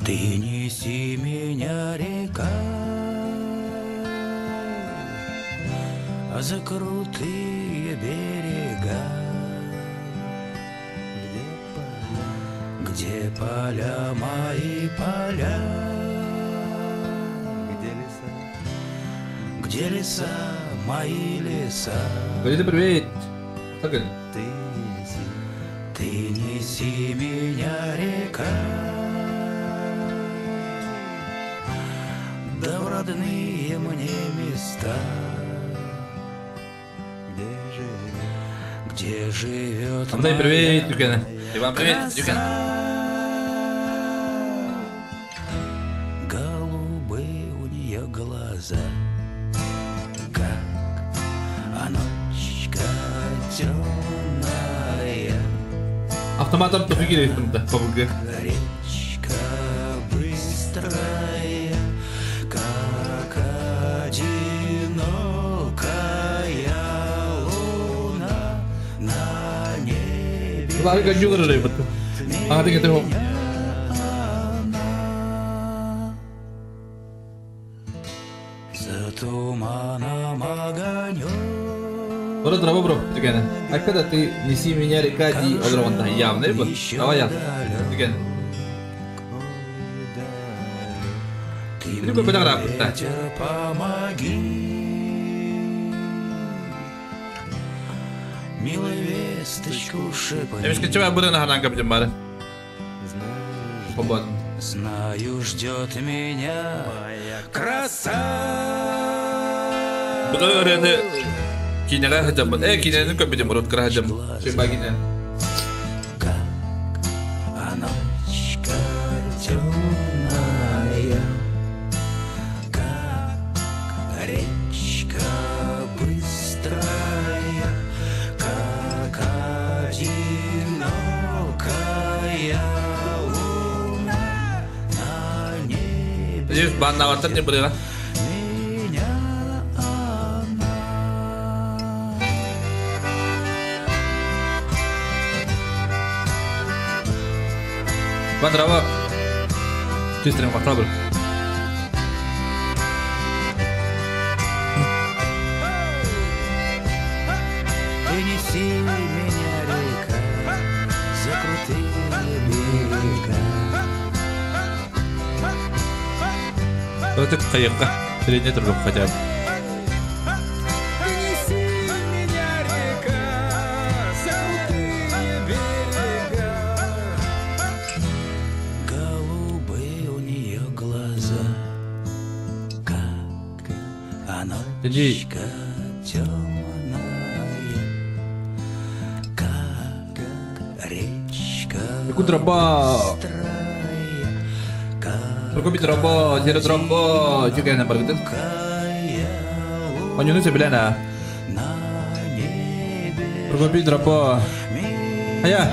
Ты неси меня, река, за крутые берега, где поля мои поля, Где леса? где леса мои леса. Привет, привет. Так, Ты неси. Ты неси меня, река, да в родные мне места, Где живет? где живет Андрей, привет, моя Юкена. Иван, привет, Юкена. краса. Голубые у нее глаза, как ночка темная. Автоматом тухи кириптим да, побугы. Речка быстрая, как одинокая луна на небе. Лары гадюлары рыбы. А, ты готов. Она за туманом огонек. Бро, драво, бро, Юкена. А когда ты неси меня река ди одрован явно, рыбы. Давай я. Юкена. Ты Рыбы мне, куда рапорта? ветер, помоги. Милой весточку шепни. Эмишке чего буду на хананка будем бары. Знаешь, Свободно. Знаю, ждет меня моя краса. Буду реально кинега хотя бы. Кинега как будем рот кра хотя бы. Шибагине. Как ночка темная, как речка быстрая, как одинокая луна на небе. Здесь бан на ватер не было. Меня она. Бан дрова. Чисто махабр. Ты неси меня, река, за крутые берега. Это кайка. Средний трудок хотя бы. Ты неси меня, река, за крутые берега. Голубые у нее глаза, как Иди. ночка темная, как речка Яку дроба. быстрая, как Прокопить дроба, зеро дроба. Юкена баргытын. одинокая Онюну себелена. на небе. Прокопить дроба. Ая.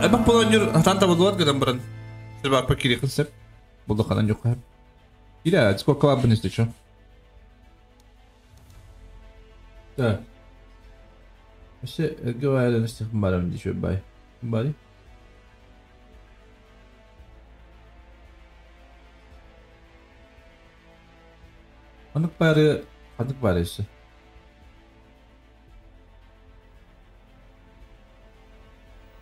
Эбак болонюр танта болуат гыдан баран. Себак пакири кысып. Болду канан жок. Ира, сколько лабын если чё? Да. Вообще, говоря, на всех барам еще бай. Бай. Ханнык бары, ханнык бары еще.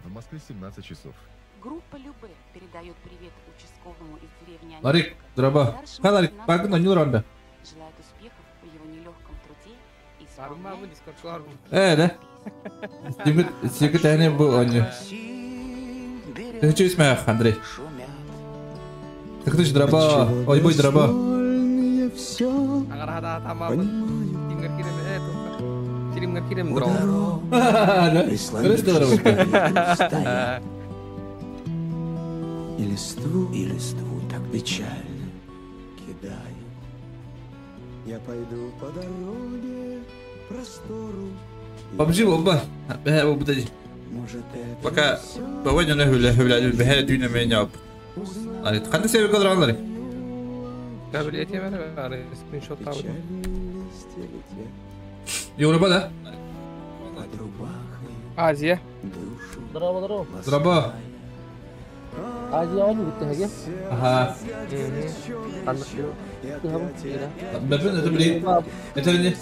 В Москве 17 часов. Группа Любе передает привет участковому из деревни Ларик, Анечково, дроба. старшему Ха, Ларик, лейтенанту багын онюр анда. Желает успехов в его нелегком труде и Барма исполняет бу дискордчулар бу. Да. Сигит, сигит әне бу оню. Ты чё смех, Андрей? Шумят Ты хочешь дроба? Ой, бой дроба. Все Аңарада тамабын. Тингер кирем туха. Киримгер кирем дро. Да? Көрөс дроба. И листву, и листву так печально кидаю. Я пойду по дороге простору. PUBG болба. Бә бу бу Может, это Пока всё бабай жана хүлә хүлә бәһә дүйнә мен яп. Али, кандай себеп калдырганлар? Кабилете бар, ары скриншот табы. печальные листья летят Европа да? под рубахой Азия. душу Дроба. Азия оонньуу бүттэ Аха. Бэбин это блин. Это не.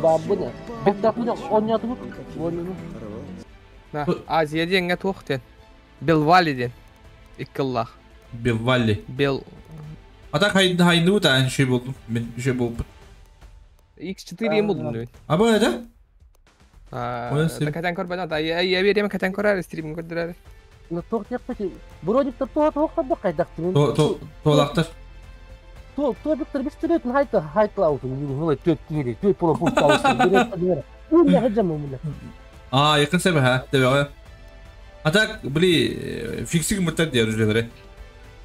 Бабына. Бэттапына оонньоотубут. Оонньууну. Азия диэҥҥэ туох диэн? Белвали диэн. Иккиллаах. Белвали. Бел. А так хайнуу та шүй болдум. Мен шүй болбут. X4 юм болдум. А бу это? Катан кор бана та я берем катан корар стрим көрдөрөр. Ну туох диэхпит брониктар туох туох хабба кайдактын. То то толактар. То то биктер бистерет хайта хайтлаутун югулай төт кири төт пола пустаутун. Уна хаджам муна. А якын себе ха тебе. А так били фиксик мутар диэр үзләре.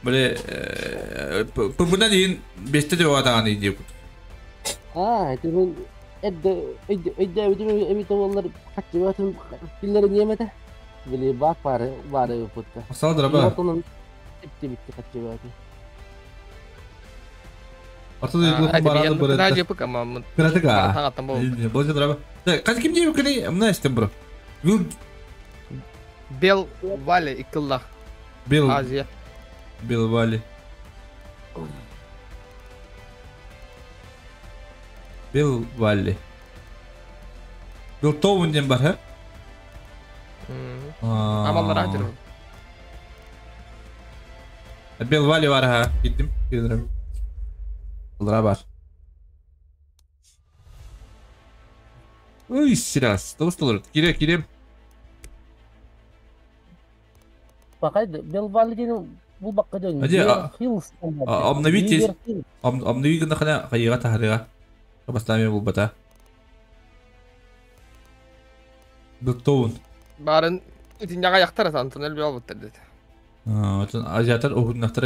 Били пыбынан ин бесте деп атаган иди. А, это мен эдде эдде эдде эдде эбит олар хатчыбатын биллер немете. Били бак бары бары путта. Салдыра ба. Типти битти хатчыбатын. Ата да барады бу. Даже пыка мам. Кратыга. Бу драба. Так, ким дип кени мына истем бро. Вил Бел Вали иккиллах. Бел Азия. Бел Вали. Бел Вали. Бел Тоун ден бар, ха? Амаллар атыр. Бел Вали бар, ха. Гиттим. Гидерем. Булра бар. Уй, сирас. Досталар. Кире, кире. Бакай Бел Вали ден бул бакка ден. Обновить. Обновить гына хана кайга тахарыга. Бастами бул бата. Бектоун. Барын диньяга яктар сан туннель бил буттар деди. А, отон азиатар огуннахтар.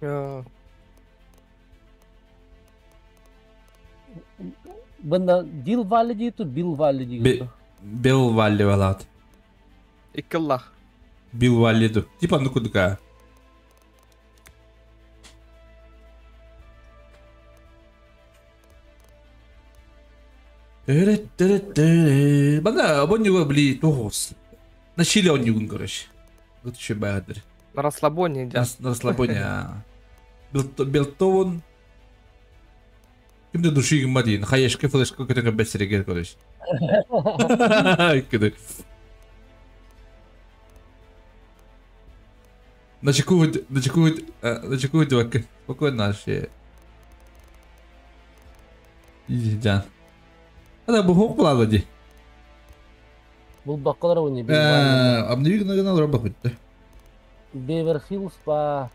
Я. Бында Дил Вали дейт, Бил Вали дейт. Бел Вали балат. Иккиллах. Бил Вали ду. Типа ну кудка. Банда обонюга бли тухос. На чили онюгун, короче. Вот еще бадр. На расслабоне, да. На расслабоне. Белтовон. Кимде души гмадин. Хаешка флешка көтөгө бесерегер, короче. Кыды. Начекует, начекует, начекует вак. Спокойно наши. Иди, Джан. Ада бу хок булады ди. Бул баккалар уни. Обновик нагнал роба хоть. Бевер Хиллз па.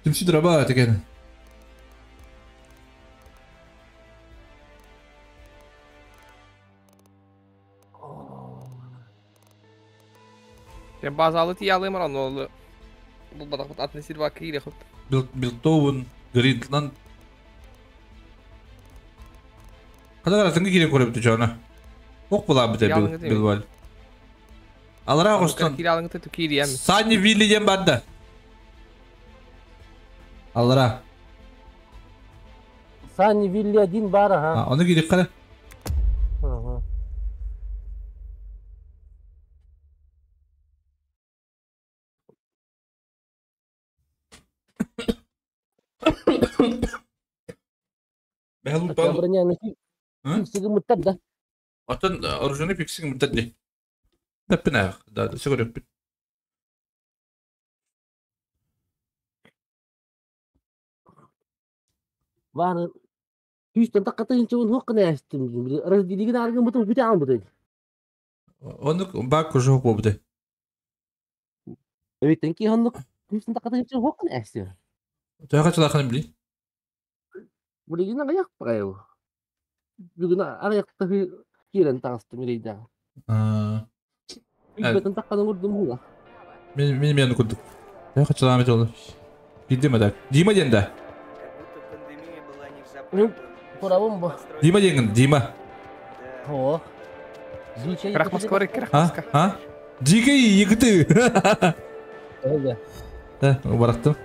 Тимси драба текен. Я базалы тиялым ран олду. Бул бадак атын сирба кире хоп. Билтоун Гринланд. Кадагара тыңгы кире көрөп түчөна. Ок була бите бил бил. Алара костон. Сани Вилли ден барда. Алара. Сани Вилли один бар, ага. А, оны кире кара. Ага. Бәлу бал. Фиксиги муттар да. Атын оружейный фиксиги муттар ди. Даппина, да, сигурю. Ваны Хүйстен таққатын чуын хоққына әстім. Раздилигин аргын бұтын бүте ан бұтын. Оны бак жоқ болбуды. Өйтен ки хоннук хүйстен таққатын чуын хоққына әстім. Тойға чылақын били? Булигин аяқ бағайу. Бүгін аяқта кирен тағыстым ирейді. Хүйстен таққатын көрдім хула. Мен мені көрдік. Тойға чылағым жолы. Гиддім адак. Дима денді. Дима деген, Дима. О. Крахмаска, крахмаска. А? Дикий егіті. Да, барақтым.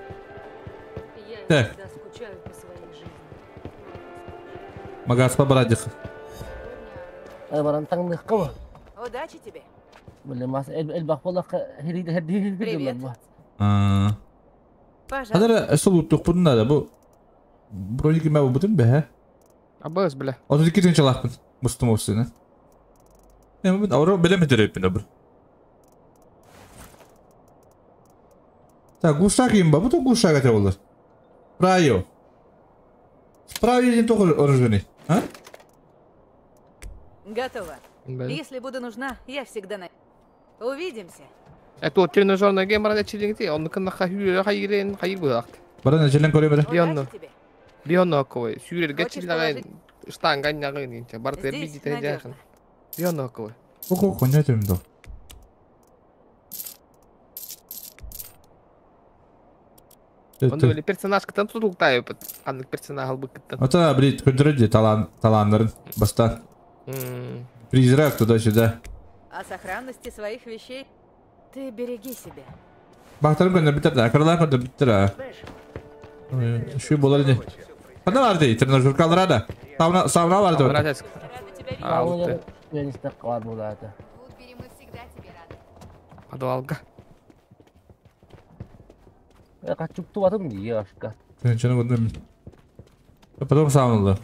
Так. Магаспа барадық. Ай, баран таңдық қабы. Удачи тебе. Били мас элбэх буоллахха Привет. Аа. Пожалуйста. Ханара солуттукпун надо бу. Броники мэ бутун бэһэ. Абыс бля. 32 тыһыынчалаахпын. Мустум офсуна. Эми авро билем өтөрөппүн абыр. Так, гушак им ба, бу то гушак это болар. Прайо. Справи не только оружие. А? Готово. Бля. Если буду нужна, я всегда на... Увидимся. Это тренажерная гемора чилингти, он кына хахүрө хайырын хайыр булакт. Баран эчелен көрө бере. Бионно. Удачи тебе. Бионно кой. Сүүрерге Хочешь чилдаган штанга нягын инче. Бар Здесь терби дите надежно. жакын. Бионно кой. Охо, коня төмдө. Он эле персонаж кытан тутуктайып, аннык персонаж албык кыттан. Ата, блин, көндөрө талан таланнарын баста. Призрак туда-сюда. О сохранности своих вещей ты береги себя. Бактарым көндө битер да, акырлар көндө битер. Şu болар иди. Канда бар дейт, тренажеркалар да. Сауна, сауна бар деп. Рада Алты. Бар булады. Вудбери, мы всегда тебе рады. Подвалга. Качукту атым дии ашка. Тренажерны көрдүм. Потом сауналар.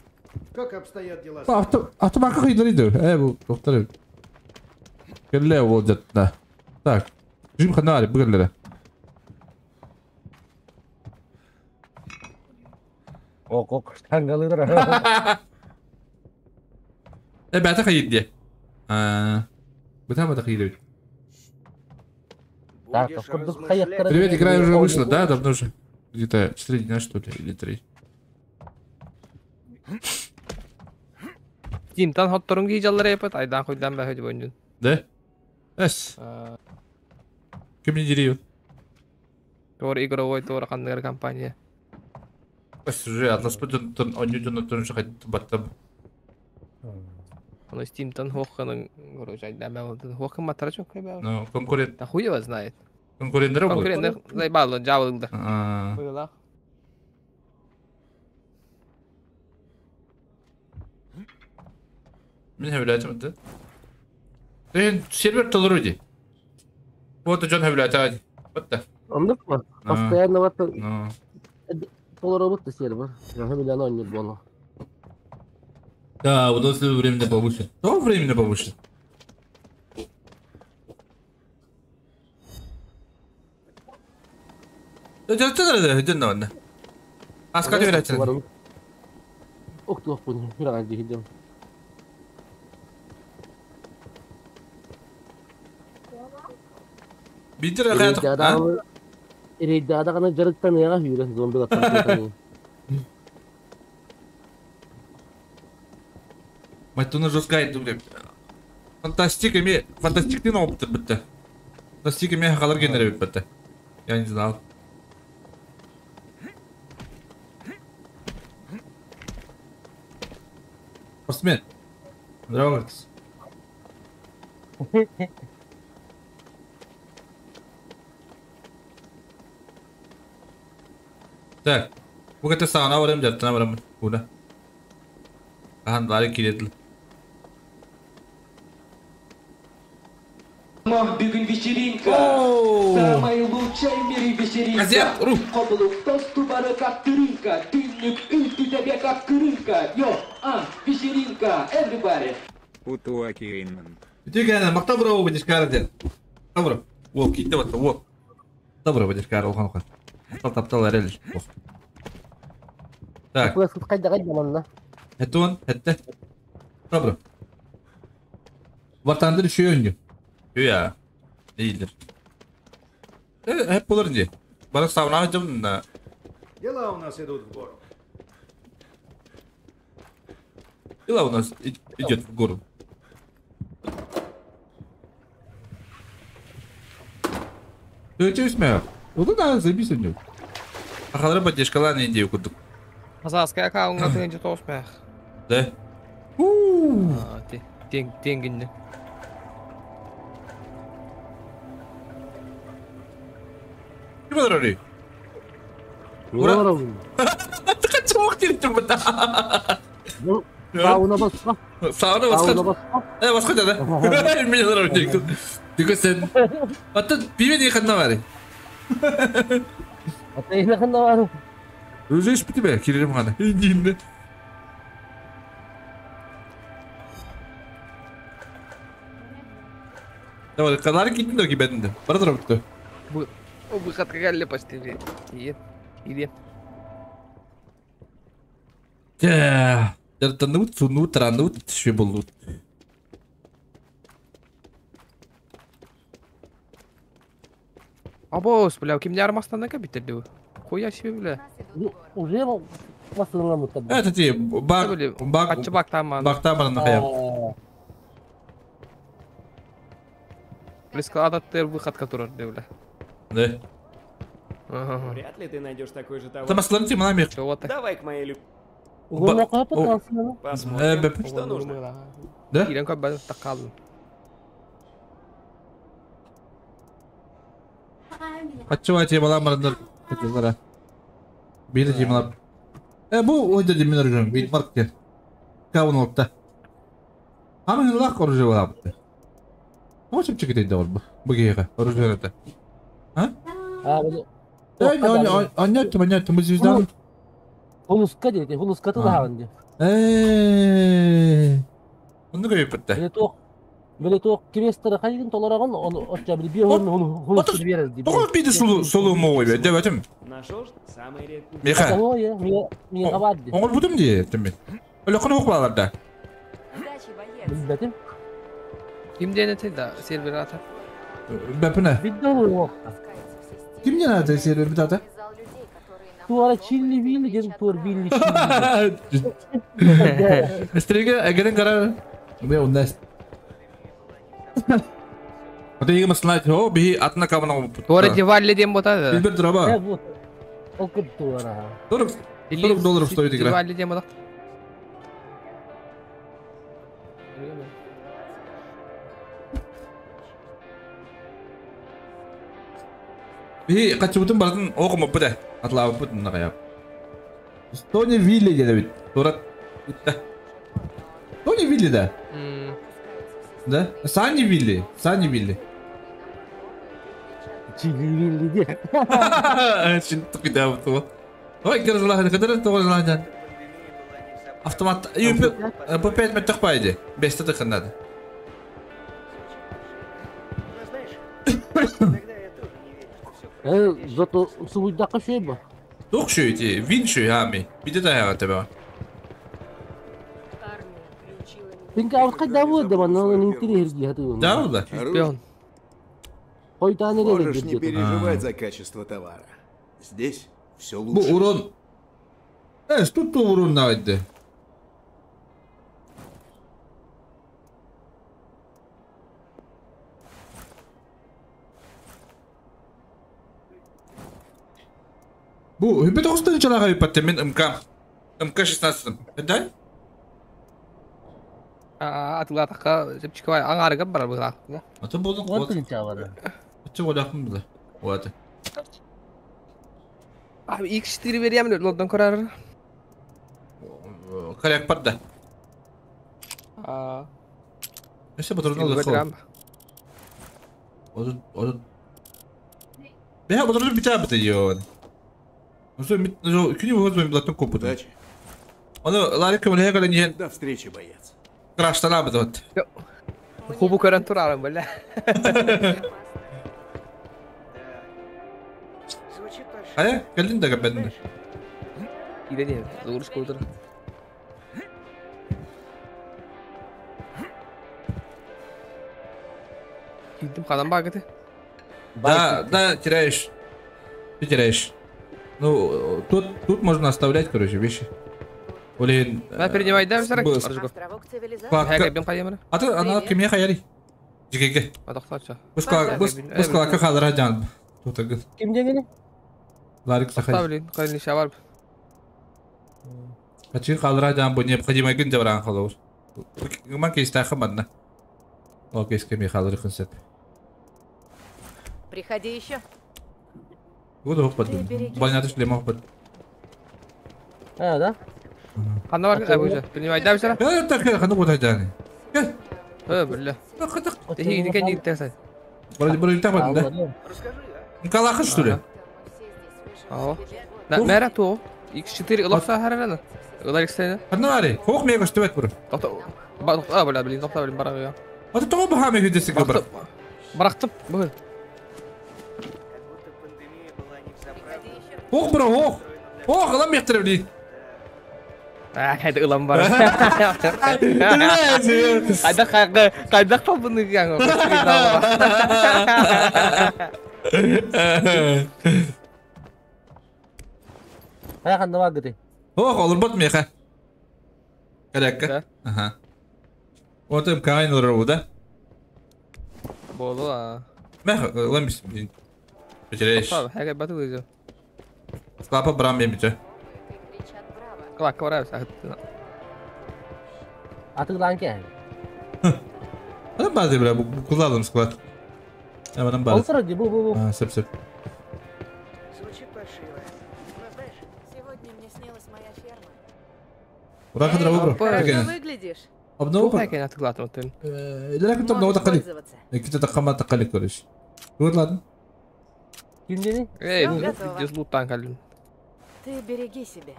Как обстоят дела с... Авто, автобака кыйдыр иди. Э, бу доктор. Келле бол жатта. Так. Жим ханары бүгүнлere. Ок ок штангалыдыр. Э, бәті қайыр де. Бытама да қайыр. Так, курдук каяктара. Привет, игра уже вышла, да, давно уже. Где-то 4 дня, что ли, или 3. Тимтан хотторун гийжаллар эпет, айдан койдан бәһөдү бойнун. Да? Эс. Ким не деревья? Тор игровой тор кандыр компания. Эс, уже Атлас бүтін тон оню тон шахат баттам. Оно Steamтан хохканын короче айдан бәһөдү. Хохкан матара чок кайба. Ну, конкурент. Да хуй его знает. Конкуренттер был. Конкуренттер заебало, жабылды. А. Хуйла. Мен хәвләтем да. Ден сервер толыр иди. Вот Джон хәвләтә. Вот да. Андык mı? Постоянно вот Ну. толоробут сервер. Я билен ойнур бону. Да, удовольствие временно повыше. То временно повыше. Да, да, да, да, да, да. Аска берәтсең. Окту буну. Бираган дигән. Бидер хәят. Рейдада гана жарыктан яга хүрен зомби латтан. Мать, туны жестко айтты, блин. Фантастика ме, фантастиктен опыт бітті. Фантастика ме қалар генере бітті. Я не знал. Спортсмен. Здорово, Мартис. Так. Бу кете сауна барам, жаттана барам. Куда? Ахан бары киредил. Бүгін вечеринка. Самая лучшая в мире вечеринка. Азиат, ру. Кобылук тосту бары как тырынка. Тыннык үтті тебе как кырынка. Йо, а, вечеринка, everybody. Утуакиинман. Тигәне мактап бро будешь карден. Добро. Во, китте вот, во. Добро будешь кар олхан олхан. Тал таптал эрел. Так. Кайда кайда манна. Хеттон, хетте. Добро. Вартанdır şu yönlü. Ya. Değildir. Hep bulur diye. Bana savuna hocam da. Дела у нас идут в гору. Дела у нас идет в гору. Өте үсмә. Оны да заебись у него. Ахалары поддержкалар не идею кудук. Казахская аккаунтка тыгынчы тоосмэх. Да. Тен тенгинне. Ким алар Ура. Кача вакыт иртем бу. Сауна басқа. Сауна басқа. Сауна басқа. Басқа да. Мен олар Дикесен. Ата пиме не ханна бар. Ата не ханна бар. Өзі іш біті бе, керерім ғана. Деймді. Давай, қалары кеттің де кебәтінді. Бара тұра бітті. Выход какая почти. Иди. Иди. Дартанут, сунут, ранут, швебулут. Абос, бля, ким не армастан кабитерди. Хуя себе, бля. Уже масыланып. Это ти баг баг бак там. Бак там на хая. Близко от выход который, бля. Да. Ага. Вряд ли ты найдешь такой же товар. Там аслан маме. Давай к моей любви. Посмотрим, что нужно. Да? Отчего тебе была марнер? Били темала. Бу ойда демен оружие, бит маркет. Кавун опта. А мы лак оружие лапты. Можем чекать это орб. Бугега, оружие это. А? А, А, нет, нет, мы звезда. Хулуска дети, хулуска туда ванди. Он говорит, это. Böyle квестер хайгын толорагын оны отча бир бир хулус берер дип. Тоҕо биди сулу моой бе, деп атым. Нашел самый редкий. Миха. Миха бадди. Оңор бутум ди, тим. Өлө каны окуп да. Билбетим. Ким денете да сервер ата? Бепне. Бидде Ким не ата сервер бит ата? Туара чилли вилли ген туар вилли чилли. Стриге эгерен карар. Бе уннес. Вот я маслать, о, би атна кабана. Туара дивалли дем бота. Билбер дроба. Окуп туара. 40 долларов стоит игра. Дивалли дем бота. Би качыбытын бардын окума буда. Атлабы бут нагаяп. Тони Вилли деді бит. Тура. Тони Вилли да. Да? Сани Вилли, Сани Вилли. Чили Вилли де. Шин тукида бу. Ой, кирзлах, кадыр тогызлах. Автомат ЮП 5 метр пайды. 5 тыкын надо. Зато суйдакка шөй бу. Тук шөй ти, вин шөй ами. Биде да тебе. Пинка авка даву да мана интерес гату. Да, да. Шпион. Можешь не переживать за качество товара. Здесь все лучше. Бу урон. Тут урон найди. Бу, хипе тоғыстан чалаға бипатты мен МК. МК-16. Да? Атылатаққа жіпчік бай, аңарыға бар бұға. Аты болдың қуат. Аты олақын бұлы. Уаты. Abi X4 vereyim London kararı. Karyak бар да. Neyse bu durumda da Onu. Бе, bu durumda biter biter diyor. Удачи. До встречи, боец. Крашталабы вот. Хубу көрөн турарым, бля. Ая, келдин да кепедин. Иде не, зуруш кулдур. Кидим кадан багыты. Да, да, теряешь. Ты теряешь. Ну, тут можно оставлять, короче, вещи. Блин. Да, перенимай, да, все. А ты, она ко мне хаяри. Жиге. Бускалака хадра жан. Тут агы. Ким дегени? Ларик сахай. Оставлен, кайны шавар. Ачи хадра жан бу необходимо гин жабран халор. Гуман кейс тахы мадна. О кейс кеми хадра хынсет. Приходи еще. Буду хопат. Больнаты шлема хопат. А, да? Ханна бар, абы же. Принимай, да, все. Так, ханна буду жаны. Э, бля. Ты не тесать. Вроде бы так вот, да? Калаха, что ли? Ага. На, мэра то. X4 ылақса харарана. Ылар X-тene. Одна Хох мега что это Тоқта. А, бля, блин, тоқта, блин, барақ я. А ты того бахами видишь, как Барақтым, бүгін. Ох, бро, ох. Ох, ылам мехтер, блин. А, қайда ылам бар. Қайда қайда қайда қалбыны яң. Хайа ханна багыты. Ох, олар бот меха. Корректно. Ага. Вот им кайн да? Болу, а. Меха, ылам блин. Потеряешь. Хайга бату өзі. Склапа брам бемите. Клак, барабыз. Атыглан ке. Адам базы бля, кулалым склад. Адам базы. Олсыр бу бу бу. А, сеп сеп. Звучит паршиво. Но знаешь, сегодня мне снилась моя ферма. Ура, хадра бро. Хорошо выглядишь. Обнову. Хайга атыглатым отын. Ләкин там новый тақалик. Ките тақама тақалик короче. Вот ладно. Кимдени? Эй, здесь лутан калин. Ты береги себя.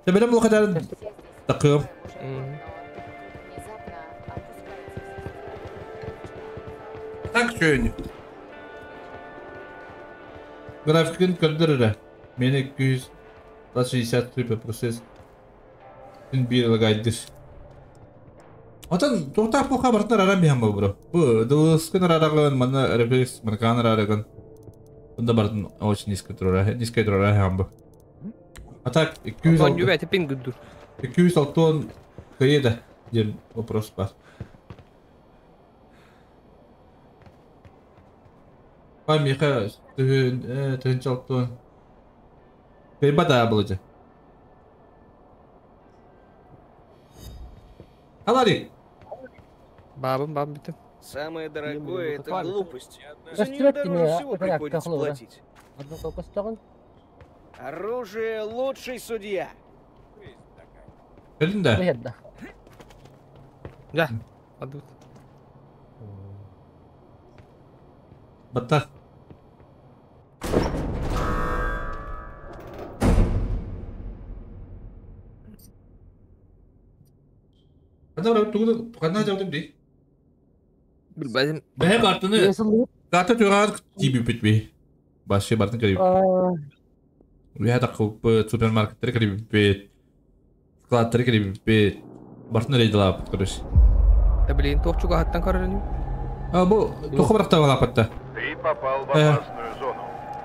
Ты берем лохадар тақым. Так что Графикын көрдірі. Мені 263 процесс. Түн бір лагайдыр. Отан тоқтап бұқа бартынар арам бейхам бұл. Бұл дылыскын арағын, мана рефлекс маркан арағын. Бұнда бартын очень низко тұрара, низко тұрара хам бұл. А так 206 206 кайда ден вопрос бар. Пай миха түн чалтон. Кайба да было. Аларик. Бабым, бабым битим. Самое дорогое это глупость. За нее дороже всего приходится платить. Оружие лучший судья. Да. Да. Адут. Батар. Ханна тугу ханна жаудым ди. Билбедим. Бэһэ картаны. Карта тугар тиби бит Башы бартын кирип. Уя такып супермаркеттер кирип бит. Складтар кирип бит. Бартын рейдалап короче. Да блин, тохчуга хаттан карарым. А бу тоху баракта балапатта. Ты попал в опасную зону.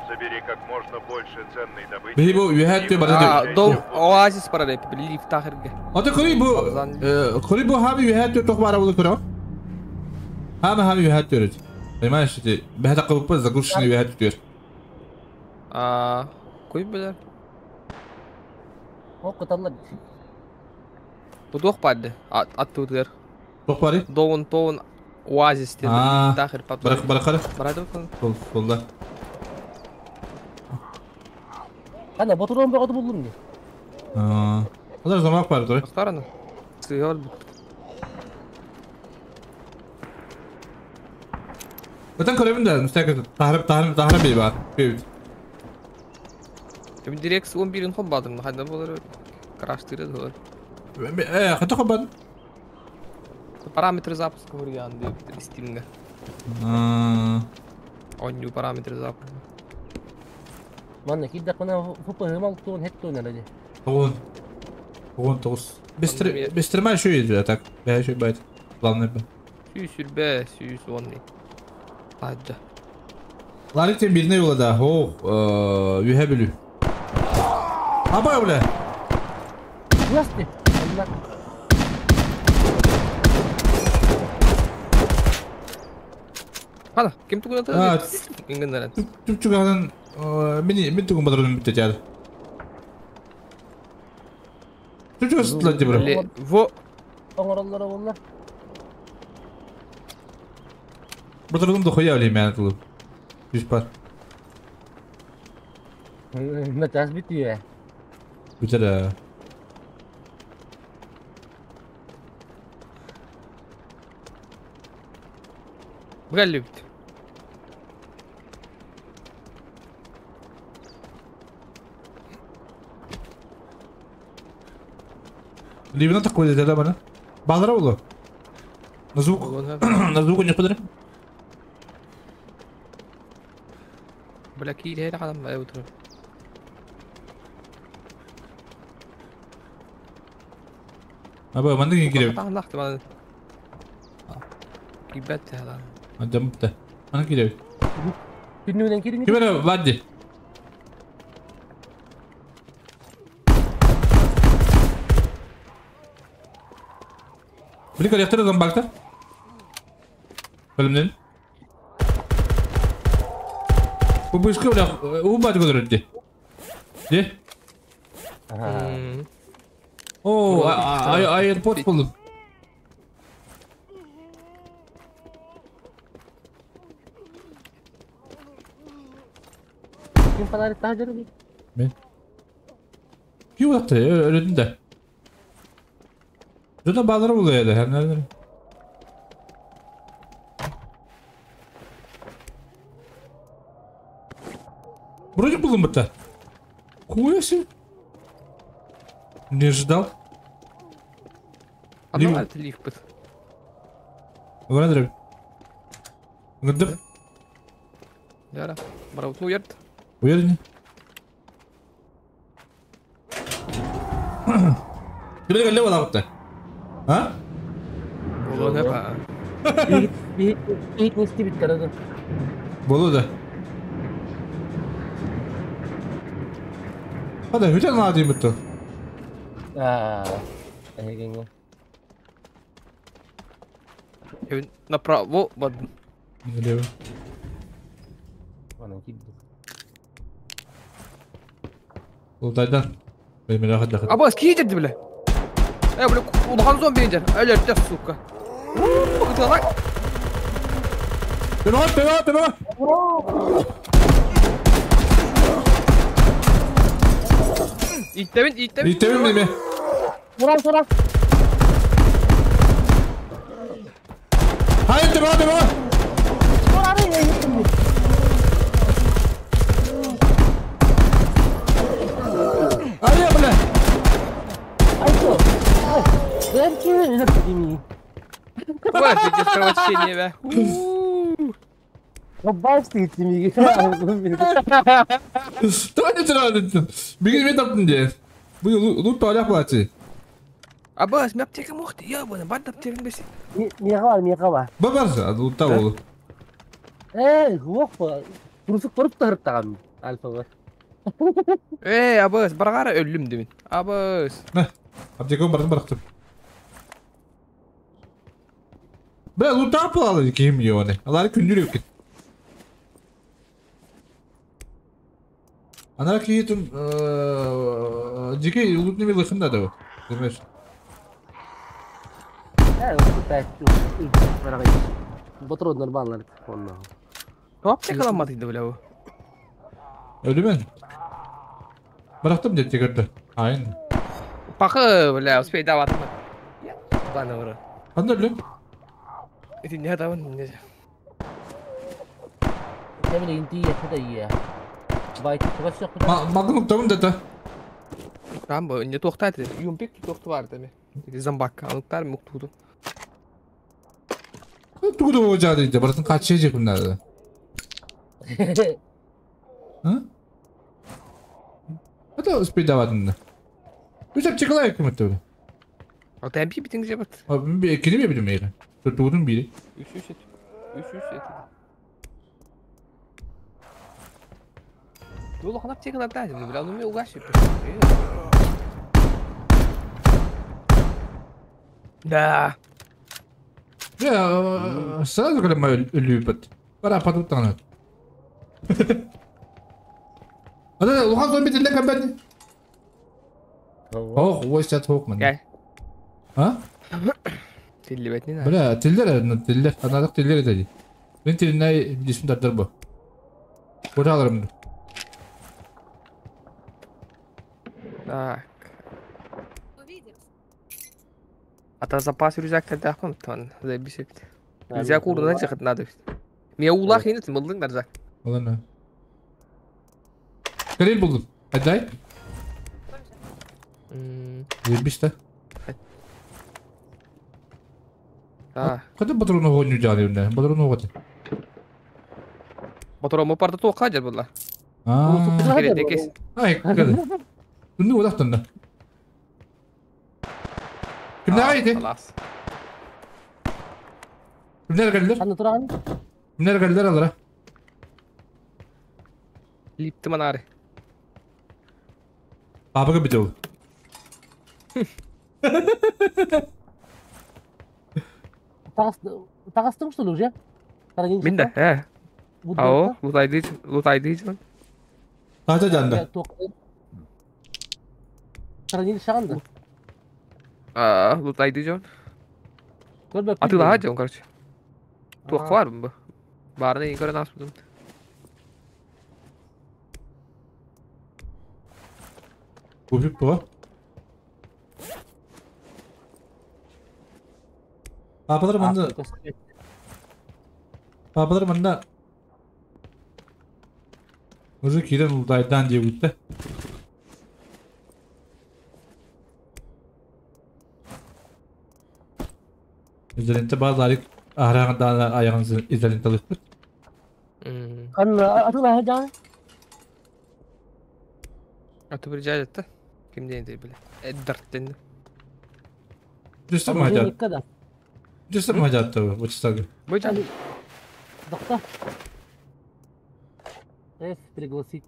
Забери как можно больше ценной добычи. Бу уя барды. Дом оазис парареп, лифт тахырга. Ата кори бу кори бу хаби уя тох бара булу көрө. Хама хами уя төрөт. Понимаешь, эти бэхэ такып загруженный уя төр. А, кой билер. О, кыталла. Бу дох барды. Аттуудыр. Дох бары? Доун тоун оазис деді. Тахыр пап. Барак барак. Барады. Бол болда. Ана батырон багаты булдум ди. А. Алар замак бар тур. Актараны. Сыйор. Өтен көрөмүн да, мустак тахрып тахрып тахрып бей бар. Бейт. Эми директ 11-ин хоббадым. Хайда болор. Краштырды болор. Э, хата хоббадым. Параметры запуска вариант деп Steam'ге. Онню параметры запуска. Манна кидда кына фупа хымал туун хет туун эле. Туун. Туун туус. Бестер бестерма şu yedi так. Бә şu байт. Главное бу. Сүүсүрбә, сүүс онны. Аджа. Ларик бирне юлада. Хо, юхэ билүү. Абай бля. Власти. Хана, ким тугунан та? Ингеннерен. Түпчүгәнен мени мен тугун бадрын битте жады. Түпчүгә сытлар дип бер. Во. Оңороллары болла. Бадрын да хуя ли мен тулуп. Жүз пар. Натас битие. Битер. Бгаллибит. Ливна такой да бана. Балара болу. На звук. На звук не подары. Бля, киирэ хадан бай утур. Аба манды кире. Тахлахты маны. Кибет хадан. Адамта. Маны кире. Күннүнэн кирин. Кибере вадди. Били коллектор зомбакта. Бөлүмнен. Бу бышкы бля, убат көдөрөдү. Де? О, AirPods buldum. Ким фонарик тахжыр Мен. Ким уятты? Өлөдүм да. Жона балары булду эди. Вроде булдум бутта. Хуя себе. Не ожидал. Ана лифт бит. Варадыр. Гырдып. Яра. Барабытны уярт. Уярдын. Кимде келе бала бутта? А? Болу не па. Бит не истебит карады. Болу да. Hadi hüten надо бутта. Аа. Эгенге. Направо бардым. Налево. Анан кибди. Ултайдан. Мен рахат рахат. Абас кийдерди бля. Э, бля, улахан зомби индер. Өлөрдө, сука. Кыталак. Пема, пема, пема. Иттебин, иттебин. Иттебин неме? Уран, уран. Hayır, пема, пема. Айя, бля. Айто. Ай, ким өлөрдү Ой, пиздец, кровотечение, бля. Бабасты итимиги. Что не тратит? Беги, мен таптым де. Бу лут паля плати. Абас, мен аптека мохты, ебаный, бар аптекам беси. Мега бар, мега бар. Бар, лутта болу. Эй, хуох, Курсук барып та хырттаган альфа бар. Эй, абас, баргара өлүм дебин. Абас. Аптекам бардым барактым. Бля, лутта палалы ким ебаный. Алар күндүр өкет. Ана кейтім жеке лут неме лыхында да Демеш. Э, Батрон нормально онна. Аптека ламат иди, бля. Өлүмен. Барактым деп тегерді. Айын. Пахы, бля, успей давать. Ладно, ура. Кандай өлүм? Эти не даван, не. Темин инти яхта ия. Магын уктабын да. Там бу, не тоқтайды. Юмпек тоқты бар деме. Зомбак, анықтар муктуду. Тугу болжады дейді, бартын качы жек мынады. А? Это успей давадын. Үч аптекалай кім өтті. Ал тәмпи битің жебет. Кені бе білім ейгі? Тугудun бири. Үш үш ет. Үш үш ет. Улахан аптекалар да, бля, ну мен угашып. Да. Я сразу когда мы любят. Пора потутануть. А да, улахан зомби тілде кәмбәді. Ох, ой, сәт хоқ мен. А? Тілді бәтіне. Бля, тілдер, тілдер, анадық тілдер етеді. Мен тіліне десім тартыр бұ. Бұра алырым. Так. А то запас рюкзак тогда он тон забесит. Рюкзак урна надо. Мия уулаах иһин ытымыллыҥ барзак. Ладно. Карель булдум. Отдай. Заебись да. Када патрону гоню жааны үнне. Патрону готы. Патрону парда туохха дьэр булла. Ай, када. Түннү олахтан да. Кимнәр ити? Кимнәр кэллэр? Ханна туран? Кимнәр кэллэр алара? Липти манаары. Папага бител. Тагастың что ли уже? Мин да, э. Ао, лутайды, лутайды жан. Тата жанда. Таранин шаганда. А, лутайды жон. Атылаха жон, короче. Туох бар бу. Барны көрөн аспытым. Купик по. Папалар манна. Папалар манна. Уже кирен лутайдан диye bitti. Изолента базарик арағында аяғын изоленталык бит. Анна атылаха жан. Аты bir жайытты. Ким дейін биле. Эддарт денди. Жүстіп мажат. Жүстіп мажат bu чистага. Бу жан. Доктор. Эс пригласить.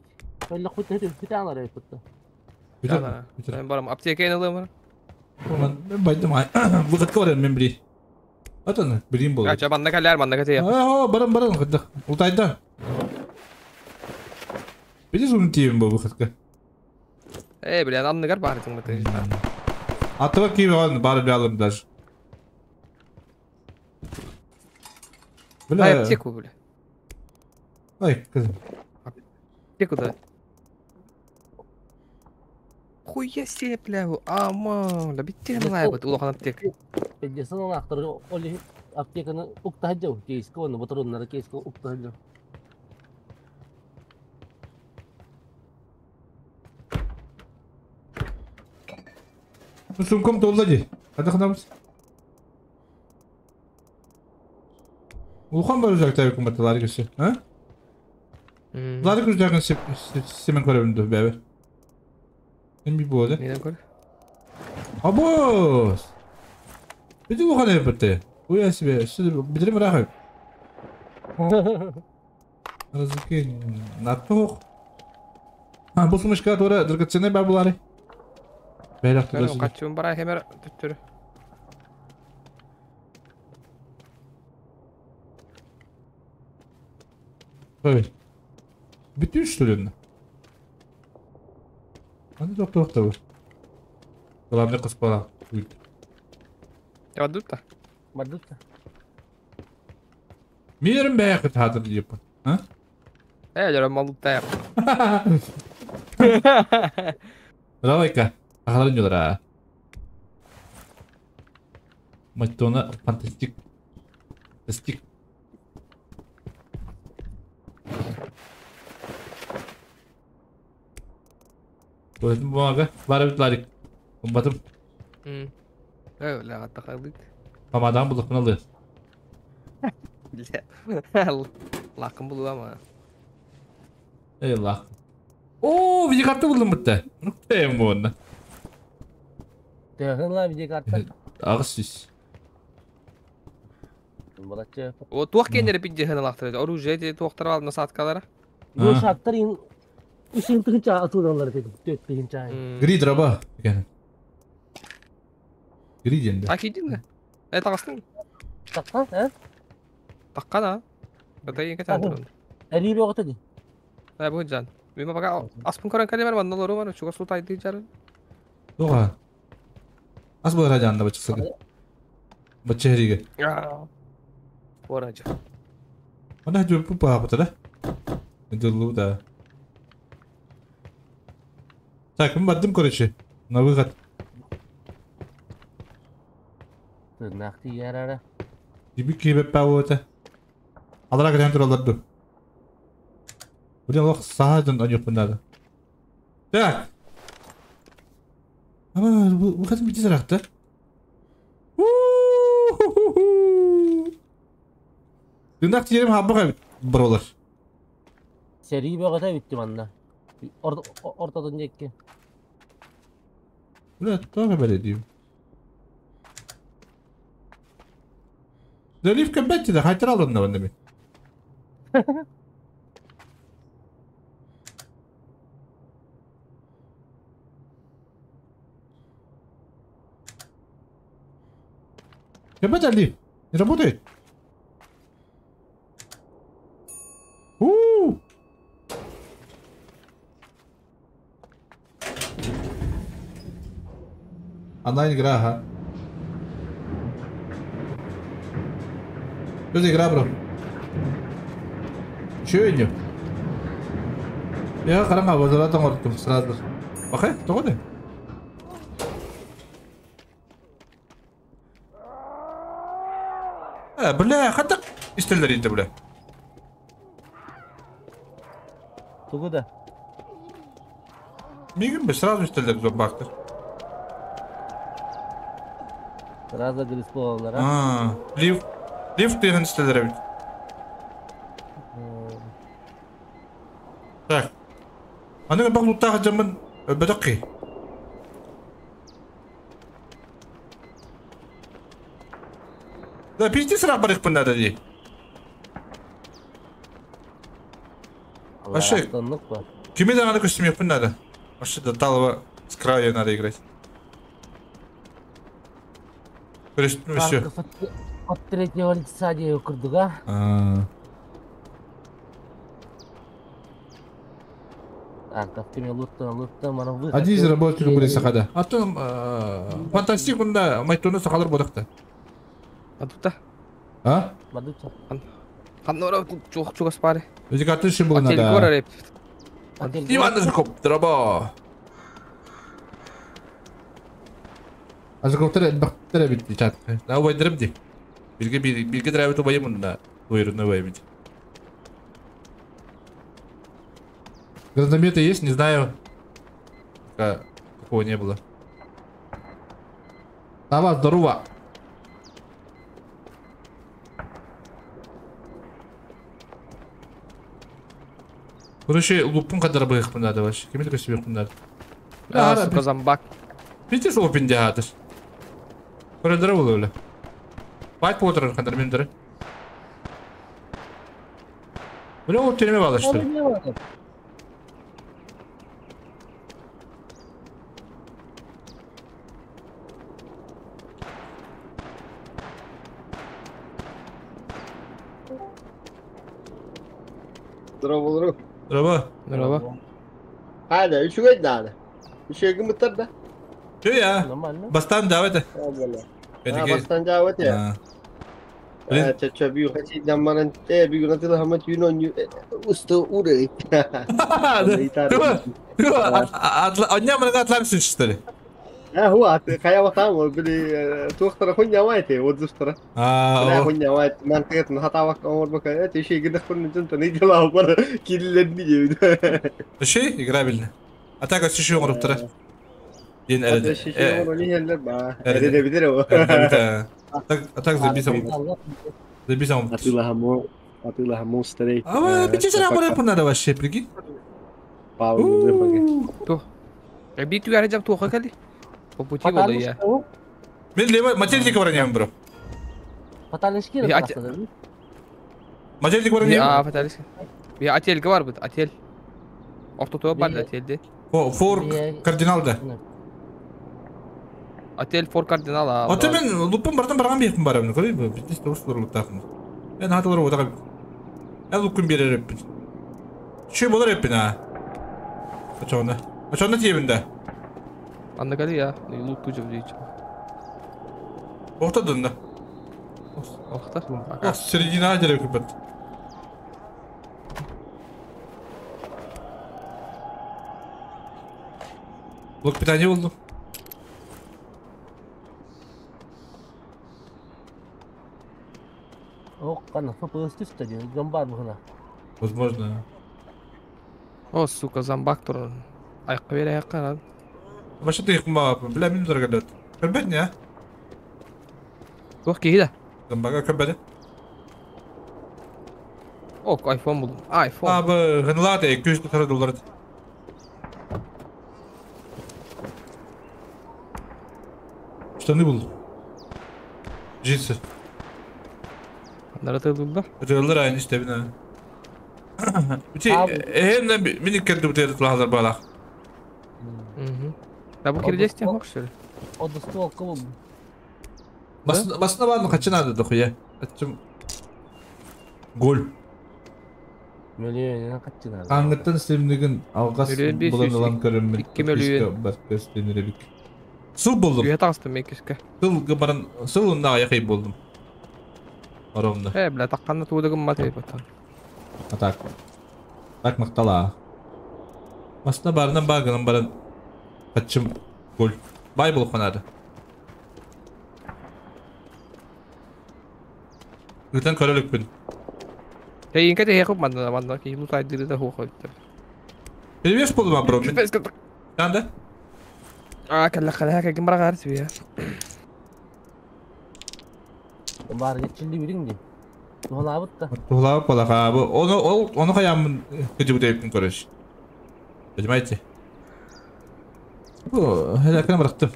Öyle kutu kutu alар kutu. Мен барам аптеканы алам. Мен байдым. Выходка бар мен бiri. Атаны бирин болду. Ача манна калар манна кате. Аа, барам барам кыдык. Ултайда. Бири сун тием бу выходка. Э, бля, анныгар бардың бит. Атыба кийип алган барып алым даже. Бля. Аптеку, бля. Ай, кызым. Аптеку да. Хуя себе, бля, ама, да битте лай бит улахан аптека. Педесен актар оли аптеканы уктаһаджау, кейске оны батроннары кейске уктаһаджау. Сумкам толды ди. Hadi kınamız. Улхан бар uzakta hükümet Larikası. Ha? Larik uzakın semen görevinde bebe. Ne bir bu oldu? Neden kör? Abos. Bizi bu kadar yaptı. Bu yası be. Siz bitirim bırakın. Razıki nattoq. Ha bu sumuşka doğru драгоценный бабулары. Бәйләк Качуым бара хемер түттүрү. Ой. Бүтүн что ли? Аны доктор да bu. Главный кыз бала. Я бадутта. Бадутта. Мирим бәйәк хатыр дип. А? Э, жара малутта. Давай-ка. Ахаларын жолара. Маттона фантастик. Фантастик. Көрдüm bu aga. Var bir larik. Batım. Öyle hatta kaldık. Pamadan bulup bunu alıyor. Lakın bulu ama. Eyvallah. Oo, video kartı buldum bitti. Unuttayım bu onda. Тыгын ла видео карта. Ağız süs. О туох кеннери пидде хыналахтыр. Оружие де туохтар алды насадкалара. Бу шаттар ин үсін тыгынча атылганлар дедим. Төт тыгынча. Гри дроба. Екен. Гри денді. А кийдиң да? Э тагастың. Таккан, э? Таккан а. Это ең катан. Әри богаты ди. Э бу жан. Мен бага аспын көрөн калемер манна лору бар, чуга су тайды жары. Доға. Ас бара жанда бачысы. Бачы хериге. Орача. Ана жөпү папа да. Дылу да. Так, мы бардым, короче, на выход. Нахти ярара. Тебе кебе паута. Алара кэлэн тураллар ду. Блин, олох саха дьон оньуохпун наада. Так. Ама, бу хатын бити сарахта. Дынах тиерим хаббах эбит бролар. Сэрии бөҕөтө бүттү манна. Ортотун диэки. Бля, тоже бэлэ Да лифт кэббэт да хайтар алынна манна мен. Кэббэт лифт не работает. У! Онлайн игра, ага. Что за игра, бро? Че не? Я қараңа возвратом оттум сразу. Бақай, тоғыды? Бля, қаттық истелдер енді, бля. Тугу да. Мигін бе, сразу истелдер зомбактыр. Сразу грыз болалар, а? Лифт, лифт деген истелдер эбит. Так. Аны бак луттаға жамын бөтөкки. Да пизди сырақ бар надо ди. Вообще, кеме дағаны көстемеппін надо. Вообще до талого с края надо играть. Ну все. От третьего лица дию курдуга. Так, кеме лутта, лутта, мана выход. Один из работников были сахада. А то фантастик онда майтоны сахалар бодақта. Мадута. А? Мадута. Ханнора чух чугас пари. Өзі каты был надо. Иван Жуков, драба. Азыкоптар бактара бит чат. Да вайдырым ди. Бирге бирге драйвы тубайым мында. Буйруна ваймить. Гранатометы есть, не знаю. Пока такого не было. Давай, здорово. Короче, лупун кадar быйык надо вообще. Кем это себе надо? А, сука, зомбак. Видишь, лупин дядыш. Көрөндөрө болу эле. Байт болдурар кадar мендер. Бля, вот тереме бала что ли? Здорово, Здорово. Здорово. Hadi, үчүгэй надо. Үчүгэй мыттар да. Чё я? Бастан давайте. Бастан давайте. Блин, чё бью хотеть нам маранте, бью на тылах матюно усто уры. Одня мы атлантик что ли? А, вот, хая вот там, били, тухтара хуйня вайте, вот зустара. А, хуйня вайте, мантет на хатавак омор бака, это еще и гдах хуйня тунта не дела, пара киллер не. Вообще играбельно. А так вот еще умрут. День А так забисам. Забисам. Атыла монстрей. А, пятьдесят рабы надо вообще, прикинь. То. Бит югары жап туха кали. По пути было я. Мен лево материк вороням, бро. Фаталишки. Материк вороням. А, фаталишки. Я отель говор бит, отель. Ортото бар отельде. Фор кардинал да. Отель фор кардинал. А ты мен лупун бартан барган бейкин барамын, көрөйбү? Биздес достор луптакын. Мен хатылар отага. Мен лупкун берер эппин. Чүй болор эппин а. Ачоонда. Ачоонда тиебин да. Анда кали я, луп тужып дейт. Охтадын да. Охта. Ох, середина жере көпөт. Блок питание болду. Ох, Канна ФПС түстэ диэн дьон баар быһына. Возможно. О, сука, зомбак турар. Айыққа бер айыққа. Вообще ты их бля, мин дорогадат. Көрбөт не? Туох киһи да. Зомбага көрбөт. О, айфон булдум. Айфон. Абы, гынлады, 200 доллар. Штаны булдум. Джинсы. Нара тылылда. Рыллар айын истебин а. Бити, эхемнен мин иккерди бу тулахалар балах. Да бу кирдестен хок что ли? Одусту кыбыл. Басына барын качан ады дохуя. Ачым. Гол. Миллион качан ады. Аңыттан стемнигин алгас булан алан көрөммүн. 2 миллион. Бар көстенеребик. Сыл болдум. Үйе тағыстым мен кешке. Сыл баран сыл унда аяқай болдум. Оромда. Э, бля, таққанна туудыгым мат эй баттан. А так. Так мактала. Басына барынан багынан баран. Качым гол. Бай болуп канады. Үтен көрөлүкпүн. Тейинке те хеп манда манда ки лутай дири да хохой. Перевеш болдум бро. Канда? А, калла калла ким бара гарсы бия. Бар geçildi birin Тухлабыт да. Тухлабыт балака. Оны ол оны каямын кыжы бутайыппын көрөш. Понимаете? Бу хелакын бырактым.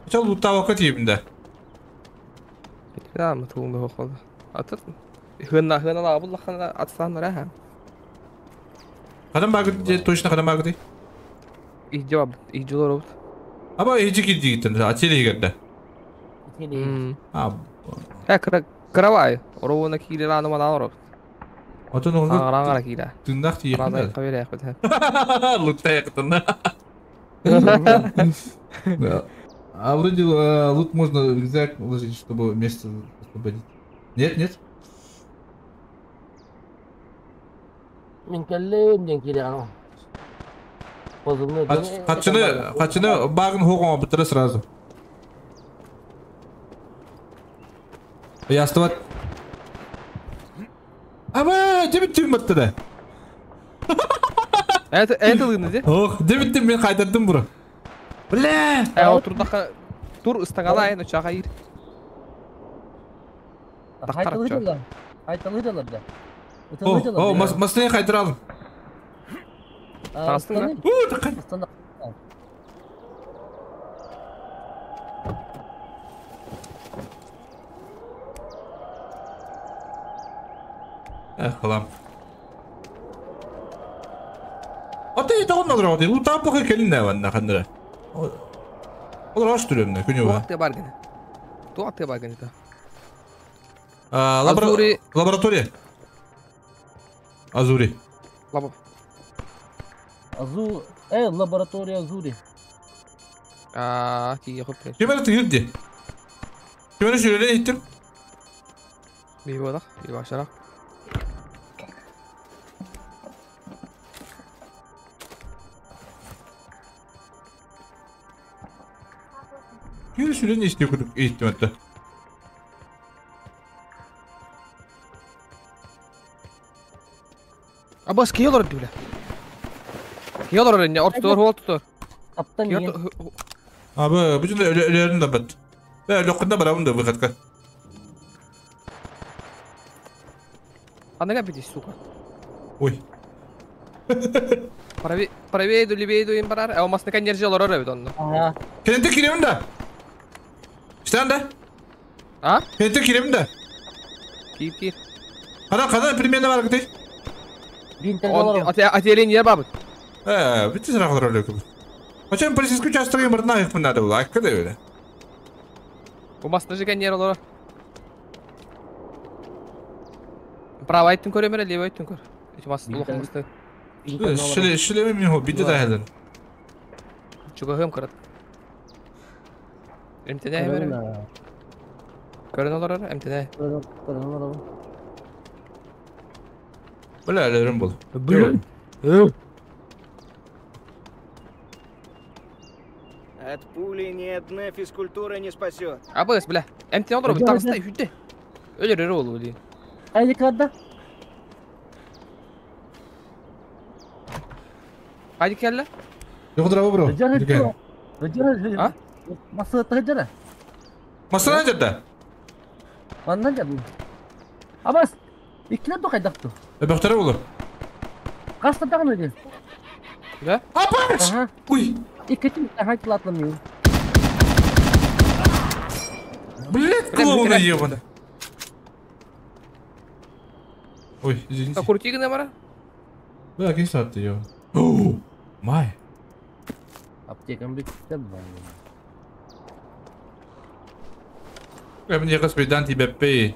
Чал луттабакка тийбин да. Да, мы туңда хохол. Атыр. Хына хына ла булла хана атсан раха. Кадам багы точно кадам багы. И жавап, и жолор. Аба эжи кирдигиттен, ачели герде. А. Э, каравай. Оровона кире ланы мана ороп. Отон оңго. Аңара кире. Тындак тиек. Кабер якыт. Лутта якытын. А вроде лут можно в рюкзак вложить, чтобы место освободить. Нет, нет. Мен келлем ден кире ано. Качыны, качыны багын хогома бутыра сразу. Я оставать. Аба, дебиттим бутты да. Это лыны, де? Ох, дебиттим мен кайтардым бура. Бля! Отурдака тур ыстагалай, но чага ир. Айтылыдылар да. О, масны кайтаралым. Тастың да? Эх, халам. А ты это он награл, ты лута пока келин ванна хандра. Ол раш түрөмнө күнү ба. Туакты бар гене. Туакты бар гене. А, лаборатория. Азури. Лабо. Азу, лаборатория Азури. А, тиге хоп. Кемер тигирди. Кемер шүреле иттим. Бибодак, бибашарак. Кемер шүреле истеп күдүк иттим атта. Абас киелор диле. Киелор не ортор холтор. Аптан не. Абы, бүтүн өлөрүн да бат. Бе локунда барабын да выходка. Ана бити, сука. Ой. Правее иду, левее иду им барар. А у нас наконец жел роры ведь он. Ага. Кенте киремин да. Штан да? А? Кенте киремин да. Кип кип. Када када примерно бар гыты. Отделение бабы. Бити сразу ролик. Почему полицейский участок им барна их надо было? А когда это? У нас даже конер. Право айттым көрөмөр, лево айттым көр. Эти вас лохмасты. Шиле шиле мен хо бити да хелен. Чугахым карат. Эмтене берем. Көрөн олар, эмтене. Көрөн олар. Бля, элерим бул. От пули ни одна физкультура не спасет. Абыс, бля. Эмтене олар, тагыста хүдде. Өлөрөр ол дии. Айды кадда. Hadi кэллэ. Yok драба бро. Рыжар. Рыжар. А? Масы тыжара. Масана жерде. Маннан жар. Абас. Иккилер до кайдакты. Бөхтөрө болу. Каста тагын öyle. Да? Апаш! Уй! Иккитин хайтлатламıyor. Блядь, клоуны ебаные. Ой, извините. А крути гына бара. Бля, кем сатты ё. Оу, май. Аптекам битте бар. Я мне господи тебе пей.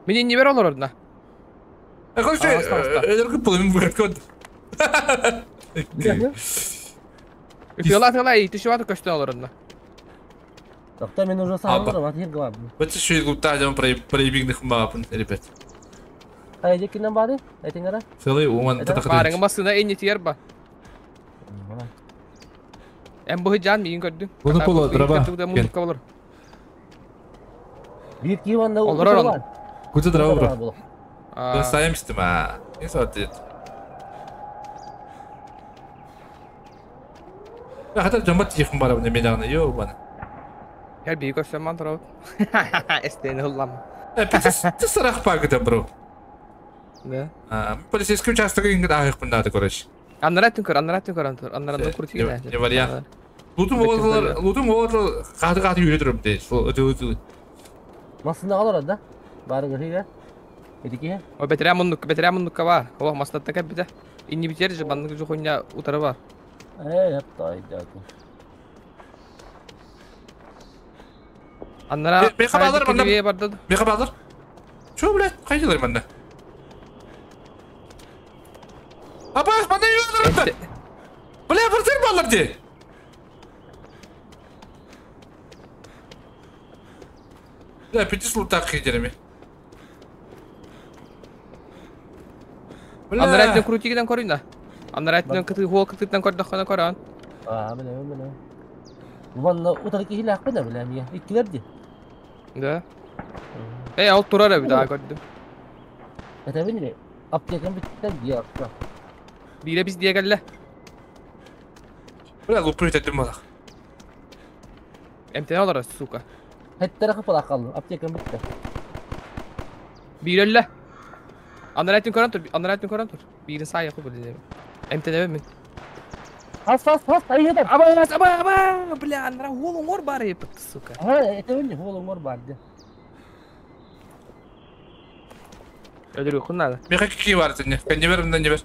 Мени не бер олар ордуна. Короче, эргү половин выход код. Тыла тыла и түшүп атып көчтөн олар ордуна. Тоқта мен уже сағындырым, ат ерге бардым. Вот еще и лутадем проебигных мапын, ребят. Қай жекінен бары? Айтың ара? Целый уман Барыңы басына энне тиер ба. Эм бу жан миин көрдүм. Буну полу драба. Мундукка болор. Бир кийванда Олор орон. Куча драба бро. Достаемся ма. Не сатит. Хата жамбат тихым бара бу неме ё бана. Gel bir göstermen tarafı. Эстени хыллам. Ты сарах пагыда бро. Да. Полицейский участок ингит ахык надо, короче. Аннараттын көр, аннараттын көр, аннараттын крути гына. Не вариант. Лутум оғылар, лутум оғылар қаты-қаты үйретірім де. Масында қалар да? Бары көріге. Эдике. О бетере мундук, бетере мундукка бар. О мастатта кеп бите. Инни битер же бандык жок ойна утары бар. Эй, аптай да. Аннара Меха балар манда. Меха балар. Чё, блядь, қай жылар манда? Абаш, манда юлар. Бля, бұрсыр балар де. Бля, пятис лутак хитерами. Бля. Аннара крутигиден көрүн да. Аннара кыты хуол кытыттан көрдөх кына көрөн. Аа, биле, биле. Ванна утар кихиле акпена биле мия. Иккилер ди. Да. Эй, ал турар бит ага көрдүм. Это биле. Аптекам битте дия. Бире биз дие келле. Бля, лупу этим балах. Эмтен алар, сука. Хеттер капала калды. Аптекам битте. Бирелле. Аннараттын көрөн тур, аннараттын көрөн тур. Бирин саа якы биле. Эмтен эбе мен. Ас, ас, ас, айда. Аба, аба, аба, бля, аннара холоңор бар епт, сука. А, это не холоңор бар. Өлөрү куннада. Меха ки бар сене. Кенне бер, мындан бер.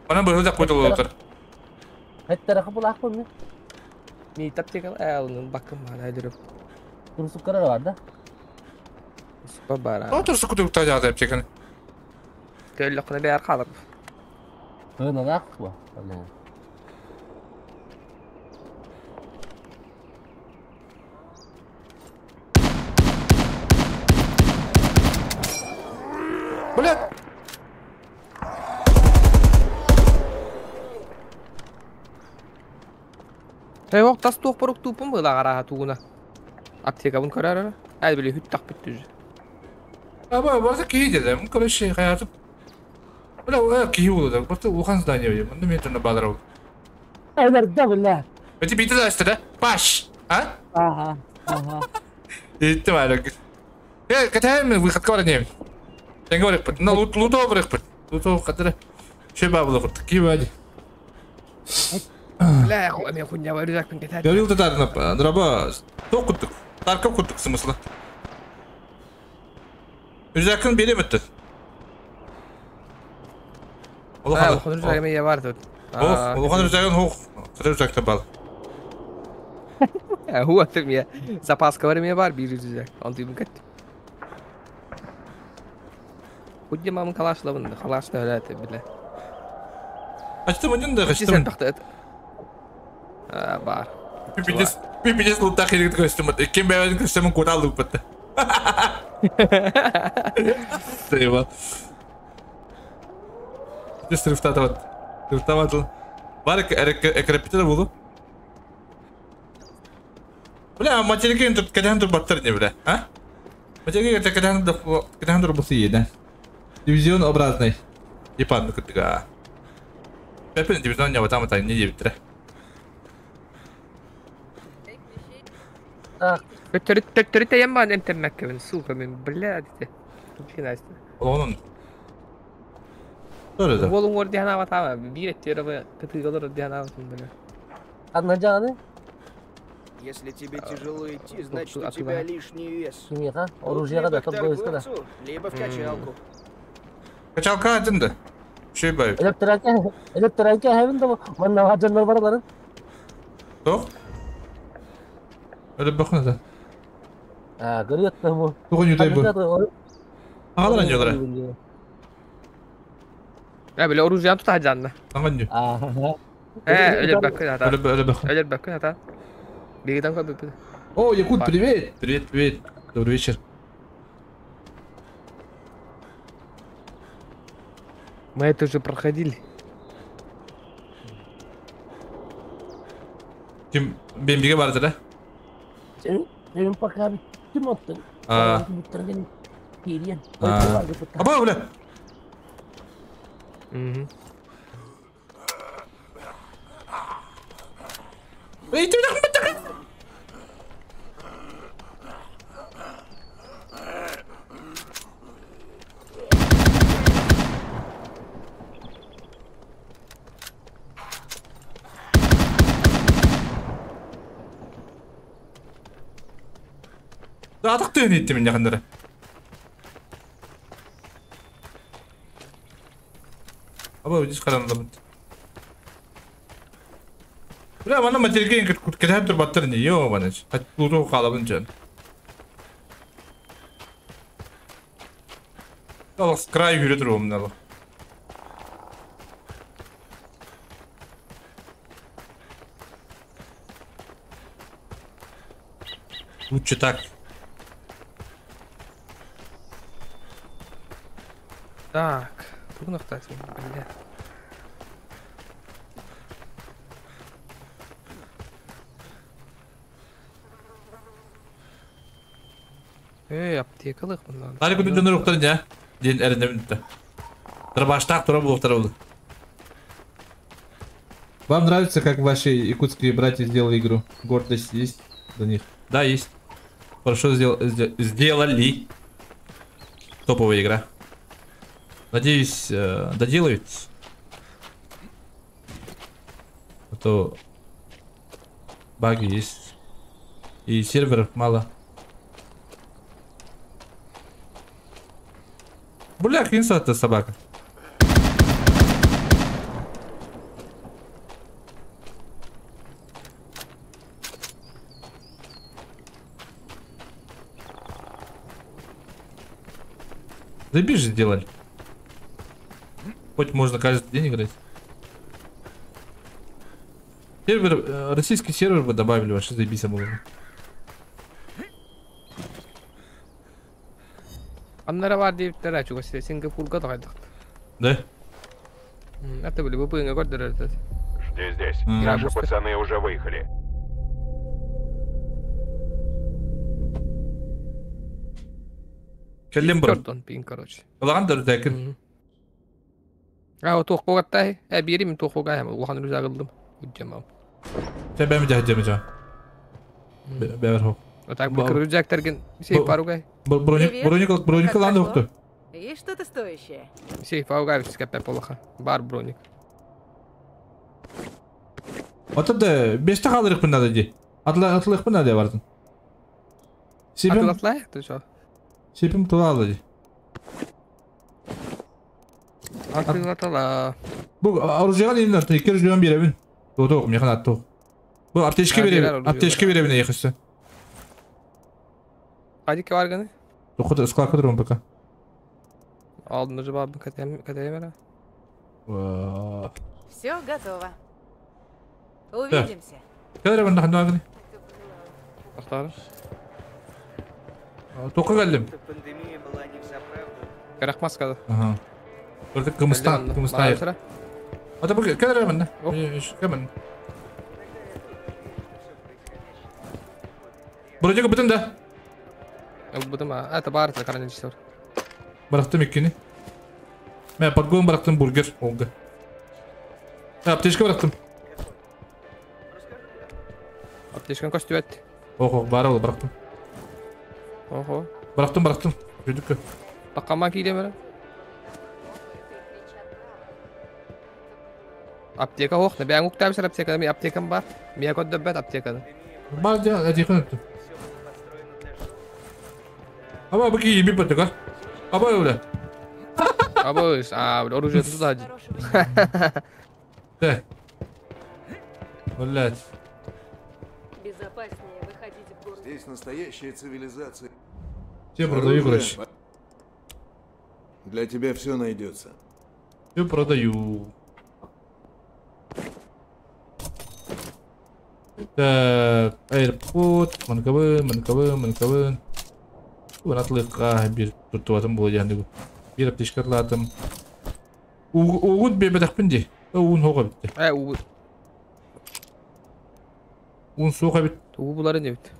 Ана бу да койду отур. Хеттер капала акпы. Ми таптика, алын бакым бар, өлөрү. Турсук карар бар да. Сука бар. О, турсук кутук та жада аптеканы. Көллө кына бер калып. Тына акпы. Бля! Эй, ок, тас туох порук тупун была гара тугуна. Аптека бун көрөр. Ай, биле хүт так бүттү же. Аба, барса кии дедим. Короче, хаятып. Бля, кии болду. Барса улхан здание. Мында мен турна балар болду. Ай, да, бля. Эти бити да да? Паш. А? Ага. Ага. Итти бар. Э, катайм выходка бар не. Тенге бар бит. На лут лутов бар бит. Лутов катыр. Шеба булды курт. Ки бади. Бля, мен хуйня бар рюкзакпын кетер. Говорил татар драба. Ток куттук. Таркап куттук смысла. Рюкзакын бере битти. Улахан рюкзагы мен бар тут. Ох, улахан рюкзагын хох. Рюкзакта бал. Хуа ты мне запаска бар мен бар бир рюкзак. Антыйбын кетти. Хуйня мамын калашлабын, калашны өләте биле. Ачтым один да, ачтым. А, бар. Пипидес, пипидес лутах иргит костюм. Кем бәвәдин костюмын куда алып битте. Сейва. Дес рифтатат. Рифтатат. Бар экрепитер булду. Бля, материкен тут кәдән тур баттыр не бля, а? Кэтэн турбусыйда. Дивизион образный. Японны кыттыга. Пеппин дивизион ябатам атай не дебиттire. Так. Төттөрү яман эмтеммеккебин, сука мен, блядь. Onun. Öyle de. Болун ор диһана батама, бир эттер кытыгалар диһана батам бля. Анна жаны? Если тебе тяжело идти, значит у тебя лишний вес. Кимиға? Оружиеға да Либо к топ қойысты да. торговцу, либо в качалку. Качалка один да. Şey bay. Электроке хәбин да манна хаджаннар бараларын. Тоқ? Öyle bakın da. А, көрөт бу. Тугун юдай бу. Агалар аньолар. Я бля оружие тутаҗанны. Аңан ю. Э, өлөр бакын ата. Өлөр өлөр бакын. Өлөр бакын ата. Бигеден көбүп. О, Якут, привет! Привет, привет. Добрый вечер. Мы это уже проходили. Ким бембиге барды да? Сен пока ким оттun? А. Аба, бля. Угу. Эй, ты нахуй Атақ түйін етті мен жақындары. Аба, өдес қаранды бұд. Бля, мана материген кетіп тұр баттыр не, ё, мана. Қайтып қалабын жан. Алақ край хүрі тұр омын алық. Лучше так. Так, тугун актайсың, бля. Эй, аптекалык мындан. Тары күнү дөнөр уктар я. Ден эринде бүтті. Тырбаштак тура булуктар болду. Вам нравится, как ваши якутские братья сделали игру? Гордость есть за них? Да, есть. Хорошо сделали. Топовая игра. Надеюсь, доделают. А то баги есть. И серверов мало. Бля, кинса-то собака. Заебись же сделали. Хоть можно каждый день играть. Сервер, российский сервер бы добавили, вообще заебись было бы. Аннара бар деп тәрәчү көсте Сингапурга да кайдык. Да? Это были бы көрдүлөр. Жди здесь. Наши пацаны уже выехали. Келлем бар. Пин, короче. Улаган да тәкин. А, вот тоққуға тай. Ә, берейін тоққуға әм. Улахан рюкзак алдым. Үджемам. Сен бәмі жа жа. Бәбір хоқ. Вот так бұл рюкзак терген сейф баругай. Броник, броник, броник ланды хоқты. Есть что-то стоящее? Сейф аугай скепе полаха. Бар броник. Вот это беште қалдырық надо ди. Атлық надо бардын. Себім. Атлай, ты что? Себім туралы ди. Атылатала. Бу оружиега дейін артын, екі оружиега беребін. Тоқ, механ атты. Бу аптечка беребін, аптечка беребін ехісі. Қайдеке бар гыны? Тоқыды, склад кыдырым пока. Алдын уже бабын катаймера. Все готово. Увидимся. Кадыр бен ханды гыны? Ақтары. Тоқы кәлдім. Керек маскада. Ага. Только кымыстан, кымыстан. А то кадр мен. Кемен. Броник бүтүн да. Ылбытым а. Это бар хранилище бар. Bıraktım ikini. Ben подгон bıraktım burger oldu. Аптечка bıraktım. Аптечканы көстүбэт. Ох, бар ол bıraktım. Охо. Bıraktım bıraktım. Çocuk. Баккама киирем эрэ. Аптека ох, бэйэҥ уктаабысар аптеканы, мин аптекам бар. Миэ көрдөрбөт аптеканы. Бар дьэ, этиэхин өттүм. Аба бу киһи бит баттыга. Аба öyle. Абыс, а, бля, оружие сзади. Да. Блять. Безопаснее выходить в город. Здесь настоящая цивилизация. Все продаю, Оружие. короче. Для тебя все найдется. Все продаю. Так, AirPod, манкабын, манкабын, манкабын. Уратлыкка бир туттубатым була диэн бир аптечкалаатым. Угут биэрбэтэхпин дии. Уун суох эбит. Угут. Уун суох эбит. Угу булар не бит.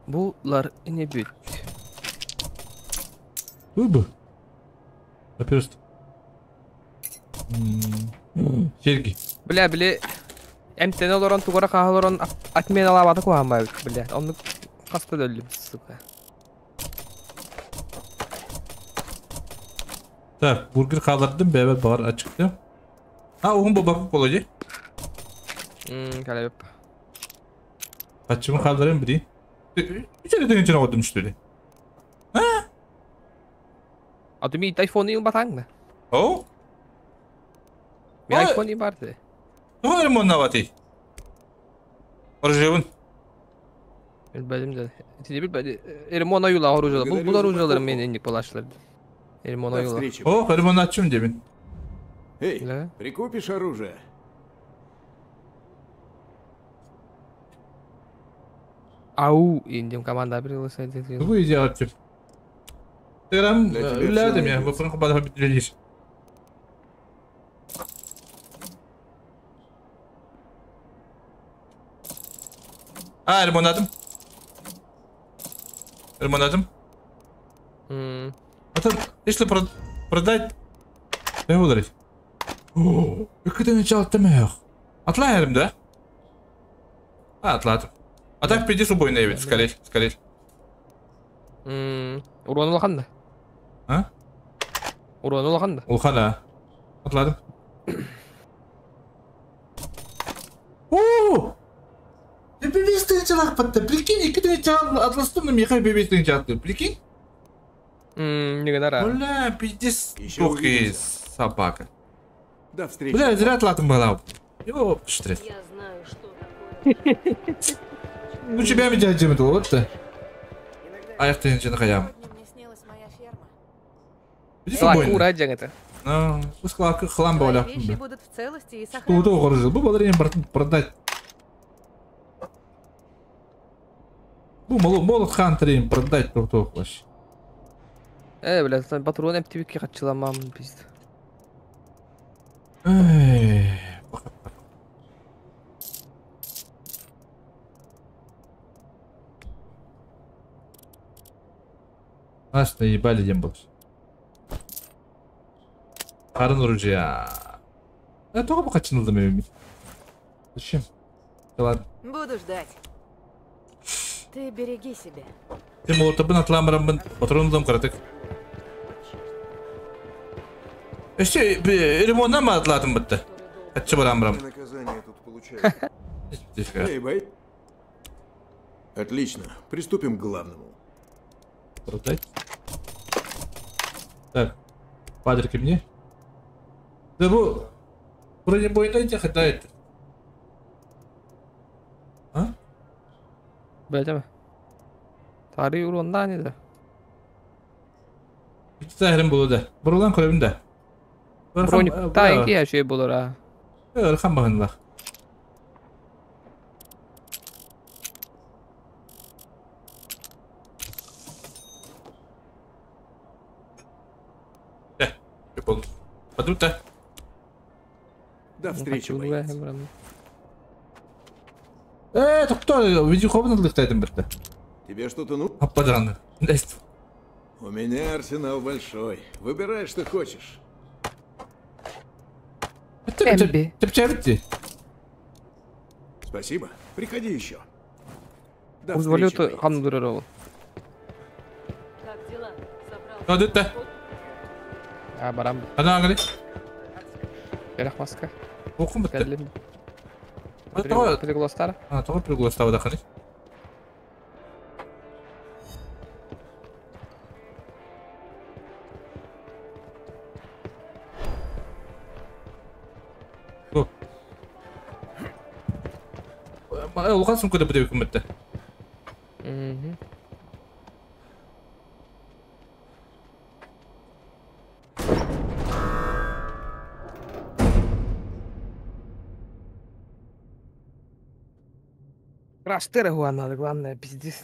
Булар не бит. Бу. Наперст. Серги. Бля, бля. Эмтен олорон тугара хаалорон отмена лабата куһамай бля. Оннук хаста өллүм, сука. Так, бургер хаалардым, бэбэ бар ачыкты. А, угун бу бакы колоди. Калеб. Ачымы хаалдарым бири. Үчөрө деген чына годум что ли? А? А ты ми iPhone ил батаңда? О? Ми iPhone барды. Тоҕо ремоннаватый? Оружиебын. Билбедим да. Итини билбеди. Ремон оюла оружие. Бул бул оружиеларым мен энник булашлар. Ремон До оюла. встречи. О, ремоннатчым дебин. Эй, Да. прикупишь оружие? Ау, индем команда пригласает. Тугу идеал тип. Терам Для тебя всё үлләдем я, найдется. бу кубада бит А, ремоннадым. Ремоннадым. А то, если продать... Я ударить. О, это начало темех. Атлаем, да? А, атлатым. А так приди с убойный вид, скорее, скорее. Урон улахан да. А? Урон улахан да. Улхан, Атладым. О! Бебестен чалак патта. Прикинь, iki tane çal atlastım da Михаил бебестен чалды. Прикинь? Не гонора. Бля, пиздец. Еще Ох и увидимся. собака. До встречи. Бля, зря атлатым была. Ёп, штрих. Я знаю, что такое. Ну тебя меня делать вот то. Аяқтайын жаны қаям. Мне снилась моя ферма. Иди Клаку раджан это. Ну, пусть клаку хлам боля. Твои вещи будут в целости и Что сохранности. удобно, бу баларин продать. Бу молот хантерин продать тоқтоқ вообще. Бля, там патрон MTV-ке хатчыламам, пиздец. Эй, Нас наебали дем был. Харын оружия. Я только покачнул да. Зачем? Да ладно. Буду ждать. Ты береги себя. Ты молотобын атламырымын патронудам каратык. Эще ремонтна ма атладым бітті. Атчы барамырам. Наказание тут получают. Эй, бай. Отлично. Приступим к главному. Продать. Так. Падрики мне. Да бу... Бронебойный не хватает. А? Бля, Тарı уронда не да. İki tane bulu da. Buradan koyayım da. Броник та iki her şey bulur ha. Örkan bakınlar. Yapalım. Hadi da. До встречи, боец. Doktor, video kopun ılıktaydım birde. Тебе что-то ну? Аппадан. У меня арсенал большой. Выбирай, что хочешь. Тепчевти. Спасибо. Приходи еще. До Валюта хамдырырыл. Как дела? Собрал? Надо. А, барам. Ана англи. Берах маска. Окум битте. Пригластар. А, тоҕо пригластар даханы. Улахан сумка да битэ күммэтте. Раштыра надо, главное, пиздец.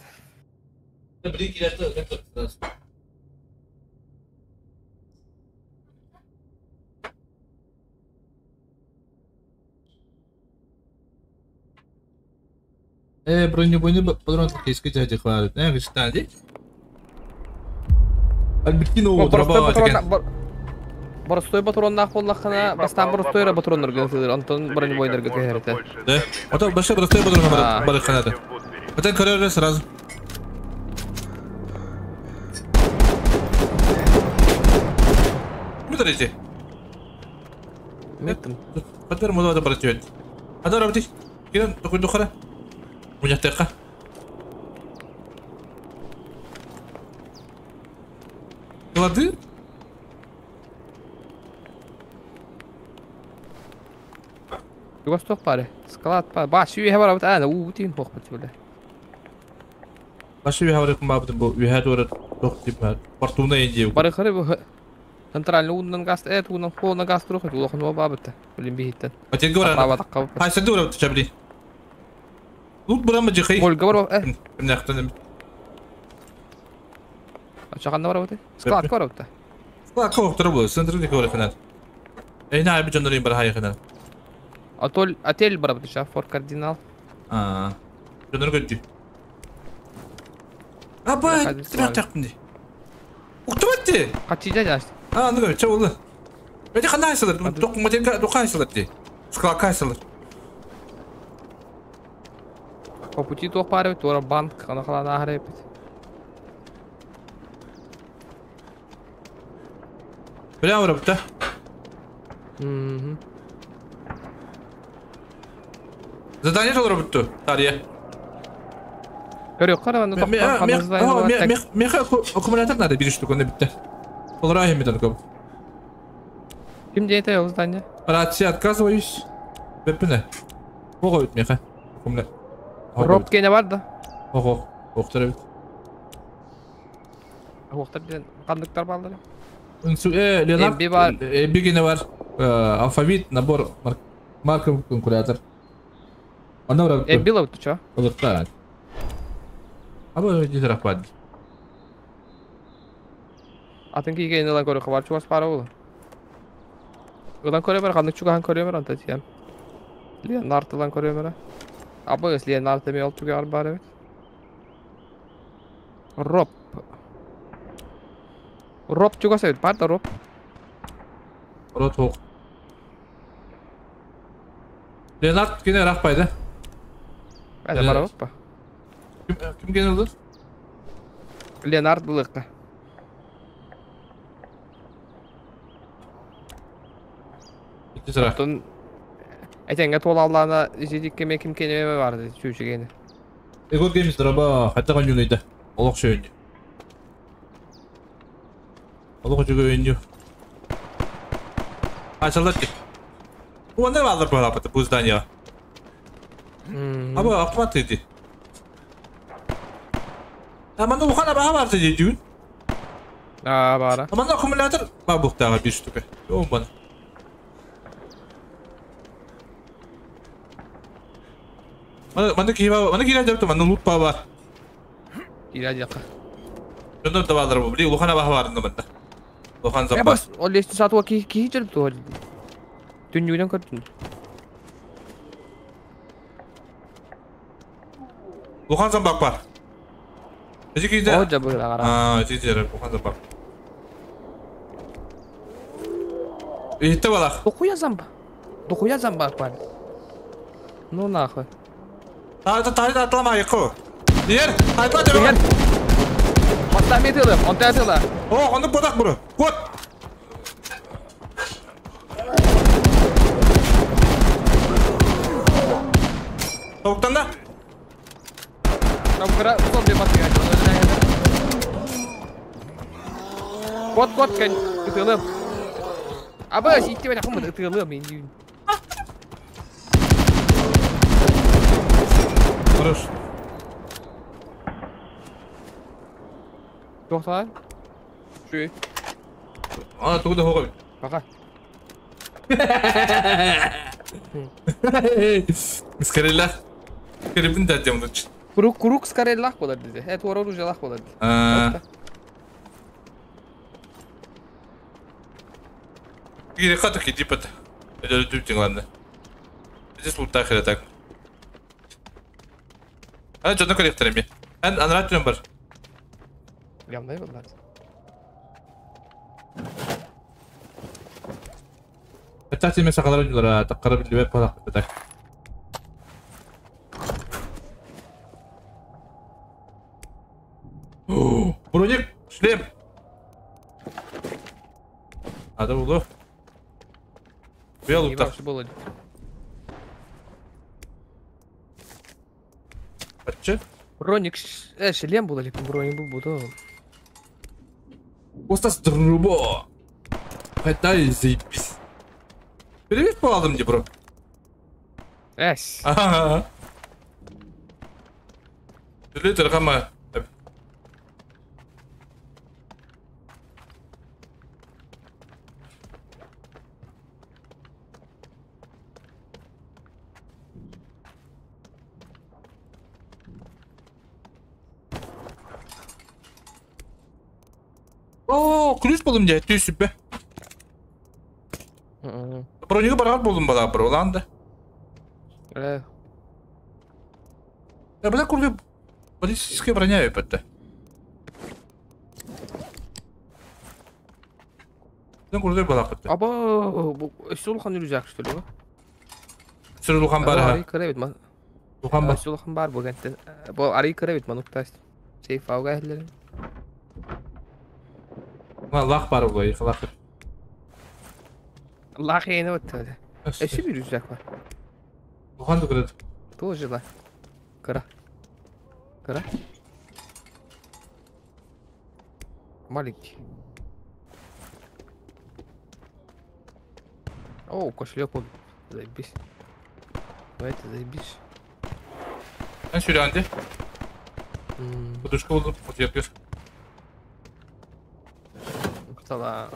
Бронебойный патрон киски тяти хвалит. Не, кстати. Альбертино дроба. Простой патрон нахуй лахана, бастан простой патрон организовал, Антон бронебойный организовал. Да. А то большой простой патрон бараханата. Потом короче сразу. Смотрите. Нет. Потом мы надо брать. А да, работай. Киран, такой духара. У меня тека. Клады? Югосток пары. Склад пары. Баш үйе бар абыт. Ана уу тин хоқ бит биле. Баш үйе бар кым бу үйе дора тох дип. Фортуна инди. Бары хары бу. Центральный уунан газ эт уунан холна газ турух улахан ба бабыт. Билин бихиттен. Атен гора. Хайсы дура чабли. Лут бурама жихи. Ольга бар. Кимнәхтен. Ачаганда бар бит. Склад бар бит. Склад коқ тура бу. Центральный гора ханат. Эйна аби жоннорин бар хай ханат. Атоль отель бар бит, фор кардинал. А. Жоннор көттү. Аба, трактакмын. Уктубатты. Качыда жаш. А, ну ча болду. Эти кандай сылар? Ток матерка токай сылар ти. Склад кайсылар. По пути тох пары, тура банк, ана калана ахреп. Прямо рабта. Угу. Задание жол рабытту, Тария. Көрөк карабан токтон Меха аккумулятор надо бир штук, он битте. Полтора метр көп. Ким дейт ол здание? Рация отказываюсь. Беппине. Ого бит меха. Аккумулятор. Роб кене бар да. Ого, октор бит. Октор ден кандыктар балдыр. Үнсү Ленар бигене бар. Алфавит, набор марков калькулятор. Ана Било ты чё? Олыкта. Аба дизрак бад. Атын кийген ылан көрө кабар чугас бара болу. Ылан көрө бар, кандык чугахан көрө бар анта тиям. Леонард ылан көрө бар. Аба эс Леонард эме олтуга бар бар бит. Роб. Роб чугас бит, бар да роб. Роб ток. Леонард кене рахпайды. Айда бар ба? Ким кене oldu? Леонард булыкта. Антон Этенге толаллана жедикке ме ким кене барды чүүчүгени. Егор Геймс драба хатта канюнайда. Олох шөйүн. Олох жүгөйүн. Ачылды. Уонда балдар бар апаты бу здание. Аба автомат деди. Аманда ухана баха бар деди дүйүн. А бара. Аманда аккумулятор бар буктага бир штука. Йоң бана. Манда киба, манда кира жапты, манда лут бар. Кира жакка. Жондор да балдар бу. Били ухана баха бар мында. Ухан запас. Ол лестница сатуга ки ки жүрүп тур. Түннүгүнөн көрдүм. Ухан замбак бар. Эти киде. О, жабы ара. А, эти киде, кухан да бар. Итте балах. Дохуя зомба. Дохуя зомбак бар. Ну нахуй. Та та атлама яко. Ер, айтла деп. Онта метылым, онта атыла. О, онды бодак бұры. Кот. Тоқтан да. Там кыра зомби батыга. Кот кот кэн ытылым. Аба, итте мен ахмын ытылым мен. Хорош. Тоқтан. Шүй. А, тугда хогой. Пока. Скорелах. Скоребин да дем лучше. Курук курук скорелах болар dedi. Evet, оружие болар dedi. Гире хатык иди пат. Это тут главное. Здесь лута хера так. А что на коллекторе? Ан анрат бар. Явно болар. Hatta mesela kadar oyunculara takara bir web falan так. Броник, шлем. Надо было. Белый так. Ачы? Броник, шлем был или броник был, буду. Остас друбо. Хотя и заебись. Привет, поладом мне, бро. Эс. Ага. Литр хама. О, ключ болдum diye tüysüp be. Бронюгу барар болдум бала бро, ланда. Э. Я бля курды баллистическая броня өпөттө. Мен курды бала кытты. Аба, бу Сулхан рюкзак что ли? Сулхан бар ха. Ари кырабит ма. Сулхан бар. Сулхан бар бу гәнтен. Бу ари кырабит манукта. Сейф ауга хиллер. Лах бар бу, лах. Лах yeni öttü. Eşi bir rüzgar var. Luхан да кырат. Тоже ла. Кыра. Кыра. Маленький. О, кошелек он. Заебись. Давайте заебись. Ben şöyle Подушка oldu. Вот yapıyor. Tamam.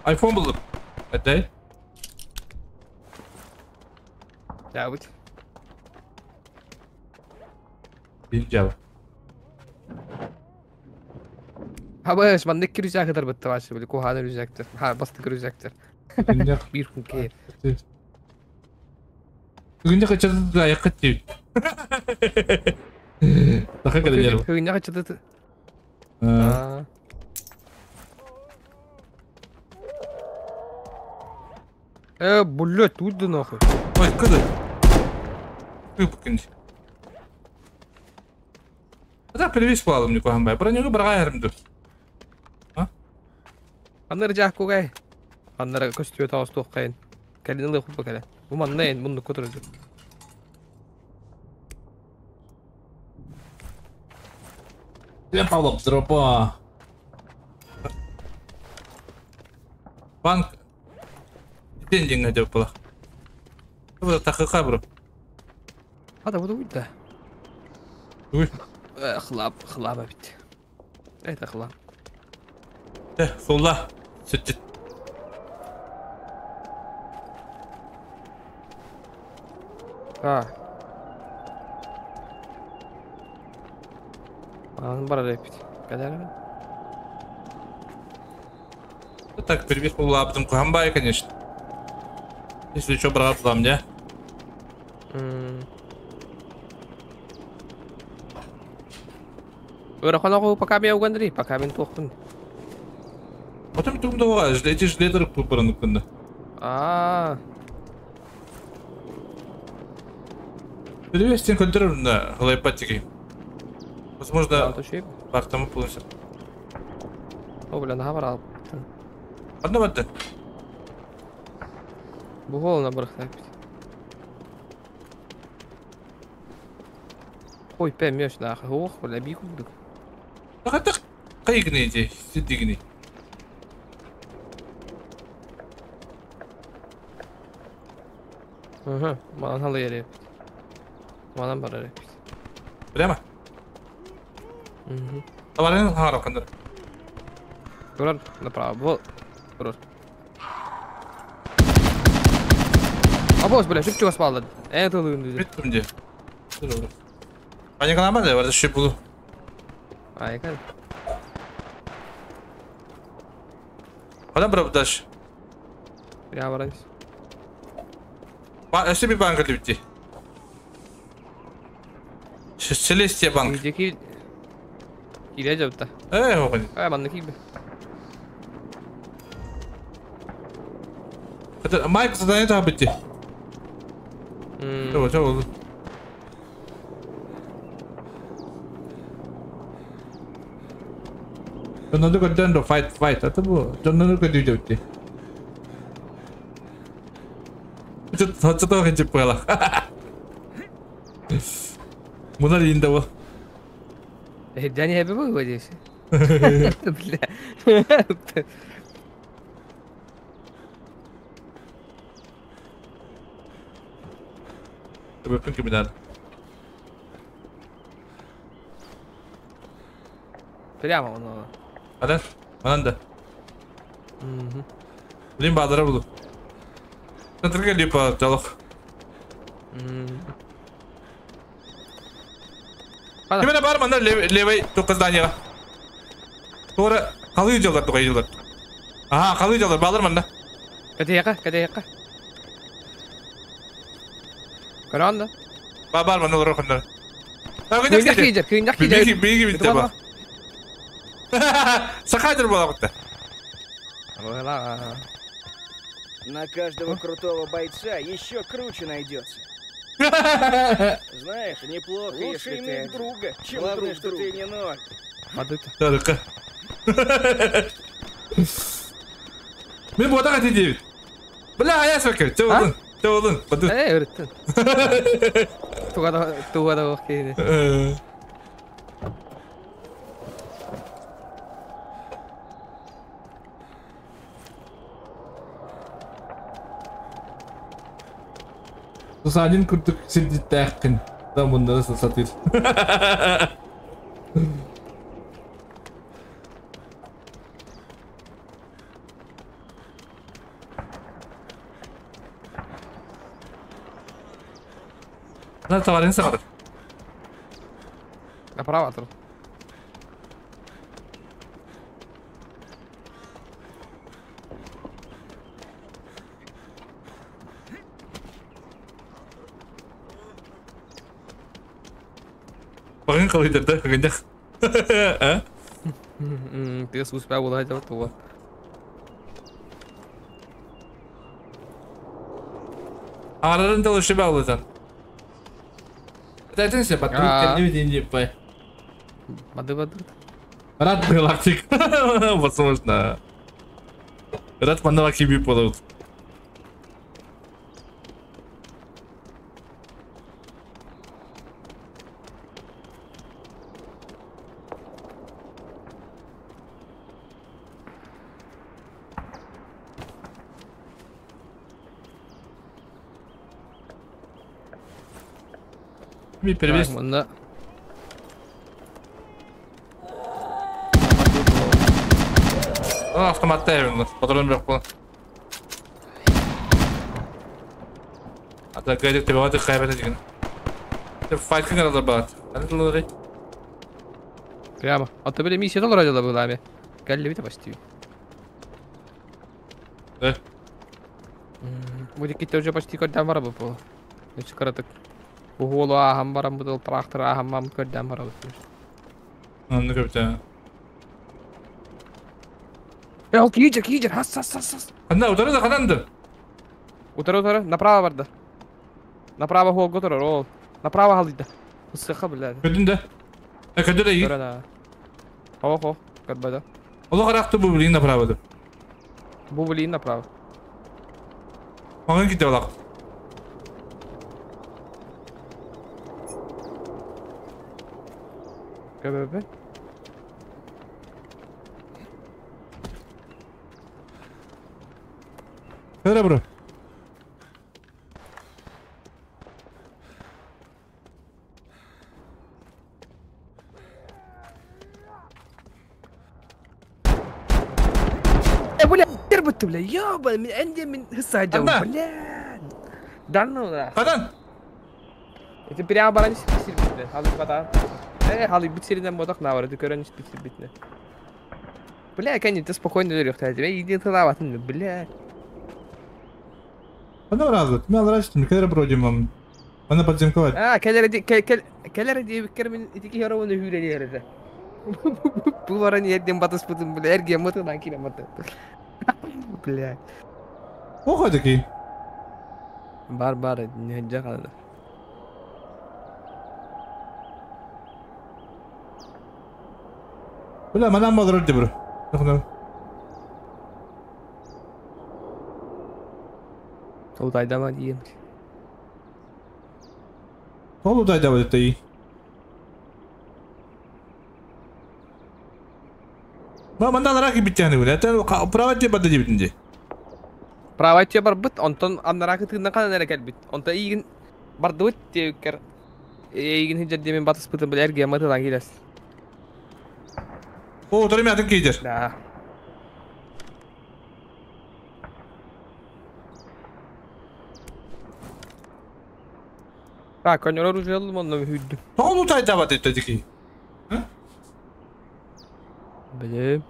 iPhone buldum. Hadi. Ya bu. Birinci Ha bu man ne gireceğe kadar bitti var şimdi. Kohane girecektir. Ha bastı girecektir. Bir gün keyif. Günde kaçırdı da yakıt değil. Daha kadar yer. Günde kaçırdı. Блять, тут да нахуй. Ой, куда? Ты Да, перевес плалым никого бай. Бронюгу брага ярымды. А? Аннары жак кугай. Аннары көстүө таас туох кайын. Калин ылы хупа кале. Бу манна эн мунну көтөрөдү. Я Павлов дропа. Банк. Ден деньги деп была. Вот так и бро. Hadi bu da buydu. Uy. Хлаб, хлаба бит. Это хлаб. Солла. Сүт. А. Анын бар репит. Кадәрме? Так, перевес лабдым кухамбай, конечно. Если что, брат, дам, да? Өрөхөн пока мен угандри, пока мен туохпун. Потом тугда эти жледер пупырын А. Перевести контроль на лайпатики. Возможно, бактамы полностью. О, бля, нага барал. Одна вода. Бугол на барахта. Ой, пэмеш нахуй. Ох, бля, биху. Так, кайгны эти, сидигни. Ага, манан халы yeri. Манан бар Прямо? Угу. Давай, харап кандыр. Турар направо. Вот. Турар. Абос, бля, шүп чугас балды. Э, тылыгын düzü. Биттим де. Паникалама да, бар шүп булу. Айкан. Када бирап даш. Прямо барамыз. Ба, өсө би банк битти. Селестия банк. Жеки Киле жапта. Э, оған. Ай, манны кийбе. Это Майк задание та битти. Чего, чего? Доннonu көрдөн до fight fight. Это бу. Доннonu көрдү жөттү. Чё-то хэнчип была. Мунар инде бу. Дани хэппи бу здесь. Бля. Өппүн киминен. Прямо он. Адан, анан да. Угу. Блин, баадара булу. Центрге липа жалок. Кимине бар манда левый тоқыз зданияга. Тура калый жолдар тугай жолдар. Ага, калый жолдар баалар манда. Кәтияка, кәтияка. Көрөн да. Ба бар манда олар кындар. Кыйнак кийдер, кыйнак кийдер. Биги биги битте ба. Сакадыр бола кутта. Ла. На каждого крутого бойца еще круче найдется. Знаешь, неплохо, Лучше если ты иметь друга, чем Главное, друг что друга. ты не ноль. Мадыта. Тарыка. Мен бота кати дейбит. Бля, аяс бакыр. Чабылдын. Чабылдын. Баду. Э, өрүттүн. Тугада тугада окейни. Сусанин күрдүк сирдиттээхкин. Да мундары сатыр. На товарын сағыр. Направо тур. Бағын қалайдыр да, қағындақ. А? Ты успел улать вот того. Арарын да лучше бағылыдан. Это себе А. не видим, не Мады бады. Рад галактик. Возможно. Рад манала киби подают. Ми перевес. Так, мында. А, автомат тайм, патрон бек был. А так гадик тебе вот хайбет деген. Ты файт кыңар алар багат. Аны тулары. Прямо. А то били миссия доллара дела была ами. Галли почти. Да. Будет китте уже почти көрдән бара бу. Үч каратык. Уголу ахам барам бу трактор ахам мам көрдән бара бу. Анны көптө. Э, ол киижер, киижер, хас, хас, хас, хас. Ханна утары да хананды. Утары, утары, направо барды. Направо холго турар, ол. Направо халыйда. Ысыха, блядь. Көдүн да. Э, көдү да. Көрөн а. Хо, хо, көрбөдө. Олох аракты бу билин направо да. Бу билин направо. Маңын ките олақ. Көбөбө. Көре бро. Бля, тербытты, бля, ёба, мен әнде мен хысса жау, бля. Да ну да. Кадан? Это прямо баран сир битне. Халы бата. Э, халы бит сиринен бодак на бар, көрөн бит сир битне. Бля, кәне ты спокойно жүрөк тәде. Иди тылабатын, бля. Ана разы, мен алрачтым, келер бро дейм. Ана подземковать. А, келер кел келер дип кермен итики хероны хүреле ерде. Бу баран ерден батыс бутун, бля, эрге мытынан киле мыты. Бля. Охо таки. Бар бар, не жакалды. Бля, манам болор бро. Нахна. Ол дайдама дейм. Ол дайдама дейт. Ма мандал раки биттяны бля. Тен право тебе бада дебитинде. Право тебе бар бит, онтон аннараки тыгынан кана нere келбит. Онта игин бардыбыт тебиккер. Игин хиджер демен батыс бытын бля эрге мытылан келес. О, торы мен кейдер. Да. Так, конер оружие алдым, онна хүддүм. Тоғын ұтай табат етті дики. Билем.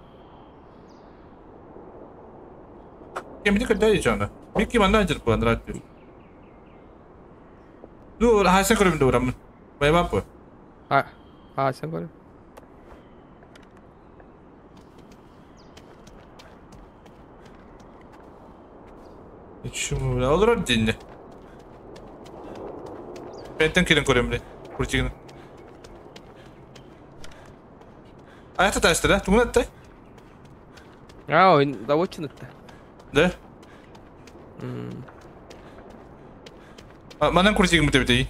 Кемди кырдай жана. Микки мандан жүрүп буан рат. Ну, хасан көрөм дурам. Байбап. А, хасан көрөм. Чуму, олор динне. Бентен келин көрөм биле. Курчигин. Аята ташты да? Тугунатты? А, ойн заводчинытты. Да? Манан курчигин бите бите.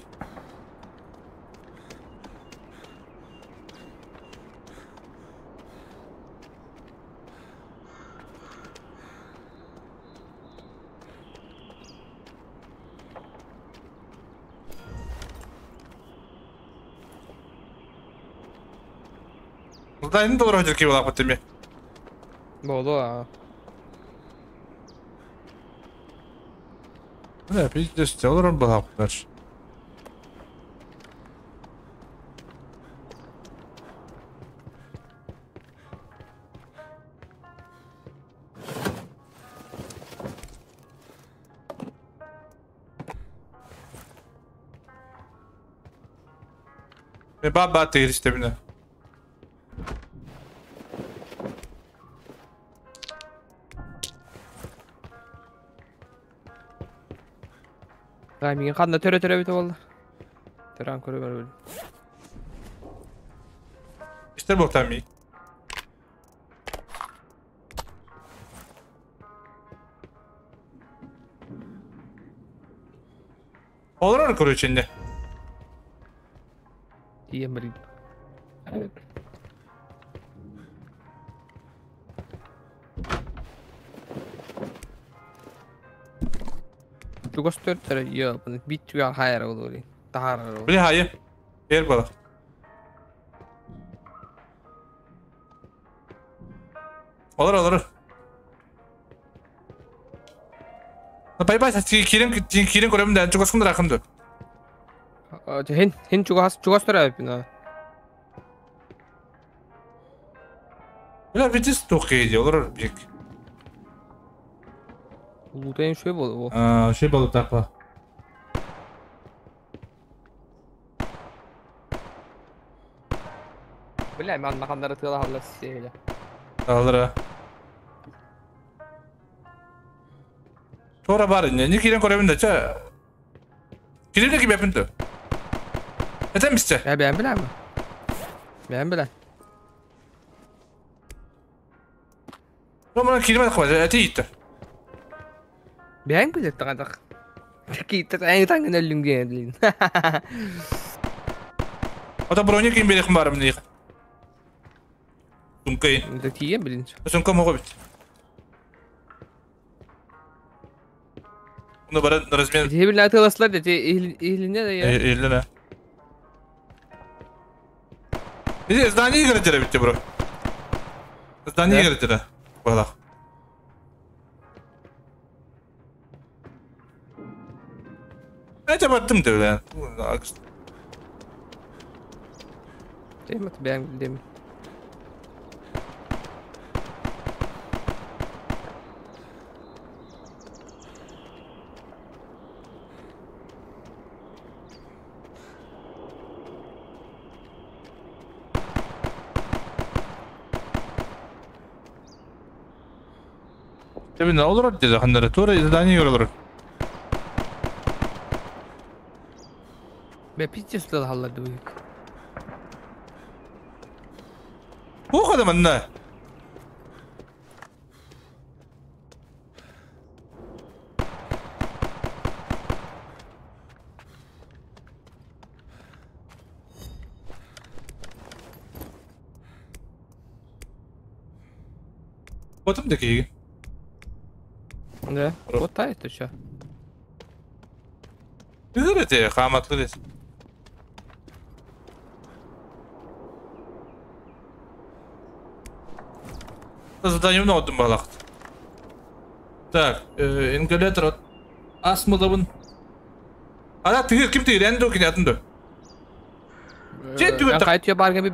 Дайын доллар хотел кибалап баттым. Болду а. Да, пиздец, доллар был дальше. Баба ты истебне. Да, мигин канда төрө-төрө бит болду. Төрөн көрө бер. Истер болтам ми. Олар көрө içinde. Ием бил. Тугас төртөр я, бу бит туга хайра болду. Тахара. Били хайы. Бер бала. Олар олар. Бай бай кирен кирен көрөм да чугас кымдыр акымды. Хин хин чугас чугас төрөп бина. Била битис токейди олар бик. Лутайын шөй болду. А, шөй болду такпа. Бля, манна ханнары тыалаһаллар сиэһилэ. Алра. Тора бар не кирен көрөбүн да ча. Кирен ки бепин тө. Это мисте. Я бэйэм билэм. Бэйэм билэн. Ну мана кирмет хват, это итте. Бэйэм билэр таҕадах. Кииттэ эң таңын өллүм диэн. Ата броня ким берехм барым не. Сумкай. Да тиийэн билин. Сумка могу бит. Ну бара размен. Ити билэн тыласлар да ти иһилинне да я. Иллене. Иди здание играть битте бро. Здание играть Балах. Это баттым деп бля. Деймет бэйэм билдим. Тебе на олорор деди ханнары тура здание олорор. Бэ пиздец тылаһаллар дыбык. Бу хада манна. Потом такие. Да. Вот та это что? Ты хаматлы дес. Задание много балахт. Так, ингалятор асмалабын. Ана тигер ким тигер энди окин атын ду. Жет түгел Эн кайтıyor барга bir.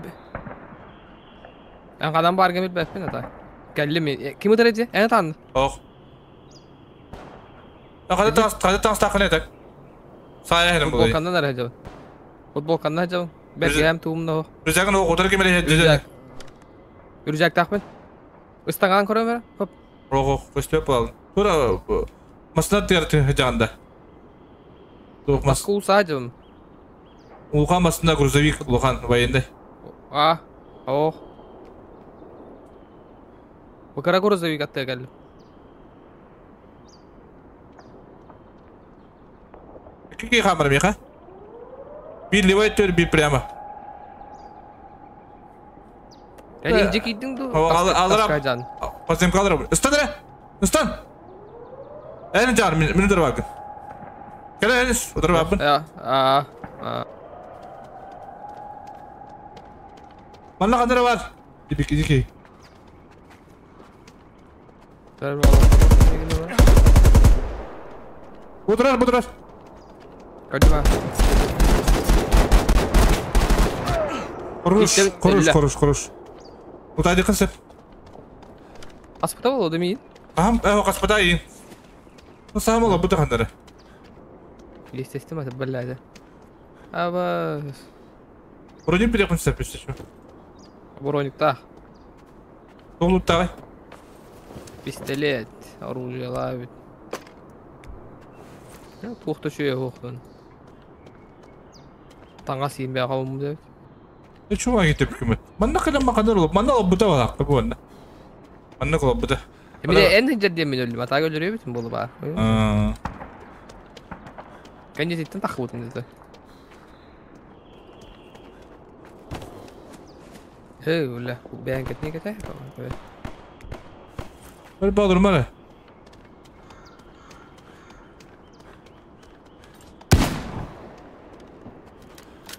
Эн кадан барга bir бәппин ата. Келли ми? Ким өтөрөжи? Эн танды. Ох. Када таңс када таңс тақын этек. Сая херим бу. Футболкандан ара жабын. Футболкандан жабын. Бәт гәм туумна. Рүзәгин о отыр кемере Үржәк. Үржәк тахмын. Ыстанган көрөмөр. Хоп. Ох, көстөп алдым. Тура масына терти жанда. Тух мас. Кулса жабын. Улхан масына грузовик улхан военный. А. Ох. Бакара грузовик атты келди. Какие хаммер меха? Bir левой төр, bir прямо. Я инжи кийдиң ду. Алырам. Пасем калырам. Ыстан эре. Ыстан. Эни жар, мин дыр бакын. Келе энис, отыр бакын. Я, а, а. Манна кандыра бар. Дибик, дики. Бутырар, бутырар. Кадима. Хорош, хорош, хорош, хорош. Утайды кысып. Аспыта болду мин. Ахам, каспыта ин. Ну сам ола бу тахандары. Естественно, это блядь. Аба. Броник переход сәп еще. Броник тах. Толуп тагы. Пистолет, оружие лавит. Туохта шүйе хоқтun. Таңға сиынбай қалуым деп. Чума кетіп күміт. Манна қыдан мақандар олып, манна олып бұта балақ, бұл онда. Манна олып бұта. Мен ән жерден мен өлдім, атаға өлдіре бітім болы бар. Кәнде зеттен тақы бұтын деді. Эй, өлі, бәйін кетіне кете. Бір бағдыр мара.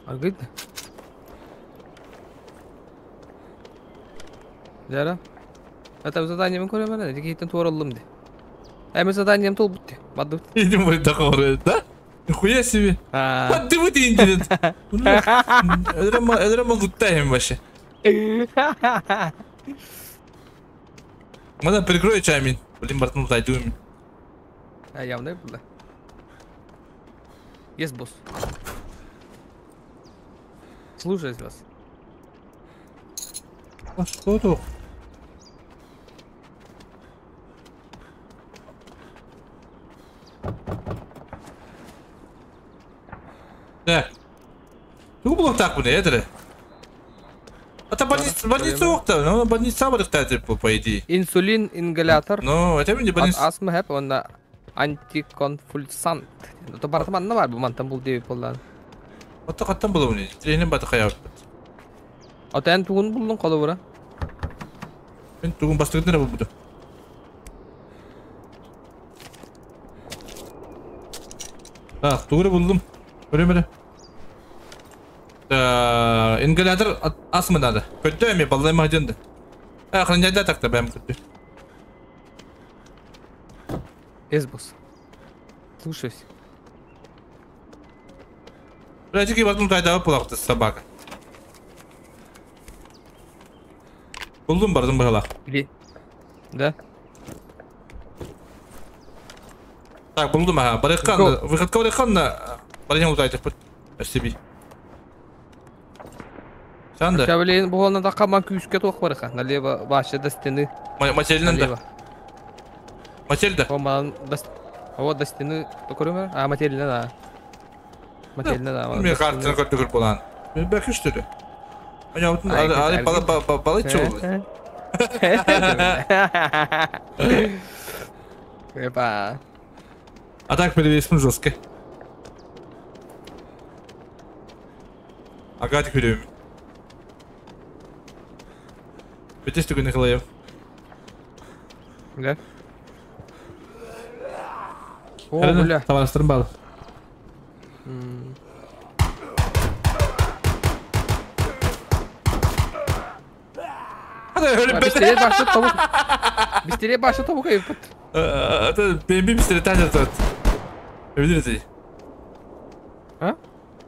Аргыйды. Жара. Это задание мен көрем ана, жеке туаралым де. Әмі заданием тол бітті. Бадды. Иди мой договор, да? Нихуя себе. Вот ты вот индит. Это могу тайм вообще. Мада прикрой чаймин. Блин, братан, зайду им. А явно было. Есть босс. Слушаюсь вас. А что тут? Так. Тугу булуохтаах бу это? Это больница, больница окта, ну больница будет типа по идее. Инсулин ингалятор. Ну, это не больница. Астма хэп, он антиконвульсант. То баратым анна бар, бу мантан бул деп боллан. Отто каттан булу не? Тренин баты каяп. Ата эн тугун булдун колу Мен тугун бастыгын бу буду. Так, тугуру булдум. Көрөм Ингалятор астмы надо. Көттө эми балдай маденди. Охраняйда так-то бэм көттө. Эсбус. Слушаюсь. Бля, тики батым тайда булакты собака. Булдум бардым быгала. Или? Да. Так, булдум ага. Барыккан, выходка барыккан на барыня утайтып. Спасибо. Санда. Чабелин буолна да каман күүскө туох барыха. Налево вообще до стены. Мательнен да. Матель да. О, вот до стены. Көрөмө? А, мательнен да. Мательнен да. Мен картаны көрдүк болан. Мен бәки что ли? Аня вот али бала бала чул. Эпа. А так перевесим жестко. Ага, теперь. Бетес түгін қалайы. Да. О, бля. Табарастырым балы. Бистере башы табук. Бистере башы табук айыппыт. Это бемби бистере тажат. Өбүдүрөтүй. А?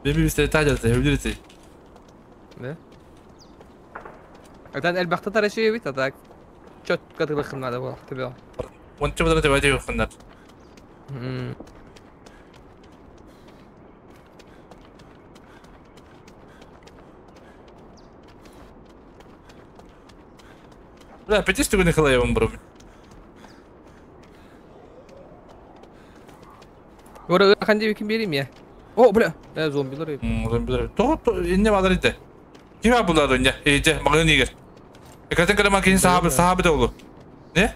Бемби бистере тажат, өбүдүрөтүй. Да. Атан элбахта тараши бит, а так четко тылыхын надо было тебе. Онча бадар тебе айтып хыннар. Бля, пятис түгүнү кылайбын бро. Ора ханди ким берим я. О, бля, зомбилар. Зомбилар. То инне бадар ите. Ким булар инне? Эйде, магын игер. Экатын кара макин сахабы сахабы да олу. Не?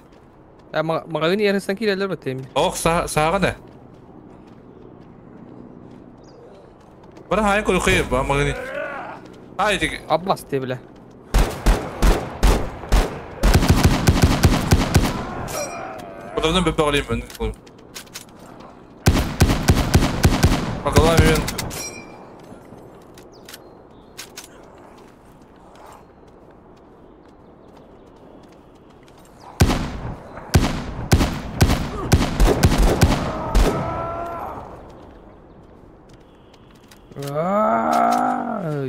Магын ерестен кирелер бетем. Ох, сага не. Бара хайын кол кыйы ба магын. Ай тик. Аблас те бля. Подавдан беп баглайм мен. Баглайм мен.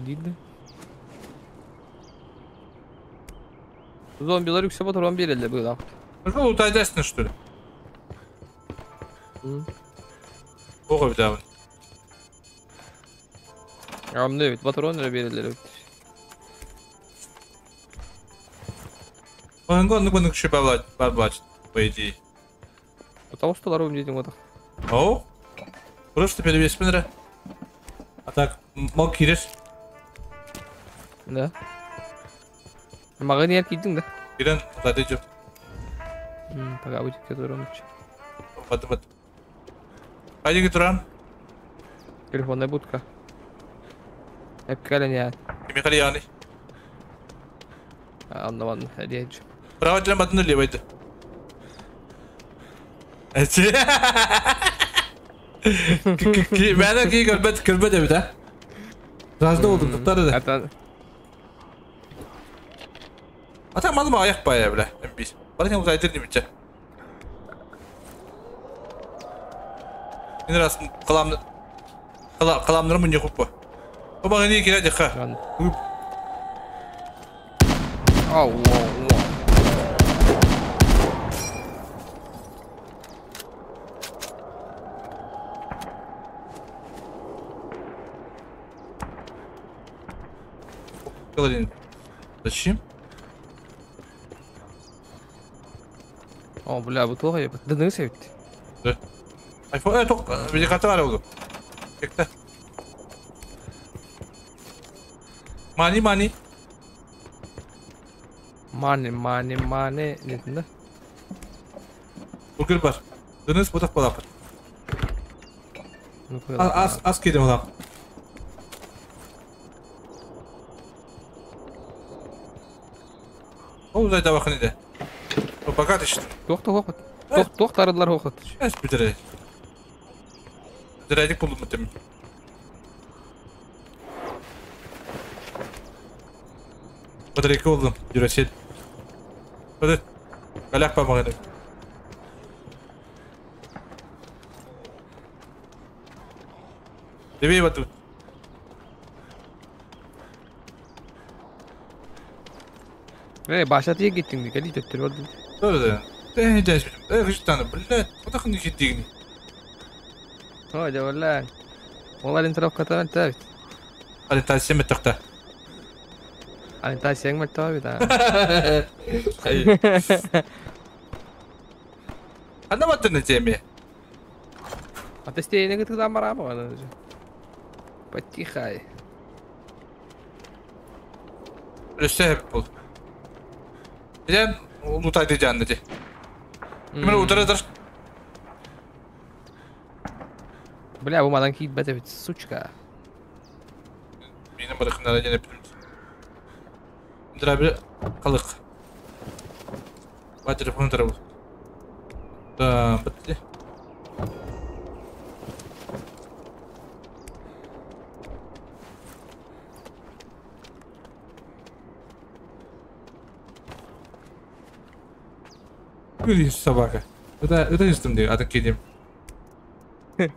Дейді. Зомбилар үксе батыран берелер бұл ақыт. Что, утайдайсың, что ли? Оға бітабын. Амны бит, батыран берелер бит. Оңғы онны күнік шөп бар бұлач, по идее. Потому что лару мне отақ. Оу? Просто перевеспен ра. А так, мал киреш. Да. Маған ер кидің да. Кирен, зады жоқ. Пока будет кетурам. Бат бат. Қайда кетурам? Телефонная будка. Эпкален я. Кеме қали яғни? Анна ванна, әдейінші. Право тілен батынды левайды. Мәні кей көрбет, көрбет әбіт, а? Разды болдым, тұқтары да. Ата малым аяқ бая, бля, М5. Барың ұзай айтыр немесе. Мен расын қаламнырым не құп ба. О, не келеді қа. Ау, ау, ау. Зачем? О, бля, бу туох айбыт. Дыныгы себит. Айфон ток видеокарта бар oldu. Bekle. Mani mani. Mani mani mani нетинде. Бургер бар. Дыныс бутак балак. Ас ас киде балак. Ол зайда бакын иде. Богат işte. Туох туох туох туох тарыдылар хохот. Эс битере. Битередик булдум битем. Батарейка булдум. Юрасел. Hadi. Galak parmağı. Demeyi batım. Başlatıya gittin de gel töttür oldu. Doğru da. De de de блядь, вот не хитигни. О, да валла. والله انت لو كتبت تابت. Hadi tavsiye mi takta? Hani tavsiyen mi tabi da. Hayır. Anlamadın ne diyemi? Атестейне гытыдан барамы аны. Потихай. Өсө бул. Билем, улутайды жанды. Кимер утырыр. Бля, бу мадан кийит бете бит, сучка. Менин барыкындара жана Ndra bir kalık. Ба телефон тарабы. Да, битти. Гүли собака. Это истим диye adı kedim. Бит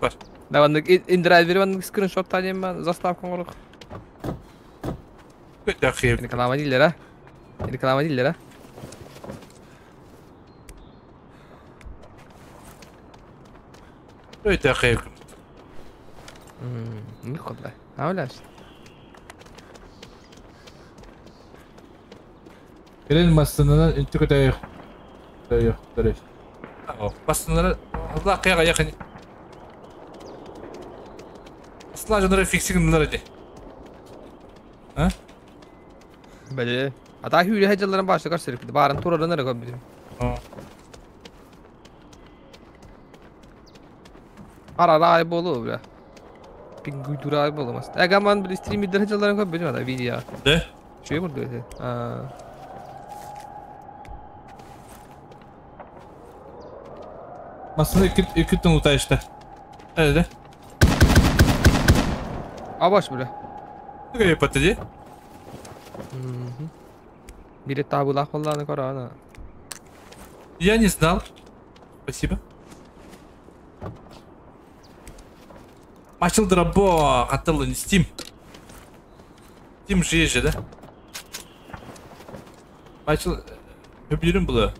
бар. Да, ваннык индрайвер ваннык скриншот танем ben заставка орук. Реклама değiller ha. Реклама değiller ha. Öyle khayr. Не хода. А Gelin basınına intik öte yok. Yok. Basınlara Allah kıyaga yakın. Asla canları fixing hadi. Ha? Бәле. Ата hüyle hacıların başta karşı Barın turarını da koyabilirim. Ara ay bolu bile. Pingui ay bolu mas. Egaman bir stream idder hacıların koyabilirim ada video. De? Şey burada öyle. Aslında iki tane uta işte. Öyle. Abaş bile. Ne kadar patladı? Biri табылах болланы корона. Я не знал. Спасибо. Начал дробо, хотел не Steam. Steam же есть же, да? Начал... Өбүлүм было.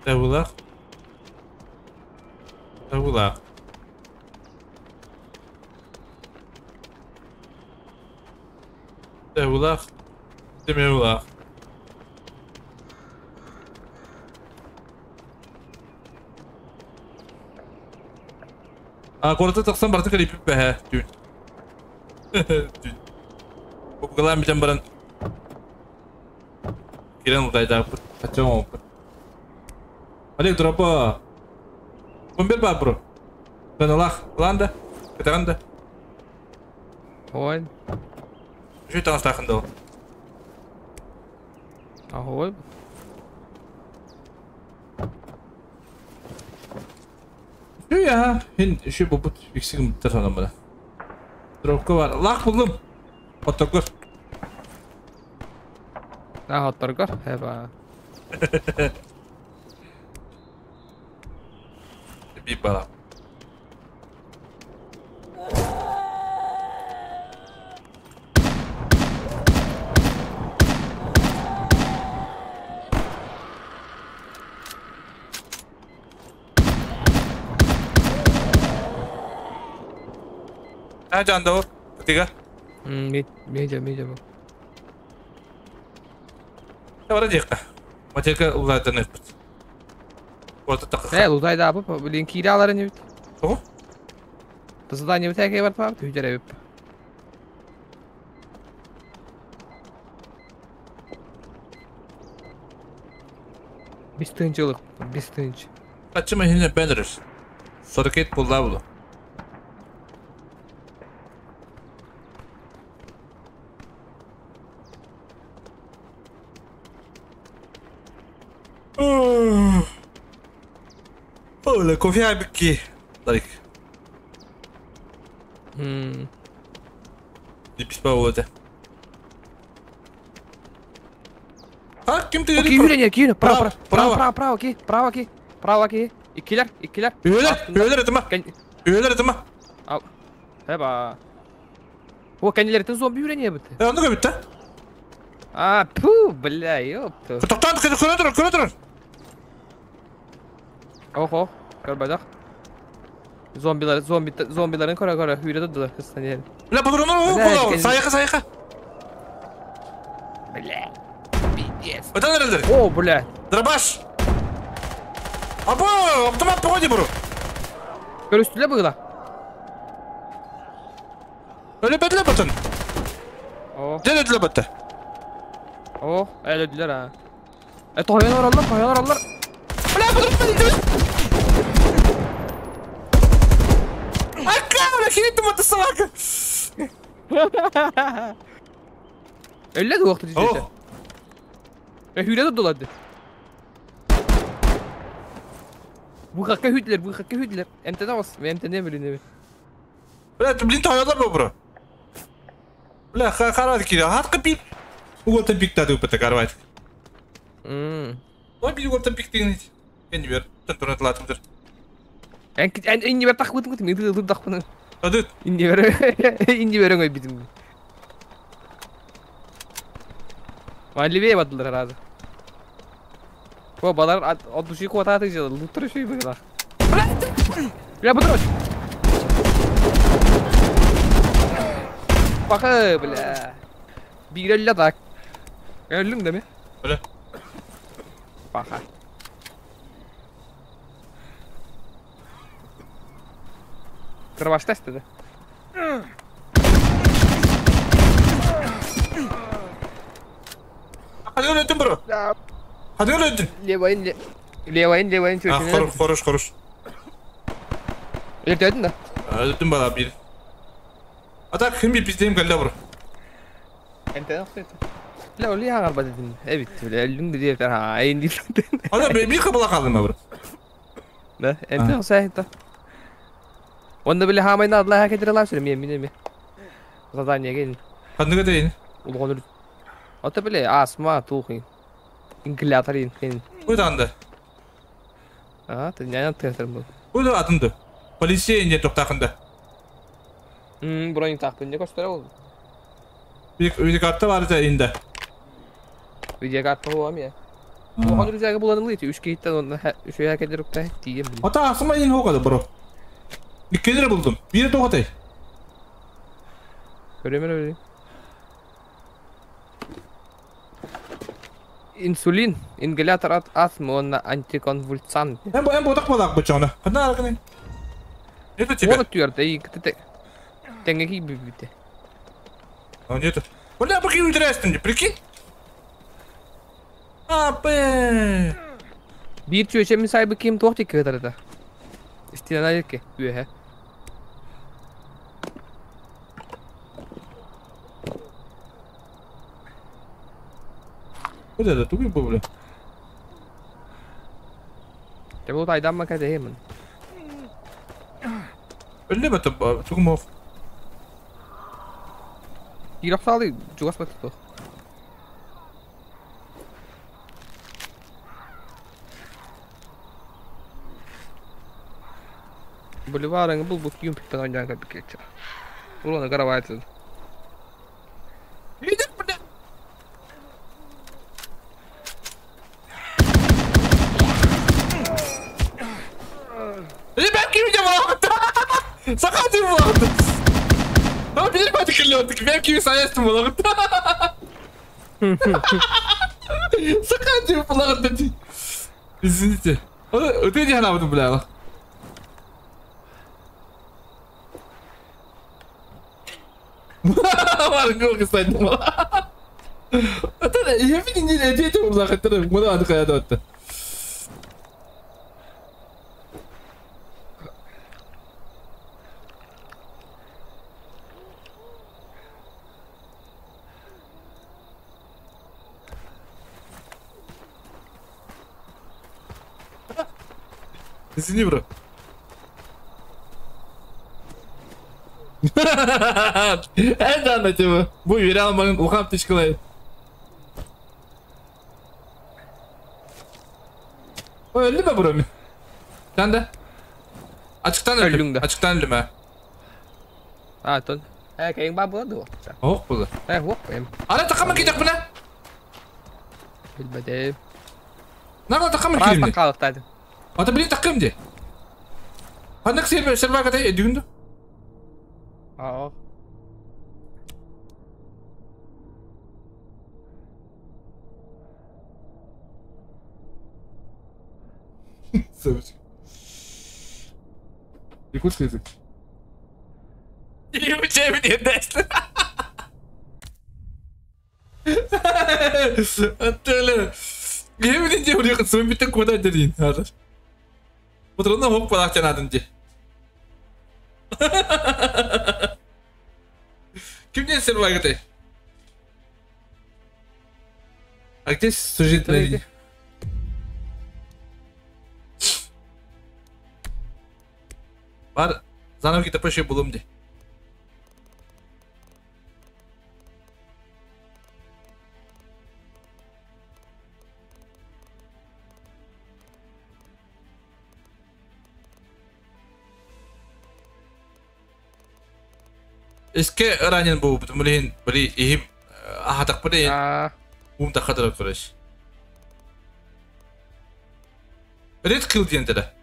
Табылах. Табылах. Улах, Демеулах. А городта тахсан барты калипип бэхэ түүн. Түүн. Бу битен баран. Кирен удайда пачон. Олег дропа. Бомбер ба бро. Каналах, ланда, катаранда. Ой. Şu tankta o. Ahoj. Şu ya, hin şu bu yüksek tarafından bana. Dropka var. Lak buldum. Otokor. Ha otokor. Heba. Bir bala. Ha canda o. Tiga. Meja meja bu. Бара диэххэ. Матерка улаатан ыппыт. Э, лутай да бу, блин, киирэ аларын эбит. Тоҕо? Задание бит бар пап, түһдер эбит. Бис тынчылык, бис тынч. Ачыма хине бенерис. Сорокет булла булу. Оля, кофе абики. Лайк. Диписпа болду. А, ким ты? Киюрение, киюрение, право, право, право, право, ки, право, ки, право, ки. Иккилер, иккилер. Үөлер, үөлер этима. Үөлер этима. Ал. Эба. О, кенилерден зомби үрение бит. Э, аны битте. А, пу, бля, ёпта. Токтан, көрө тур, көрө тур. Охо, көрбөдөх. Зомбилар, зомби, зомбиларын көрө көрө hüyre durdular kız hani. Бля, патрондар, о, сайка, сайка. Бля. Пиздец. Өтөн эрелдер. О, бля. Дробаш. Або, автомат погоди буру. Көрүстүле быгыла. Өлө бетле батын. О. Дел өтүлө батты. О, әлөдүлөр а. Э, тоян ораллар, тоян ораллар. Бля, патрон Ака, бля, хинетти мата собака. Өлле дуакты дүйдө. Э, hüyre durdular. Bu hakka hüydüler, bu hakka hüydüler. MT'de bas, MT'de bilin Бля, блин, тоялар бу бро. Бля, харат кире, хат кыпи. Уголтан пиктады упата карват. Ой, би уголтан пиктигин. Кенди бер, тантурат латымдыр. Эн эн инни бер тахбытым кытым, инди ылып тахбыны. Адыт. Инни бер, инни бер оңой битим. Ма левее бадылар разы. О, балар от души квататы делал, лутер еще и выгнал. Бля, будрось! Баха, бля. Бирелля так. Öldün değil mi? Öyle. Баха. Kırbaçta istedi. Hadi öldün bro. Hadi öldün. Левайын, левайын, левайын А, хорош, хорош, хорош. Öldürdün de. Öldüm bana bir. Ата ким bir pizdeyim geldi bro. Ente nasıl La öyle ya galiba dedim. Evet, öyle öldüm dedi yeter ha. En değil. Hadi bir kapıla kaldım bro. Ne? Ente nasıl ayette? Onda bile hamayın adla hak ediyorlar söyleyeyim yemin ederim. Задание gelin. Ханныга дейин. Улгонур. Ата биле асма тухин. Ингалятор ин. Куйда анда? А, ты не театр был. Куйда атынды? Полиция инде токтакында. Бронь тахпын не көстөрө болду. Видеокарта бар да инде. Видеокарта болам я. Улгонур жагы буладым дейт. 3 кейттен онда 3 хак эдирук та тием. Ата асма ин хогады бро. 2 лира булдум. Бири тогатай. Көрөмөр öyle. Инсулин, ингалятор от астмы, он антиконвульсант. Эм бодак бодак бычаны. Кандай арканы? Это тебе. Он твердый, и ты теңеки бибите. А нет. Бля, прикинь, интересно, прикинь. А, б. Бир чөчемин сайбы ким тоқты кыдырды. Истина ки, үе. Вот это тугой был, бля. Ты был тайдан макадемон. Өлле бата тугумов. Ирақсалы жуас бата. Боливарың бұл бұл күйім пиктен ойнаған кәбі кетші. Уланы қарабайтын. Сақаты болады. А бер бәті келіп, бер кеме саястым болады. Саха пулаҕын. Извините. Өтө диһан абытым бля. Бар кстати. Это я видел не эти улахаттар. Муна ады каяда отты. Извини, бро. Это на тебя. Бу верял маған улхан птичкалай. Ой, öldü mü bro? Sen de. Açıktan öldüm. Açıktan öldüm ha. А, тон. Кайын ба болады о. Ох, болды. Ох, эм. Ана тақамын кетек бұна. Билбедем. Нага тақамын келімде. Раз тақалықтады. Ата біле тақым де. Қандық сербе сербаға тай дүгінді? Аа. Сөбіш. Якутский язык. Yemin edersin. Öyle. Yemin ediyorum yakın son bir koda dediğin. Bu durumda hop balak canadın diye. Kimden sen var gıdı? А где сюжетная? Бар, заново kita пошли булым де. Эске ранен бу бутумлин бри ихим ахатак бри ум тахадыр кореш. Ред килл диентере.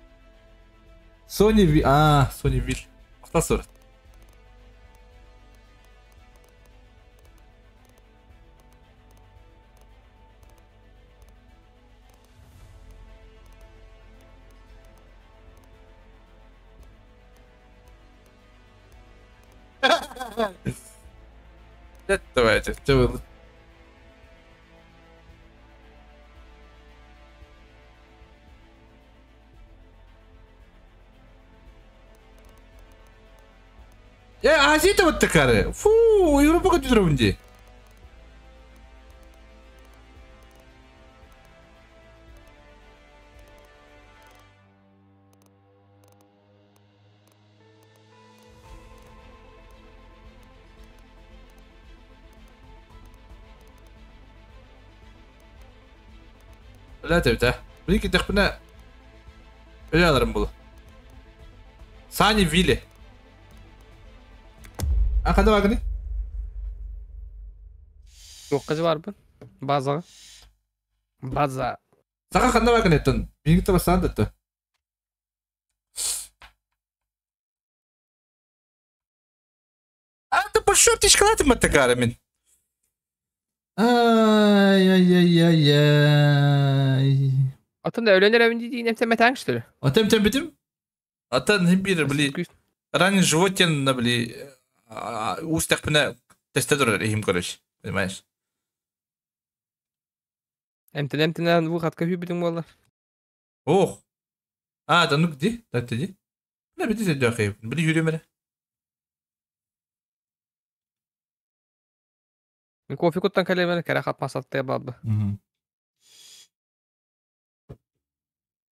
Sony Ви, Sony Вил. Автосур. Давайте, Я Азия вот такая. Фу, Европа как لا تبدا بريك تخبنا بلا رمبل ساني فيلي Akada bakın. Yok kızı var bu. Baza. Baza. Сака ханна bakın еттін. Бейгіті бастан дэтті. А ты пошел птичка матакара мен. Ай ай ай ай ай. Атын öğlenir evinde değil nemse metanıştır. Атем тем битим? Атын хим бир били. Ранен животен на били. Устях пына тестедор ихим короче, понимаешь? Эмтен выходка хүбүтүң болду. Ох. А, да ну где? Так ты где? Да бити сен жакы. Били жүрөмөрө. Мен кофе куттан калемер кара хат масатты бабы.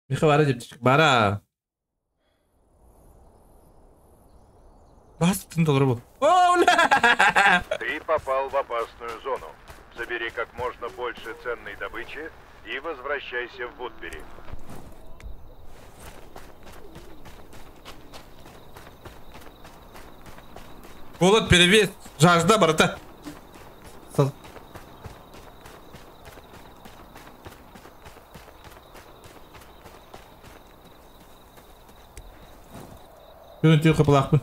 Миха бара деп бара. Бас доллар был. Ты попал в опасную зону. Забери как можно больше ценной добычи и возвращайся в Вудбери. Голод перевес, жажда, брата. Күн түйі қыпылақпын.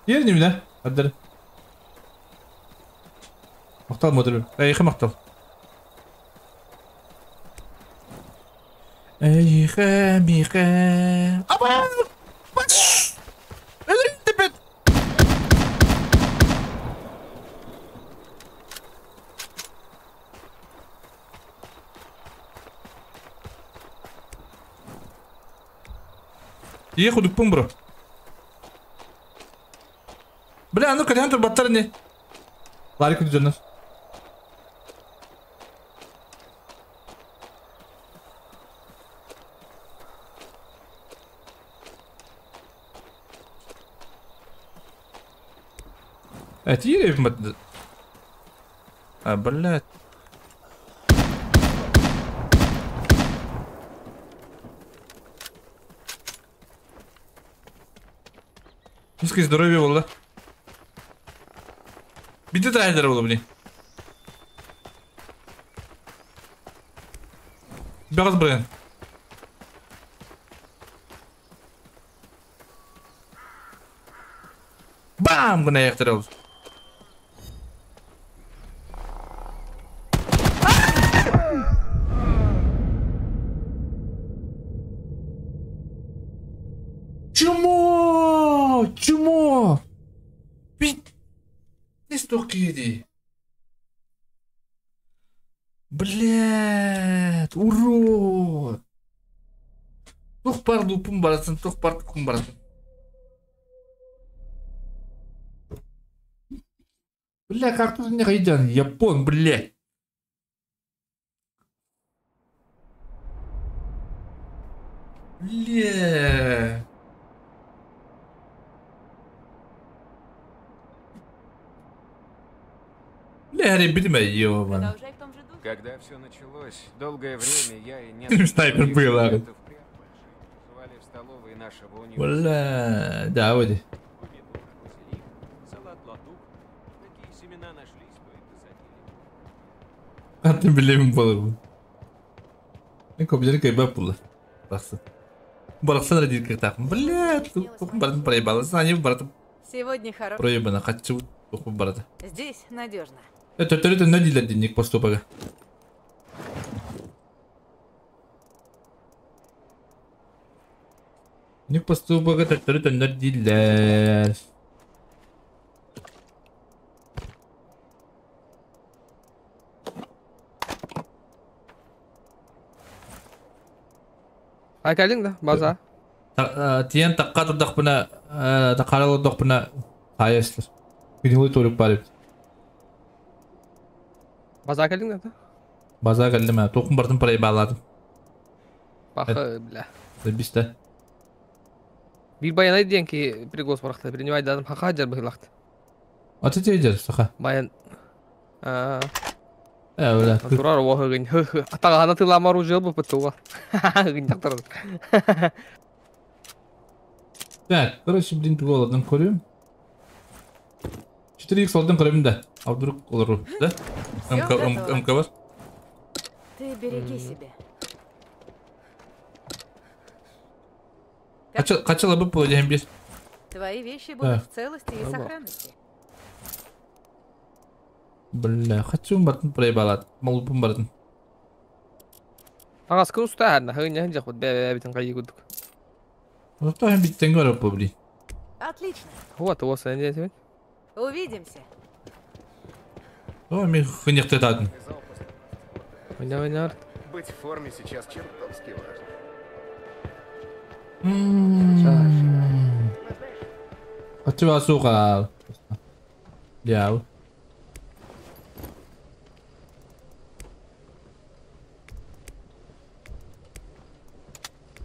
Ер немне? Адыр. Мактал модуль. Эйхе мактал. Эйхе михе. Аба! Баш! Өлүн бит. Ие худукпун бро. Бля, ну кадян тур баттар не. Ларик күдү Этире А, блядь. Низкое здоровье было. Биде трайдер было, блин. Бягаз, блин. Бам! Гына яктырабыз. Чмо! Чмо! Бит! Не столько. Блядь, урод! Тух пар лупум баратын, тух пар тухум баратын. Бля, как тут не хайдян, япон, блядь. Бля. Бля, ребята, ёбана. Когда все началось, долгое время я и несколько Снайпер был, а. в столовой нашего университета. Бля, да, вот. Салат латук. Какие семена нашлись, то и посадили. А ты билемин болur bu. Ne kopyaları kaybı bulur. Baksın. Бараксан ради так. Бля, тут баратын проебала. Они баратын Сегодня хорошо. проебана. Хочу барата. Здесь надежно. Это это на денег поступага. Не поступага, это на дилер. Ай кэллиҥ да, база. Тиен такка турдахпына, таккара турдахпына хайастыр. Күнү толук барып. База кэллиҥ да? База кэллим, тоқун бардым проебаладым. Бахы, бля. Бисте. Бир баян айден ки пригос барахта, принимай дадым хака жар быйлакты. Аты тейдер, саха. Баян. Бля. Турар оһыгын. Атагана тыламар уже бу бытуга. Гын жактыр. Так, короче, блин, голодным көрүм. 4x алдым көрөм да. А вдруг олар, да? МК МК бар. Ты береги себя. Качала бы полудень без. Твои вещи будут в целости и сохранности. Бля, хочу бартын проебалат. Молупум бартын. Аңас күн уста хәрнә, хыгын яхын жак бит, бә битен кайы күдүк. Ото hem биттен көрөп бу, блин. Отлично. Вот, вот, сен десең. Увидимся. О, мен хынякты татын. Ойна, ойна. Быть в форме сейчас чертовски важно. Хочу асуга. Яу.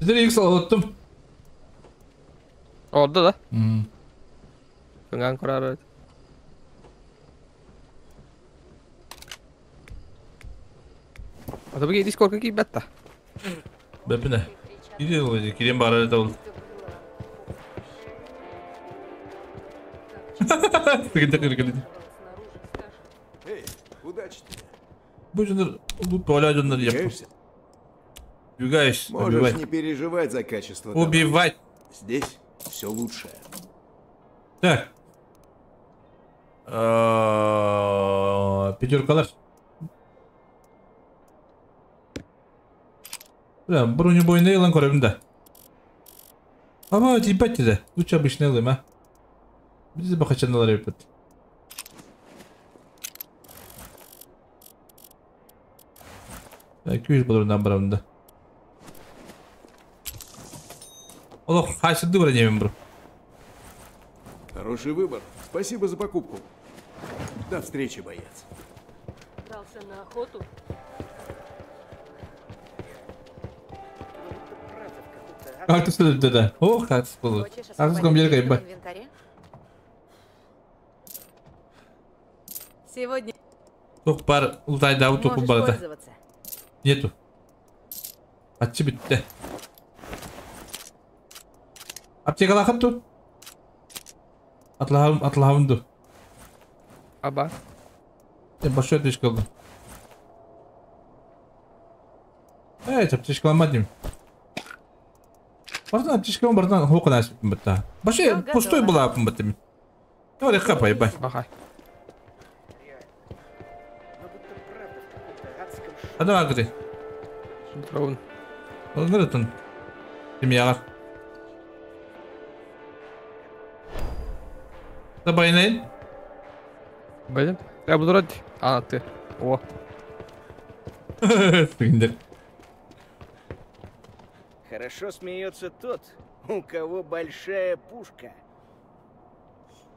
4x алыттым. Орда да? Кыңган көрөр. Ата беге Дискордка кийбет да. Бепине. Кирен ол, кирен барар да ол. Эй, удачи тебе. Бу жондар, бу поля жондар яп. Убегаешь, Можешь убивать. не переживать за качество. Убивать. Здесь все лучшее. Так, Пятеркалар. Бля, бронебойный ылан көрөбүн да. Ама тиийбэт да. Лучше обычный ылым, а. Биз бахачаналар эбиппит. Күүс болорунан барабын да. Олох хайсыды бар немем бро. Хороший выбор. Спасибо за покупку. До встречи, боец. Брался на охоту? Кактус да да. О, кактус был. Кактус комбер кайба. Сегодня Тух бар ултайда утук можешь барда. пользоваться. Нету. Атчы битте. Аптекалахын ту. Атлахым, атлахым ду. Аба. Я большой аптечка алды. Эй, аптечка алмадым. Бартан аптечка бартан хоқын асып бітті. Башы пустой была апын бітті. Давай хапай, бай. Бахай. А давай где? Троун. Олгырытын. Ким ягар. Табайнайын. Блин. Я буду рад. А, ты. О. Түгіндер. Хорошо смеется тот, у кого большая пушка.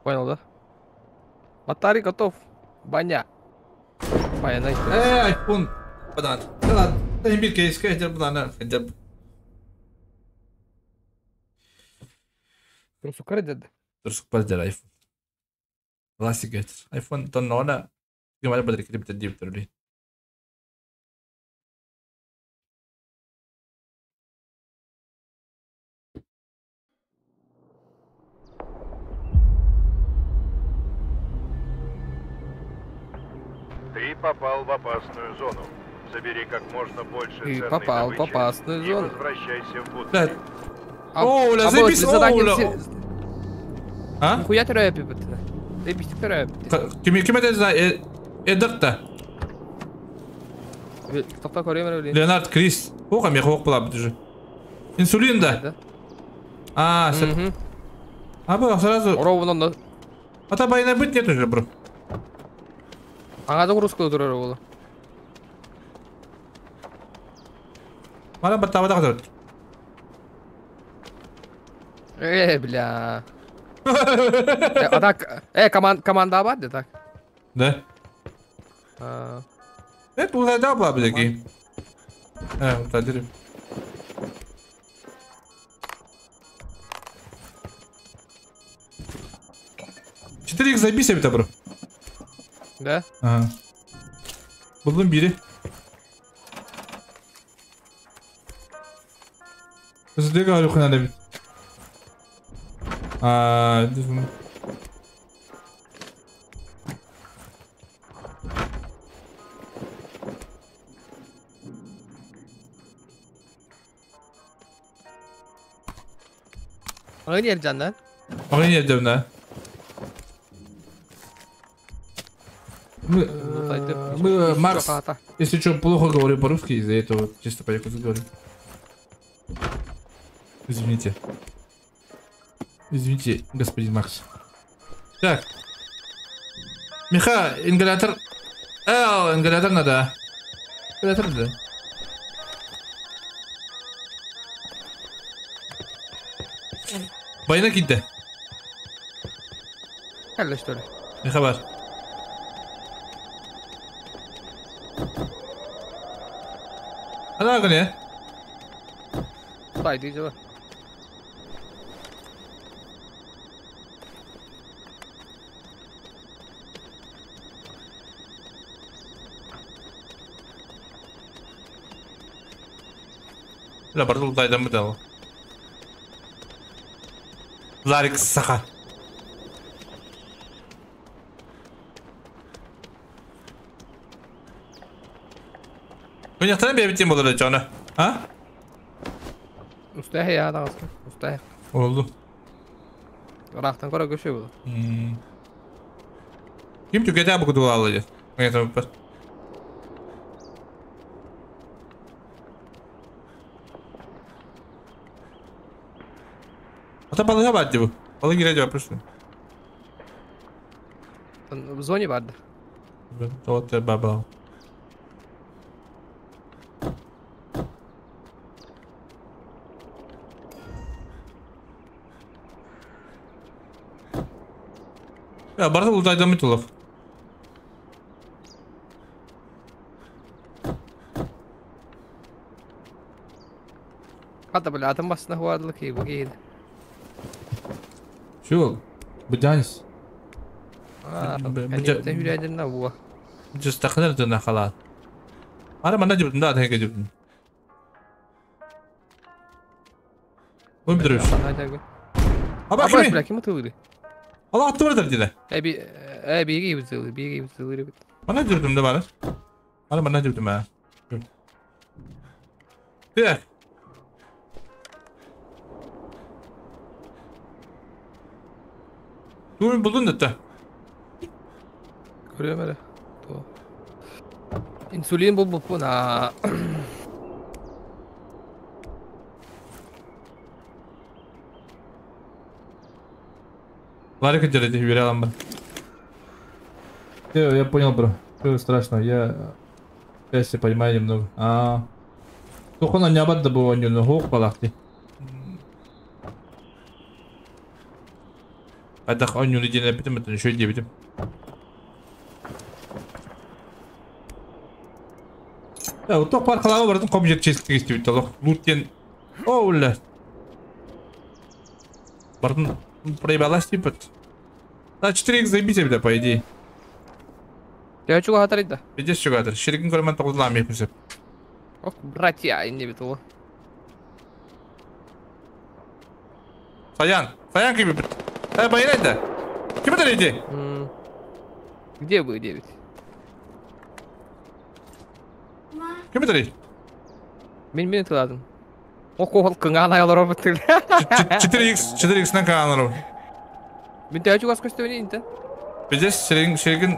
Понял, да? Батарей готов. Баня. Баня, Айфон. Бадан. Да, да, bir кейс кәйтер бұдан, кәйтер. Трусукар деді. Трусук бар дер айфон. Классик кәйтер. Айфон тонна Гемале бадыр кирип деп түрли. Ты попал в опасную зону. Забери как можно больше Ты ценной попал в добычи опасную и зону. возвращайся в Вудбери. Да. О, ля, запись, о, ля. А? Нихуя төрөп бит. Эбистик төрөп. Ким ким это за Эддард та? Токта көрөм эле. Леонард Крис. Оқа мен хоқ була бит Инсулин да. А, сеп. А бу сразу. Ровно. А та байна бит нет уже, бро. Аңа загрузка турар болу. Мана баттабада кадыр. Бля. А так, команда бар де так. Да. Это уже да была бляги. Вот дерев. Четыре икс забей себе, бро. Да? Ага. Булдum biri. Біздегі алюхана бит. А, Аңа не жандан? Аңа не да? Мы, Макс, если что, плохо говорю по-русски, из-за этого чисто по-якутски говорю. Извините. Извините, господин Макс. Так. Миха, ингалятор. Ингалятор надо. Ингалятор надо. Байна кидде. Калла, что ли? Миха бар. Ана гыне. Стай дейді. Ла бардыл дайдан бітал. Ларик саха. Көньяктан бәбитен булыр жана. А? Устах я да устах. Oldu. Рахтан кара көшө булды. Ким түгэтэ бу кутулаалы дьэ. Аңа Ата балыга бар дии бу. Балык кире дьэ просто. В зоне барды. Вот баба. Я барда улдайдамы тулов. Хата бля, атын басына хуадылы ки бу кейdi. Чё? Быданис. Быданис. буа. Жастақыныр дына қалады. Ара мана жібітін да, атайға жібітін. Ой, бідіріш. Аба, кimi? Бля, ким атылды? Ала атты бар деді. Әби, әби, бітілі, биге бітілі. Мана жібітім де бар. Ара мана жібітім, ә. Так. Dur buldun da. Көрөм әле. Инсулин бу бу на. Ларика держите, уверял бы. Я понял, бро. Что страшно, я я понимаю немного. А. Тухона не абад было не но балахти. Адах оню не битим, это еще не битим. Я тоқ бар қалаға бардым, ком жер честік істеп бітті. Луттен. О, бля. Бардым проебалась типа. Да, 4х заебите, бля, по идее. Я чего хатарит да? Пиздец чего хатар. Шеригин көрмән тоғызлам епісіп. Ох, братья, не бит ол. Саян, Саян кем бит? Э, байрайды. Ким это иди? Где вы, 9? Ким это Мен тыладым. Ох, ох, кыңан аялар робот. 4х, 4х на каналу. Мен тәҗү газ көстөбүн инте. Пиздец, шеригин, шеригин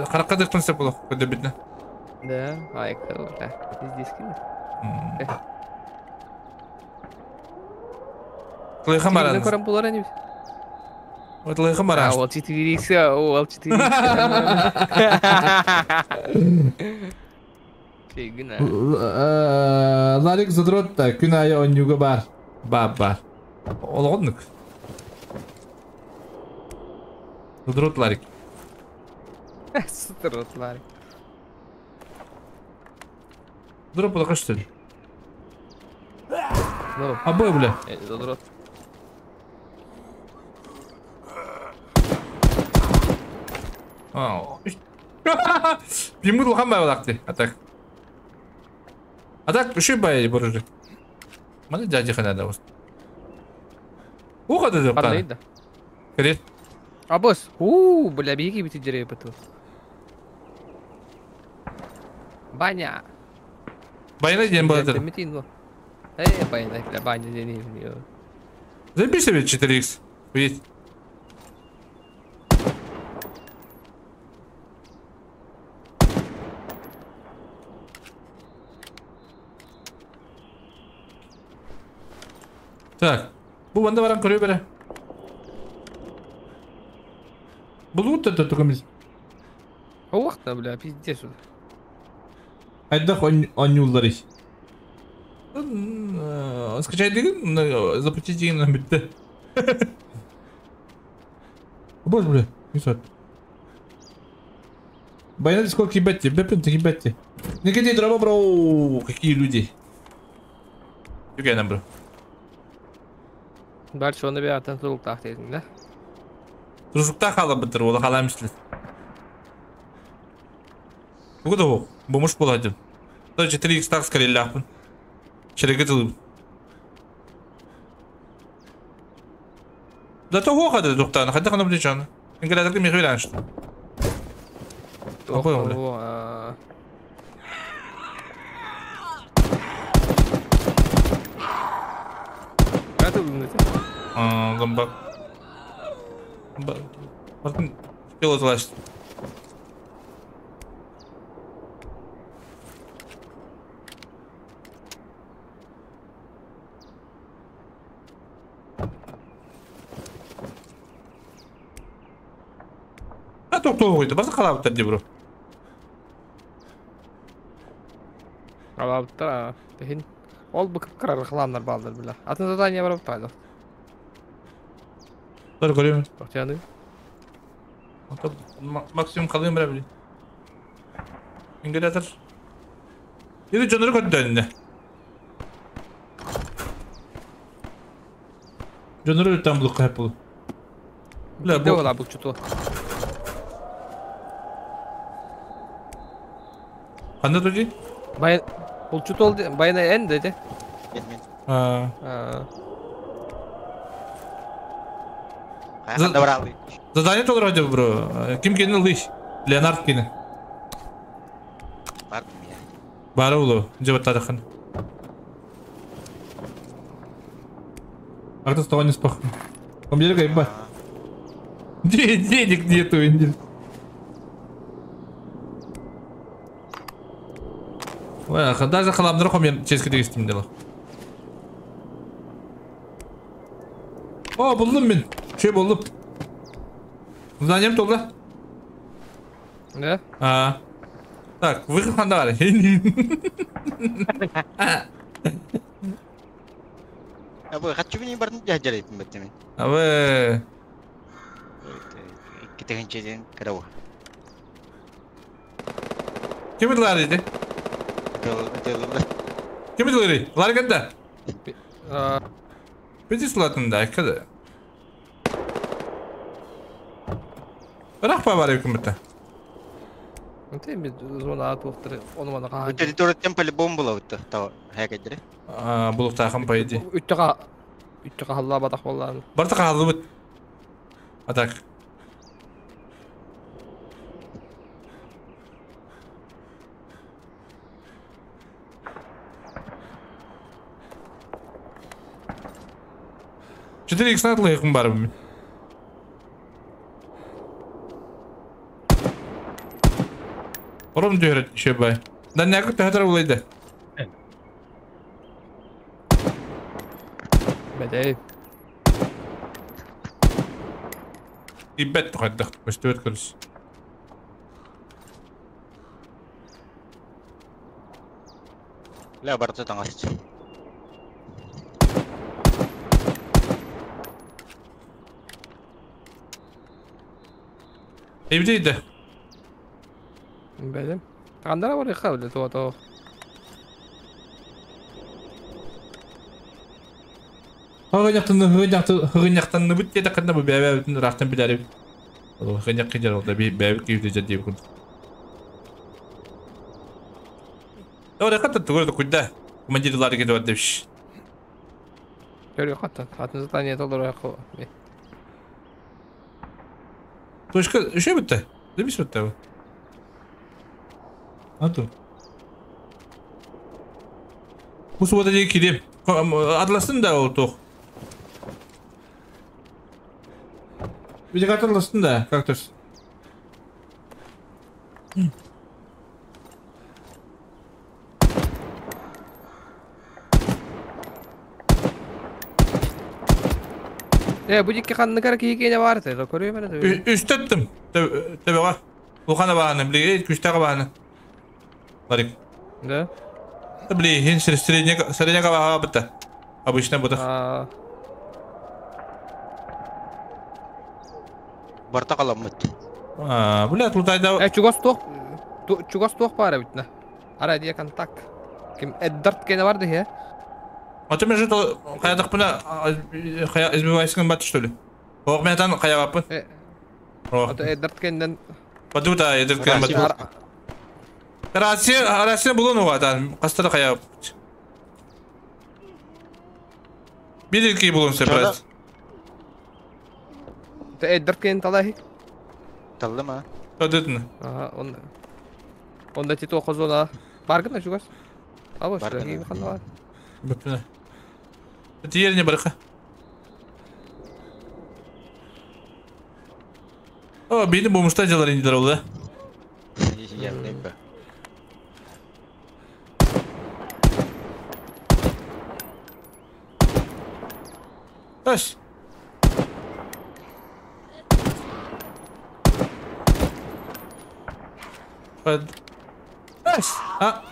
қараққа дықтын сеп болық, көді бітні. Да, ай, круто. Пиздец, ким? Тылыйхан баран. Көрөм булар эни. Тылыйхан баран. А, ол 4х, ол 4х. Фигна. Ларик задрот та күн айы онюга бар. Бар, бар. Олғыннык. Задрот Ларик. Задрот Ларик. Задрот было что ли? Обои, бля. Задрот. Бимудл хамбай олакты. А так. А так, еще бай буржи. Маны дяди ханада вот. Уха да да. Привет. А босс, у, бля, беги бити деревья потом. Баня. Баня день был это. Эй, баня, бля, баня день. Забей себе 4х. Есть. Так, bu bende varan koruyor bere. Bulut da tutukumuz. Ох, да, бля, пиздец. Айдах он юллар иш. Скачай деген, запусти деген бітті. Боже, бля, не сот. Байнат сколько ебать, бепен ты ебать. Никакие дроба, бро, какие люди. Югай бро. Дальше он бир турулуктаах дедиң да. Турулуктаах ала бытыр, ола хала эмислер. Бугу да бу, бумуш болайдым. Да 4х так скорее ляпын. Череге тылып. Да того хады туктаны, хады кана биле Ингелерге мехвел аншты. Ого. Зомбак. Бартын пилот власть. Тоқтоғы қойды, басы қалабыттар де бро. Қалабыттар, техин. Ол bu kıpkırar kılanlar baldır bile. Atın задание бар бұтайды. Dur көремін. Тоқтияны. Максимум қалайын бір білейін. Ингелятор. Или жоныры көтті Жоныры өттен бұлық қайып бұл. Бля, бұл. Ола бұл чуту. Қанда тұжи? Бұл чуту ол байына ән деді. Мен. Задание толыр хотя бро. Ким кені лыш? Леонард кені. Бар. Бары улу. Жабаттадықын. Артас того не спах. Он мне ба. Денег нету, Индир. Даже халамдыр мен ческе дегестим дело. О, булдум мен. Şey buldum. Заданием толды. Да? А. Так, выход ханда бар. Абы, хатчы бini бардым жажар беттемен. Абы. Китегенчеден карау. Ким эдилар edi? Ким эдилар? Лар канда? Бизи слатында када. Бірақ па бар үкіметті. Ты ми зона туқтыр, оны мана қаған. Территория тем по-любому было вот того, хәкәдер. А, булып тақым по идее. Үттіға халла батақ болларын. Барта қалды бұт. А так. Четыре икс натлы бар мен. Ором дүйрет еще бай. Да не күтті хатар болайды. Бәдей. Ибет қайдақ. Көшті өт көріс. Ля барты таңас. Ебдейді. Бәдем. Қандара бар иқа біле туа туа. Хығыняқтаны бүт деді қанда бұл бәбә бүтін рақтан біләрі. Хығыняқ қидар олда бәбі кейвді жад деп күн. Ора қаттан түгірді күнді. Командирлары кетіп ат депші. Көрі қаттан. Атын задание толыр ақы. Точка үше бітті. Демес бітті бұл. Антон. Bu суббота деге келем. Атластын да ол тоқ. Видик атластын да, как то. Бу дикки қанны кара кейкене бар еді. Көрейм әне. Үстеттім. Төбеға. Улхана бағаны, біле, күштағы бағаны. Ларик. Да? Да блин, средняя голова быта. Обычно буду. Барта қаламыт. А, бля, тут айда. Чугас тоқ бар битна. Ара дия контакт. Ким Эддард кене бар дия. А ты между қаядақ бұна избивайсың бат что ли? Оқ мен атан қая баппын. Ото Эддард кеннен. Бадута Эддард кен бат. Россия булун оғадан, қастары қая. Bir ilki bulun separat. Эддард кен талай. Талды ма? Ödedin. Aha, onda. Onda тито қозона. Баргын чугас. Абы, что қанда бар. Бүтүнө. Тиеріне барқа. О, бейді бомышта жалар индилер oldu. Я не. Таш.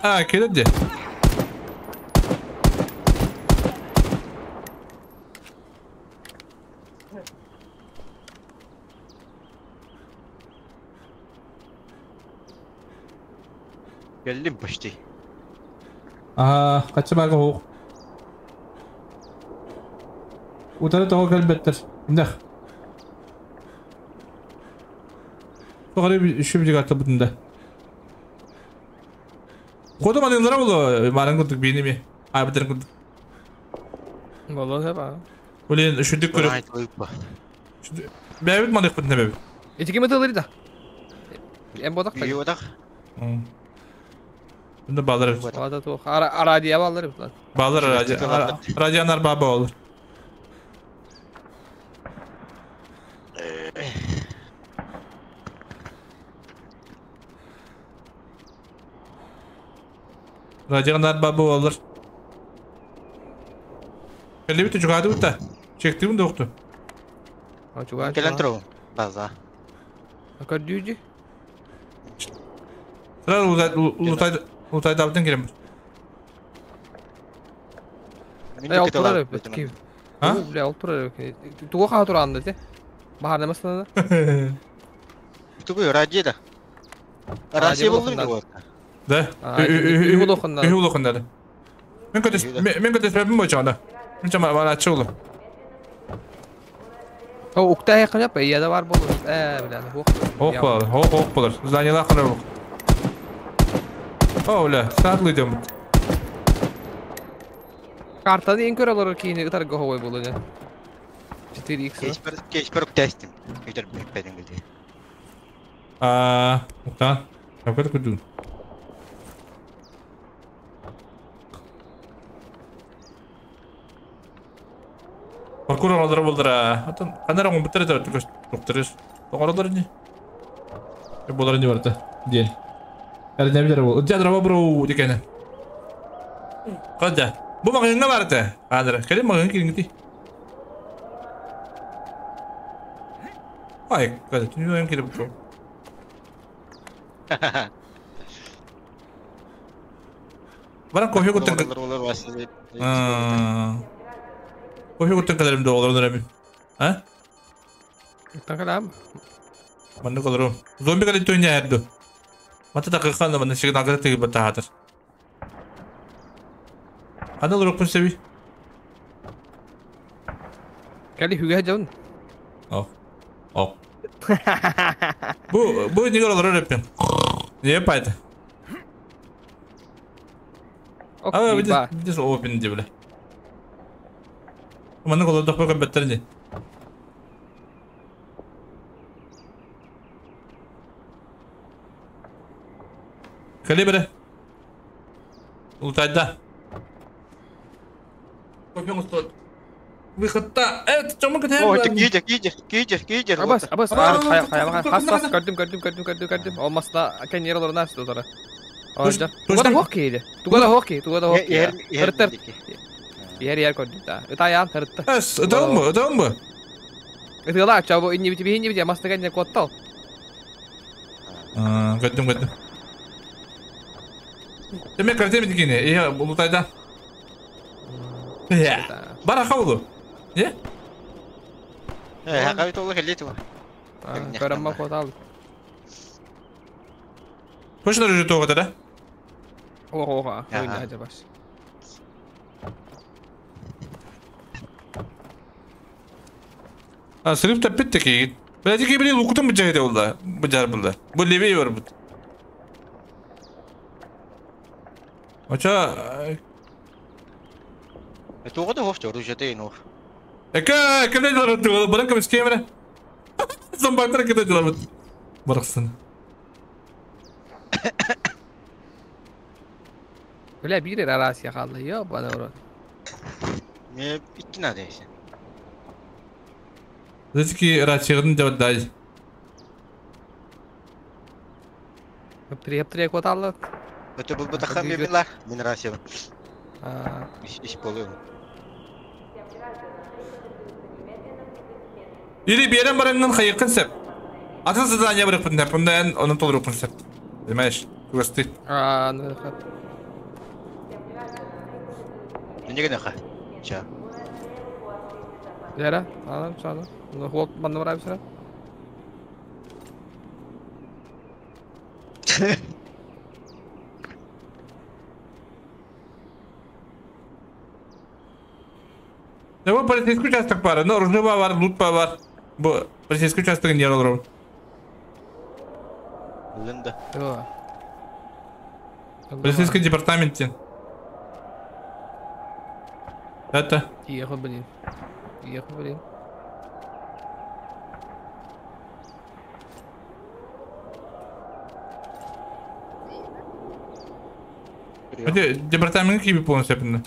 А, келді. Келдим почти. Аа, качы бага хоқ. Утары тоға кәлбеттер. Индах. Тоғары үші бір аты бұтында. Қодым аныңдыра болу, марын күрдік бейнеме. Ай, бітірін күрдік. Болу, хеп, а. Олен үшіндік көріп. Бәбіт мадық бұтында бәбіт. Эти кем это да? Эм бодақ та. Бодақ. Bunda ballar. Балда туох. Арадия баллар бит. Баллар радио. Радианар баба olur. Радианар баба olur. Kelli bitti cugadı bitti. Çektiğim de yoktu. Kelen tro. Baza. Akar düğücü. Sıra ulutay ulutay davdın girem. Ey olturar öp ki. Ha? Бля, олтурар öp. Туга ха туранды те. Бахар намасына да. Тугу радио да. Россия болду му? Да. Үхү улукунда. Мен көтөс мен көтөс бәбим бойча Мен чама бара чулу. О, укта якын яп, я да бар болur. Э, бля, хок. Хок болur, хок хок болur. Зданиялар кылыр. О, бля, саатлы идем. Картаны ең көр алар кейini ытарга ховой болur. 4x. Кеш кеш тестим. Өйтөр бекпедин гүлди. А, укта. Какой күдүн. Паркур алдыра болдыра. Атын канара оң битер да түгөс токторус. Тоңоролор не? Болар не барда. Ден. Әле не билер бул. Жадыра бро декене. Када. Бу магыңга барды. Адыр. Келе магың кириңти. Ай, када түнү эм келип бу. Баран кофе куттан. Кофе куттан каларым да олар эми. А? Калам. Манны каларым. Зомби калит тойня эрду. Мата такы ханда манны шигин агыры теги бата хатыр. Аны лурукпун себи. Кали хүгә жабын. Ок. Ок. Бу бу нигер олар өппен. Не пайда. А, видишь, видишь, опен дебиле. Манны колор докпой көбөттөр Калибре. Ултайда. Кофе устот. Выходта. Это чому кете? О, кидер, кидер, кидер, кидер. Абас, абас, хая, хая, хас, хас, көрдүм, көрдүм, көрдүм, көрдүм, көрдүм. Алмаста кен ер олар нәрсе дотара. Ажа. Тугада хоккей иде. Тугада хоккей, тугада хоккей. Тыртыр. Ер ер көрдүм да. Ыта ян тыртты. Эс, ыталмы, ыталмы? Ытыла, чабы инни бити инни бити маста кен коттал. А, көрдүм, көрдүм. Демек картем дикене. Э, улутайда. Бара хавлу. Не? Э, хакабит олу келет бу. Көрөммө котал. Точно же того да? Ого, ого, ойна жабаш. А, сырып та битти ки. Биледи били лукутун бу жайда болду. Бу жар булду. Бу лебей бар бу. Оча Тугада хоф чору жете ino. Эка, кемде жалар баран кем скемре. Зомбактар кете жалар. Бараксын. Бля, бир арасия калды. Йо, бана урод. Не икки надейся. Зачки рачигын деп дай. Хептри, хептри коталды. Өтө бул бутахан бебилар. Мен рация. А, Иш болу. Или берен бараңнан хайыкын сеп. Атын задание барып бунда, бунда onun толуруп сеп. Понимаешь? Чугастыы. Аа, ну хат. Не гынаха. Ча. Лера, ана, сана. Ну, хуок манна барабы сара. Да бу полицейский участок бар, но оружие бар, лут бар. Бу полицейский участогын дияр олорор. Лында. Полицейский департамент. Это. Ехал, блин. Ехал, блин. Где департамент киби полностью опинна.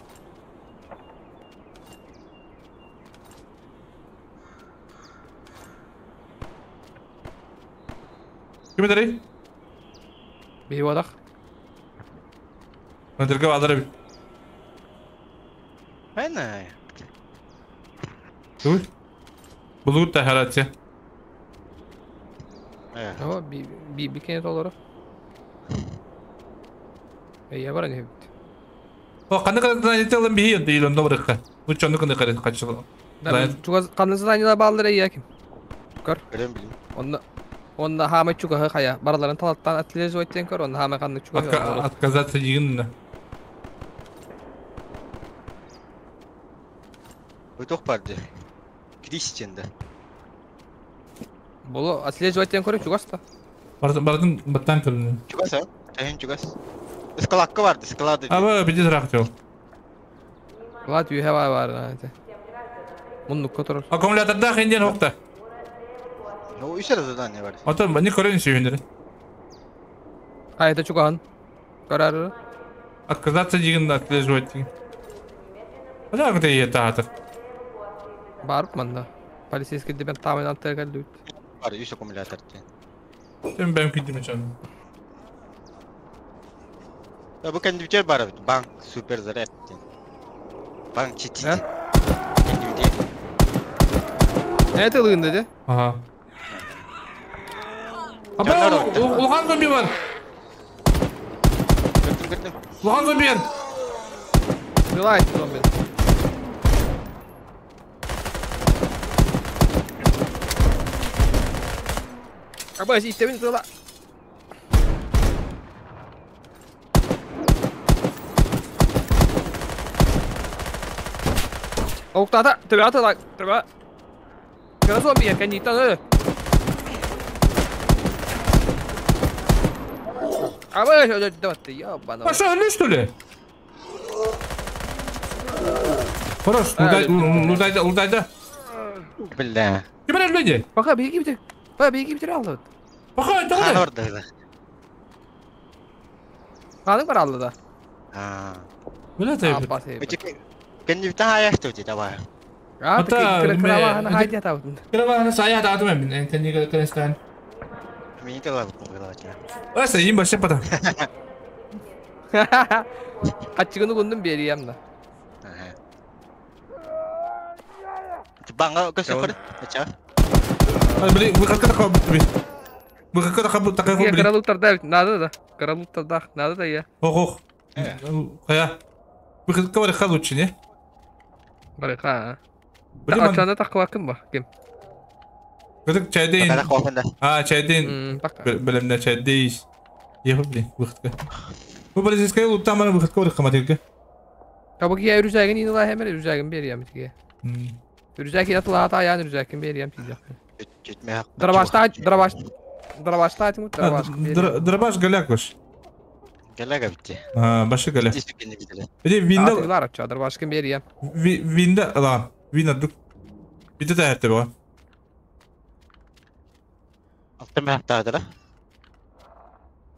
Ким этэрий? Биһи буотах. Мөтөргө баалар эбит. Айна. Туй. Булугут таһарааччы. О, би би би кене толору. Эйя баран иһэбит. О, ханнык задание ылан биһи онто онно барыахха. Лучше оннук гына кары хаччы. Чугас ханнык заданиелар бааллар эйя ким? Көр. Көрөн билим. Онно онно хаамай чугаһы хайа бараларын талаттан отслеживать диэн көр, онно хаамай ханнык чугаһы. Отказаться дигин. Бу барды. Кристиан да. Болу отслеживать диэн көрө чугас та. Бардын баттан көрүнү. Чугас а? Тэһин чугас. Складка барды, склады. Аба биди трактыл. Склад үйе бар бар это. Муннукка турар. Аккумуляторда хенден хокта. Ну, үсер задание бар. Ата не көрөн сүйүндер. Хайда чугаһын. Көрөр. Отказаться дигин отслеживать дигин. Ата кыты ета Барып манна. Полицейский департамент аттар кэллүт. Бар, үс аккумулятор диэн. Сен бэм күйдүм чан. Да бу кэннибитер бар эбит. Банк супер заряд диэн. Банк чити. Кэннибитер. Это ылыгын деди. Ага. Аба, улахан зомби бар. Көрдүм, көрдүм. Улахан зомби бар. Сылайт зомби. Аба, истебин сыла. Октата, төбө атыла, төбө. Кыра зомби кэнниттэн ө. Аба, давайте, ёбана. А что, что ли? Хорош, лутай, лутай, да. Бля. Ким люди? Пока беги, беги. Пока беги, беги, алды. Пока, давай. Хан Ханын бар алды да. А. Бля, ты. Кэннибитен хаяшты ти давай. А, кыравахана хайдя табытын. Кыравахана сая таатым мен, кэнни кырыстан. Мени талап кылача. Аса, им башы пата. Качыгыны кундум бериям да. Банга көсө көр. Ача. Блин, выходка такой, блин. Выходка такой, такой, блин. Каралуктарда надо да. Каралуктарда надо да я. Ох, ох. Кая. Выходка барыха лучше, не? Барыха. Ачанда таква ким ба? Ким? Кытык чайдейин. А, чайдейин. Билемде чайдейин. Ехып, блин, выходка. Бу полицейская луттан бана выходка барыха матырга. Табы ки үрүзәгин инла хемер үрүзәгин бериям тиге. Үрүзәк ятыла ата аян үрүзәкин бериям тиге. Дробашта, дробаш. Дробашта айтым, дробаш. Дробаш галякош. Галяга битти. А, башы галя. Иди винда. Атылар ача, дробашкин бериям. Винда, ла, винда дук. Бите тәһәрте бу. Алтын мәхтәдер.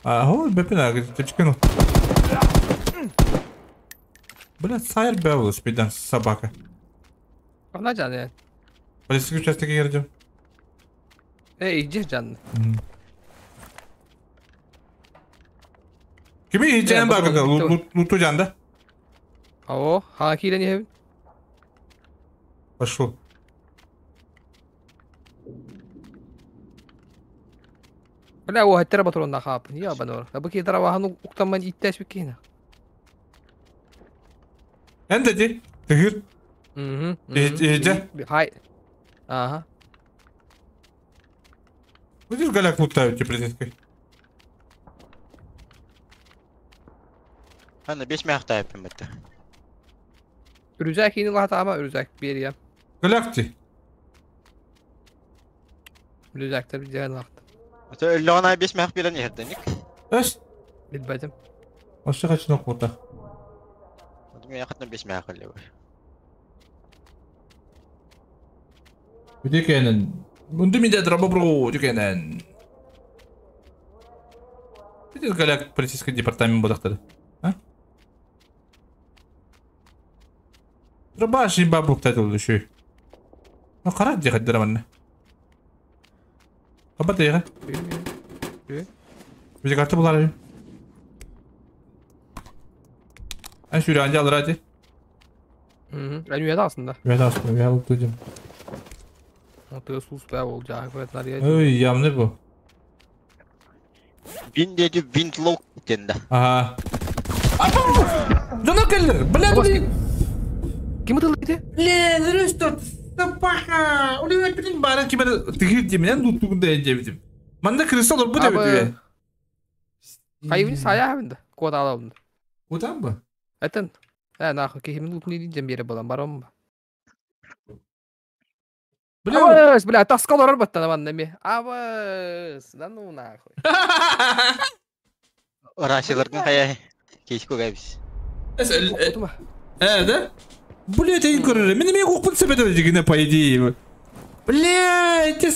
А, хо, бепин ага, течкен. Бля, сайр бәвлс бидан собака. Ана жаны. Полицейский участокка кирдим. Эй, иди жан. Kimi hiçen bakın, луту жанда. Ао, ха килен ебин. Пошел. Бля, о, хаттара патронна хаапын. Я банор. Абы ки дараваһан уктамман иттәс биккина. Эн ди. Тыгыр. Мгм. Эже. Хай. Ага. Видишь, голяк лутают теплицкой. Ана 5 мяхта yapayım bitti. Үрүзәк ини лата ама үрүзәк берия. Голяк ти. Үрүзәктер bir жайын лакты. Ата өллөҕүн 5 мях берен иһэрденик. Эс. Билбетим. Вообще хочу на кута. Мен якытна 5 мях эле бар. Дикенен. Мунду минде дробобру дикенен. Видишь, голяк полицейский департамент бодахтады. А? Дробаш бабук татыл еще. Ну карат дихат драманна. Кабат яга. Bize kartı bular. En şöyle anca alır hadi. Ben üyede aslında. Üyede aslında. Üyede alıp duydum. Otuya sus be olacak. Evet nereye? Oy yamlı bu. Bin dedi windlock dendi. Aha. Apo! Canı gelir. Bile bile. Kim atıldı? Le, rüstört. Sapaha. Ulan bilin bari ki ben tıkır diyeyim. Tuttuğunda diyeceğim. Manda kristal olur bu da bir. Kayıbını saya habında. Kod alalım. Kodan mı? Eten. He нахуй кихимин лутны дiyeceğim bir yere balan baron mu? Бля, бля, таскал орар баттан аман неме. Абыс, да ну нахуй. Орашылардың кая кечко габис. Да? Бля, это не көрөр. Мен неме кокпун себет дегене по идее. Бля, эти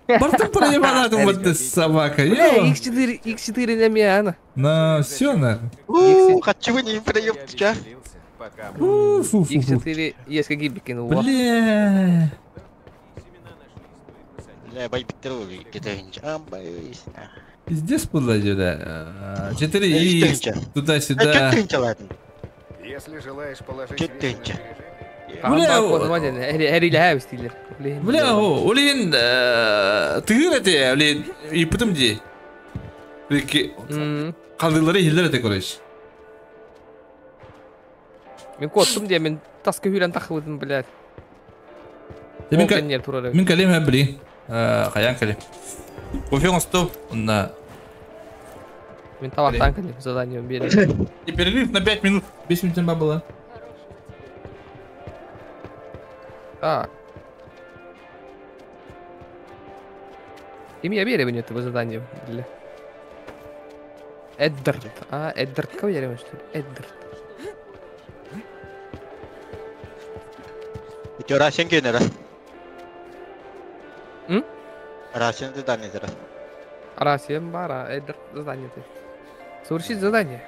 Бартын проебала вот собака. Бля, X4, X4 неме ана. На, все на. Хочу не проеб, ча. Фу, фу, X4 есть какие бикину. Бля. Бля, бай биттер кетейинче. Пиздец было да. 4 X туда-сюда. Если желаешь положить вещи на сбережения... Бля, Бля, олин тыгыр эте, олин ипытым ди. Калдылары хиллер эте, короче. Мен коттум ди, мен таска хүрен тахылдым, блядь. Мен калем һәм били. Каян калем. Кофе стоп, на. Мен табактан калем, задание берем. И перерыв на 5 минут. 5 минут было. Так. Им я верю в этого задание для Эддард. А, Эддард, кого я верю, что ли? Эддард. Это Russian генера. М? Russian задание зара. Russian бара, Эддард задание ты. Совершить задание.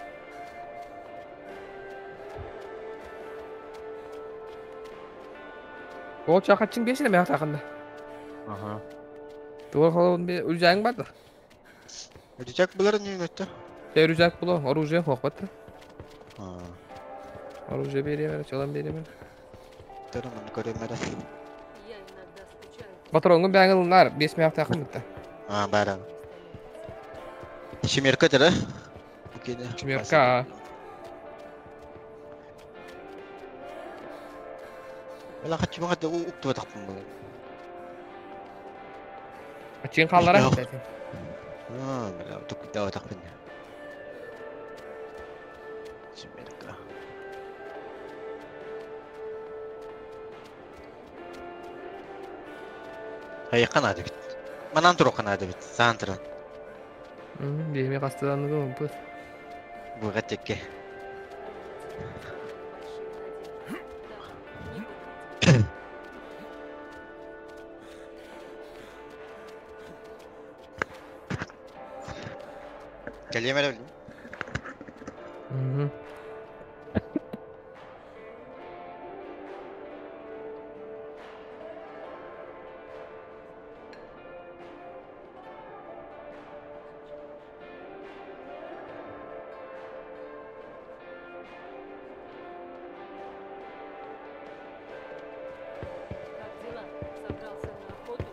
Ол чақатчың бешіне мен тақында. Ага. Туар холон бе үржәң бар да. Үржәк булар не өтті? Те үржәк було, оружие хоқ батты. Оружие береме, чалам береме. Тарымын көремер. Патронгы бәңгілнар 5 мә тақын бітті. А, бара. Шемерка дыры. Шемерка. Бала хатчы бага да уктуба тактым бу. Ачин каллара кстати. А, бала тук да тактым. Шемерка. Хай канады бит. Манан тур канады бит. Сантра. Беме кастыдан го бу. Бу гатекке. Келемер Угу. Как дела? Собрался на охоту?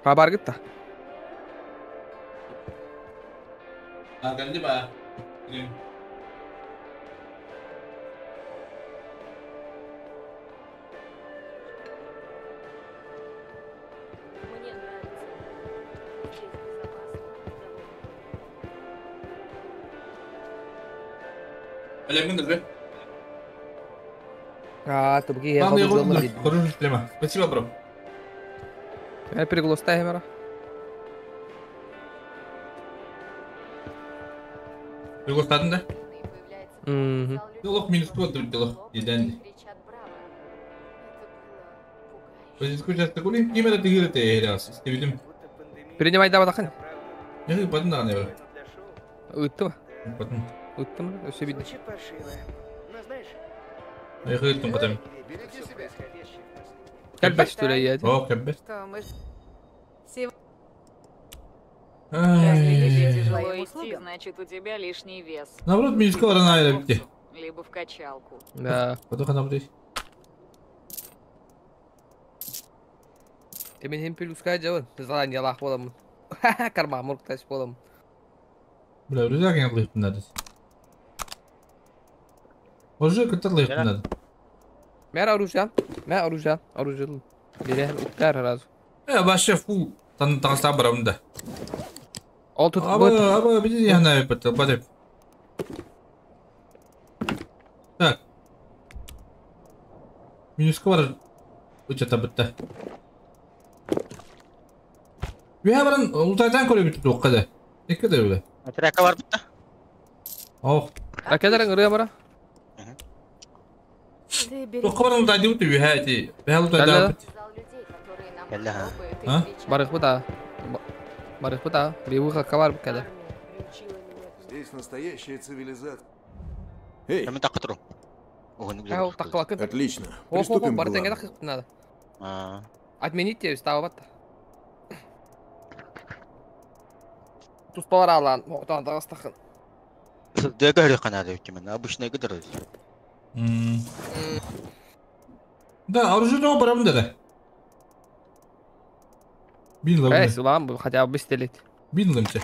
Haber gitti. Geldi be. Мне нравится. Здесь безопасно и довольно. Александр, да? А, тубги я Главное, его Спасибо, бро. Я переглостай мера. Переглостадın да? Угу. Лох минус код дело. Еден. Ким это ты говоришь, ты Видим. Принимай давай тахын. Не, потом на не. Уттым. Потом. Уттым, все видно. Я говорю, потом. Кәббәс түләй яды. О, кәббәс. Если тебе тяжело идти, значит, у тебя лишний вес. Наоборот, минус код она или Либо в качалку. Да. Потом она будет. Ты меня плюс кай жабын. Задание лах болам. Карма муркташ болам. Бля, рюкзак я лыхтын надо. Оружие кытыр лыхтын надо. Мэр оружие. Мэр оружие. Оружие. Берем уктар сразу. Вообще фу. Там там барам да. Ол тут Аба, аба, биди я на это, бадеп. Так. Минус бар. Учата битте. Bir баран ултайдан көрө бүтүп тукка Эки да öyle. Трека бар битте. Ох. Ракеталар ырыя бара. Тукка баран ултайды бүтүп үһәти. Бәл ултайда бит. А? Барых бу да. Барых бу да. Бивуха кабар бу Здесь настоящая цивилизация. Эй! Мен такы туру. Отлично. Приступим к надо. Отменить тебе стало бат. Туспалар алан, оқтан тағыстақын. Дөгөрү канады өтүмөн, обычный гыдыр. Да, оружие дома барам да. Бин лам. Эй, улам бу хотя бы стелить. Бин ламча.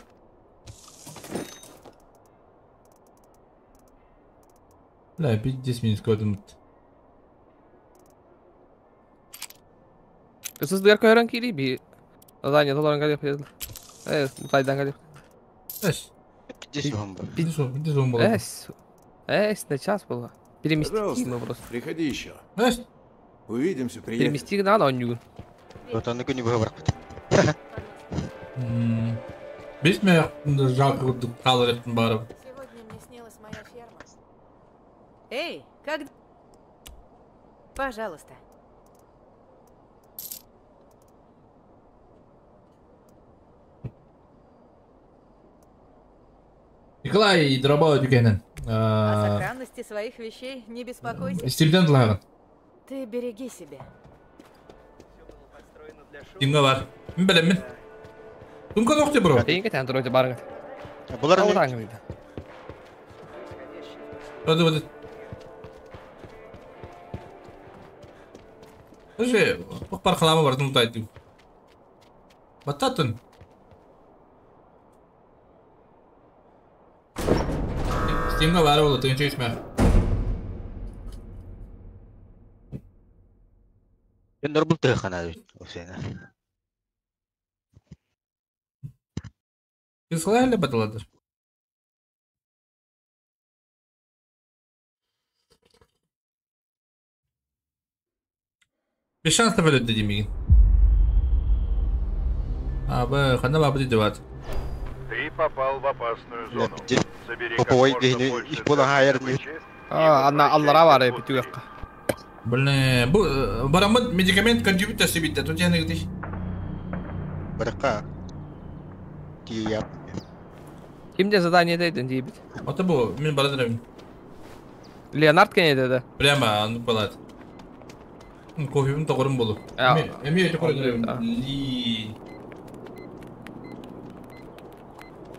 Бля, 5-10 минут кодым. Сыз дгар көрөн кири би. Задание толоран калып. Эй, мутайдан калып. Эш. Пиздец, Эс. Эс, на час было. Перемести мы просто. Приходи еще. Эш. Увидимся, приятель. Перемести надо, он не. Вот он не выбор. Бес мен жалко қалыр еттім барып. Сегодня мне снилась моя ферма. Эй, как... Пожалуйста. Николай Дробова дүкенін. О сохранности своих вещей не беспокойся. Стилден дылағын. Ты береги себя. Кимге бар? Мен білем мен. Тумка нокте бро. Кейінгі тән тұройды барыңыз. Бұлар не? Hadi hadi. Слушай, пар хлама бар, ну тайту. Бататын. Стимга бар oldu, тынчы ичме. Мен бул тыхана осена. Кысылай баталадыр. Без шансов өлөдү демеген. Абы, хана бабы деди бат. Ты попал в опасную зону. Забери как Поповой можно бейни больше их була хайыр добычи А, анна аллара бар бүтү якка. Блин, бу бараммыт медикамент көрдүүбүт төссүбүттэ, тут яны гытый. Баракка. Тиийэп. Кимде задание дейдин дейбит? Ата бу, мен барадырым. Леонард кенеде да. Прямо, ну палат. Кофебин тоғырым болу. Эми өте көрдірем. Ли.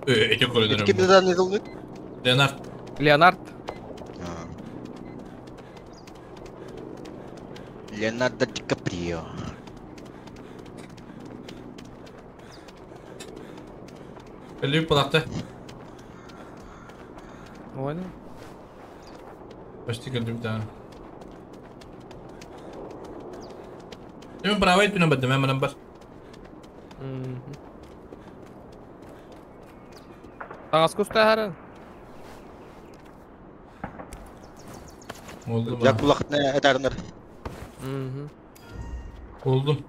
Өте көрдірем. Кимде задание қылды? Леонард. Леонард. Леонардо Ди Каприо. Лүп балакта. Ой. Почти келдим да. Мен правай түнә бадым, мен бар. Таңас куста харын. Oldu Як булакны әтәрнер. Oldum.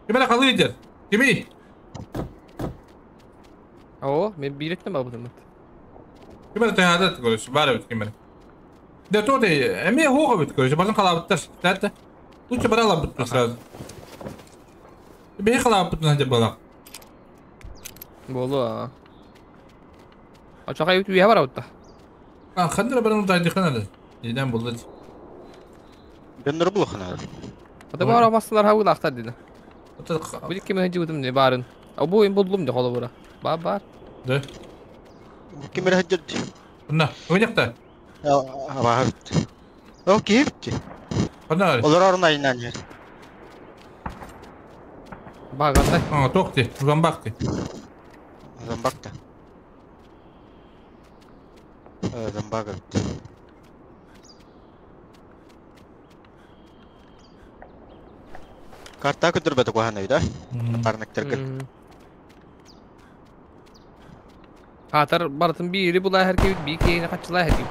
Кимere kalır gider? Kimi? О, мен билеттен бабытым. Кимere tehadet görüş, bari bit kimere. De to de, emi hoğa bit görüş, bazen kalabıttır. Dertte. Лучше брала бит сразу. Бей kalabıт на балак. Болу. А чакай үтү бар аутта. А, хандра барам тайды ханады. Нeden buldu? Бендер булхана. Ата бар амастылар хавыл ахтар диди. Бу ким ханжы бутум не барын. А бу им булдум де холо бура. Бар бар. Да. Ким рәхәт. На, ойнакта. Бар. О, кипти. Ана. Олар орнайнан. Баганда. А, тохти, замбакты. Замбакта. Замбага. Карта көтөрбөтө куһан да? Парнактар кыр. Атар бартын бири була her кебит би кейine качыла her кебит.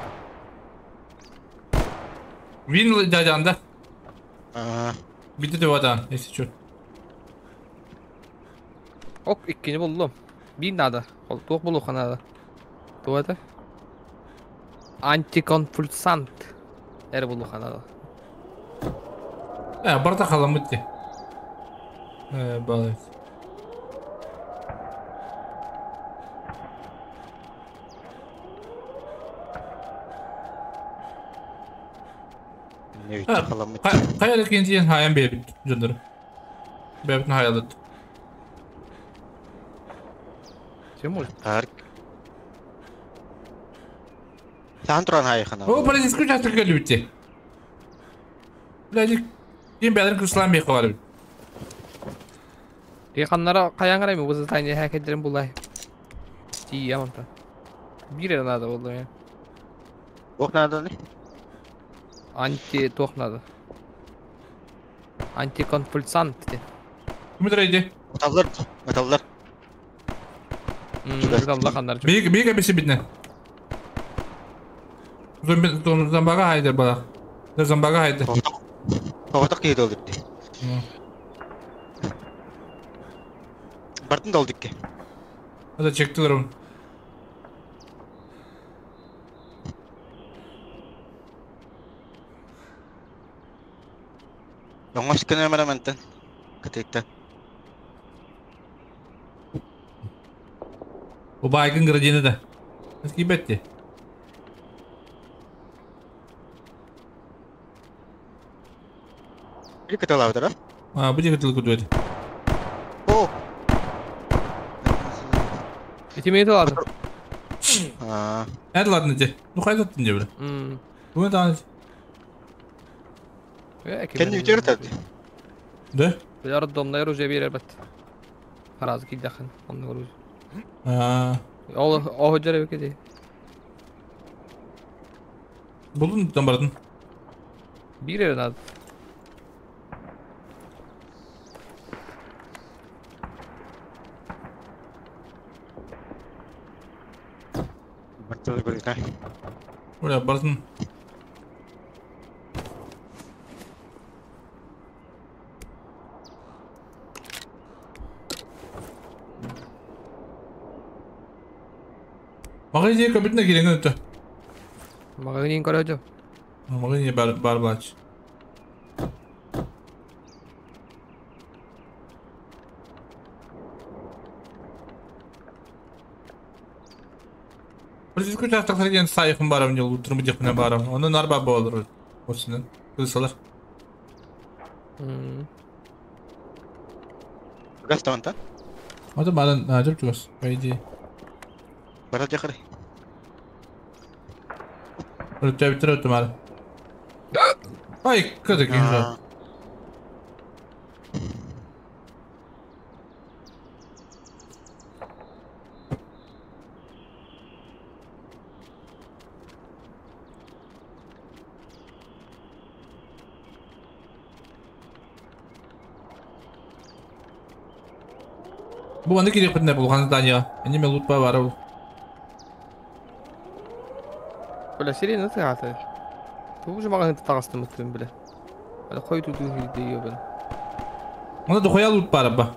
Вин даданда. Битте де вадан, если чё. Ок, иккини булдум. Бир надо. Туох булуха надо. Туох это? Антиконвульсант. Эр булуха надо. Барта халамытти. Балайт. Кая кентиен хаян бебит жондөр. Бебитин хаялыт. Чем может? Арк. Сан туран хайхана. О, полицейский участок келбитти. Блядь, ким бәдер кыслан бек бар. Яканнара каян карайм, бу задание хакедерин булай. Тия монта. Бир надо болду я. Ох надо не? Анти тох надо. Антиконвульсант. Ким иди? Металлар, металлар. Металлар кандар. Биг, биг беси битне. Зомбага хайдер бала. Зомбага хайдер. Тоғытық кейді ол депті. Бартын да ол депке. Ада чектілер оны. Оңаш күні өмірі мәнтін. Кітекті. О байгын градиені да. Әскі бәтті. Bir кытыл да? А, bu кытыл күтүөт. О! Эти ладно. А. Это ладно те. Ну хайда ты не бля. Ну это Kendi үтер тады. Да? Билар домнай оружие берер бат. Харазы кидахын, онны оружие. А. Ол о жере бекеди. Булдун там бардын. Бир надо. Бля, бардын. Магазин көбүтүнө киреңен өттө. Магазин көрөжө. Магазине бар бач. Полицейский участок среди сайхым барам не утром дехне барам. Он нарба болор. Осынан. Кысалар. Газ таванта. Ата баран ажып чугас. По идее. Бара жакыр. Өтө битер өтө мар. Ай, кыды кинжа. Бу аны керек битне булган здание. Эне лут ба бар. Бля, сирена тыгаты. Тугу мага тагастым өттүм биле. Ала кой туту дейо бен. Анда дохуя лут бар ба.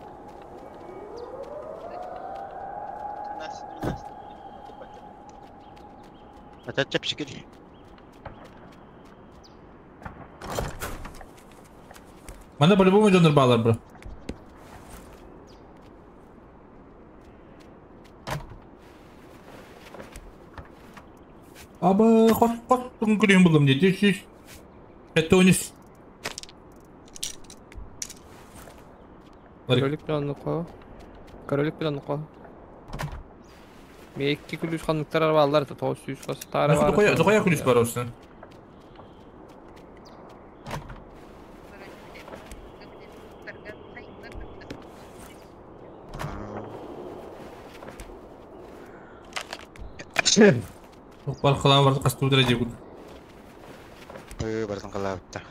Ата чапчик. Манда по-любому жонор балар бро. Аба, қос қос күн булдum дейді. Үш. Это унис. Королик билан нука. Королик билан нука. Мекки күлүш ханныктар баллар та 900 кастары бар. Дохуя, дохуя күлүш бар olsun. Бар кылан бар кастуу дәрәҗә күт. Ой, бардан калабытта.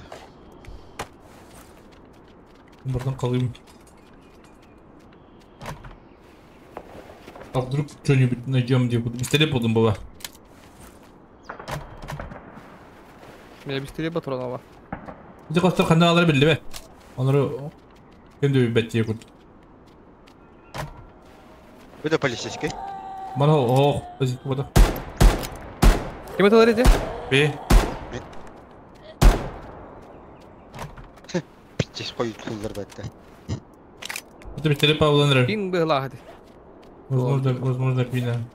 Бардан калыйм. А вдруг что-нибудь найдем, где пистолет булдым была. Менә пистолет патрон бар. Бу кастар кандай алар билди бе? Онары кем деп бәтти күт. Бу да полицейский. Мана ох, без бу. Кем аталар иде? Бе. Питчес кой тулдар бәтте. Это пистолет павланыр. Ким была хати. Возможно, возможно, пина.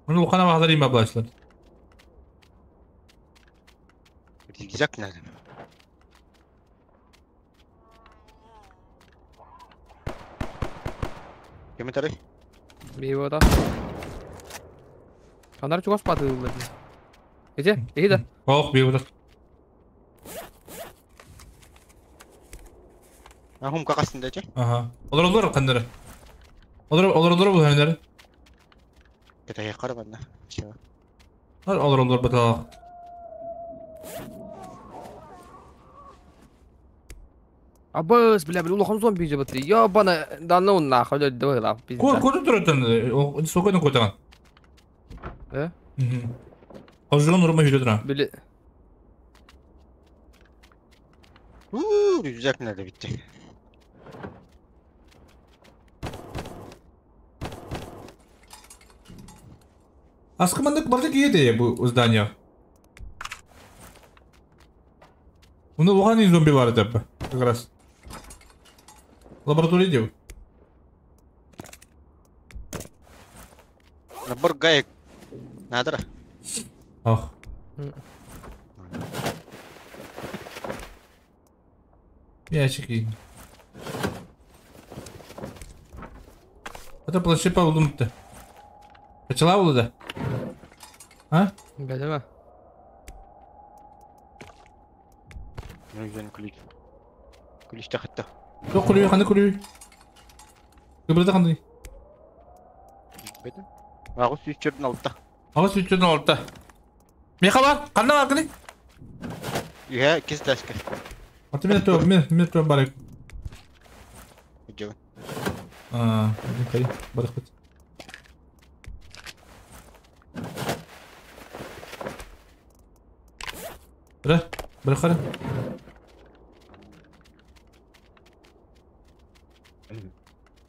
Bunu лукана бахдар има блашлар. Рюкзак надо. Кем аталар? Бейбода. Анар чугас патылды. Эже, эйда. Ох, бейбода. Ахум какасында же? Ага. Олар олар кандары. Олар олар олар бу хәннәр. Кете карабанда. Всё. Олар олар олар бата. Абыс, бля, бля, улахан зомби же бытты. Ёбана, да ну нахуй, блядь, давай лап. Ко ко туратын, сокойно котаган. Э? Ажыган урма жүрө тура. Биле. У, рюкзак надо битте. Аскымандык барды киеде бу здание. Уну улахан зомби бар деп. Как раз. Лаборатория дев. Набор гаек. Надо. Ах. Ящики. Это плащи павлум-то. Качала было да? А? Бәлеме. Нужен ключ. Ключ тахта. Жоқ ключ, қандай ключ? Кыбырда қандай? Бәдім. Ағыз сүйштердің алты. Ағыз сүйштердің алты. Меха бар? Қандай бар кіні? Иә, кез тәскі. Аты мен туа, мен туа барайық. Жауын. Аа, қай, барайық бит. Бір, бір қара.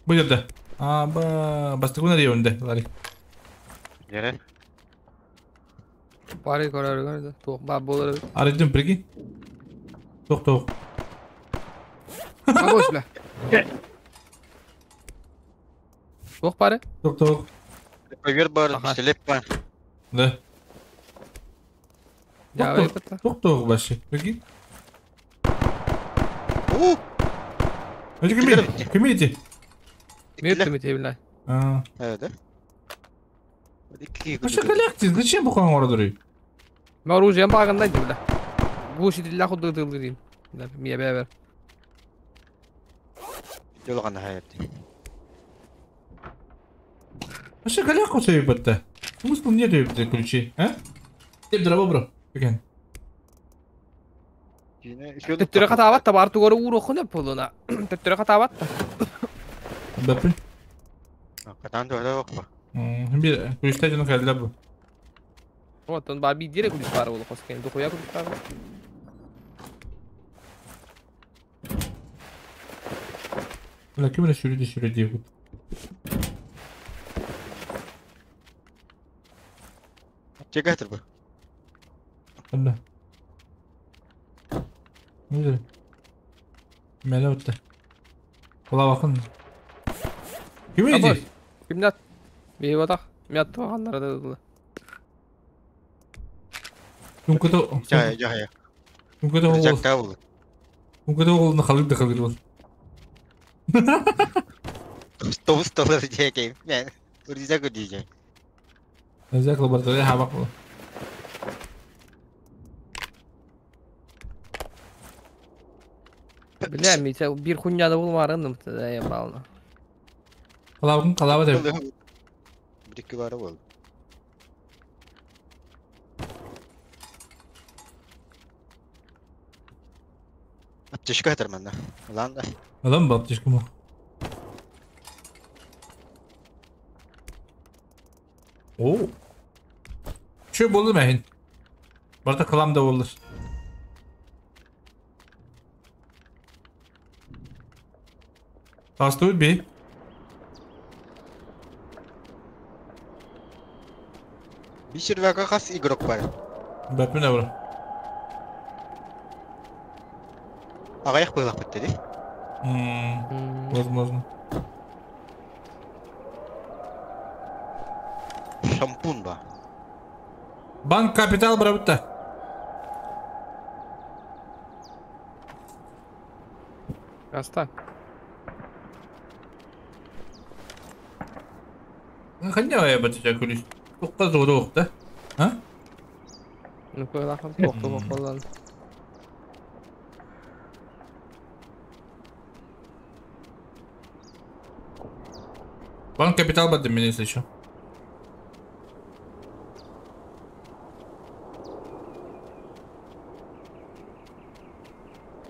Бұл жерде. Аба, бастығын рейонде, Ларик. Yere. Бары көрөр көрөр. Туох баар буолар. Арыйдым, прикинь. Туох-туох. Абос бля. Туох бары? Туох-туох. Повер бар, пистолет бар. Да. Я Туох-туох. Туох-туох вообще. Прикинь. У! Это кими? Кими эти? Мертвыми тебе, бля. А. Да? Вообще коллекции, зачем бухан ордеры? Мен оружием багында дейм, бля. Глушитель худы дылдырым. Да, мия бәбер. Жолған хайып. Вообще коляку себе бітті. Смысл нет ебать ключи, а? Деп драво бро. Прикинь. Төттөрө катаабат та бар тугары ууру хуна полуна. Төттөрө катаабат та. Бәпі. Катан туһда бакпа. Bir ключта жана кәлді бу. Вот он бар бидире ключ бар болу коскен. Духуя ключ бар. Бля, ким эле сүрөдө сүрөдө деп. Чекатыр бу. Бля. Nedir? Mele bitti. Kula bakın. Kim edi? Kimden? Bir batak. Мят туганнар да дылы. Түнкөтө. Жай, жай. Түнкөтө оғыл. Жакка болду. Түнкөтө оғылын халык да халык бол. Тобус толар жекей. Мен уриза көдүйжей. Өзәк лаборатория хабак бол. Бля, мите бир хуйняда булмарынным да я балны. Калабын калаба деп. Бир iki бары болду. Аптечка атырман да. Лан да. Адам ба аптечка ма? О. Чө болду мәхин. Барда калам да болду. Тастуй би. Бир сервака хас игрок бар. Бәпін бар. Ағаяқ бойлап бітті де. Возможно. Шампунь ба. Банк капитал бара бітті. Аста. Қандай ая бітті күліс? Тоққа зоры оқты. А? Ну койлахым тоқты боқолан. Банк капитал барды мен если еще.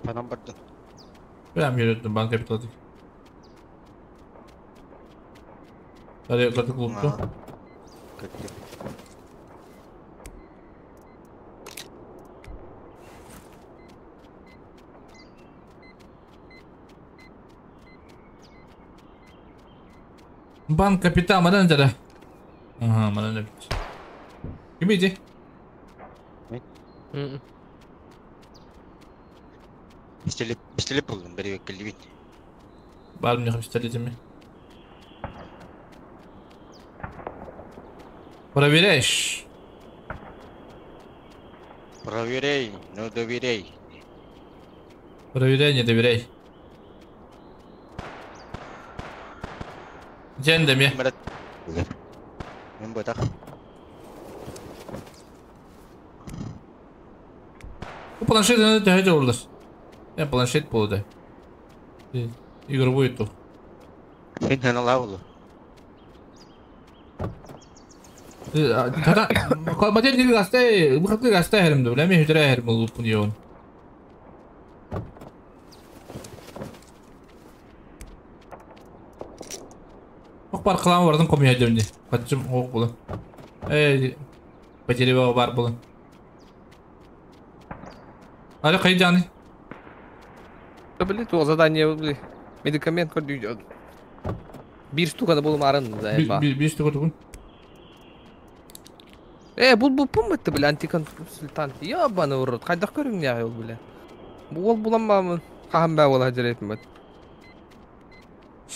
Панам барды. Прям yürüttüm банк капитал дейік. Hadi клубты. Көттү. Банк капитал мадан жара. Ага, мадан да. Ким иди? Пистолет, пистолет болдум, бери келди бит. Бар мне пистолетами. Проверяешь? Проверяй, но доверяй. Проверяй, не доверяй. Дендами. Мен батақ. Bu планшет не төһө олар. Я планшет болды. Игровой то. Мен ханала болду. Тата модель не гастай, выходы гастай херімді, біле мен хүдірә херім бұл бұны Оқ бар қылам бардың қомия демде. Қатчым оқ бұлы. Эй, потереба бар бұлы. Али қай жаны? Да блин, то задание, блин. Медикамент көрдü. Bir штука да болмарын да. Bir штука тугун. Бул бу бля антиконсультант. Ебаный урод. Хайдах көрүҥнээх ол бля. Бу ол буламмамын. Хаһан баа буола дьэрэтим бат.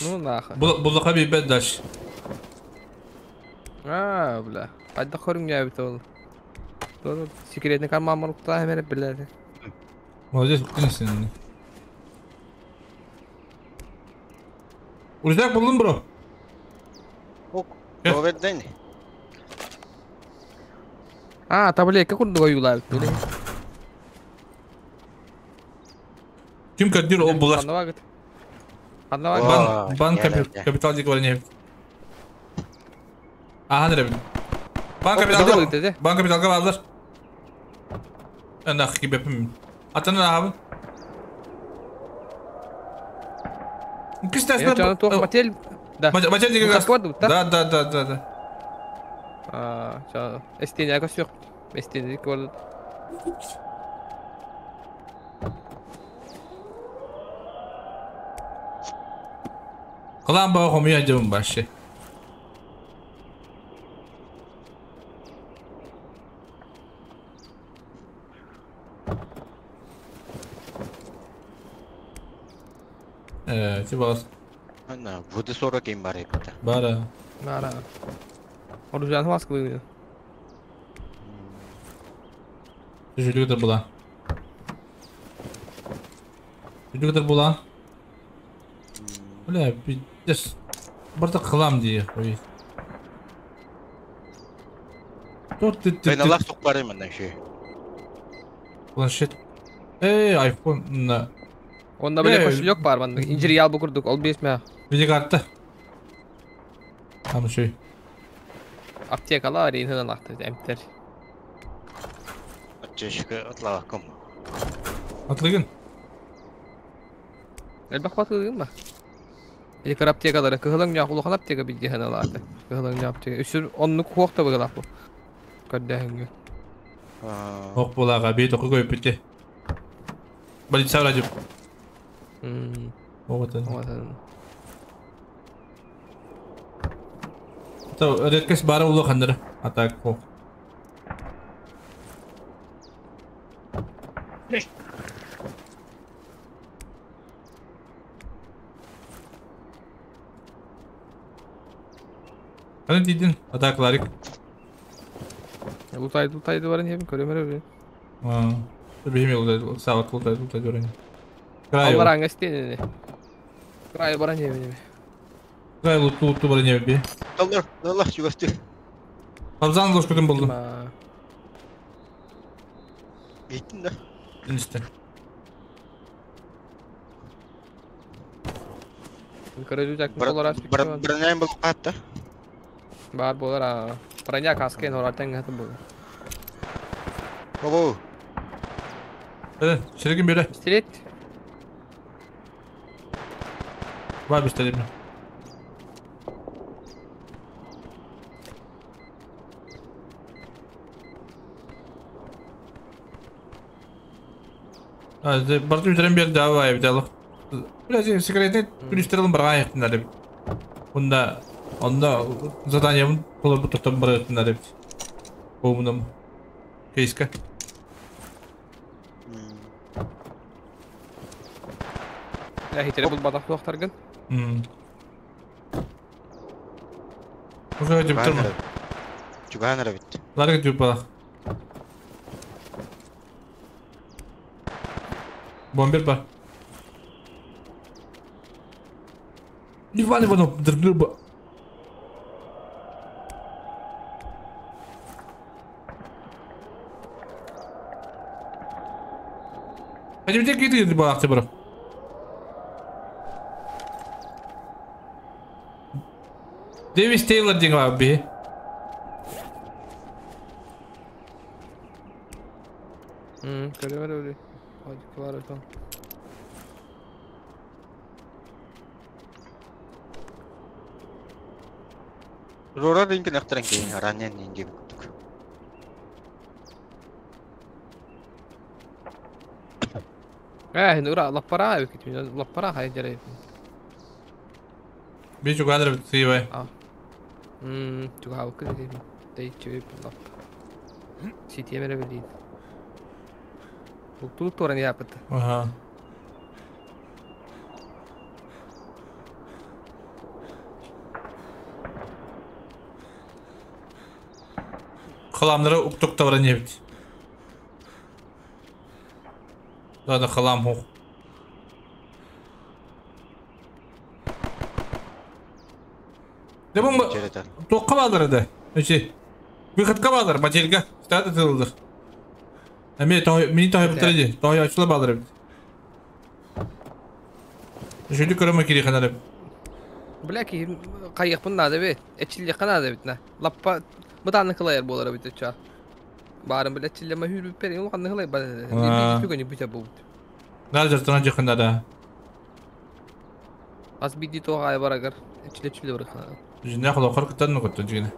Ну нахуй. Буллаха бибет дальше. А, бля. Хайдах көрүҥнээбит ол. Doğru. Секретный карман мурукта hemen билер. Молодец, күнсүн. Рюкзак булдум, бро. Ок. Доведден. А, таблетка курдуга юлаабыт били. Ким көрдүр ол булар. Ханна багыт. Ханна багыт. Бан бан капитал дип баран. Ахан ребит. Бан капитал. Бан капиталга бардыр. Ана кибепим. Атана abi. Кстати, Мотель. Да. Мотель деген. Да, да, да, да, да. А, ча. Эстене көсөк. Эстене кол. Кылан ба хомия жым башы. Типа. Ана, воды 40 им бар эбит. Бара. Бара. Оружие маскалы. Жүлүгүтөр була. Жүлүгүтөр була. Бля, пиздец. Барда кылам дии. Ой. Торт ты. Мен алак сук бар эмен ши. Планшет. Эй, iPhone на. Онда бile кошелек бар манда. Инжир ялбы курдук, ол бес мә. Видеокарта. Там шүй. Аптекалар инһен алакты, эмтер. Чешке атлавакым. Атлыгын. Элбэх батылыгын ба? Элекер аптекалары кыһылың яқ улахан аптека бидиһен алааты. Кыһылың яқ аптека. Үсүр оннук хуохта быгылах бу. Көрдөһүнгү. Ок булага бит оку көйүп битти. Больница вроде. Оғытын. Оғытын. То редкость бары улаханнар. А так ок. Hadi dedin atak ларик. Лутайды, лутайды баран ебин, көрөмөр бе. А, бихими лутайды, сават лутайды, лутайды баран. Край. Алар аңа стенени. Край баран ебин. Край луту луту баран ебин. Доллар, доллар чугасты. Абзан лошкутун болду. Беттин да. Инстен. Көрөжү жак болар аш. Броняйм болуп катты. Бар болар а. Броня каскен орартан гаты бул. Ого. Шерегин бере. Пистолет. Бар пистолет. Бартым үтерен бер давай бит алык. Бля, секретный күнүстерин барган яктындар деп. Онда онда заданием толор токтоп бар яктындар деп. Бу кейска. Я хитере бул бадак туактаргын. Уже деп турма. Чуганара бит. Ларга деп балак. Бомбер бар. Иван Иванов, дрба. Hadi bir tek gidi балакты бро. Дэвис Тейлор деген бар би. Көрө көрө. Hadi var там. Рора ринген ахтаран кейин аранен инге күттүк. Нура лаппара бит лаппара хай жарай. Би чугадыр сыйбай. Чугабы кыз дейм. Дей чөйп лап. Ситиэм эрэ билиин. Тук туоран яапыт. Ага. Халамнары уктук тавран ебит. Да халам хук. Дебом тоққа балар еді. Өче. Выходка балар, матерга. Статы тылдыр. Эме той мини той бутыр Той açıla балар бит. Şöyle көрөмө кири ханары. Бля ки кайыкпын нада бит. Эчилли канада бит на. Лаппа бытаны кылайыр болар бит ча. Барын биле чиллеме хүрүп берин ул кандай кылай ба. Бүгүн бүтө бу. Нар жартана жакында да. Аз биди тоға ай барагар. Эчиле чиле бар. Жинне хала коркутан ну коттон жигине.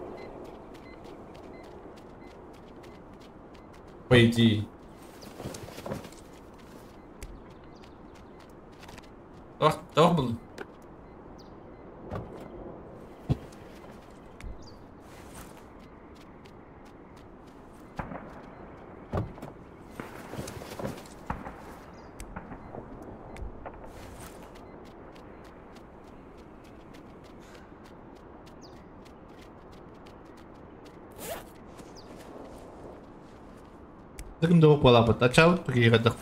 По идее. Давай был. Таким да балапат. Ачал пагигадак.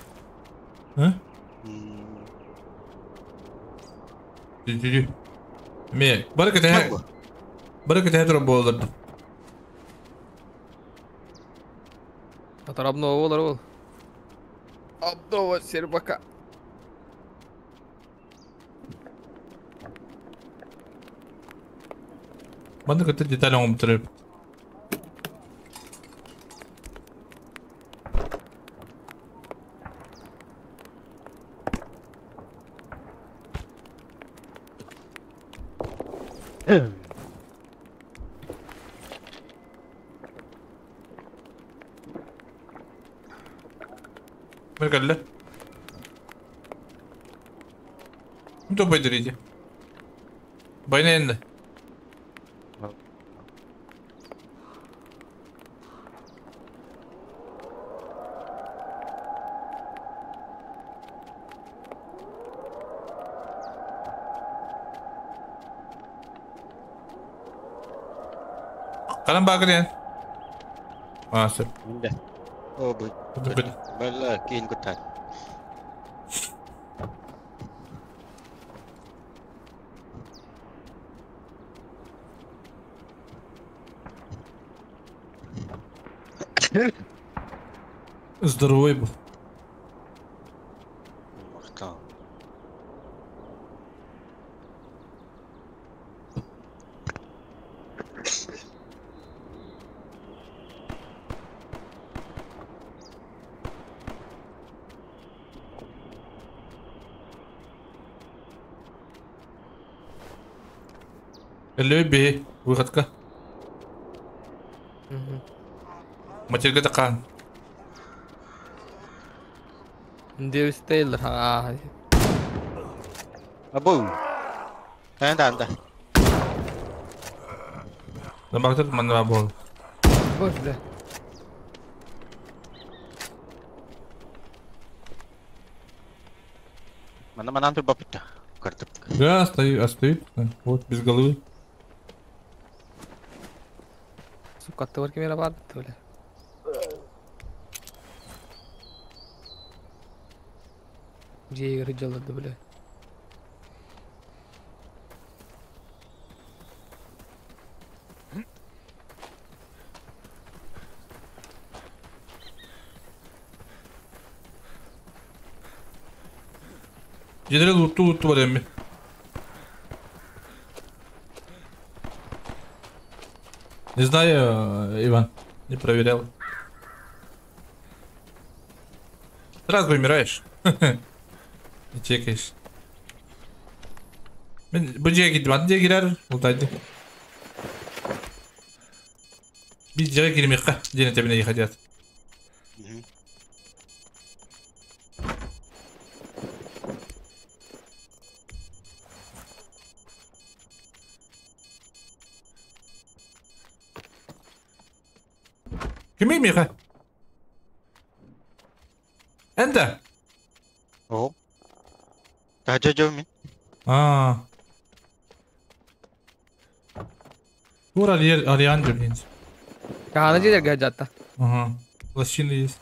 Ха? Дü Ме, баракат ха. Баракат ха тур болдыр. Атар обнова болар ол. Обнова сербака. Манны көтө деталь оңып туруп. Мөргәлле. Нто байдырыйды. Байна енді. Қалам багыр А, сөп. О, бу. Бала кин кутат. Здоровый был. Люби, выходка. Матерга такан. Дэвис Тейлор, а. Абу. Анда анда. Да бактыр манна бол. Бош, бля. Мана манан тур бапыта. Картып. Да, стою, стоит. Вот, без головы. Сука, ты кемера бар, бля. Где игры делают, бля? Жедре лутту лутту бар эмми. Не знаю, Иван, не проверял. Сразу умираешь. Не чекаешь. Мен бу жерге кирдим, атын жерге кирер, ултайды. Бир жерге кирмекка, дене тебине хотят. Кими Миха? Энда? О. Тажа мен. А. Тур Ариан блин. Кахана жерге жатта. Ага. Лощины есть.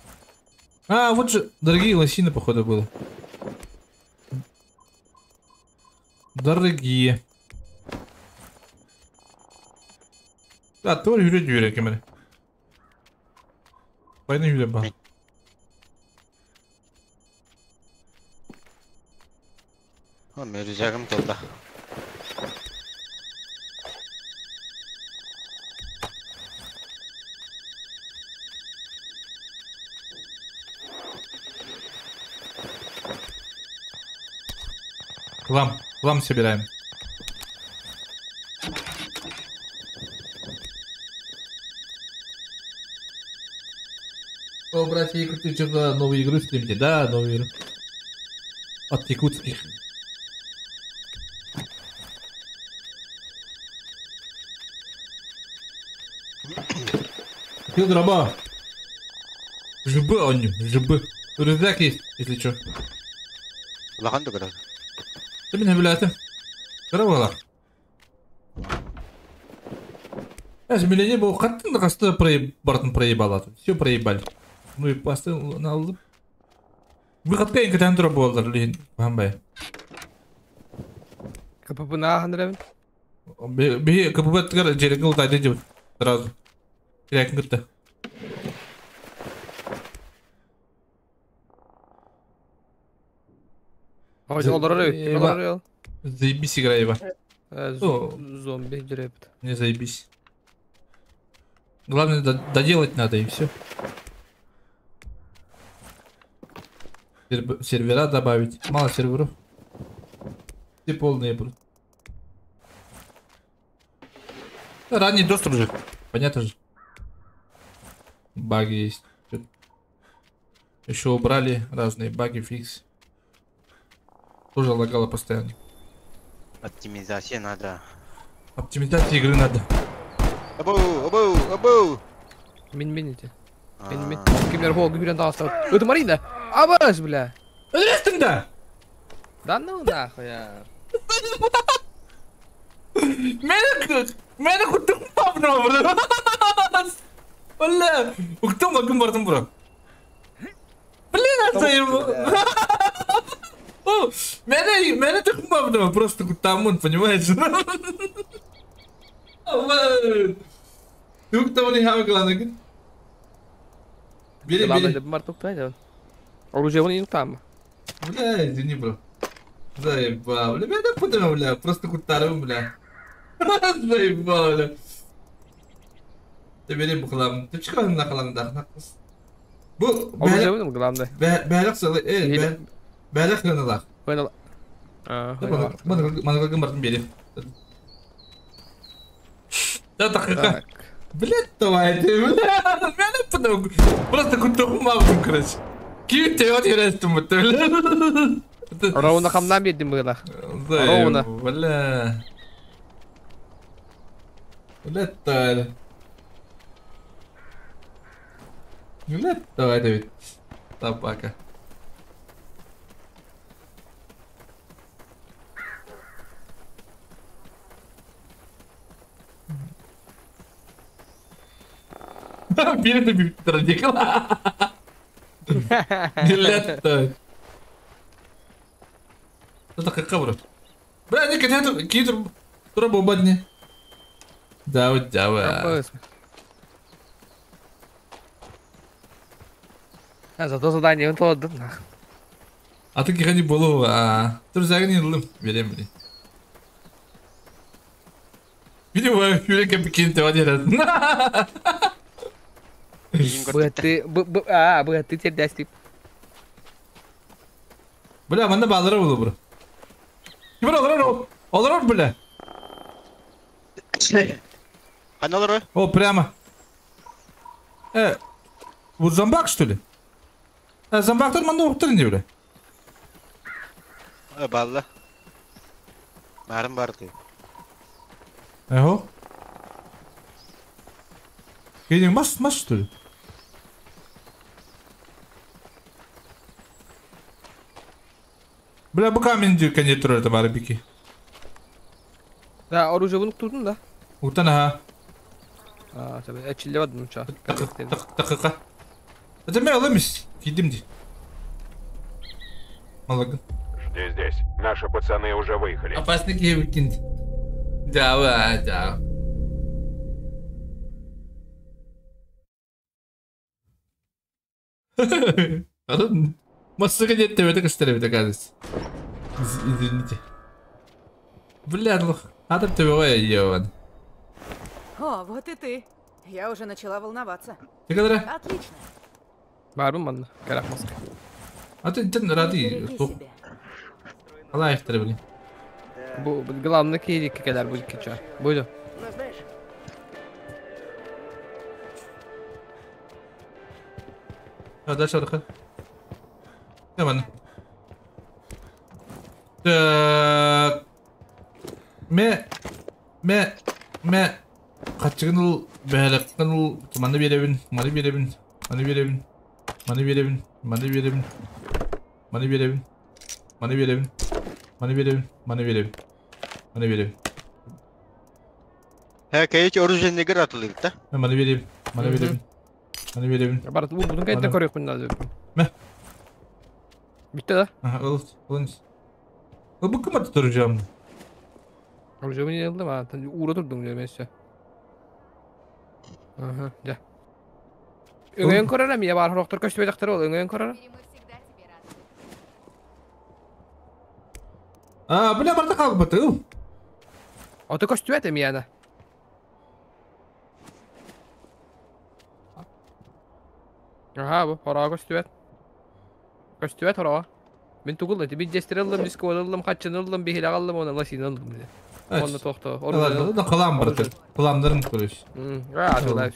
А, вот же дорогие лосины, походу, было. Дорогие. Да, тоже юрэ юрэ кемере. Война юрэ ба. О, мен рюкзагым толды. Хлам, хлам собираем. О, братья, ты что-то новую игру стримите? Да, новую игру. От якутских. Ты дроба. ЖБ он, ЖБ. Рюкзак есть, если что. Улахан да. Ты меня блядь. Здорово. Я же меня не был, хаттын да касты бартын проебала. Все проебали. Ну и пасты на Выходка инка там дроп был, блин, бамбай. КПП на хандревен. Би КПП тгар жерегил тайды деп сразу. Керек гытты. Ой, Заебись игра, Ива. Зомби дерепт. Не заебись. Главное доделать надо и все. Сервера добавить. Мало серверов. Все полные будут. Да, ранний доступ же. Понятно же. Баги есть. Еще убрали разные баги, фикс. Тоже лагало постоянно. Оптимизация надо. Оптимизация игры надо. Абу, абу, абу. Мин-мин эти. Мин-мин. Кимлер хол гүрен тағыстырып. Это Марина. Абаш, бля. Өлестің да. Да ну нахуй я. Мені күттім бабына, бля. Уктым кім бардым бро. Блин, это его. Меня так бабна, просто кутамун, понимаешь? Тук там не хавы главное. Бери, бери. Оружие вон не там. Бля, извини, бро. Заебал, бля, меня путано, бля, просто кутарым, бля. Заебал, бля. Ты бери бухлам. Ты чего на хлам да? Бу. Оружие вон главное. Бәрек салы, бәрек гыналар. Гыналар. Мана бардым бери. Да так. Блядь, давай ты, бля. Меня потом просто кутом маму, короче. Ким ты вот ерестім бля. Ровно хамнам едим было. Ровно. Бля. Блядь, давай. Блядь, давай, Давид. Собака. Били ты радикала. Блядь, давай. Это как кабра. Бля, не кидай, кидр, трубу бадни. Да, давай. А зато задание он то А ты не было, а ты же не лым, берем, блин. Видимо, Юрика Пекин ты один раз. Б, ты теперь Бля, манна баллара было, бро. Бро, олорор, бля. Олорор? О, прямо. Вот зомбак, что ли? Зомбактар манна уқтырын не, бля? Балла. Барым барды. Эхо. Келин, маш, что ли? Бля, bu камень кенет турар это бары бики. Да, оружие tutun да. Утан ага. А, tabi эчилде бадым ча. Такыка. Это мен аламыз. Кидим ди. Малагын. Жди здесь. Наши пацаны уже выехали. Опасный кебекин. Да, да. Массыга нет, это костер, это кажется. Извините. Бля, ну, а там ты ебан. О, вот и ты. Я уже начала волноваться. Ты когда? Отлично. Барбым манна, карак маска. А ты ты ради. Allah ихтер блин. Бу главный кейдик келер бу кича. Буйду. Но знаешь, А дальше отдыхай. Давай. Так. Ме ме ме качыгын бәләктән ул маны беребин, маны беребин, маны беребин, маны беребин, маны беребин, маны беребин, маны беребин, маны беребин, маны беребин, маны беребин. Һә, кәйч оружие негер атылыр да. Маны беребин, маны беребин, маны беребин. Барат бу бутун кайда көрөк мында. Мә. Битте да? Ага, ул, ул. Бу кем атты оружие? Оружие не алдым, а ура турдум демесе. Ага, да. Өңөн көрөрөм, я бар хорохтор көстүбөй тактар ол, өңөн көрөрөм. А, бля, барда калбыты. Аты көстүбөт эми яна. Ага, бу хороо көстүбөт. Көстүбөт хороо. Мен тугул эти бир жестер алдым, диско алдым, качын алдым, бихил алдым, оны ласин алдым диде. Оны тохто. Да калам барды. Каламдарын көрөш. А, тулай.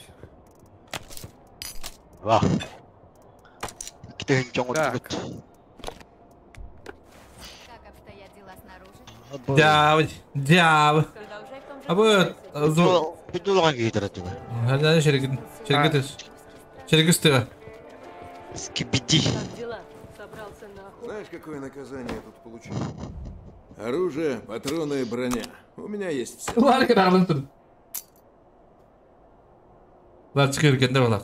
Ва. Китен чоң отут. Дявол, дявол. А бу зо Бидулган кийдер атып. Хәлдә шерген, шергетес. Шергестеге. Скибиди. Знаешь, какое наказание я тут получил? Оружие, патроны и броня. У меня есть все. Лар кырагын тур. Лар чыгыр кенде балар.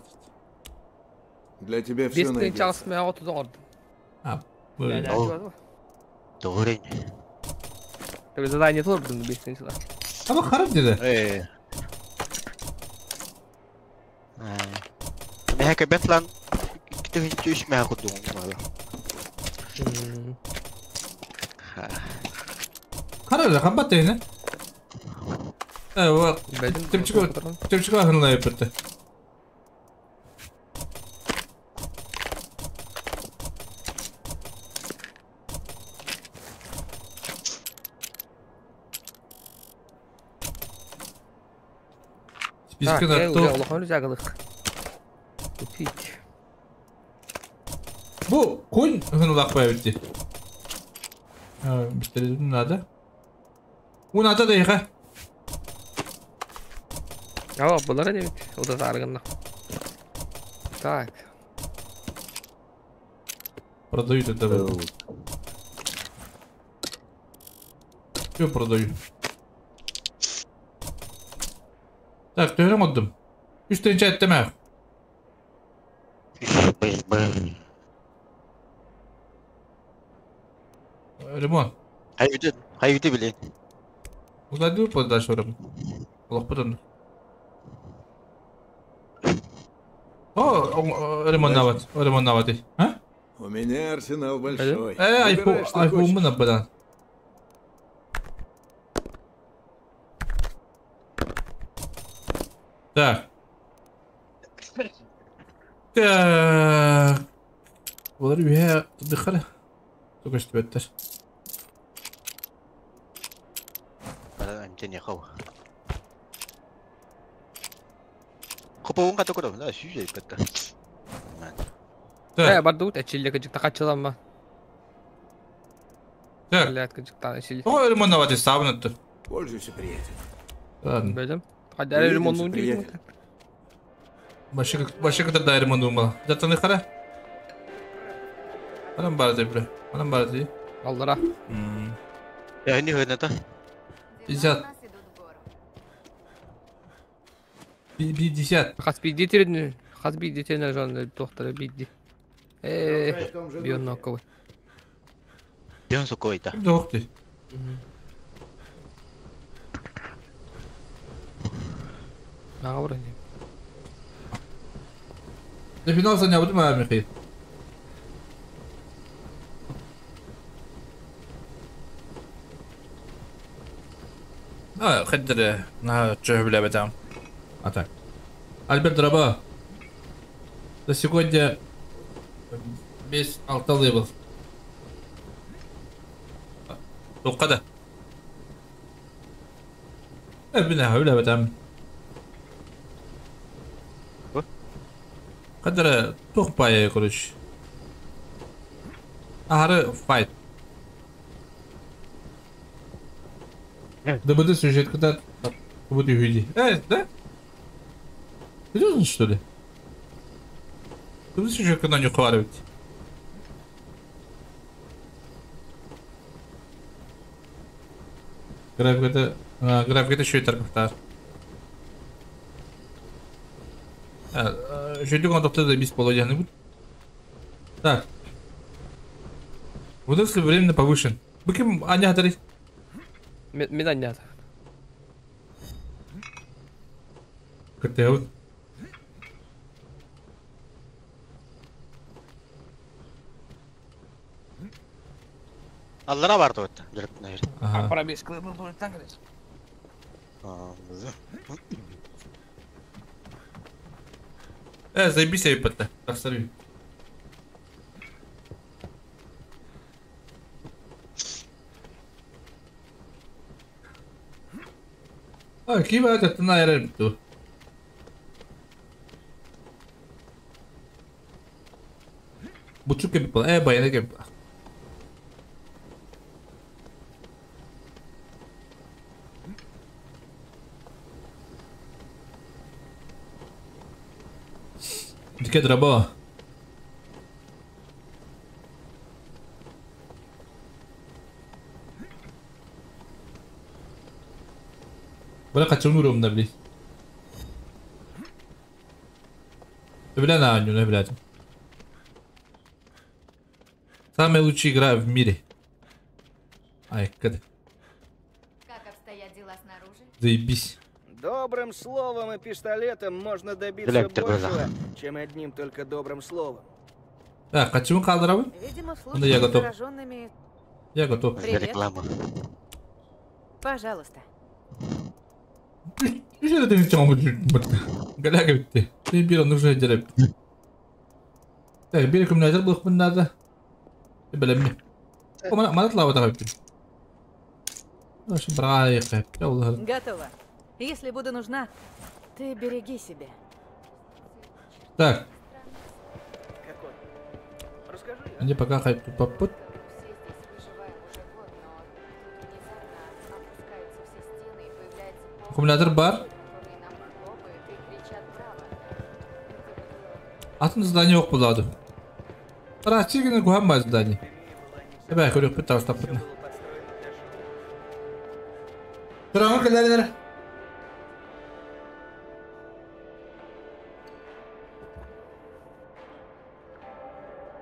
Для тебя все Бес найдется. чалыс мен отуз ордум. А, Doğru. Tabi задание турдум бестен чала. А бу харап диде. Э. Мә кебет лан. Китен чүш мә кудум мала. Харап кабат эне. Э, ва. Тимчик тимчик хынлай битте. Списка на то. Улахан жагылык. Купить. Бу конь хынлак битте. А, битте надо. У надо да иха. Aa, bunlara ne bit? O da zargınla. Так. Продают это. Все продаю. Так, төһөрөм отдым. Үч тенче әттем ә. Ремонт. Хайвиде, хайвиде биле. Узлады по дальше ремонт. Аллах потом. О, ремонт нават, ремонт нават. А? У меня арсенал большой. Э, айфон, айфон мы нападан. Так. Так. Бұлар үйе тұдыққары. Түгішті бәттір. Әмтен яқау. Қопауын қата көрім, да, сүй жайып бәтті. Э, барды ут, әчілі кыжықта қачылам ба. Так. Ой, ремонт навати, сабын өтті. Пользуйся, приятель. Ладно. Бәдім. Қайда ремонт Увидимся, приятель. Башы кытар да ремонт думала. Жатаны қара. Анам бар деп, анам бар деп. Аллара. Я не это. 50. 50. Хас бидди терин, хас бидди терин жан доктор бидди. Бион ноковый. Бион сокойта. Доктор. Нагавры. Ты финал занял, вот моя Михаил. خدر на чё бля там. А так. Альберт Раба. За сегодня весь алталы был. Тоққада. Бина бля там. Қадыр тоқпай, короче. Ары файт. Да буду сюжет когда буду видеть. Да? Серьезно, что ли? Ты сюжет когда не хвалить. График это еще и торговтар. Жөйдік он тоқтады бес полуденный будет. Так. Вот если временно повышен. Быким аня дарить. Мен аня. Как-то вот. Аллара барды өтті. Жүріп, наверное. Ага. Пробежка был будет так, конечно. Заебись я епатта. Так, смотри. Kiva että näin renttu. Butchuk bir bayanı gibi. Dikkat Rabo. Bana kaçırmıyorum da bile. Бля, на Аню, блядь. Самая лучшая игра в мире. Ай, как Как обстоят дела снаружи? Заебись. Добрым словом и пистолетом можно добиться большего, чем одним только добрым словом. Так, а чему кадровый? Видимо, в Ну, я случае с готов. зараженными... Я готов. Привет. Реклама. Пожалуйста. Голяга bitti. Bir onu нужно делать. Так, bir akümülatör bulup bunlarda. Bilemem. O bana tlava da bitti. Şu bırak Allah. Готово. Если буду нужна, ты береги себя. Так. Они пока хайп попут. Аккумулятор бар. Атын здание yok bulады. Рахчы гene guhan здание. Эбә көрөк бит тастап бит. Тураңы келәләр.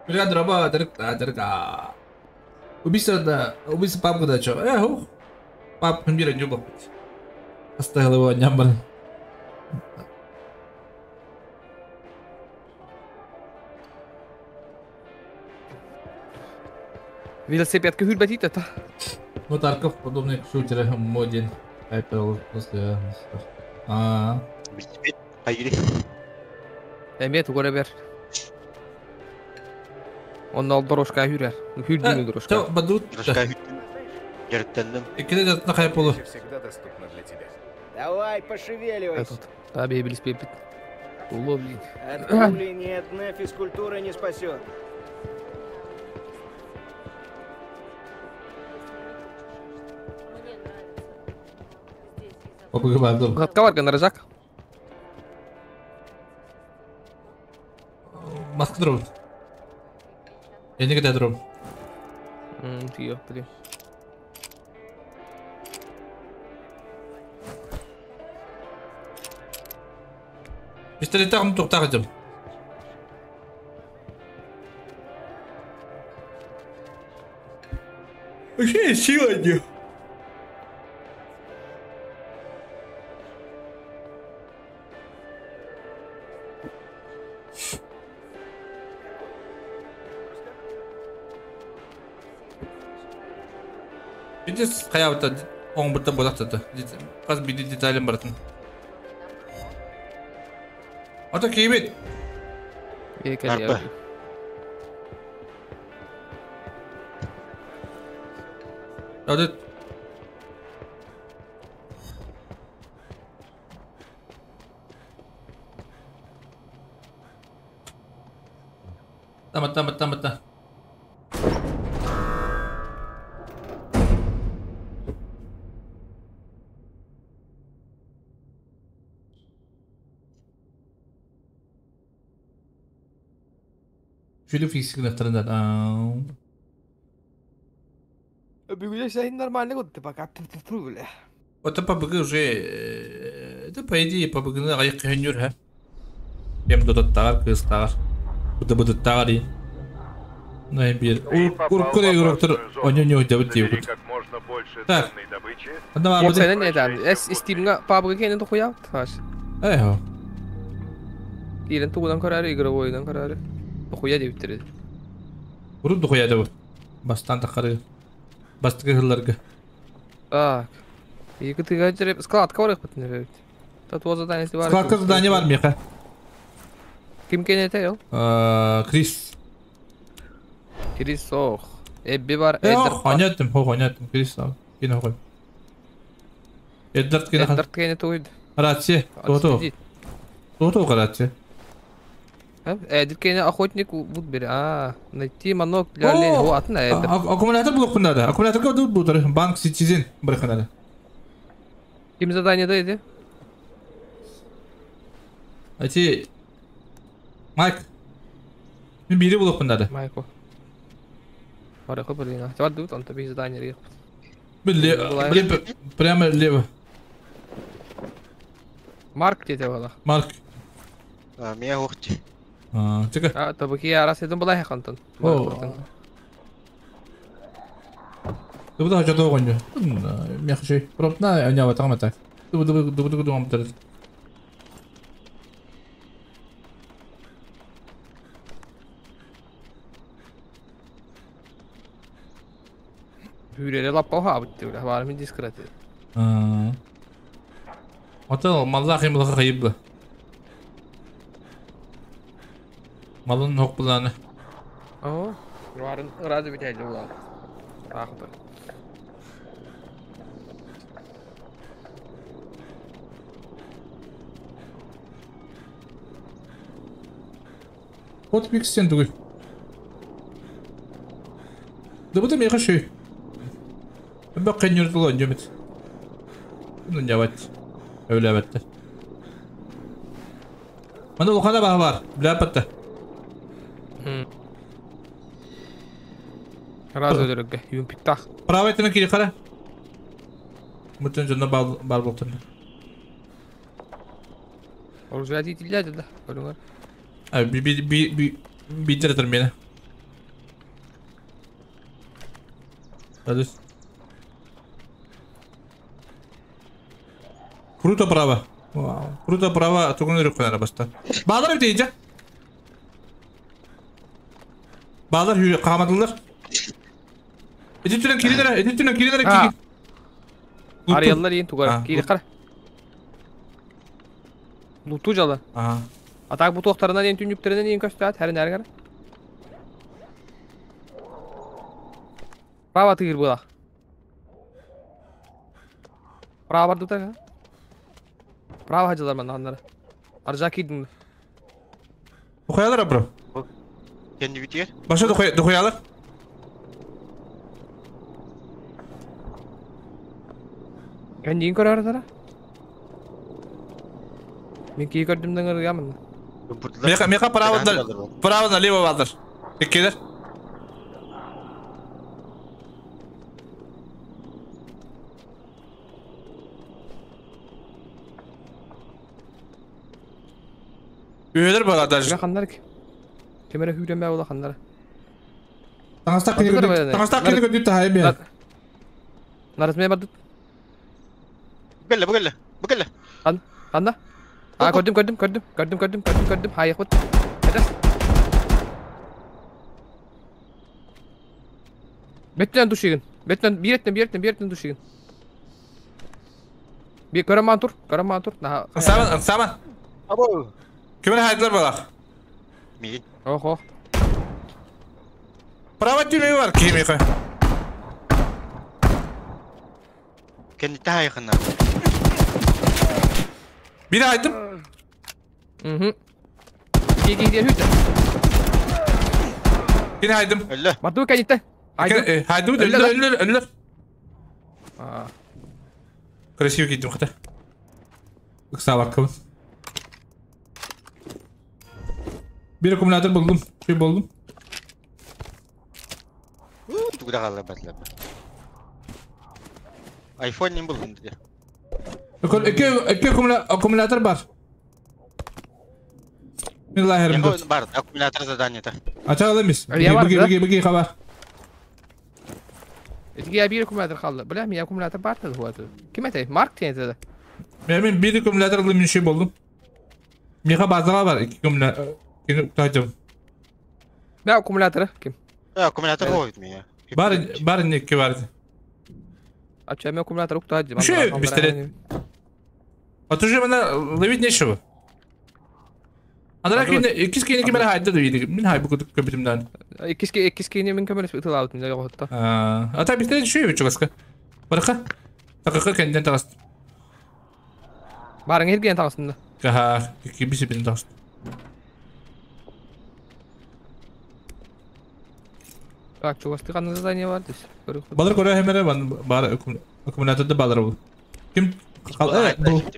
Бля, дроба, дырка, дырка. Убийство, да, убийство папка да чё? Эх, пап, мира не был. Оставил его нямбар. Велосипед күйір дейді та. Ну, Тарков подобный шутеры моден. Apple после. А. Велосипед, айри. Эмет угора бер. Он ал дорожка хүрер. Хүрдүнү дорожка. Бадут. Дорожка хүрдүн. Жарыктандым. Экиде жатына кайып болу. Всегда доступна для тебя. Давай, пошевеливайся. Та бей велосипед. Уло, блин. От пули ни одна физкультура не спасет. Гатка бар гана Жак. Маска дроп. Я никогда дроп. Тиийиэх били. Пистолеттаах туохтаах дьым. Вообще сила не. Видишь, хаябыта оҥбутта бодахтата. Хас биди деталин барытын. Ото киибит. Арба. Адыт. Тама тама тама та. Şöyle fizik noktalarından. Бүгүн сен нормально вот пока бля. Вот ПБГ уже это по идее ПБГ на аяк хөнүр ха. Кем додаттар кыстар. Бу будуттар. На бир. Уркуре игроктор онё дебит Забери как можно больше Так. ценной добычи. Давай, Вот сен не там. Эс Steam'га PUBG кенен тохуя. Таш. Эхо. Кирен тугудан карары, игровойдан карары. Тохуя дебиттер. Урут дохуя дебит. Бастан тахары. Бастыгы хылларга. Так. Екі тыга жереп складка бар бит. Татуа задание бар. Складка задание бар меха. Ким кенете ел? Крис. Крис ох. Эбби бар, Эддарт. Понятно, понятно, Крис там. Кино хой. Эддарт кино. Эддарт кене туйд. Рация. Тото. Тото рация. Эддарт кене охотник Вудбери. А, найти манок для оленя. О, атына Эддарт. Аккумулятор блок надо. Аккумулятор куда будет? Банк Citizen брых надо. Ким задание дайды? Эти Майк. Мен бири блок надо. Майко. Бары блин. Чават дут, он тебе задание рих. Блин, прямо лево. Марк где была? Марк. А, меня ухти. А, тика. А, табаки я раз иду была хантон. О. Ты буду хочу того гоню. Я хочу. Пробна, я вот там так. Ты буду. Hürele lappa habıttı öyle. Var mı diskreti? Ата маллах им лах хайыбы. Малын хок буланы. О, варын разы бит әле була. Ахты. Вот пиксен дугы. Да вот мне хорошо. Бак нюрдуло нюмет. Ну не вот. Öyle evet. Мана лухана баха бар. Бля патта. Разы өдөрөгө. Юмпиктах. Право этен кири кара. Мутын жона бар бар болтун. Оружие тилляди да. Көрүңөр. А би би би би битеретер мени. Hadi. Круто право. Вау. Круто право. Тугун рукана баста. Bağlar bir deyince. Bağlar hürü kamadılar. Editörün kirilere, editörün kirilere kiri. Арыяллар ең тугар. Кири кара. Луту жала. Ага. Атак бу тоқтарынан ең түнюктеринен ең көстөт, хәрин әргәр. Право тыгыр була. Право бар дута. Право хажылар мен аннары. Аржа кидин. Духаялар бро. Kendi bitiyor. Başa духаялар. Кендин көрөр Мен кий көрдүм даңыр ямын. Мека мека право право налево бадар. Кекелер. Üyeler bana даже. Ханнар Кемере хүрәмә була ханнар. Таңастак кини таңастак кини көтү тахай бе. Нарызмай барды. Бүгелле, бүгелле, бүгелле. Хан, ханна. А, көрдүм, көрдүм, көрдүм, көрдүм, көрдүм, көрдүм, көрдүм. Хай, хот. Эдес. Беттен душигин. Беттен биреттен, биреттен, биреттен душигин. Bir көрөман тур, көрөман тур. Саман, саман. Або. Кимин хайдылар балах? Мигин. Охо. Право тюрьмы бар кимиха. Кенди тахайхына. Bir aydım. Mhm. Ки ки ки хүтэ. Yine haydım. Öldü. Барды кәнитте. Haydım. Haydım öldü öldü öldü. А. Красиво кидим хата. Ыкса баккабын. Bir akümülatör buldum. Şey buldum. Тугда калла батла. iPhone не булдым диде. İki, iki akümülatör бар. Bismillahirrahmanirrahim. Бар, аккумулятор задание та. Açalım biz. Ya var Bugü da. bugü bugü haber. Итиге бир аккумулятор калды. Билә, мин аккумулятор бар да хуаты. Ким әйтә? Марк тиен Ben bir akümülatör alayım bir şey buldum. Miha bazılar var. İki akümülatör. Tutacağım. Бә аккумуляторы ким? Аккумулятор қойды мен. Бар, бар ne iki vardı. Ача мен аккумулятор уктаҗы. Şu пистолет. А то же bana ловить нечего. Андра кини икис кини кимер хайда да види. Мин хай бу көбүтүмдән. Икис икис кини мин көмөр ытылаут мин жоготто. А, ата пистолет şu чугаска. Барка. Такaka кенден тагас. Барың эрген тагысында. Ха, ики биси бин тагас. Так, чугасты кандай задание бар дес. Балар көрө хемере бан бар аккумуляторда балар бул. Ким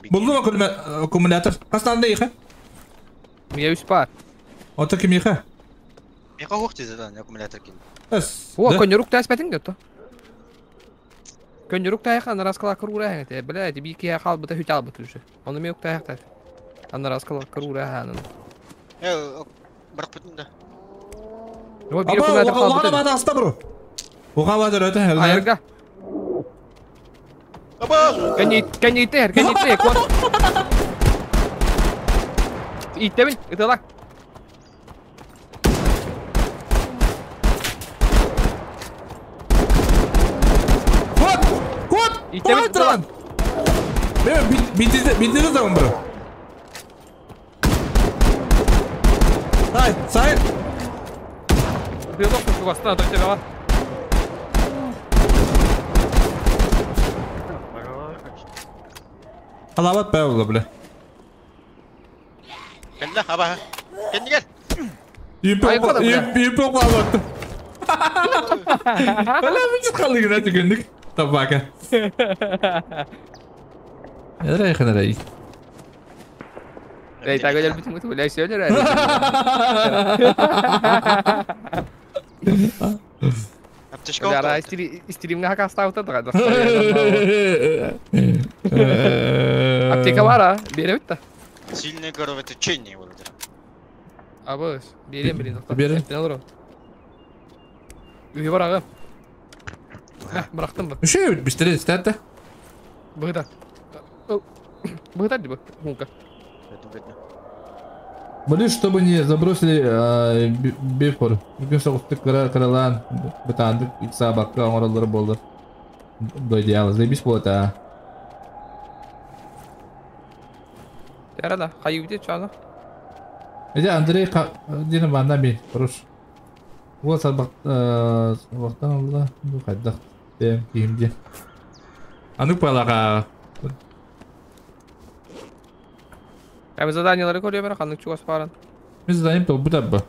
булду аккумулятор? Кастанда иха? Мия үс бар. Ото ким иха? Миха хох задание аккумулятор кин. Эс. О, көнөрүк тас бетин гөттө. Көнөрүк тайхан раскала кырура хәңте. Билә, би ки хал бута хүт албыт уже. Оны мен ук тайхта. Аны раскала кырура ханын. Э, барып бүтүн да. О, бир аккумулятор калды. Оға бата аста бро. Оға бата өтө. Айырга. Аба! Кәнит, кәнит, кәнит, кот. Иттебин, ытала. Кот! Кот! Иттебин, ытала. Мен битти zaman bro. Сай, сай. Билок чугастан өтө бага. Халават бә булды биле. Кенде аба. Кенде кел. Юпи юпи алат. Бля, бит қалды гына түгендик. Табака. Эрей ханарай. Эй, так эле бүтүн бүтүн эле сөйлөр. Аптечка. Яра, стримге хакаста утырдык. Аптека бар, а? Бере бит. Сильное кровотечение болды. Абы, берем берем. Берем. Үйе бар ага. Бырактым бу. Үшө бистер статта. Быгда. Быгда дип, хунка. Боюсь, чтобы не забросили бифор. Бүгүн соғыстык кыралан бытандык икса бакка оңороллары болду. До идеала. Заебись болот, а. Ярада, хайы чаны. Эже Андрей дина банда би, хорош. Вот сабак вактан алла, бу кайдак дем кийимди. Аны палага. Эми заданиялары көрүө бер, кандык чугас баран. Биз задание бу табы.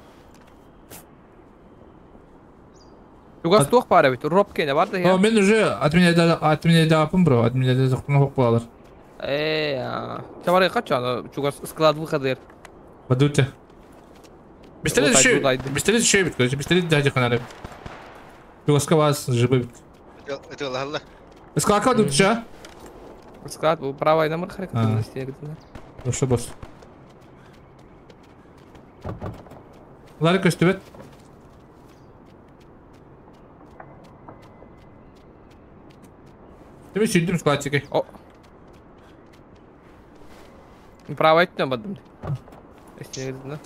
Чугас туох бара бит, роп кене бар да. О, мен уже отменяй бро, отменяй закон хоп балар. Э, чабары качан чугас склад выходыр. Бадуте. Пистолет еще, пистолет еще бит, короче, пистолет дядя канары. Чугаска вас живы бит. Это ладно. Склад тут ча? Склад был правый номер характер. Ну что, босс? Лары көстүбэт. Тебе сүйдүм складчики. О. Право өттүнэн бардым. Эстине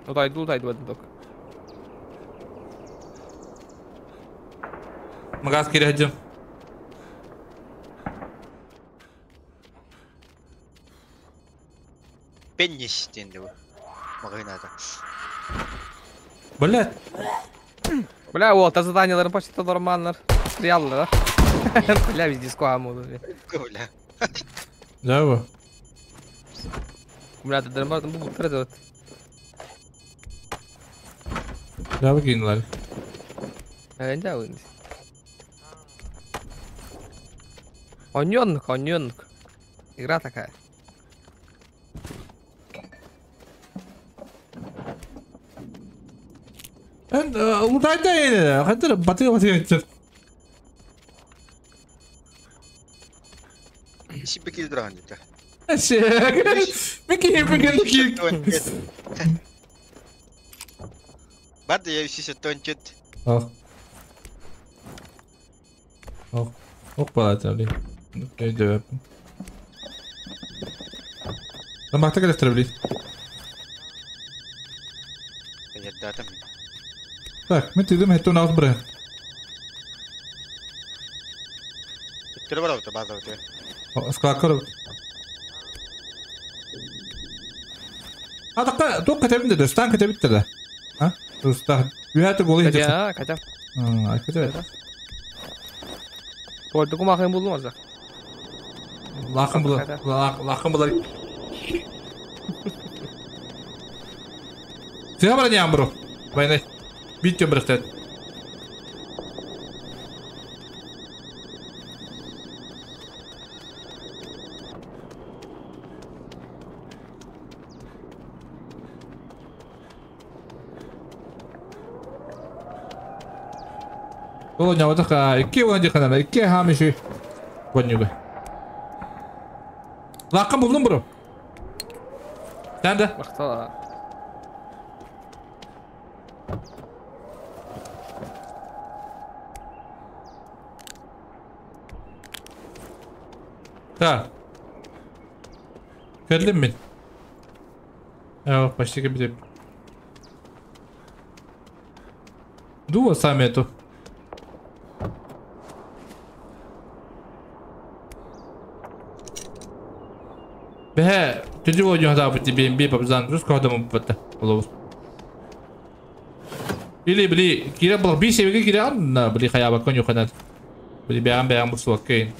Утайды утайды бардым только. Магаз кире хадьым. Пеннис диэн дуу. Маҕаһыынаата. Блядь. Бля, вот, а заданияларын почти нормально. Реально, да? Бля, везде скваму. Бля. Да, бу. Бля, ты нормально бу бу Да, бу кинулар. Эндә үн. Оньоннук, оньоннук. Игра такая. Эн утайда эне. Хатыр батыга батыга айтыр. Сибби килдирахан дите. Мики хиппи кил. Барды я үсүсө тончут. Ох. Ох. Ох балата бли. Өйдөп. Намакта келестер бли. Яддатым. Так, мен тидим хеттон аус бре. Түрі бар ауты, база ауты. Скакар. А такка тук кетебин деди, стан кетебит деди. А? Туста. Үйәті голы Катя, а, Катя. А, кетебит. Туальды кумахын булдum azak. Лақын бұлар. Лақын бұлар. Сыға бара не амбро. Байнай. Бит біріктет. Ол няватаха, икки уан диханана, икки хамиши. Вонюга. Лақын булдum бро. Sen de. Бактала. Так. Келдим мен. Э, почти кебит. Дуа сами эту. Бе, ты чего не гадал по тебе имби пабзан, русского дома бата. Или бли, кира был би себе кира, на бли хаяба коню ханат. Бли бям бям бусуакейн.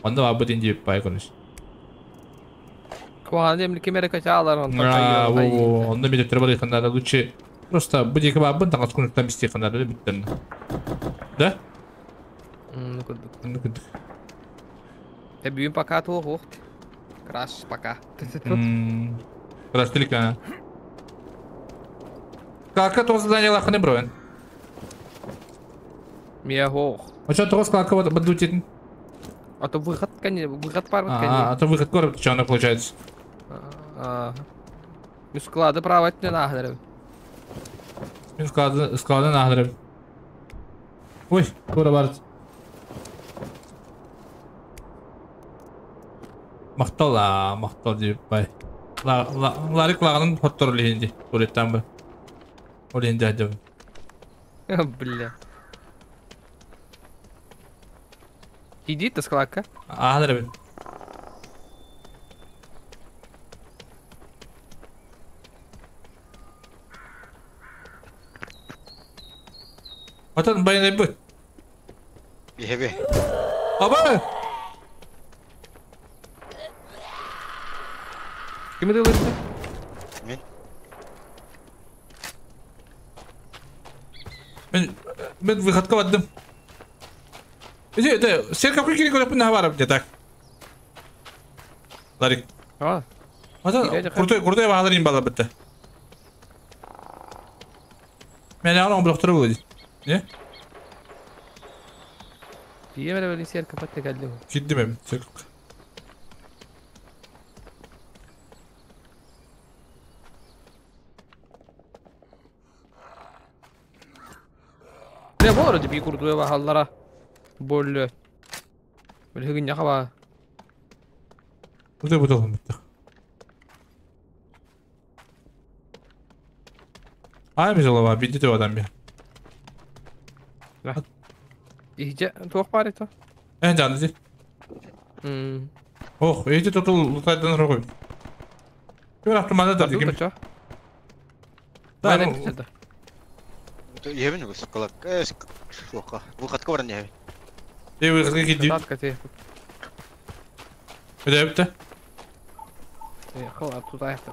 Онда абытын деп байконыш. Куан демли кемере качалар он. А, во, онда мен деп бар ханада лучше просто буди кебабын таңас күнүктан бисти ханада биттен. Да? Ну кудук. Ну кудук. Те бүйүн пока туох уохт. Краш пока. Краш только. Как это задание лахны броен? Мия хох. А что трос как вот бадутит? А то выход, конечно, выход пар, А, а то выход короб, что она получается? А, ну склады право не нахрен. Склады, склады нахрен. Ой, скоро барт. Мактал, мактал деп бай. Ларик лаганын хоттор лехинди. Туалеттан бы. Ол енді әдебі. Бля. Иди ты складка. Ага, Атан байнай бу. Бихеби. Аба! Ким это лысый? Мен. Мен выходка бардым. Иди, это, серка кикири көрөпүн хабар где так. Ларик. А. Ата, крутой, крутой баалар им бала битте. Мен аны облоктура болду. Не? Пиемере бели серка патте келдим. Киддим эми, серка. Курдуя болор ди би курдуя бахаллара. Боллө. Билигин яха Курдуя буталым битти. Ай бижалава бидди те адам би. Ихже туох бар ito. Э жанды. Ох, эти тотал лутайдан рогой. Көр автомата да дигим. Да, да. Ебен bu соколак. Сука. Bu katkı var ne? Эй, вы какие ди? Это? Хала туда это.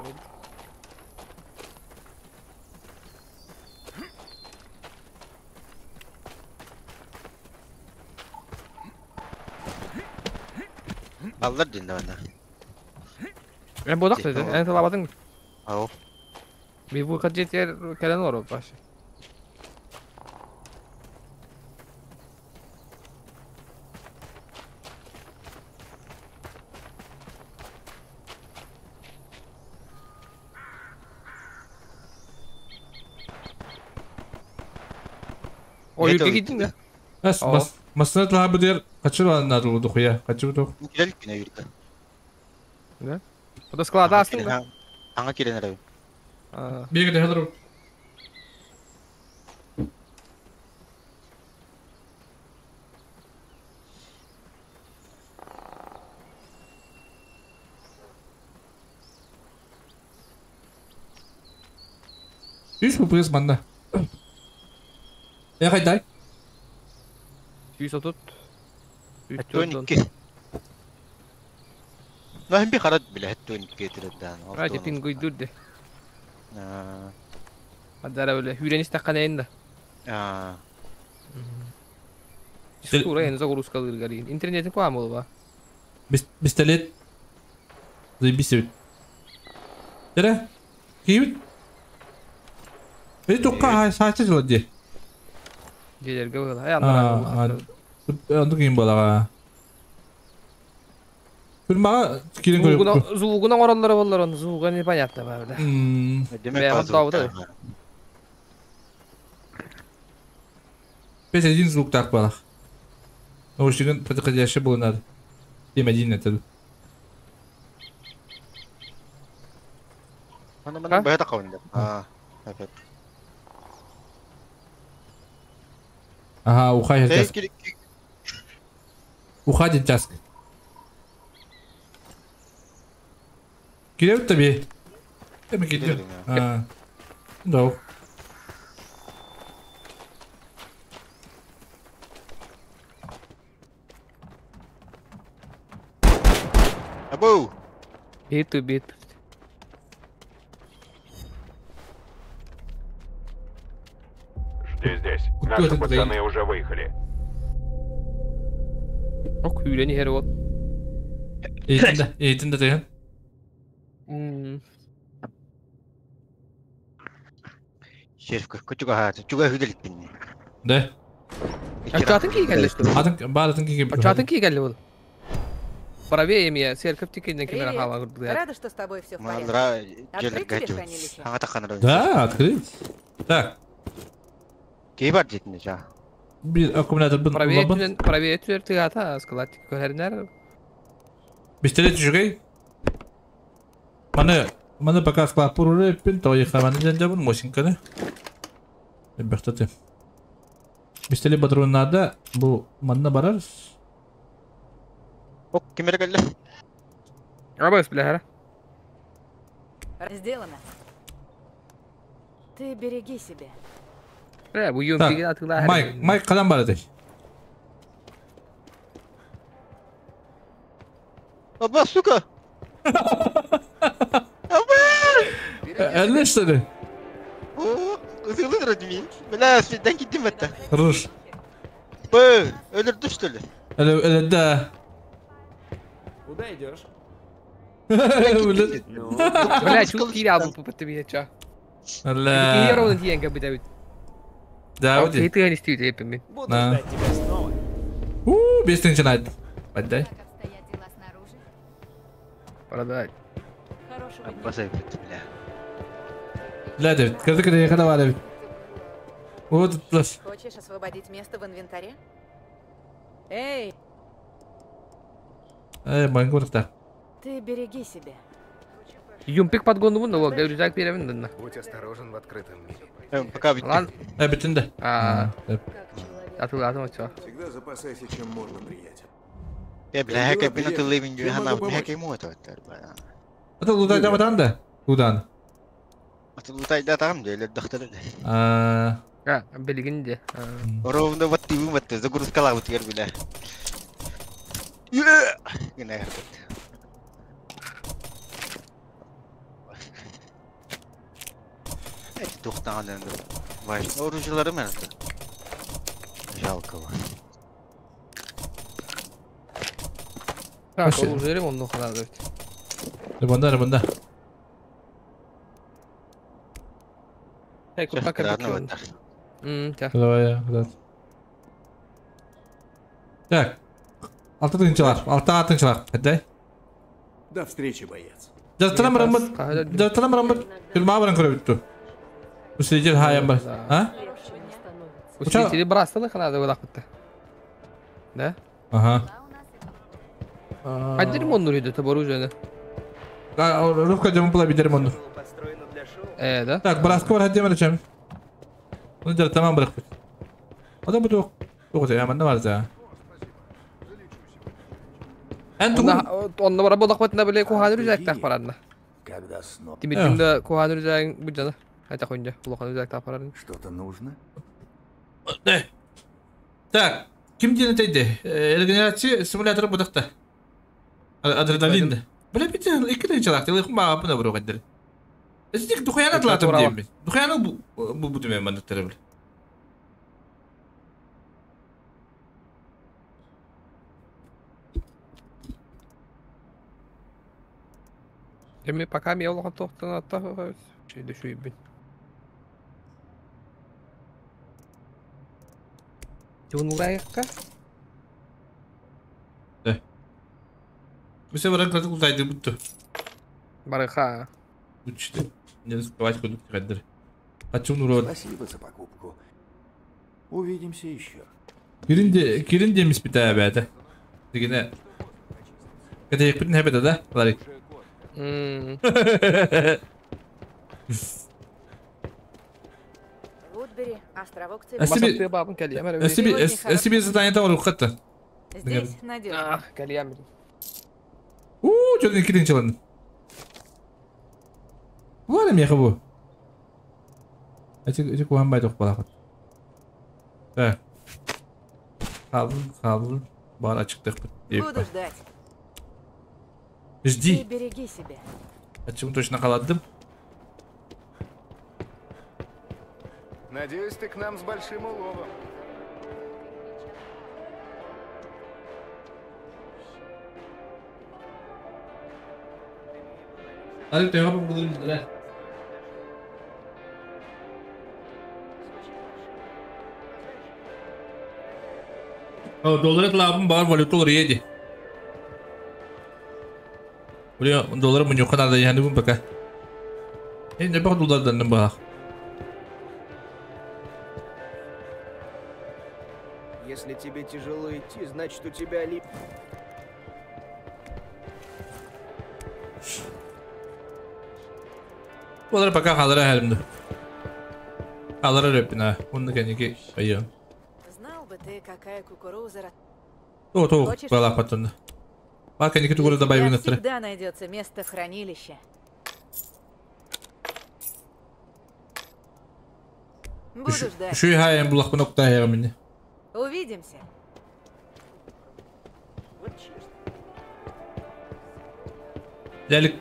Аллар дин да. Ben bodak dedi. En talabadın. Ау. Bir bu kaç yer kelen var başı. O ülke gittin de. Bas bas. Masına talabı diğer kaçır anladı dokuya. Kaçır dok. Gidelim yine yürü. Ne? O da sklada aslında. Anga kiren arabi. Bir de hello. Üç bu press bende. Ya hayday. 130. 312. ما هم بخرج بلا هتون كيتر دان. راجع تين قيدود ده. هذا ولا هيرين استقنين ده. Sura en загрузка лыргалин. Интернет куамыл ба. Пистолет. Заебись. Тере? Киют? Эй, тоққа сачы жылы Делерге было. Ай, анда. Анды кийин балага. Түрмага кирин көрүп. Звугуна ораллары боллар оны, звуга непонятно ба бля. Демек Пес один звук так балах. Но уж подходящий было надо. 7-1 это. Ана бэта кавында. А, опять. Ага, уходит тяск. Уходит тяск. Киреп тебе. Тебе кидер. А. Да. Абу. Бит бит. Жди здесь. Наши пацаны уже выехали. Ок, үйрени хер вот. Eğitimde деген. Шериф көчүгө чуга хүделик бинни. Да. Атын ки келди что? Атын бар атын ки. Атын ки келди бул. Правее меня, церковь тикин камера хала. Рада, что с тобой все в порядке. Открыть тебе хранилище? Да, открыть. Так. Кей бар жетинде жа. Бир аккумулятор бун. Правее, правее түр тыгата, склад көрөрнөр. Пистолет жүгей. Маны пока склад пуруры пин той хаманы жан мосинканы. Бехтаты. Пистолет патрон надо, бу манна барар. Ок, кимер келди? Абас бля. Сделано. Ты береги себя. Бля, бу юм тиги атыла. Майк, Майк кадан бар эди? Аба, сука. Аба! Әллә что ли? О, кызылы родми. Бля, сен киттим это. Хорош. Б, өлөрдү что ли? Әле да. Куда идешь? Бля, чуть киря был по тебе ча. Бля. Киря ровно деньги бы давит. Да, вот. Ты не стою тебе. Буду ждать тебя снова. У, без начинает. Подай. Продать. Бля. Бля, Давид, когда я когда Давид. Вот туттулар. Хочешь освободить место в инвентаре? Эй, Э, банк барыта. ты береги себя. Юмпик подгонубун да ол, рюкзак беремин дынна. Будь осторожен в открытом мире. Пока бит. Лан. Э, бүтүн да. А. Атыл атыл. Всегда запасайся чем можно, приятель. Я бля, Как дела, как бы на приятель? тылы Чем хана, могу бля, помочь? кему это Это лутай да батан да. Удан. Это лутай да там, где дохтар. А. А, билигин де. Ровно вот ты вот загрузка вот теперь бля. Гына Тухтан Важно оружиелары мен Жалко. Так, оружие онну хана да. Банда, банда. Эй, куда Ладно, вот так. Давай, да. Так. Алты тынчылар, алты атынчылар. Хәдәй. До встречи, боец. Жастарам барамыт. Жастарам барамыт. Күлмә баран көрөп битти. Усилитель хайам бар. А? Усилители брастаны хана да вылак битти. Да? Ага. Хаддир моннур иде таб оружиены. Рухка жамын була бидер моннур. Э, да? Так, браска бар хаддем чем. Оны жар тамам бырак бит. Ада бу ток. Ток я манда бар за. Эн тугу. Онна бара болак битна биле куханы рюкзак так барадна. Когда снова... Тимирдин куханы рюкзагын бу жана. Айта койынжа, улахан рюкзак так барадын. Что-то нужно? Так, ким дені тейді? Регенерация симуляторы будақта. Адреналин. Бля, бит iki тынчалак, телефон бага бuna бұру қайдыр. Эсик духаяна тлатым деймін. Духаяна бу бу демен мандаттары бил. Эми пока ми улахан тоқтан атта şeyde şu ibin. Жунулайыққа? Bu sefer kadar uzaydı buttu. Барыха. Учты. Не рисковать куда қайдыр. Качым нурод. Спасибо за покупку. Увидимся еще. Кирин кирин демис бит әбәді. Дегене. Кәте екпітін әбәді да, Ларик. Вудбери, островок Эсиби эсиби задание табар укатты. Здесь надежно. Калиям. Уу, жодын кирин чалын. Вара меха бу. Эти эти кухан байдок балакат. Так. Kalın kalın. Бар açıktık. Буду ждать. Жди. Ты береги себя. Açım точно kaладым. Надеюсь, ты к нам с большим уловом. Hadi devam edelim. Доллар лабым бар валюталар еди. Buraya dolara mı yok kadar da yani bu baka. Ne bak dolardan ne bak. Если тебе тяжело идти, значит у тебя ли. Bunlara baka kalır herimde. Kalır hepine. Bunu kendiki ayı. Знал бы ты, какая кукуруза. То то бала патонда. Bak kendiki tugura da bayı Всегда найдется место в хранилище. Буду ждать. Şu hayem bulak bu nokta hayemini. Увидимся. Geldik.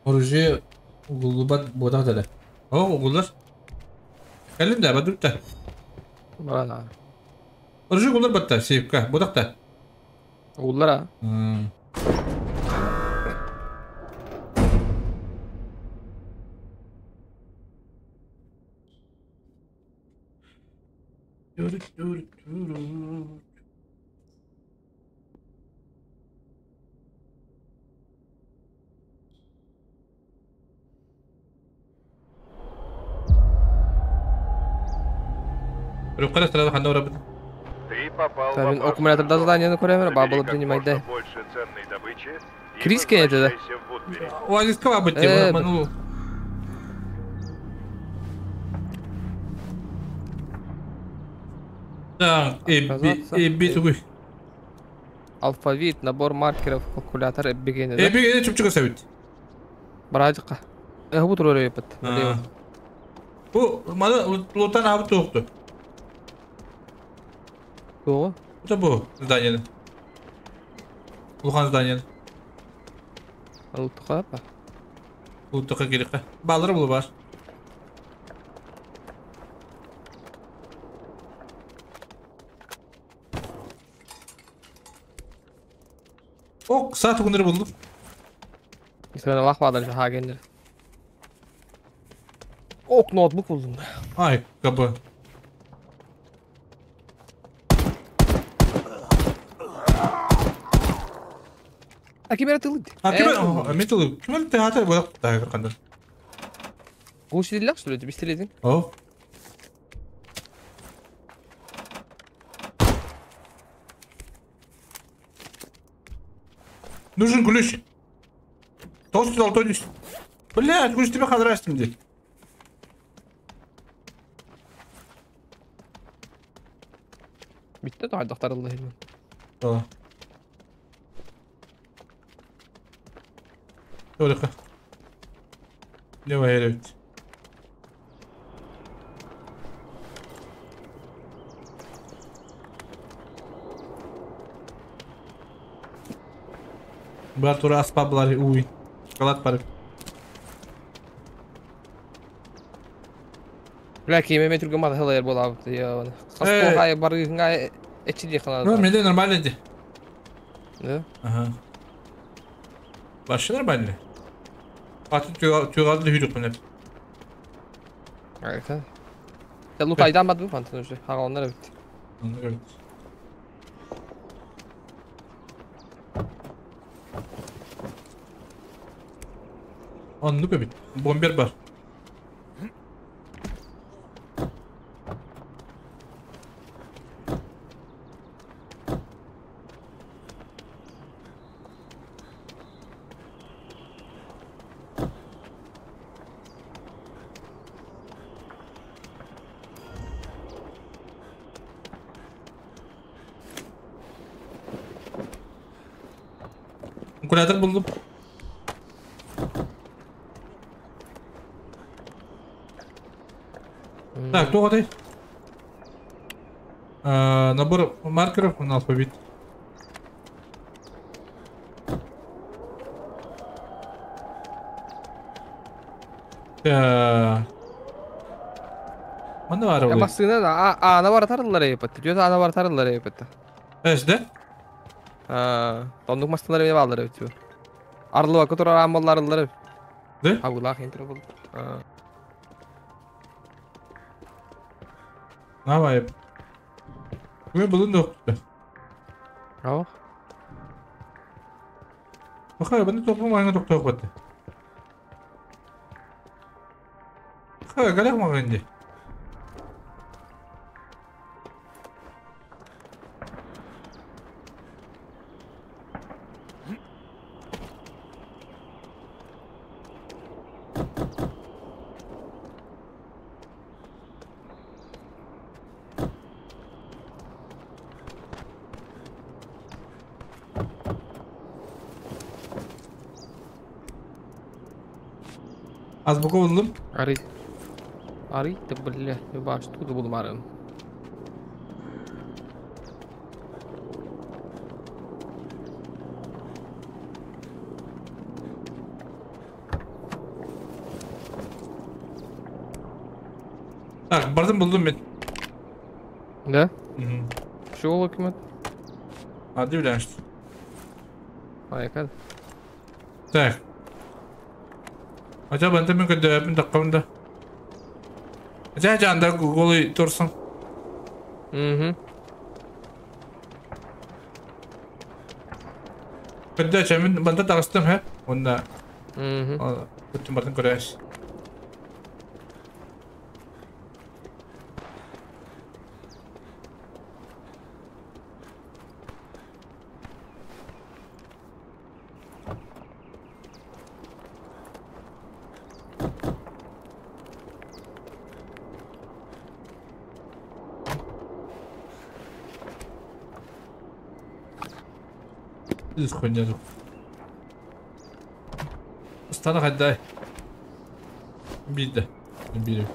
Оружие угуллубат буотах дада. О, угуллар. Кэлин да, бадыпта. Бара. Оружие угуллар батта, сейфка, буотах да. Угуллар а. Ты попал в Мин опасную аккумуляторда зону. задание көрөмөр, Забери бабылып как принимай да. можно больше ценной добычи и Криска это да? возвращайся в Вудбери. Уазиска бабытте, ману. Так, эбби, эбби тугуй. Алфавит, набор маркеров, калькулятор, эббигене. Эбби чүпчүгө сәбит. Баражыкка. Бу турар эпет. Бу маны лутан абы тукту. Тугу? Это бу здание. Улхан здание. Лутка па. Лутка керек. Балыр бул бар. Ок, саат күндөр булдум. Сен лах бадар хагендер. Ок, ноутбук булдум. Ай, кабы. А ким тылыд? А ким мен тылы? Ким театр болот та кандай. Гуш дилак что ли, бистеледин? О. Нужен ключ. Толстый золотой. Блядь, ключ тебе хадрастим где. Битте да доктор Аллах. Да. Только. Давай, ребят. Бар тура аспаблар уй. Шоколад бар. Бля, кеме түргө мата хылайыр болабы я. Хаспо хай барыгыңа эчиди хана. Ну, менде нормально ди. Да? Ага. Вообще нормально. А ты тюгады хүрүк менеп. Evet. Ya loot aydan bu fantın уже. Ha onlar bitti. Onlar bitti. Оннук эбит. Бомбер бар. Калькулятор булдум. Так, кто ты? Набор маркеров на алфавит. Так. Маны бар Я басына да, а ана бар тарылар эпетти. Жөт ана бар тарылар эпетти. Эсде? Тондук мастылар эме балдар эпетти. Арлыба көтөр амаллар арылар. Да? Агулах энтер бол. Давай. Мен булун да. Ау. Баха, баны топу маңа токтоп батты. Ха, галак мага инде. Азбука булдум. Арый. Арый да бля, баш туду булдум арым. Так, бардым булдум мен. Да? Şu ол ким? Hadi bilen. Айкад. Так. Acaba ben de mi kötü dakika Жа жанда голый турсун. Угу. Көдө чамын банда тагыстым хэ. Онда. Угу. Бүтүн бардын көрөс. Из хуйня тут. Станах отдай. Бить да. Били.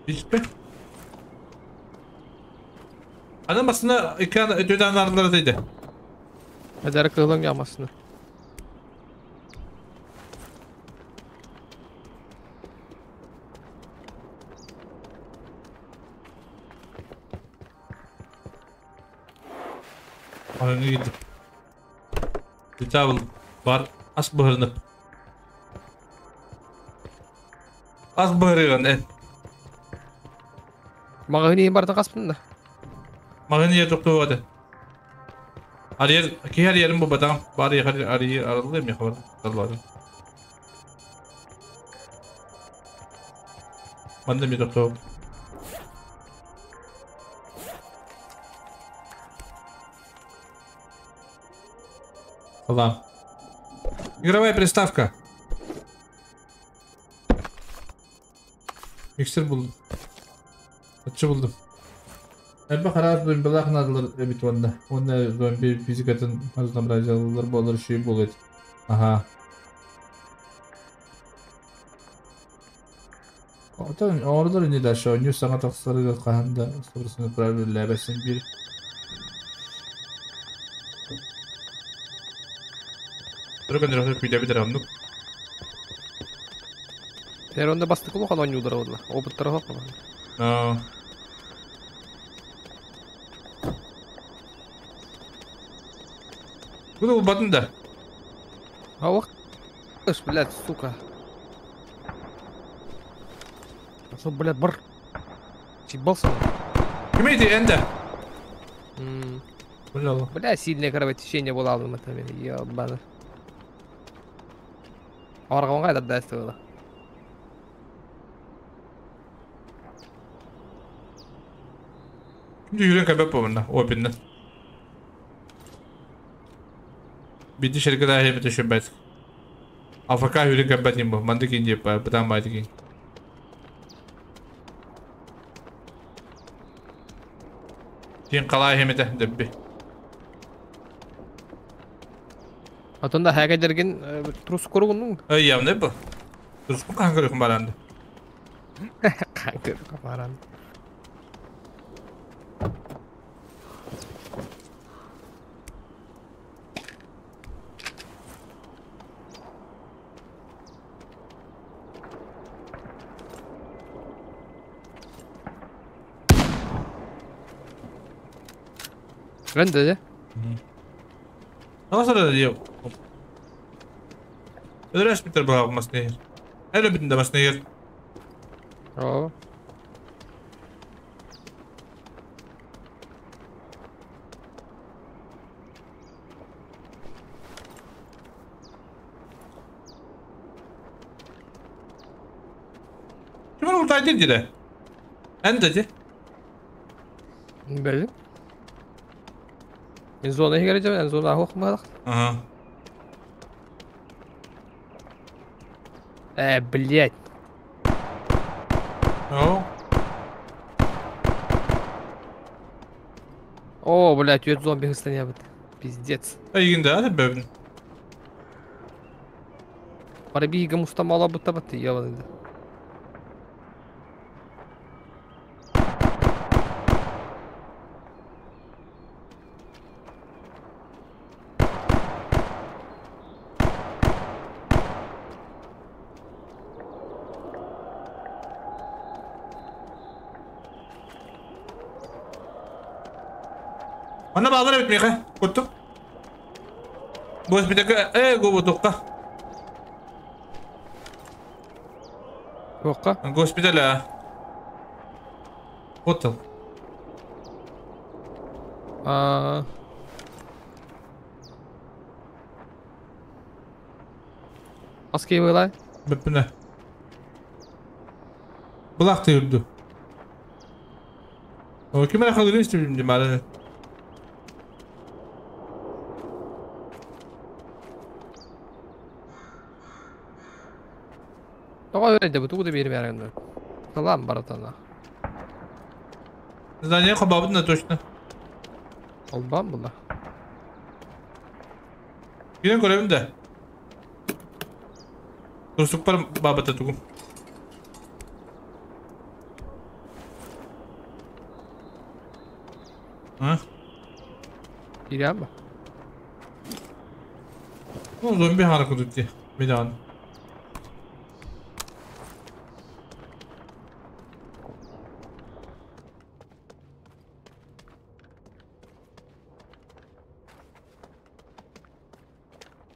Билпе. Adam aslında ekran ödeden arılardaydı. Эдер кылың ямасыны. Anı gidip. Bir var as bıhırınıp. As bıhırıgan en. Мағыны барды қаспын да. Мағыны ер тоқтау ады. Арьер, ки арьерим bu badam. Бар yer арьер арылы ми хабар. Аллады. Манда ми тоқтау. Салам. Игровая приставка. Миксер buldum. Açı buldum. Elbe karar zombiler nadılır bit onda. Onda zombi fizikatın разнообразиялар болар şey болот. Ага. Отон orada не дальше, не саңа тақсары каханда собрасını правильно ләбәсен bir. Түркөн рахат күйдә битер амдык. Тэр онда бастык улахан ойнуулар болла. Опыттар хок. Аа. Куда батын да? А ох, блядь, сука. Что, блядь, бар. Ебался. Ким эти энде? Бля, сильное кровотечение было в этом, ебано. Аргонга да действовало. Yürüyen kabep bu o binden. Биди шерге да хебе төшөбөт. Афака хүрен кабет им бу. Манды кин деп, бытан байды кин. Кин калай хемете дебби. Атонда хәгә дерген трус кургуннун. Эй, явны бу. Трус кан көрүк баранды. Кан көрүк баранды. Rende de. Nasıl da diyor. Ödürəş bitir bu alması nehir. Hələ bitin deməs nehir. Oo. Kimin oradaydı dire? En dedi. Böyle. En zona geleceğim, en zona hoch Ага. Блять. О. О, блять, өт зомби хыстанябыт. Пиздец. Эй, да, бөбүн. Бары биһиги мустан олорбуттабыт ебаный. Манна баалар эбит миэхэ, куттук. Госпитальга, губутукка. Туохха? Госпиталя. Вот А. Аскей вылай. Бүппүнэ. Булак тыырды. О, ким эрэ халырын истибитим дии маары. Тоҕо öyle бу тугу да биэрмээрин. Салам баратана. Здание хабабытына точно. Олбан була. Кирен көрөбүн да. Турсукпар бабата тугум. А? Киирэн ба? Ну, зомби хара кудук дии. Медан.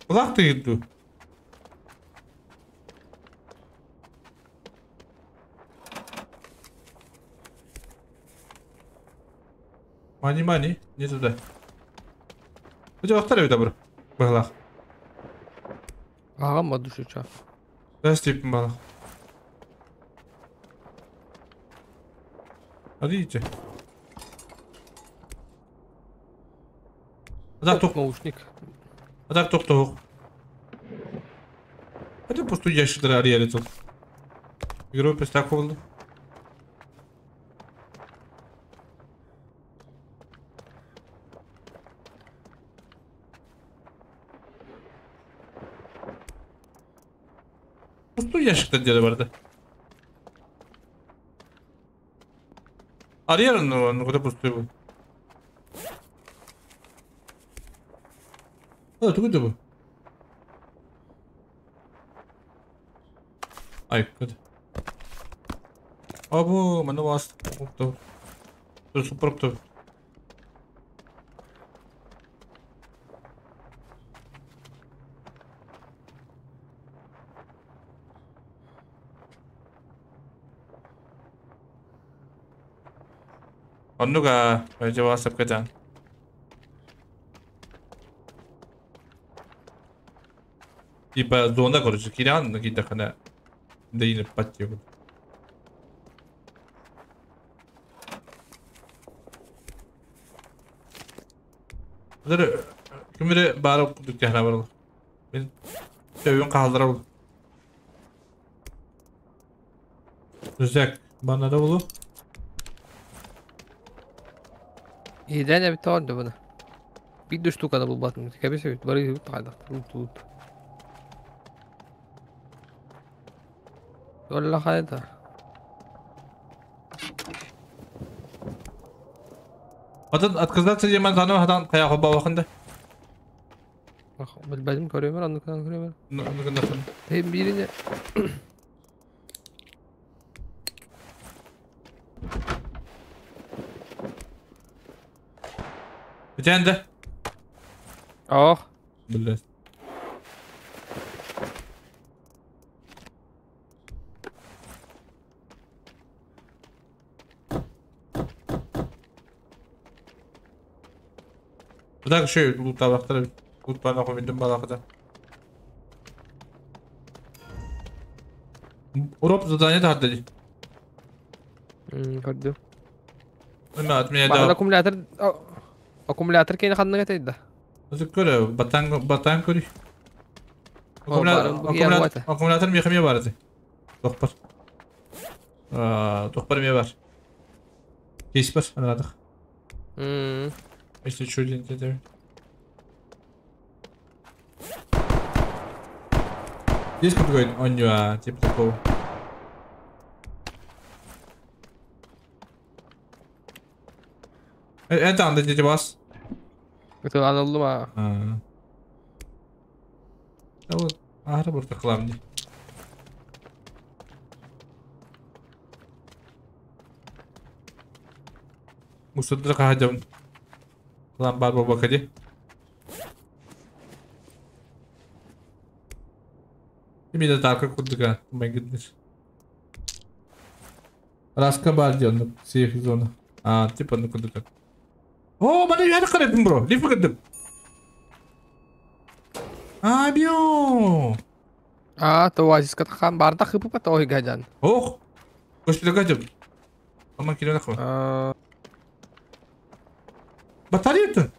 Булак тыйырду. Мани мани, не туда. Бу жактар эбит абыр. Быһылах. Аҕам ба душуча. Дас типпин балах. Hadi iyice. Adak тох Наушник. Adak тох тох. Hadi пустую ящиктер арыйар этил. Игровой приставка болды. Пустую ящиктер диэри барды. Арыйар ну куда пустую был. А, тугу да бу? Ай, кыд. Абу, маны вас. Супруг Оннуга, жавасап качан. Типа зона, короче, кирян, кидахана. Да и патти. Бұлар кімірі бары дүккәхна бар. Мен тәуін қалдыра бұл. Рюкзак банада болу. Идээн эбит тоҕо буну. Биир да штуканы булбатым. Кэбис эбит бары таайдахтар тут. Олла хайда. Атын отказаться деман саны хатан кая хоба вакында. Билбедим көрөмөр, анныкынан көрөмөр. Анныкынан. Hem birini Бүтәнде. Ох. Блядь. Так еще лут абактар. Лут бана комендим балакыда. Уроп задание да хадды. Көрдүм. Эме от меня Бана да. аккумулятор аккумулятор кейни ханныга тейда. Көрө батан батан көрү. Барын бу кияр Аккумулятор аккумулятор мехеме бар ди. Тохпар. Тохпар ме бар. Кейс бар, анадык. Если что, ден. Здесь курдук оонньуу типа такого. Это анда дети вас. Это аныллым а. Да вот, ара бурда кылам ди. Мусордыр кахадям. Кылам бар баба кади. Именно так, курдука, my goodness. Раска бар ди оннук сейф зона. А, типа ну курдука. О, мана юһәр карадым бро. Лифт кырдым. Абио. А, то оазиска тахан барда хыпы то ой гаджан. Ох. Көстүлөгө жып. Ама кирен акы. Батарея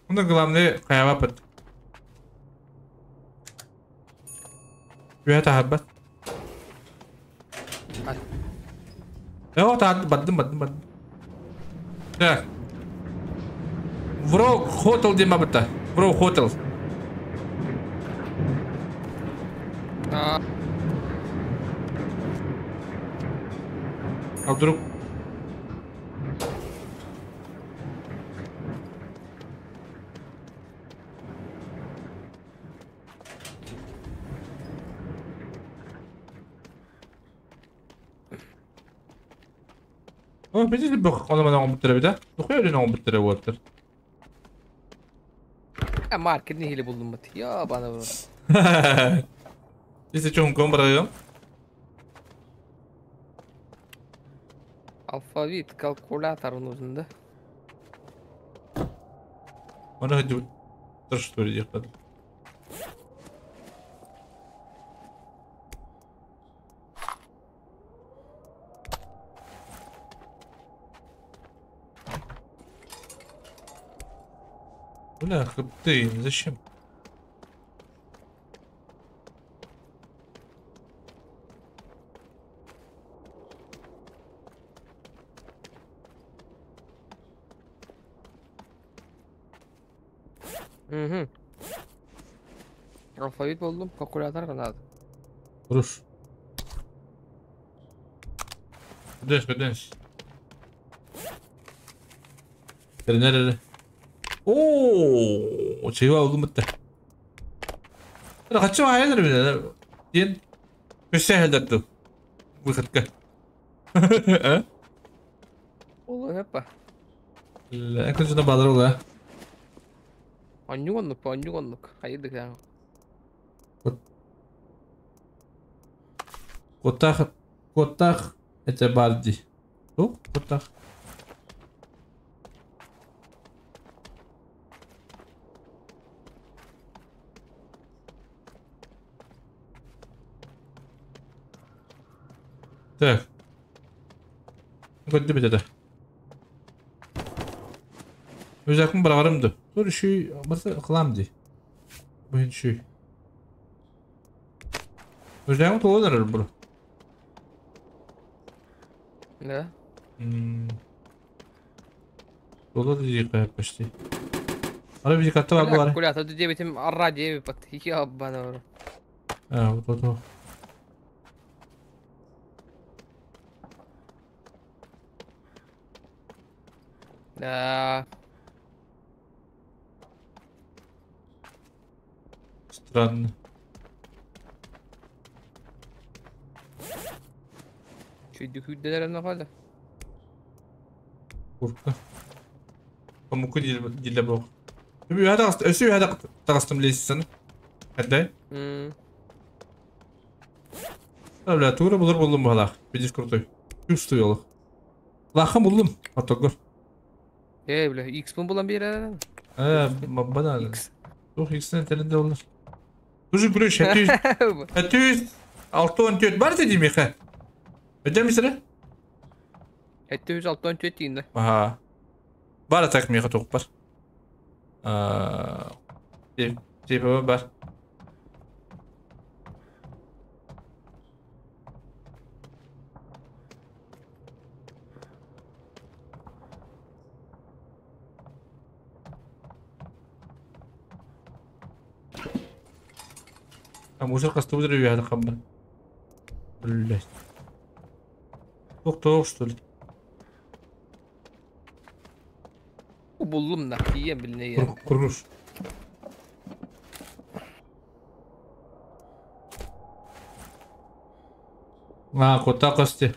Онда главное каяба пыт. Үһә тахарбат. О, тахарды бардым, бардым, бардым. Так. Врог хотел дима бытта. Врог хотел. А вдруг... О, видели бы, он меня он битре, да? Ну хуй он битре вот. А маркер не хили булдum бит. Я бана бро. Если что, он комбра Алфавит, калькулятор нужен, да? Он хотел что ли делать? Бля, ты зачем? Угу. Алфавит булдum, калькулятор надо. Руш. Кудеш, кудеш. Нерere? Оо, чего улым битте. Качы айылыр бile. Ден көсө хәлдәрді. Выходка. А? Олы хепа. Экөнчүнө бадыр ола. Аннюк оннук, аннюк оннук. Хайдык я. Котах, котах, это барди. О, котах. Так. Көттү бит это. Өзәкін барарымды. Тур шүй, басы қылам ди. Бұхын шүй. Өзәкін толаныр бұр. Да. Толы ди қаяп почти. Ара бизи катта бар бұлар. Калькулятор 9 ара 9 пат. Ебана. А, вот вот. Да. Странно. Чуть хүйделер на Куртка. Памуку диле бог. Өсү хада тагыстым лесен. Хәдә? Бля, тура булыр булдым балах. Видишь крутой. Чувствую ялых. Лахым булдым. Атогор. Эй, бля, X бун булан бир. Бана. X. Тух X-тен телендә булыр. Уже күреш, 700 614 бар диде миха. Өдә мисре? 764 дейін. Аха. Бар так миха тук бар. Типа бар. Мусор кастыбыдыр үйәді қамбан. Блять. Тоқ что ли? Буллум на, тиен билне. Кургуш. А, кота кости.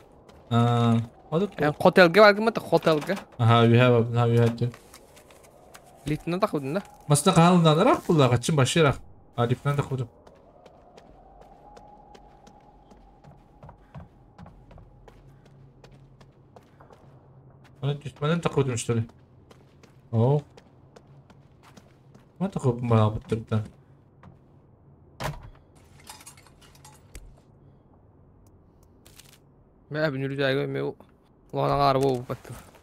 А, Хотелге баргым это хотелге. Ага, үйә, үйә. Литна тахудын да. Масна қалынан рақ бұлла, қачын башырақ. А, литна тахудым. Манан тахудым, что ли? О. Ма тахудым бала бұттырдан. Мә бүнүр жайга ме улана гар бу бат.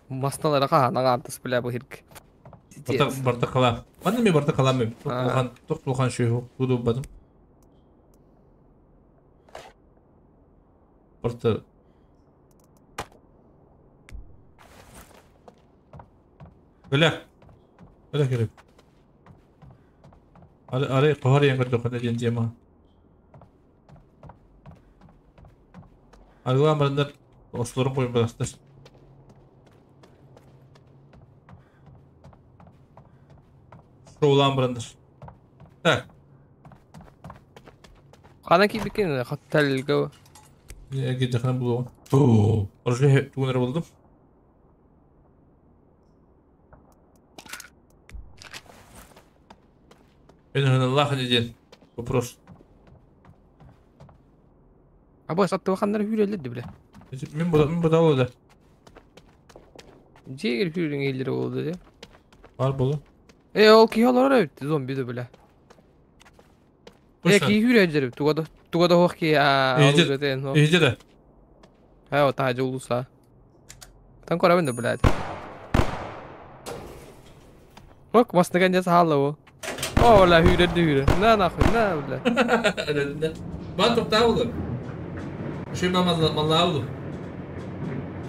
Масналара ка нагар тыс биле бу хирк. Барта кала. Манда ми барта кала ми. Тоқ тулхан шүйху. Буду бадым. Барта. Бля. Бля керек. Аре қохар ең кірді қанда ден тема. Аргылан барындар осыларын қойын барастыр. Шоулан барындар. Так. Қана кейбекен хотелге. Неге жақына болуға. Ооо. Оружие туғынар болдым. Аллах ден. Вопрос. Абы сатты бақандар хүрелді біле. Мен бұда олды. Жегер хүрдің елдері болды де. Бар болу. Ол ки олар өтті зомби де біле. Ки хүрелдері тугада хоқ ки Ежде де. Ха, о та жолуса. Там көрәбін де біле. Ок, масныган жаса халы о. О, ла хүрелді хүрі. На нахуй, на біле. Ба тоқта oldu. Şey mallı oldu.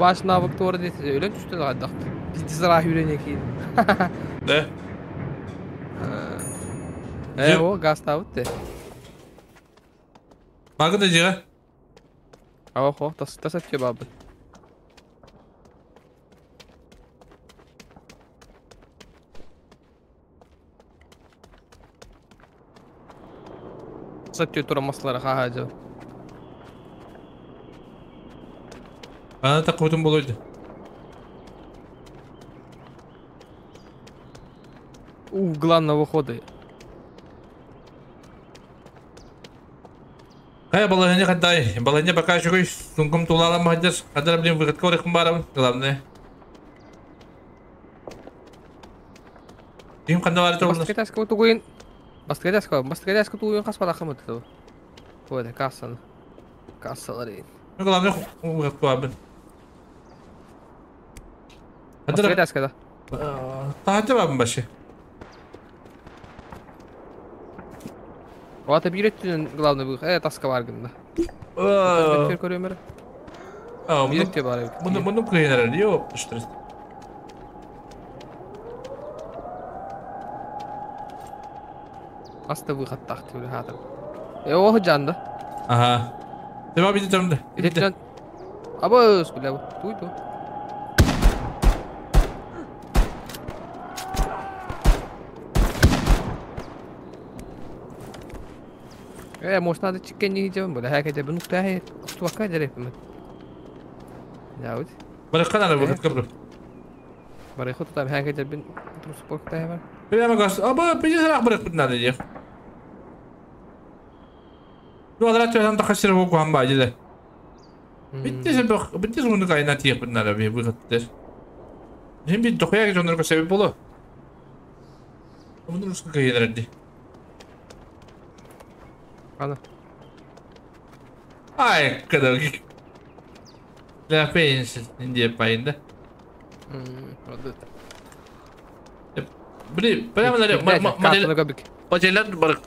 Başına bak doğru dedi. Öyle düştü da Bir zira hürene ki. De. O gaz tavut de. Bakın da ciğer. Aa, oh, tas tas atıyor babı. Satıyor turamazlar ha ha. Bana da koydum buluydu. У главного хода. Кая баланя кадай, баланя пока еще сумкам тулала мадес, кадар блин выход корых барам, главное. Ким кандалар турнус. Баскетаска тугуин. Баскетаска, баскетаска тугуин кас бала хымыт ту. Ой, кассан. Кассалары. Ну главное выход куабын. Баскетаска да. Таһаты бабын башы. Вата биреттин главный выход. Таска бар гында. Бир көрөмөр. А, биретте бар. Муну кыйнар, ёп, что. Аста выход тахты биле хатыр. О жанды. Ага. Дева бити турумда. Бити. Абы, биле. Туй ту. Может надо чикен не идем, бля, хай хотя бы, ну кто я, что пока дерев мы. Да вот. Барык канары выход кабры. Барык хот там хай хотя бы, трус порк та бар. Бля, магаз, аба, пиздец, рах барык надо де. Ну, адрат там тахасир воку хамба диле. Битте бөх, битте зуны кайна тиек надо бе выход дер. Hem bir dokuya жонорго себеп боло. Муну русска кайнарди. Ана. Ай, kadar. La пенсия Индия пайында. Вот. Блин, прямо на модель. Модель бар.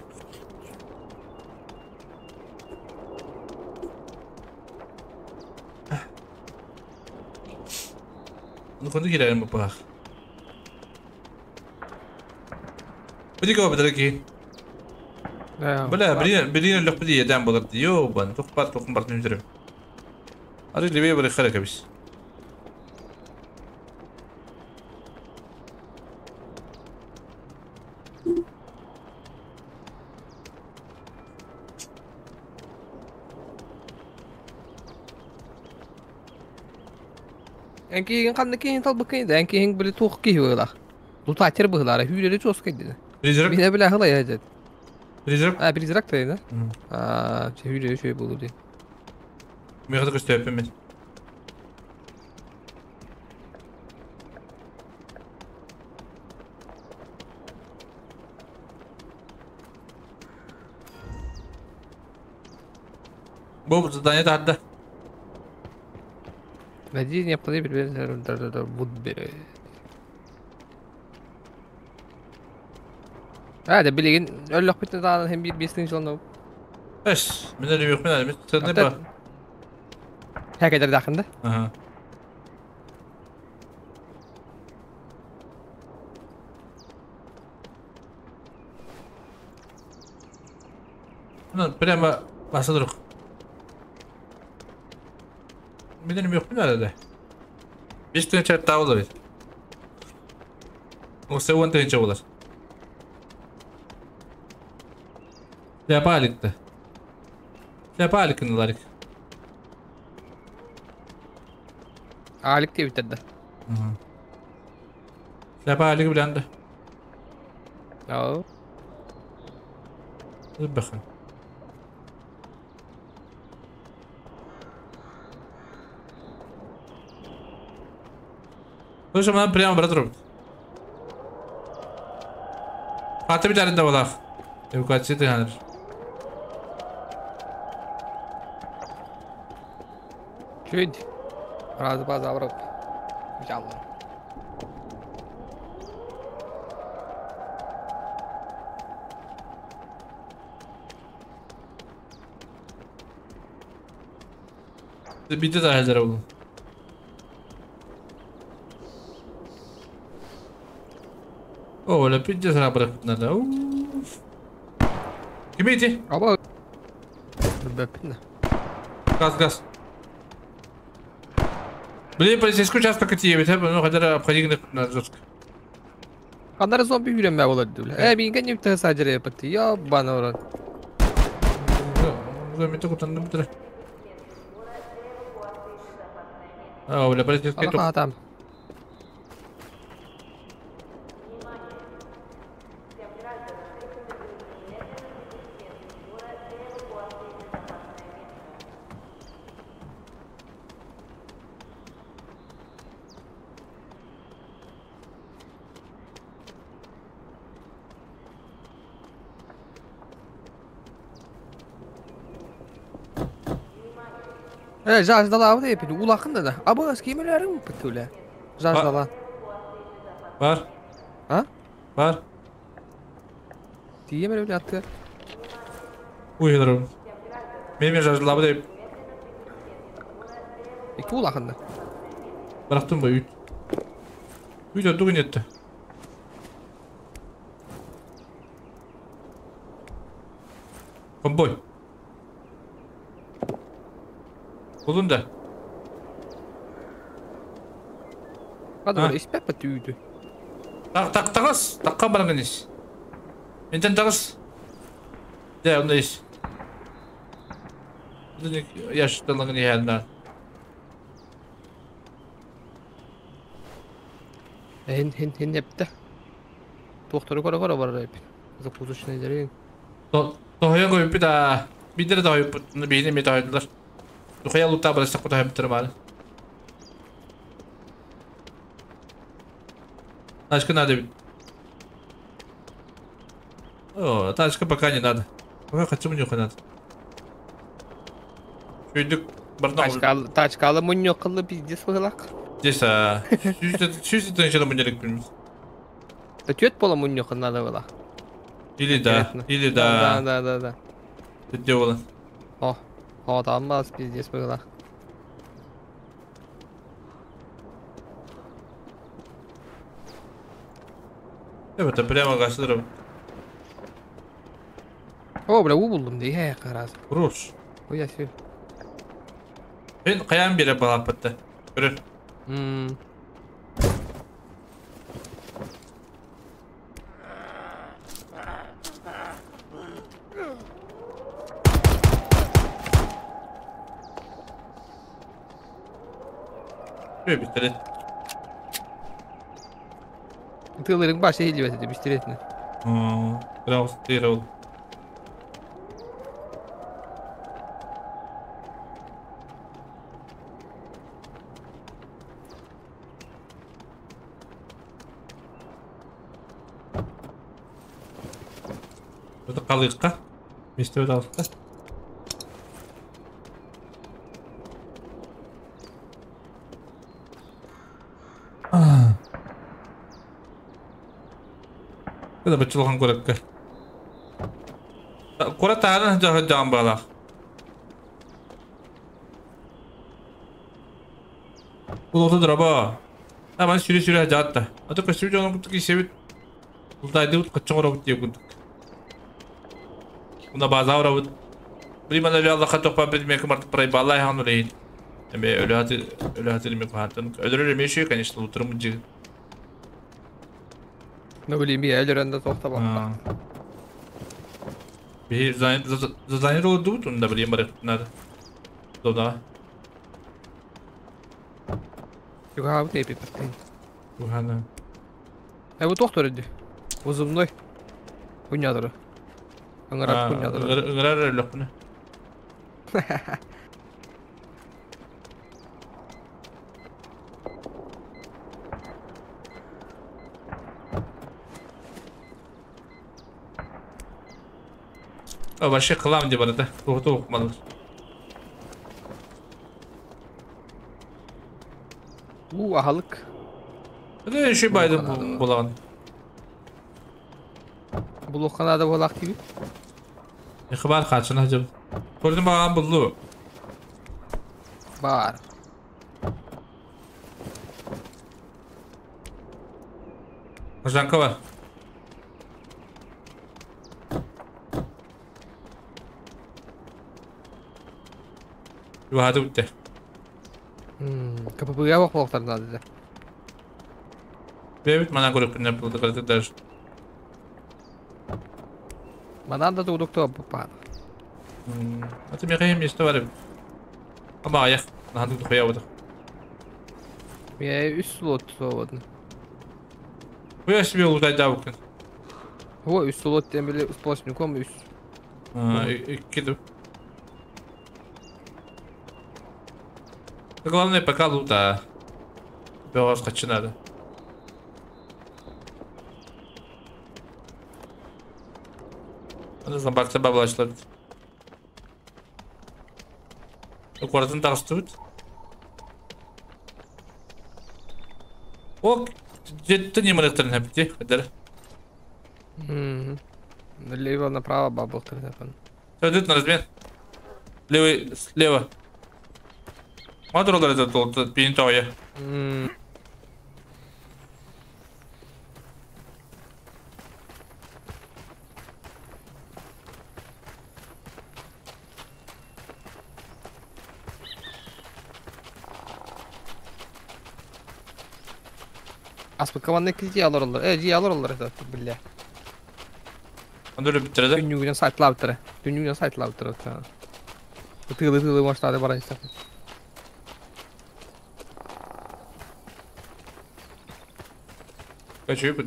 Ну, куда кидаем бапах? Куда кого дорогие? Бля, билин өлөх били еден болар. Йо, бан, тух бар, тух бар нүзрем. Ары левее бар хара кабис. Энкиген канны кейин талбы кейин, энкиген били тух кихи быгылах. Лутатер быгылара, хүрери чос кейди. Призрак? Бине биле хыла яжет. Призрак? А, призрак та да? А, хүрери шөй болу ди. Мега көстөппүн мен. Бу задание тарды. Найди необходимый предмет Вудбери. А, да билеген өллөх бүтін тағын hem bir бестің жылын Эс, мен әлі yok мен әлі. Мен не бар? Хәкәдер дақында. Ага. Ну, прямо басыдырық. Мен әлі yok мен әлі. 5 тыгынча табылыр. Осы 10 тыгынча болар. Ляпаликті. Ляпаликін ларик. Алик деп бітірді. Ляпалик bilendi. Ау. Бахын. Слушай, мына прямо брат робит. Хаты bir tane de var. Эвакуация дегенер. Чуть. Раз, два, забрал. Взял. Bitti de halleri oğlum. О, ля пиздец надо. Уф. Кимейте. Аба. Бэппин. Газ, газ. Блин, полицейский участок идти, ну хотя обходить на жестко. Кандар зомби хүренмә болады диле. Э, мин кәнеп тә сажыры япты. Я бана уран. Зомби только там битре. А, бля, полицейский тут. там. Э, жаждала абы деп, улакын да. Абы кемелерин бүтүле. Жаждала. Бар. А? Бар. Тиемер биле атты. Уйдырым. Мен жаждала деп. Эки улакын да. Bıraktım bu üç. Üç öldü gün etti. Komboy. Bulun da. Hadi ispet batıydı. Tak tak takız. Takka barangın iş. Enten takız. De onda iş. Yaşlılarının yerler. Hin hin hin hepti. Doktoru kora kora var hep. Kızı neleri. Tohya koyup bir daha. Bir de daha bir de daha yediler. Тухая лута барса куда хэмтер бар. Тачка надо. О, тачка пока не надо. Пока хочу мне надо. Шүйдік барна. Тачкалы муньо кылы пиздец быгылак. Здесь а. Сүүсү тынчыны муньо билмейм. Да төт бола муньо надо было. Или да, или да. Да, да, да, да. Где было? О. О, там бас пиздец было. Это прямо гасырым. О, бля, уу буллум дии, һээ, хараас. Рус. Ой, сүр. Мен каян бере балаппытты. Көрөр. Бе пистолет. Тылырың баш ehilibet edi, пистолетini. Браво, тыйрал. Это қалыққа. Месте алыққа. Это бачылған көрекке. Кора тағын жағы балақ. Бұл оты драба. Аман сүре-сүре жатты. Аты көсіп жоның күттік есебіт. Бұлдайды ұт қытчың орабыт деп күндік. Бұнда база орабыт. Білмін әлі Аллахқа тоқпа білмек мартып бірай балай хан өлейін. Әме өлі хаты өлі хатын. Өлі өлі конечно, ұтырым жігіт. Ну, блин, я өлөрөндө тоқтап алды. Bir zanir oldu bu da bileyim bari nerede? Doda. Yok abi tepip attın. Bu hani. E bu doktor idi. Uzunluy. Hunyadır. Ыңырап hunyadır. Ыңырар öyle bunu. Вообще кылам деп барады. Тоқты оқымадыр. У, ахалық. Это еще байды болаған. Бұл оққанада болақ gibi. Хабар қачына жып. Көрдім баған бұлды. Бар. Жанка бар. Юхады өтті. КПП-ға бақ болықтарын ады. Бебит мана көріп күннен бұлды қырды даже. Манан да туудук туа бұппады. Аты меқайым месті бар ебі. Ама аяқ, нахандық тұқия оды. Мен үс слот соғадын. Хуя себе улутай да бүкін. О, үс слот ден біле сплошником үс. Кеду. Главное пока лута. Белорус хочу надо. Аны зомбакта баблачлар. Квартын тағысты бит. О, жетті неміректірін әпті, қайдар. Налево направо баблықтырын әпін. Идет на размен. Левый, слева. Мадуралар это толты, пинтоя. Аспы команда килти алар олар. Жи алар олар это, бля. Андыр биттерде. Түннүгүнен сайтлап биттере. Түннүгүнен сайтлап биттере. Тылы-тылы баштады баран истеп. Kaçıyor bu.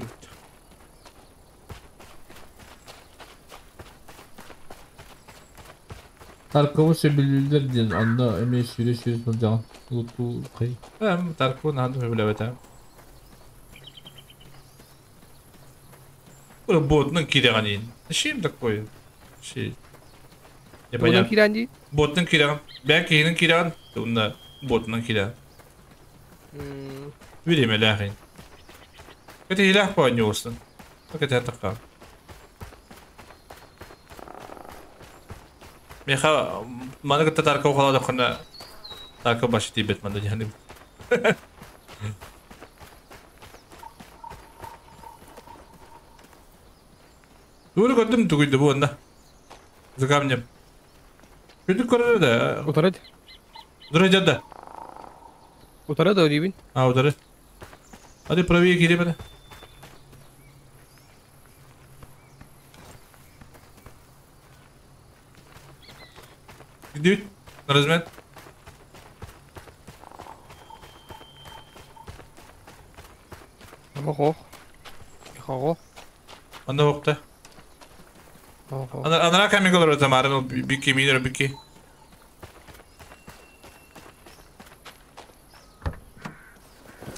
Тарковы сөбүлүллэр диэн онно эмиэ сүүрэ сүүрэ сылдьаҕын лутуу кый. Эм Тарковы наһаа сөбүлэбэтэ. Ботның кирәгән ин. Шим такой. Ши. Ботның кирәгән ди? Ботның кирәгән. Бәк киһинин кирәгән. Унда ботның кирәгән. Время ләхин. Это илах по нюстон. Так это такая. Меха маны кытта Тарков халады хына Тарков башы тибет манда дигән. Doğru gördüm tuguydu bu onda. За камнем. Күндүк көрөр да. Утары. Утары жада. Утары да дейбин. А, утары. Hadi правее кире. Где? На размен. Ого. Ого. Анда бокта. Ана камень говорю, там арен бики минер бики.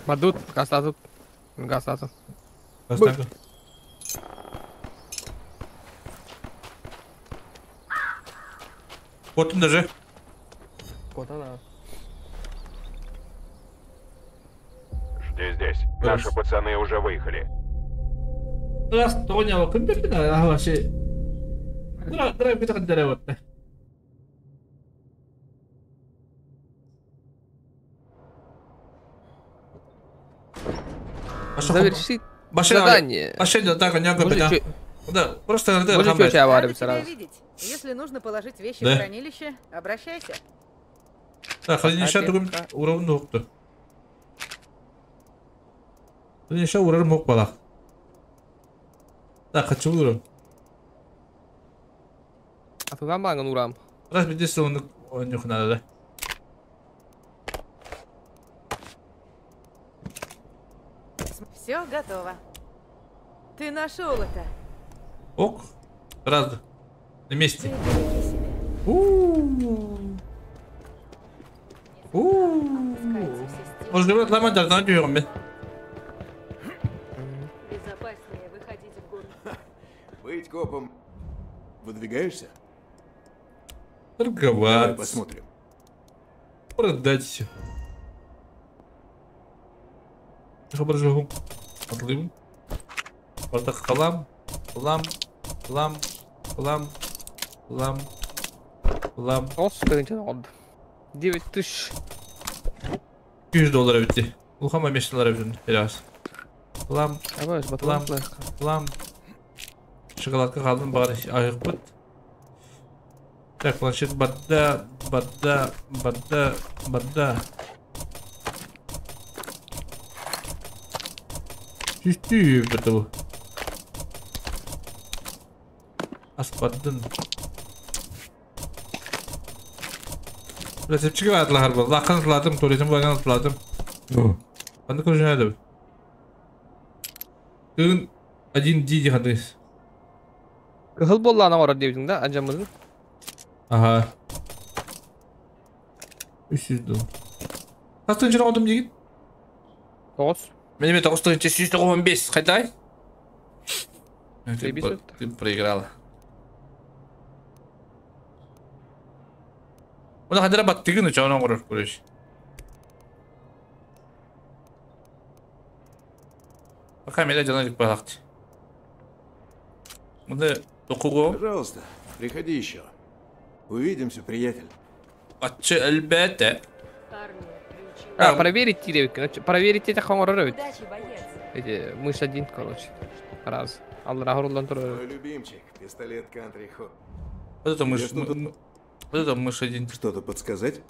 Мадут, гастатут. Гастатут. Гастатут. Вот он даже. Вот она. Жди здесь. Наши пацаны уже выехали. Раз, тоня, компьютер, вообще. Драйв, драйв, драйв. Завершить задание. Машина, так, не Да, просто надо. Рада тебя видеть. Если нужно положить вещи в хранилище, обращайся. Так, хранилище другим уровнем доктор. Хранилище уровень мог балах. Так, хочу уровень. А туда манган урам. Раз здесь он нюх надо, да? Все готово. Ты нашел это. Ок. Сразу. На месте. Может, говорят, ломать должна дюрм. Безопаснее выходить в город. Быть копом. Выдвигаешься? Торговаться. Давай посмотрим. Продать все. Хабаржугу. Отлым. Халам. Лам. Лам. Лам. Лам. Лам. 9000. 200 доллар bitti. Улхама 5 доллар бүтүн. Biraz. Лам. Лам. Лам. Шоколадка калдым бар айык бут. Так, планшет бадда, бадда, бадда, бадда. Чүстүү бит бу. Аспаддын. Рецепчиге атлахар был. Лакын атладым, туризм баган атладым. Анда көжүнөдү. Тын 1 ди хадыс. Кыхыл боллана орар дейбитиң да, анжамызын. Ага. 300 доллар. Кастын жана одум деген? 9. Мен 9 195 кайтай? Ты проиграла. Уна кадра баттыгын учоон оңорор көрөш. Пока меня жана жик багакты. Мында токуго. Пожалуйста, приходи еще. Увидимся, приятель. Атчы элбетте. А, проверить тиребик. Проверить этих оңорор. Эти мышь один, короче. Раз. Алла рулан тур. Мой любимчик, пистолет Country Hop. Вот это мышь. Вот это мышь один. Что-то подсказать?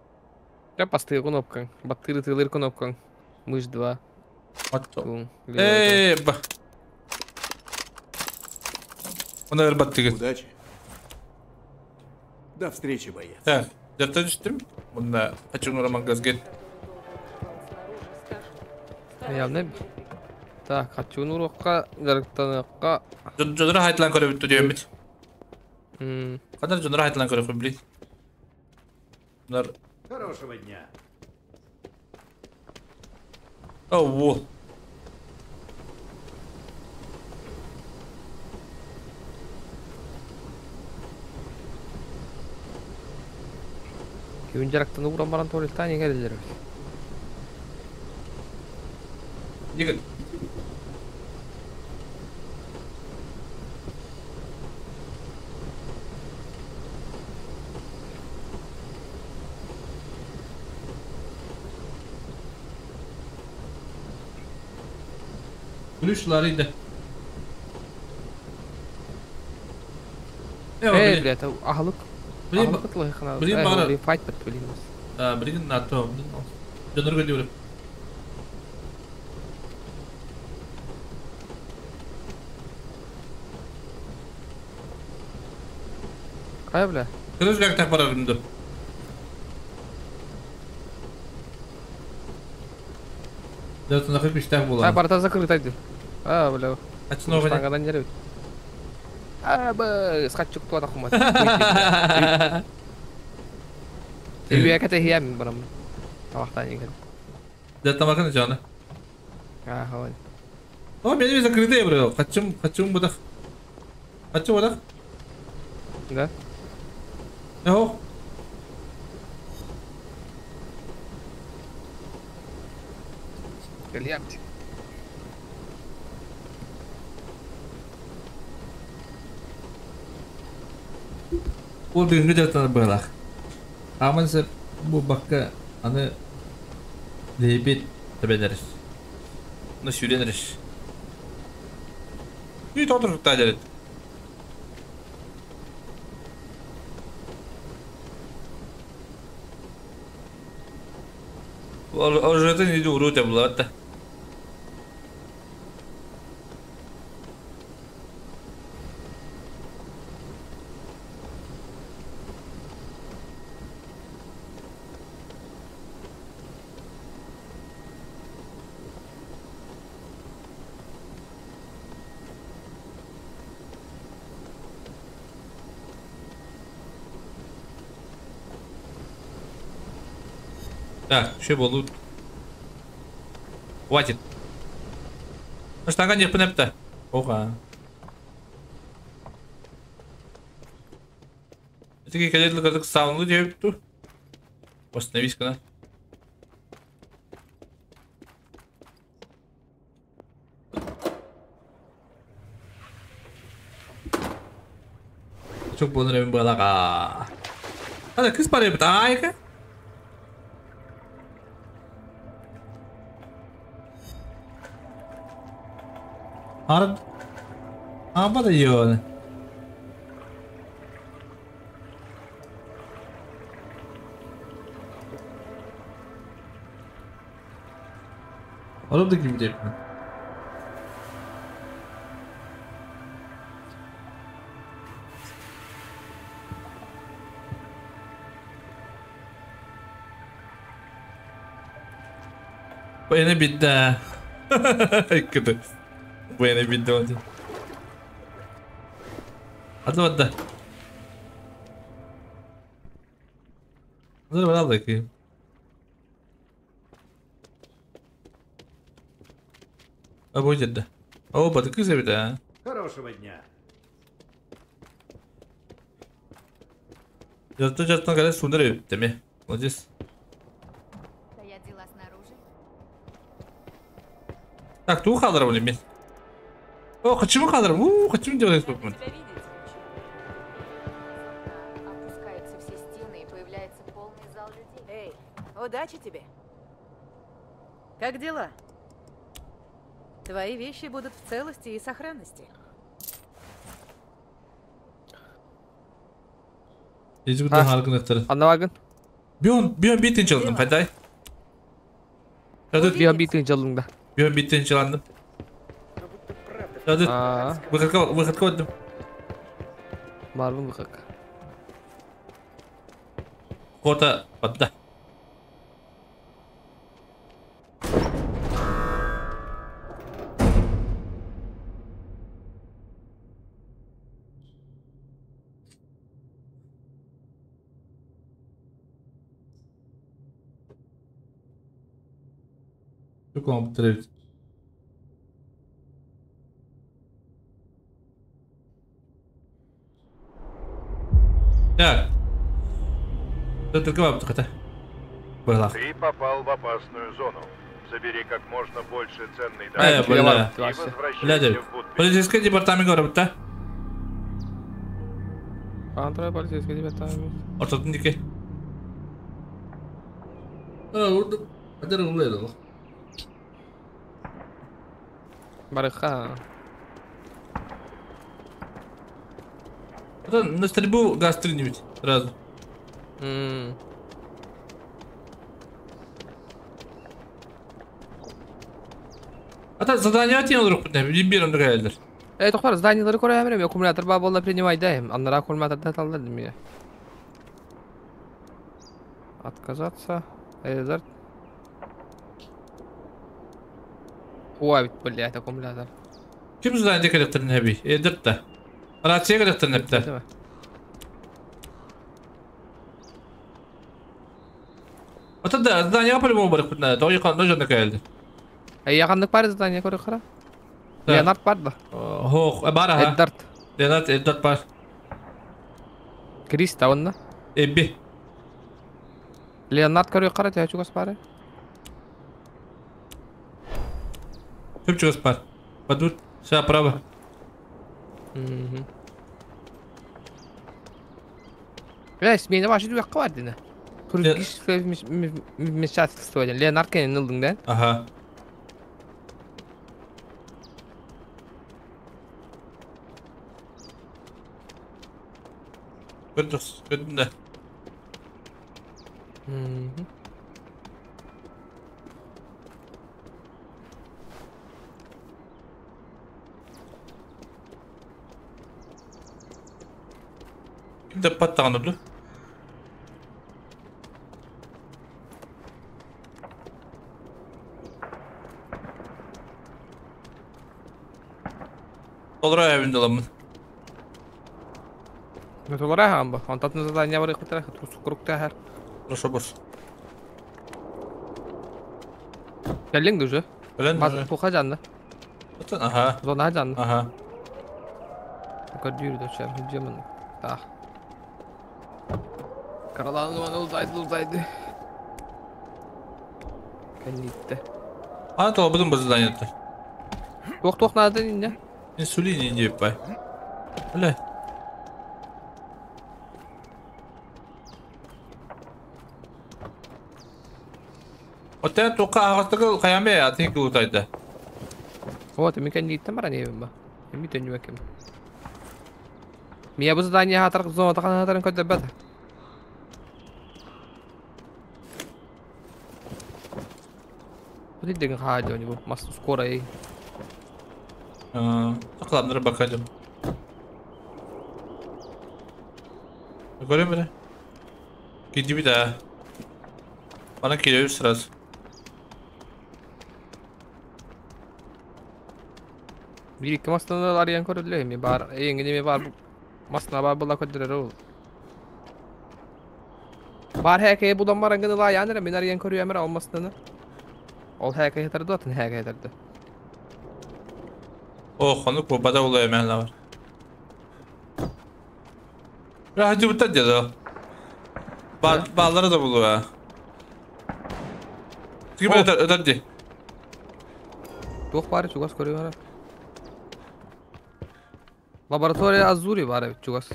Я постыл кнопка. Баттыры тылыр кнопка. Мышь 2. Эй, ба. Он, наверное, баттыгы. Удачи. До встречи, боец. Так, я түштүм. Мында качың роман газгет. Явно. Так, качың урокка, жарыктаныкка. Жодора хайтлан көрөп бүттү дейм бит. Кандай жодора хайтлан көрөп блин. Хорошего дня. О, вот. Күн жарактан уран баран туалеттан егер. Дигит. Ключларыйды. Э, блядь, аһылык. Аһылык лыхына. Блин, бары. Файт бит, блин. А, блин, на то. Донорга диyorum. Кая, бля? Kırız так барарымды. Дөртүн акы күчтәк була. А, барта закрыт айды. А, бля. Ачын оҕа. Штангадан нервит. А, б, скачук туа тахумат. Үйе кете хиям барам. Тамактан еген. Да тамакын жаны. А, хавай. О, мен закрытый бро. Качым, качым будах. Качым будах. Да. О. Гельямти. Ол бүгүнгү дьарыктанар быһалаах. Ааман сеп бу бакка аны лебит тебенерис. Ну сүүренерис. Үй тоотур дерет. Оружиетын иди уруу тебулат да. Так, еще был Хватит. Ну штанга не пнепта. Ога. Такие кадеты, как сауну делают. Остановись-ка на. Çok bunları balaga. Hadi kız parayı bir Ард. Аба да ёны. Ороб да ким деп. Бу эне битте. Кыды. Bu ene bitti hadi. Hadi hadi. Dur ben bakayım. Або жедда. О, батыкы себит а. Хорошего дня. Жатты жаттан кале сундар өптеме. Молодец. Стоят дела снаружи. Так, ту халдыр блин мен. О, хочу халдыр. У, хочу делать тут. Опускаются все стены и появляется полный зал людей. Эй, удачи тебе. Как дела? Твои вещи будут в целости и сохранности. Анна Бион, бион битин çaldım, hadi. Hadi. Бион битин çaldım да. Бион битин çaldım. Hadi. Выходка, выходка отдым. Марвин выходка. Кота подда. Компьютер. Так. Ты попал в опасную зону. Забери как можно больше ценной добычи и возвращайся в Вудбери. Полицейский департамент говорит, да? Контроль полицейский департамент. Ортодун дики. Барыха. На стрельбу газ стрельнуть сразу. А задание тен олорук бир онда келдер. Эй, тохтар, зданиялары көрө аккумулятор ба болла принимай даем. Аннара аккумулятор да талдар меня. Отказаться. Эдер. Ой, блядь, аккумулятор. Ким задание керектерин хеби? Эдер да. Рация керектерин хепте. Ата да, здание по-любому барып надо. Тоғы қандай жонда келді. Эй, яқандық бар здание көрө қара. Леонард бар да. Хоқ, бар аха. Эддард. Леонард, Эддард бар. Крис та онна. Эбби. Леонард көрө қара, тәчі көс бары. Көп чугас бар. Падут, вся право. Эй, смена ваши дүйек бар дені. Вмешательство. Леонард кенен ылдың да? Ага. Көрдік, көрдім да. Кімді паттаған ұлды? Толра evinde alamın. Ne толра хамба? Антатын задание бар икутра, круг тахар. Хорошо бос. Келдің уже? Келен уже. Туха жанды. Ага. Зона жанды. Ага. Көрдүр дөчөм, жемин. Так. Каралан оны узайды, узайды. Кәнитте. Ана тола бұдың бұл задание. Тоқ тоқ надо не? Инсулин не бай. Бля. Ота тоқа ағастығы қаяме атын кылутайды. Вот, мен кәнитте мара не ба. Мен төнү бекем. Мия бу задание хатар зона таган хатарын көтө бат. Бу деген хаа бу мас скоро эй. Takılamlara bakalım. Görüyor musun? Gitti bir daha. Bana geliyor sırası. Bir iki masını arayan körülüyor mi? Bar, yengini mi var? Masına var bula ködürür ol. Бар hekaye bulan barangını la yanır, men arayan körüyor emir olmasını. Ol hekaye yeterdi atın hekaye yeterdi. Oh, onu bu bada oluyor hemen var. Hadi bu da dedi. Bağları da buluyor ha. Gibi öder öder. Çok bari çugas görüyor ha. Laboratoriya Azuri var evet çugas.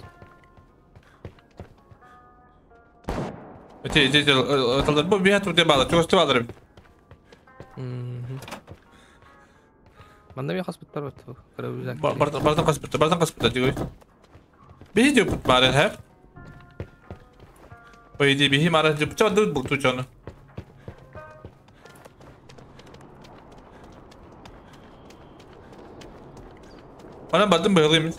Öte öte öte bu bir hatır diye bağlı çugas bağları. Manda bir hospital var. Bardan hospital, bardan hospital diyor. Bir diyor bari hep. Oy bir mara diyor. Çok da buldu canı. Bana bardan bayılayım.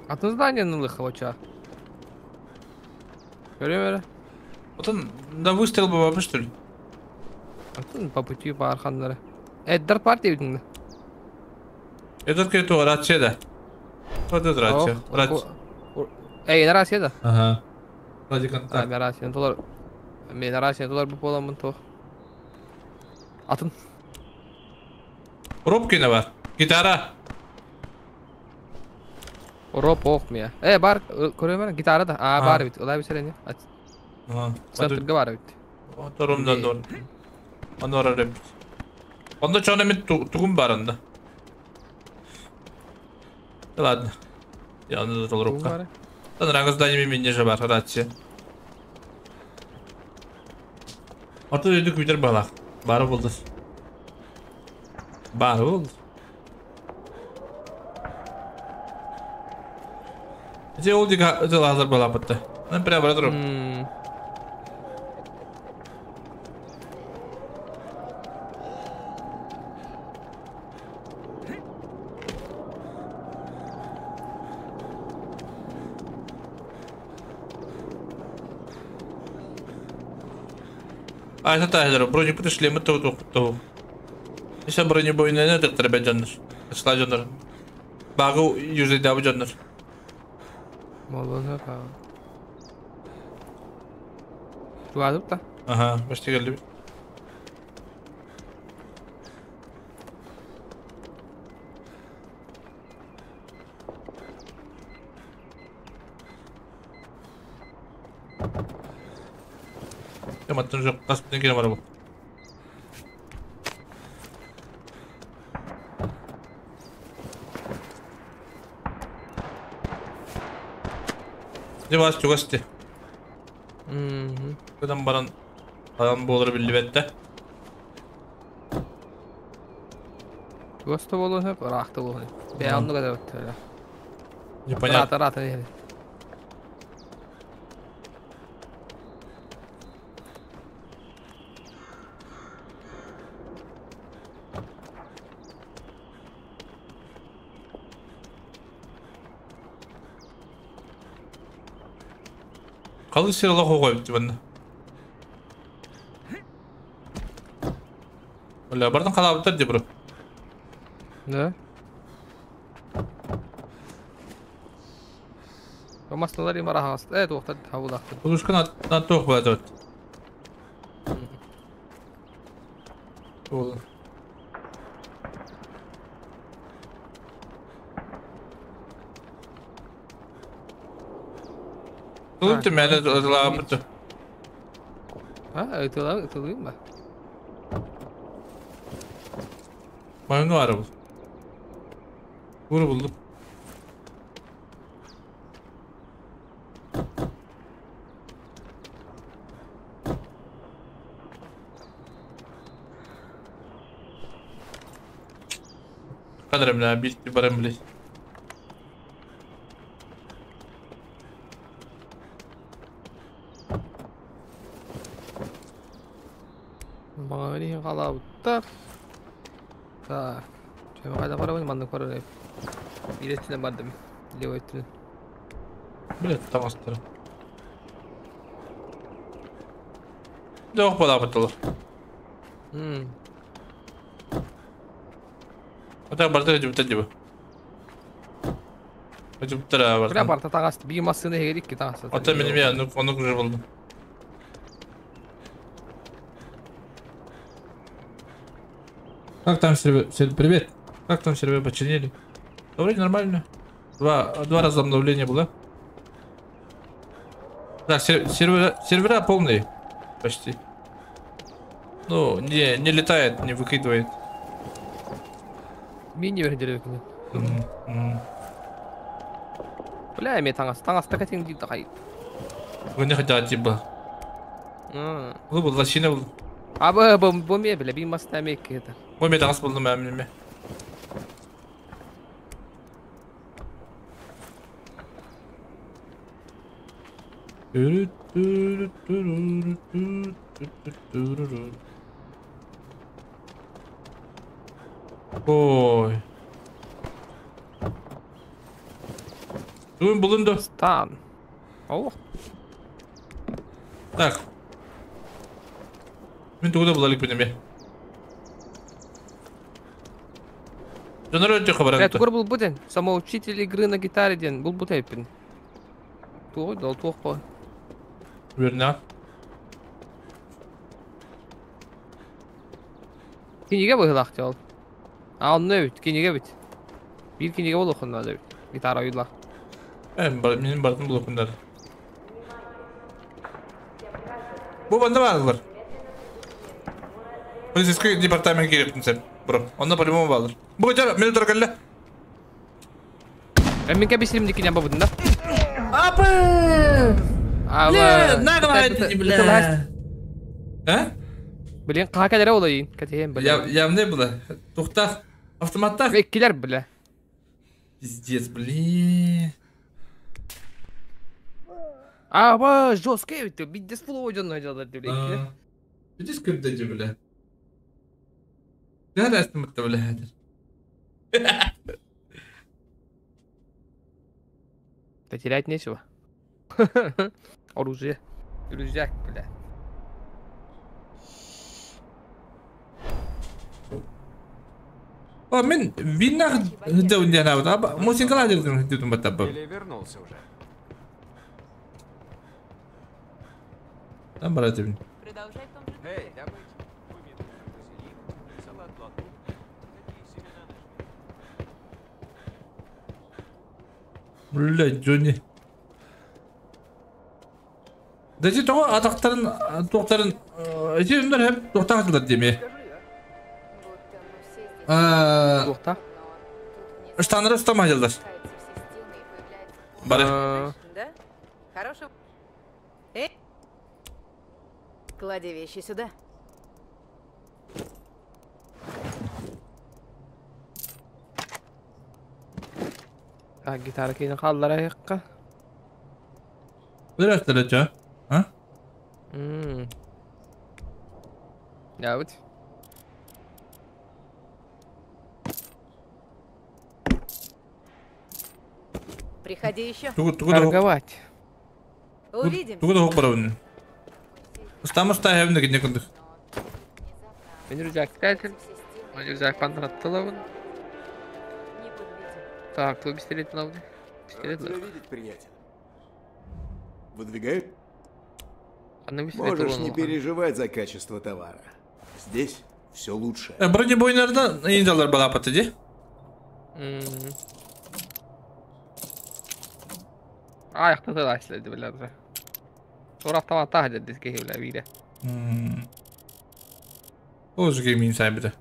Атын здание лыховача. Көрө Вот он на выстрел бы вообще что ли? Атын по пути по арханлары. Эддар партия видно. Эддар кету рация да. Вот это рация. Рация. Эй, рация да? Ага. Ради контакт. А, рация доллар. Мен рация доллар бу боламын то. Атын. Робкина бар. Гитара. Роп ох мия. Э бар көрөмөр гитара да. А бар бит. Улай бисерене. А. Центрге бар бит. Торумда дор. Анора реп. Onda чоно мен тугум бар анда. Ладно. Я аны толрукка. Тан рангы здание мен же бар рация. Аты өйдү күтер балак. Бары болду. Бары болду. Те ол дига лазер бала бытты. Мен прямо бара турам. А это та бронепыты шлемы то то. Еще бронебойные не так треба жаннар. Шла жаннар. Багу юзай дабы жаннар. Молодец, а. Туадып та? Ага, почти келди. Маттан жоқ, қасып келе бар бұл. Де бас чугасты. Кыдан баран адам болар билбетте. Чугасты болу хөп, рахты болу. Бе онну када өттө. Непонятно. Рата, рата. Калы сирала қойып банна. Оля, бардын қалабыттар де бро. Да. Масналар имара хаст. Э, тоқтар табылақты. Подушка на тоқ болады. Ол. Тут меня лапты. А, это это лыма. Maymun var bu. Vuru buldum. Kadarım la bir barım bile. Мағани қалабыттар. Так. Чөмө кайда барабын, манны көрөр. Билетине бардым. Левой өттүнө. Билет тамастыр. Жоқ бола бытылыр. Ата барды жубта жуб. Жубтара Бля барды. барта тагасты. Би масыны хегерик ки тагасты. Ата меним я оны уже булдum. Как там сервер? Привет. Как там сервер починили? Да вроде нормально. Два раза обновление было. Так, сервера полные. Почти. Ну, не летает, не выкидывает. Мини вердерек. Бля, мен таңас, таңас такатин дейді қай. Вы не хотят типа. Бұл бұл лощина бұл. А бу бу бу ме бля, би маста мек это. Бу ме таңас булдым мен ме. Ой. Бүгін bulundu. Стан. О. Так. Мен тугуда булалык бинеме. Жонор өтө хабар. Бля, тугур бул буден. Самоучитель игры на гитаре ден. Бул бутайпин. Тугой дол туох по. Верно. Киниге быһылах жол. А онны бит, киниге бит. Бир киниге болохун да бит. Гитара уйла. Менин бардым булокундар. Бу банда барлар. Полицейский департамент кириэхпин сөп, бро. Онно по-любому баалар. Бу дьэ, мен утары кэллэ. Мен кэбисирим дикки ньамба бутун да. Апы! Бля, наглая бля. А? Блин, хаһа кэлэрэ олайын, кэтэһиэн бля. Явный было. Тухтах, автоматтах. Иккилер бля. Пиздец, блин. Аба, жесткий эбит, биддес фулу дьонно дьаллар бля иккилер. Биддес көрдөдү бля. Төһө да астыммытта бля хәтер. Потерять нечего. Оружие. Рюкзак, бля. О, мен виннах хыдда диэн аба мусинкала дедим хыддытым баттабы. Или вернулся уже. Там брат бин. Продолжай в том же Эй, добыча. Кумин, базилик, салат латук. Какие семена нашли? Бля, Джонни. Дәти тоҕо атахтарын туохтарын ити өндөр хеп туохтаах диэми. Туохта? Штаннары устама дьылдар. Бары. Да? Хорошего. Эй! Клади вещи сюда. А, гитара кейин хааллара айыкка. Бирәстеле ча. А? Ябыт. Приходи еще. Торговать. Увидимся. Тугу да барабын. Устама уста хәбин дә кендек. Мен рюкзак тәтим. Мен рюкзак пантыраттылабын. Так, кто пистолет лавны? Пистолет Рад тебя лавны. видеть, приятель. Выдвигай. Анны пистолет Можешь не лавны. переживать за качество товара. Здесь все лучше. Бронебойнарда инжалар балапаты ди. Аяқта да ишлedi билер. Тура автомат тахды диске хевле бире. Ожги мин сайбыда.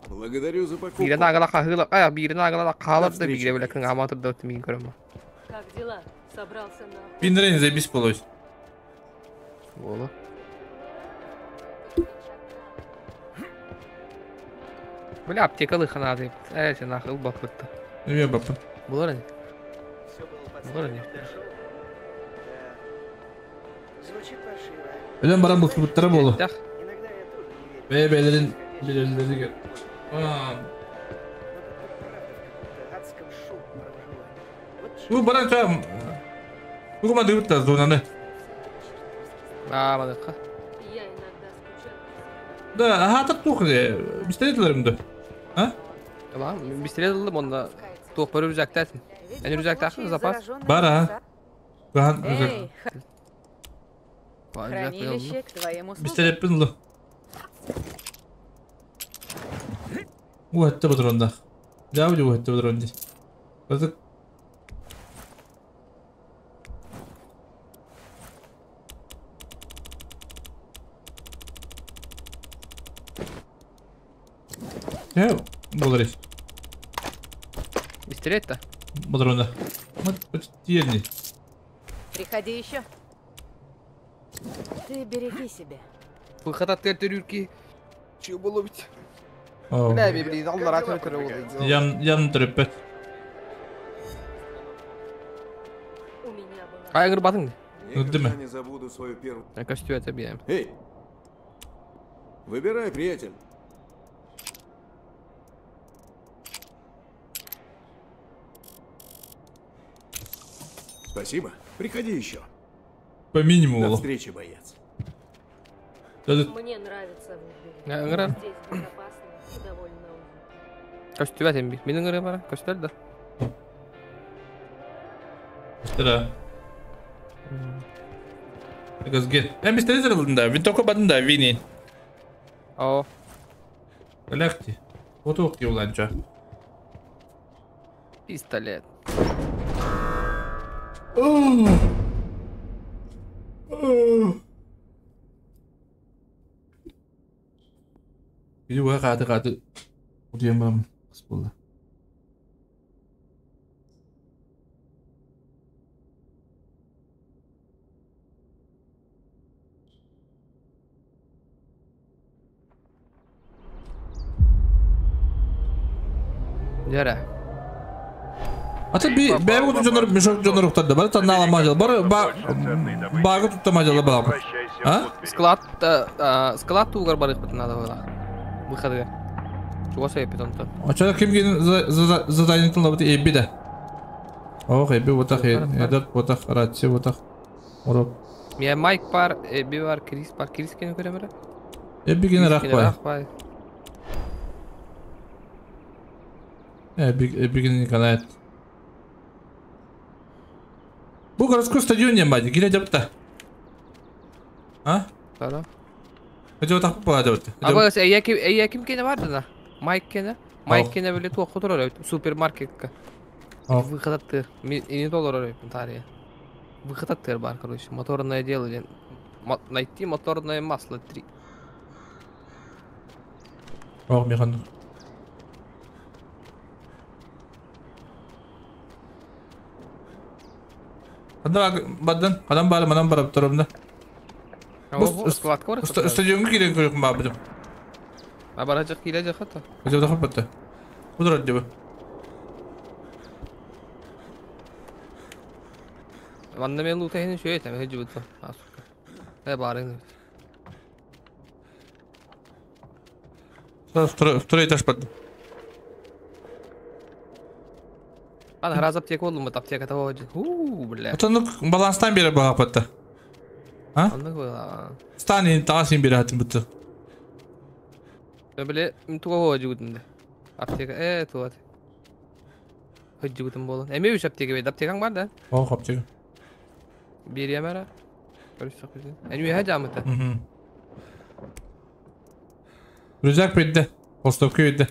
Благодарю за покупку. Бире нагала кахыла, ая бире нагала калап да встречи, бире биле кын аматыр да мин көрөм. Как дела? Собрался на... Биндерен заебись полось. Боло. Бля, аптекалы ханады. Э, сен ахыл бапытты. Неме бапын? Булар не? Булар не? Звучит паршиво. Өлен баран бу кыбыттара болу. Тах. Бе белерин билерин Бу баран ча. Бу ма дыбытта зонаны. А, мадыкка. Я иногда скучаю. Да, ага так тухы. Пистолетлеримди. А? Tamam, пистолет алdım onda. Туох бар рюкзак тәтин. Мен рюкзак тахы запас. Бар а. Ган Эй, Бар, рюкзак хранилище к твоим услугам. Пистолет пинлы. Уһатты патронда. Жабы уһатты патронда. Базык. Я болар Пистолет та. Патронда. Вот почти Приходи еще. Ты береги себя. Выход от терюрки. Чего было бить? О. Бля, бля, аллар атып өтөр болду. Ян ян төрөппөт. Айгыр батың. Никогда не забуду свою первую... Костю это бьем. Эй! Выбирай, приятель. Спасибо. Приходи еще. По минимуму. До встречи, боец. Мне нравится в Я играю. Здесь безопасно и довольно уютно. Костю это бьем. Минин гыры бара. Костю да. Да. Газге. Мен пистолет алдым да, винтовка бадым да, вини. О. Легти. Вот ух уланча. Пистолет. Күнү быһа хааты хааты утуйан бараммын хас буолла. Дьэрэ. Ата би бэйэ куту дьонор мешок дьонор уктарда бары таннаала мажал бары ба баагы тутта мажала балаппыт. А? Склад склад туугар барыахпытын надо было. Выходы. Чугас эппит онтон. Очо ким гин задание тыллабыт эбби да. Ох, эбби ботах, эдат ботах, рация ботах. Урок. Мия Майк бар, Эбби бар, Крис бар. Крис кини көрөмөрө? Эбби кини рах бай. Эбби Эбби кини канает. Бу городской стадион не бади, кире жапта. А? Тара. Эжо так бала жапта. Аба эйя ким эйя ким кене барды да? Майк кене? Майк кене биле туох турар супермаркетка. Выход аттыр. Ини толорор тария. Выход аттыр бар, короче. Моторное дело. Найти моторное масло 3. Ох, механ. Ханда бадан, адам бар, манан барып турумда. Складка бар. Стадионга кирен көрөк бабыдым. А барачак киле жаката. Өтө да хаппатты. Удурат деп. Ванна мен лута хин шөй этем, хеджи бутта. Асука. Э барын. Второй этаж барды. Ана раз аптека болдум, аптека того. Ху, бля. Отонук баланстан бере багапатты. А? Аннык была. Стан тағасын бере хатын бутты. Биле туга жигутунда. Аптека э туат. Хыджигутун болон. Эме үч аптека бейт. Аптекаң бар да? Ох, аптека. Берем ара. Көрүшсөк биз. Эми хэ жамыта. Рюкзак бейді. Толстовка бейді.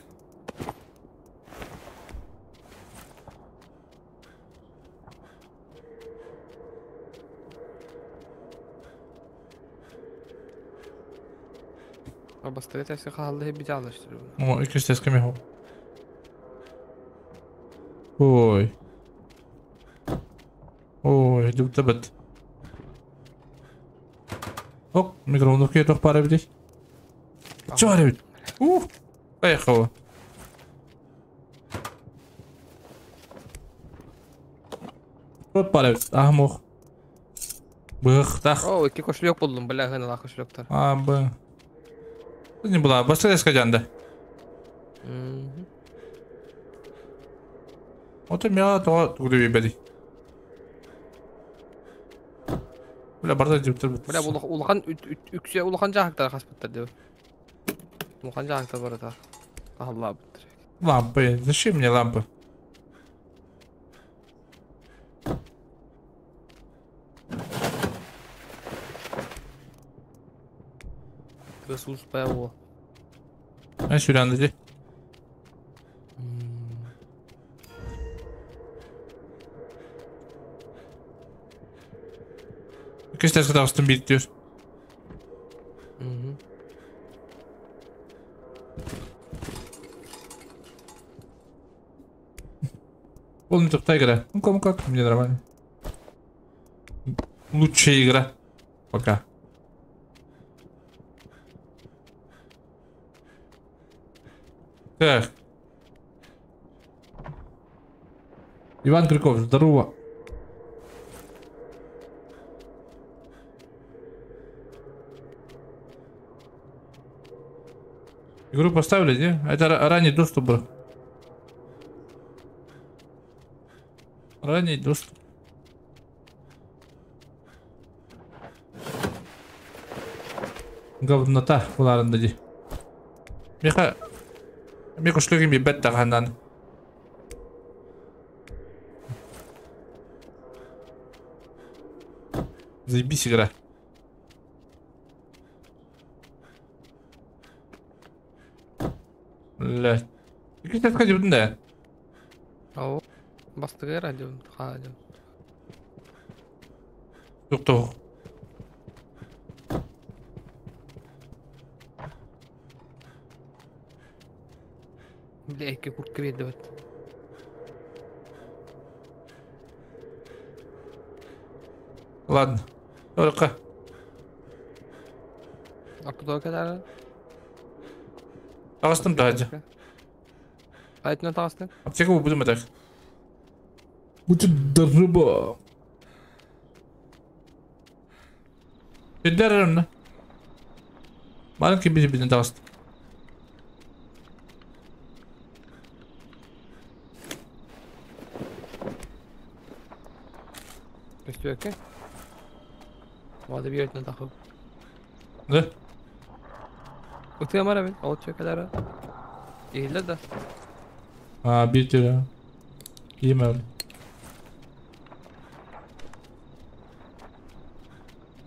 Бастыга тәсе халды хеп бит алыштыр. О, икенче тәскә мехо. Ой. Ой, дүпті бит. Оп, микроволновка тоқ бара бит. Чары бит. Ух, поехала. Вот бара бит. Ахмох. Бых, тах. О, ике кошелек булдым, бля, гына кошелектар. А, б. Не была, баста скажанда. Вот у меня то тугды беди. Бля, барда дип тур. Бля, улахан үксе улахан жахактар хаспыттар деп. Улахан жахактар бар та. Алла бит. Лампы, зачем мне лампы? Ресурс ПО. А сюда надо. Кестер kadar bir diyor. Полный топ игра. Ну кому как, мне нормально. Лучшая игра. Пока. Так. Иван Крюков, здорово. Игру поставили, не? Это ранний доступ был. Ранний доступ. Говнота буларында ди. Меха Меха шлөгем бет тагандан. Заебись игра. Бля. Икки таска дибдин да. О, бастыгы радио, радио. Тук-тук. Бля, икки куртка биэрдибит. Ладно. Орка. Ортодоо кэлээр. Таҕыстым таһырдьа. Хайтынан таҕыстың? Аптека булбутум этэх. Бу рыба. Сирдэр эрэ Баран ким битин таҕыстым. Көстүөккэ. Вада биир өттүнэн тахып. Да? Ытыам ара мин, ол чөкөлөрө. Иһиллэр да. А, биир түрө. Киим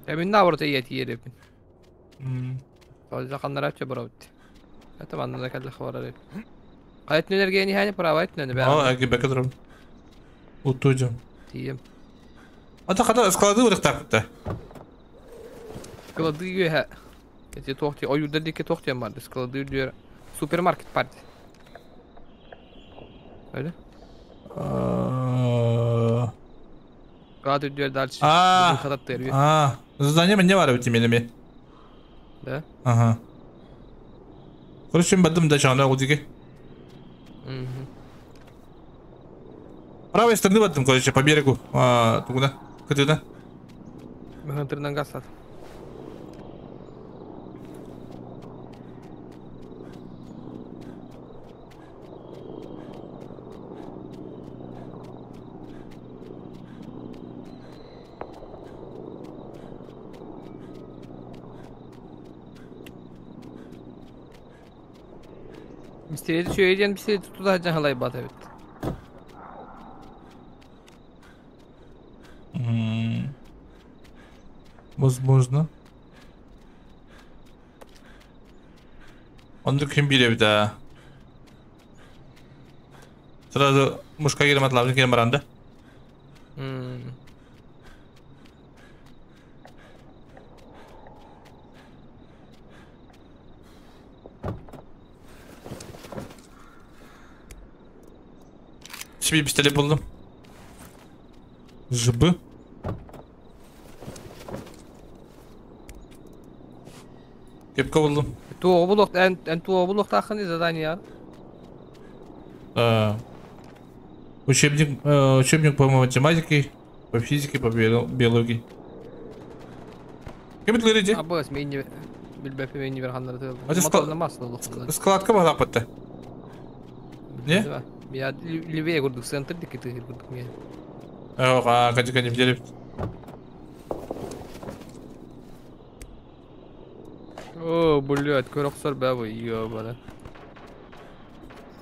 Э мин наоборот ийэ тиийэр эбин. Ол ханнара чө барабыт. Это манна кэллэ хабарар эбит. Хайт нүнерге нихани право өттүнэн бää. Аа, аги бэкэ турам. Утуйдум. Тиийем. Ата хата склады урыктааппыта. Склады үөһэ. Эти туох ойуурдар диэки туох диэн барды. Склады үрдүөр супермаркет барды. Öyle. Склад үрдүөр дальше. А. Хататтыр. А, задание мне бар бит менеме. Да? Ага. Короче, бадым да чана удиге. Угу. Правой стороны бадым, короче, по берегу. А, туда. Куда? Механтрынан гасат. Мистериди чөйден бистериди туда жаһалай бат эбит. Возможно. Онды ким биле да. Сразу мушка келем атлабын келем баранда. Себе пистолет buldum. ЖБ. Кепка buldum. Туо булок эн эн туо булок тахын задание. Учебник, учебник по математике, по физике, по биологии. Кем это говорите? Абас мени билбепе мени бер ханнары тыл. А складка была патта. Не? Я левее курдук центр дики ты курдук мен. Ох, а качы качы билеп. О, блядь, көрөксөр бабы, ёбана.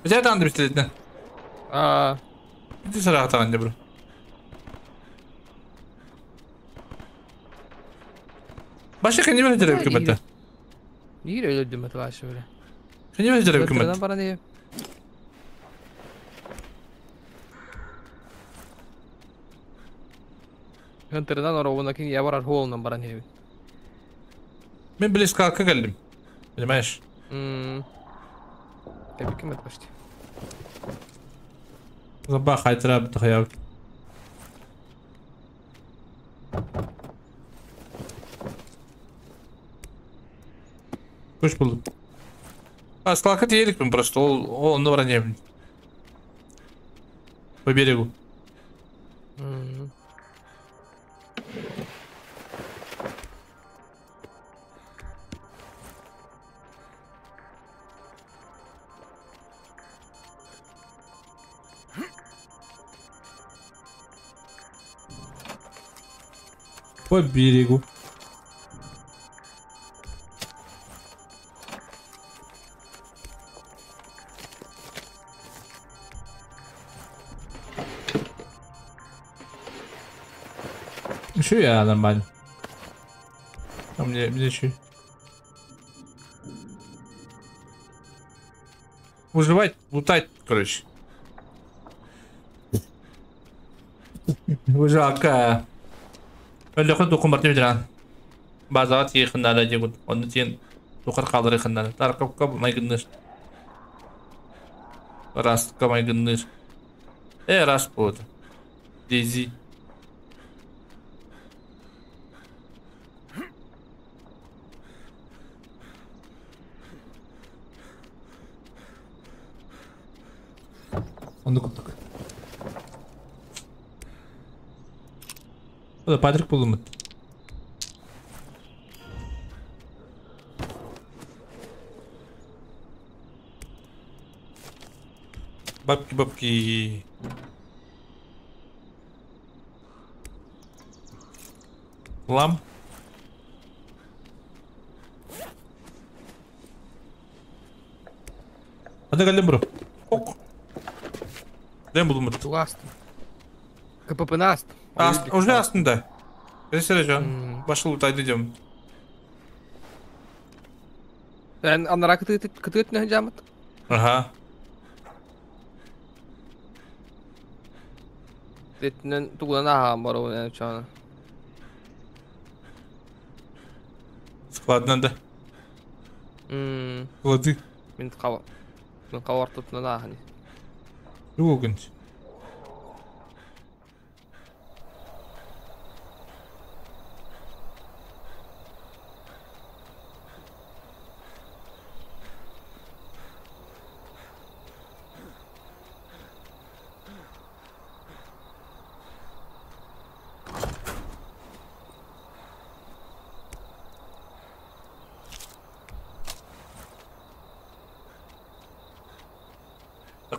Бизэ танды пистолетне. А. Иди сара атаган бро. Башка кенде бер жереп кеметте. Нигер өлөдүм эт башы беле. Кенде бер жереп кеметте. Бара не? Хантердан оровуна кин я барар холунан баран хеби. Мен близко келдим. Понимаешь? Тебе кем это почти? Забах айтыра бит. Hoş buldum. А, скалка тиеликпин просто, ол онда баран ебин. По берегу. По берегу. Еще я нормально. А мне еще. Выживать, лутать, короче. Выживака. Өлөкө дукун бар деп Базаға тиехиннары дегут. Онны тиен дукар калдыр ихиннары. Таркапка майгындыш. Растка майгынныр. Раст болады. Дейзи. Онды куттук. О, Патрик булдум. Бабки, бабки. Лам. Hadi geldim bro. Ok. Ben buldum bunu. Тугастым. КПП-ны астым. Уже астым да. Сережа, башыл утайды дем. Ben anlara kıtı ne hocam? Ага. Detinen тугунан аха бар ол чана. Складынан да. Склады. Мен қава. Мен қавартытынан аха. Юу гэнч.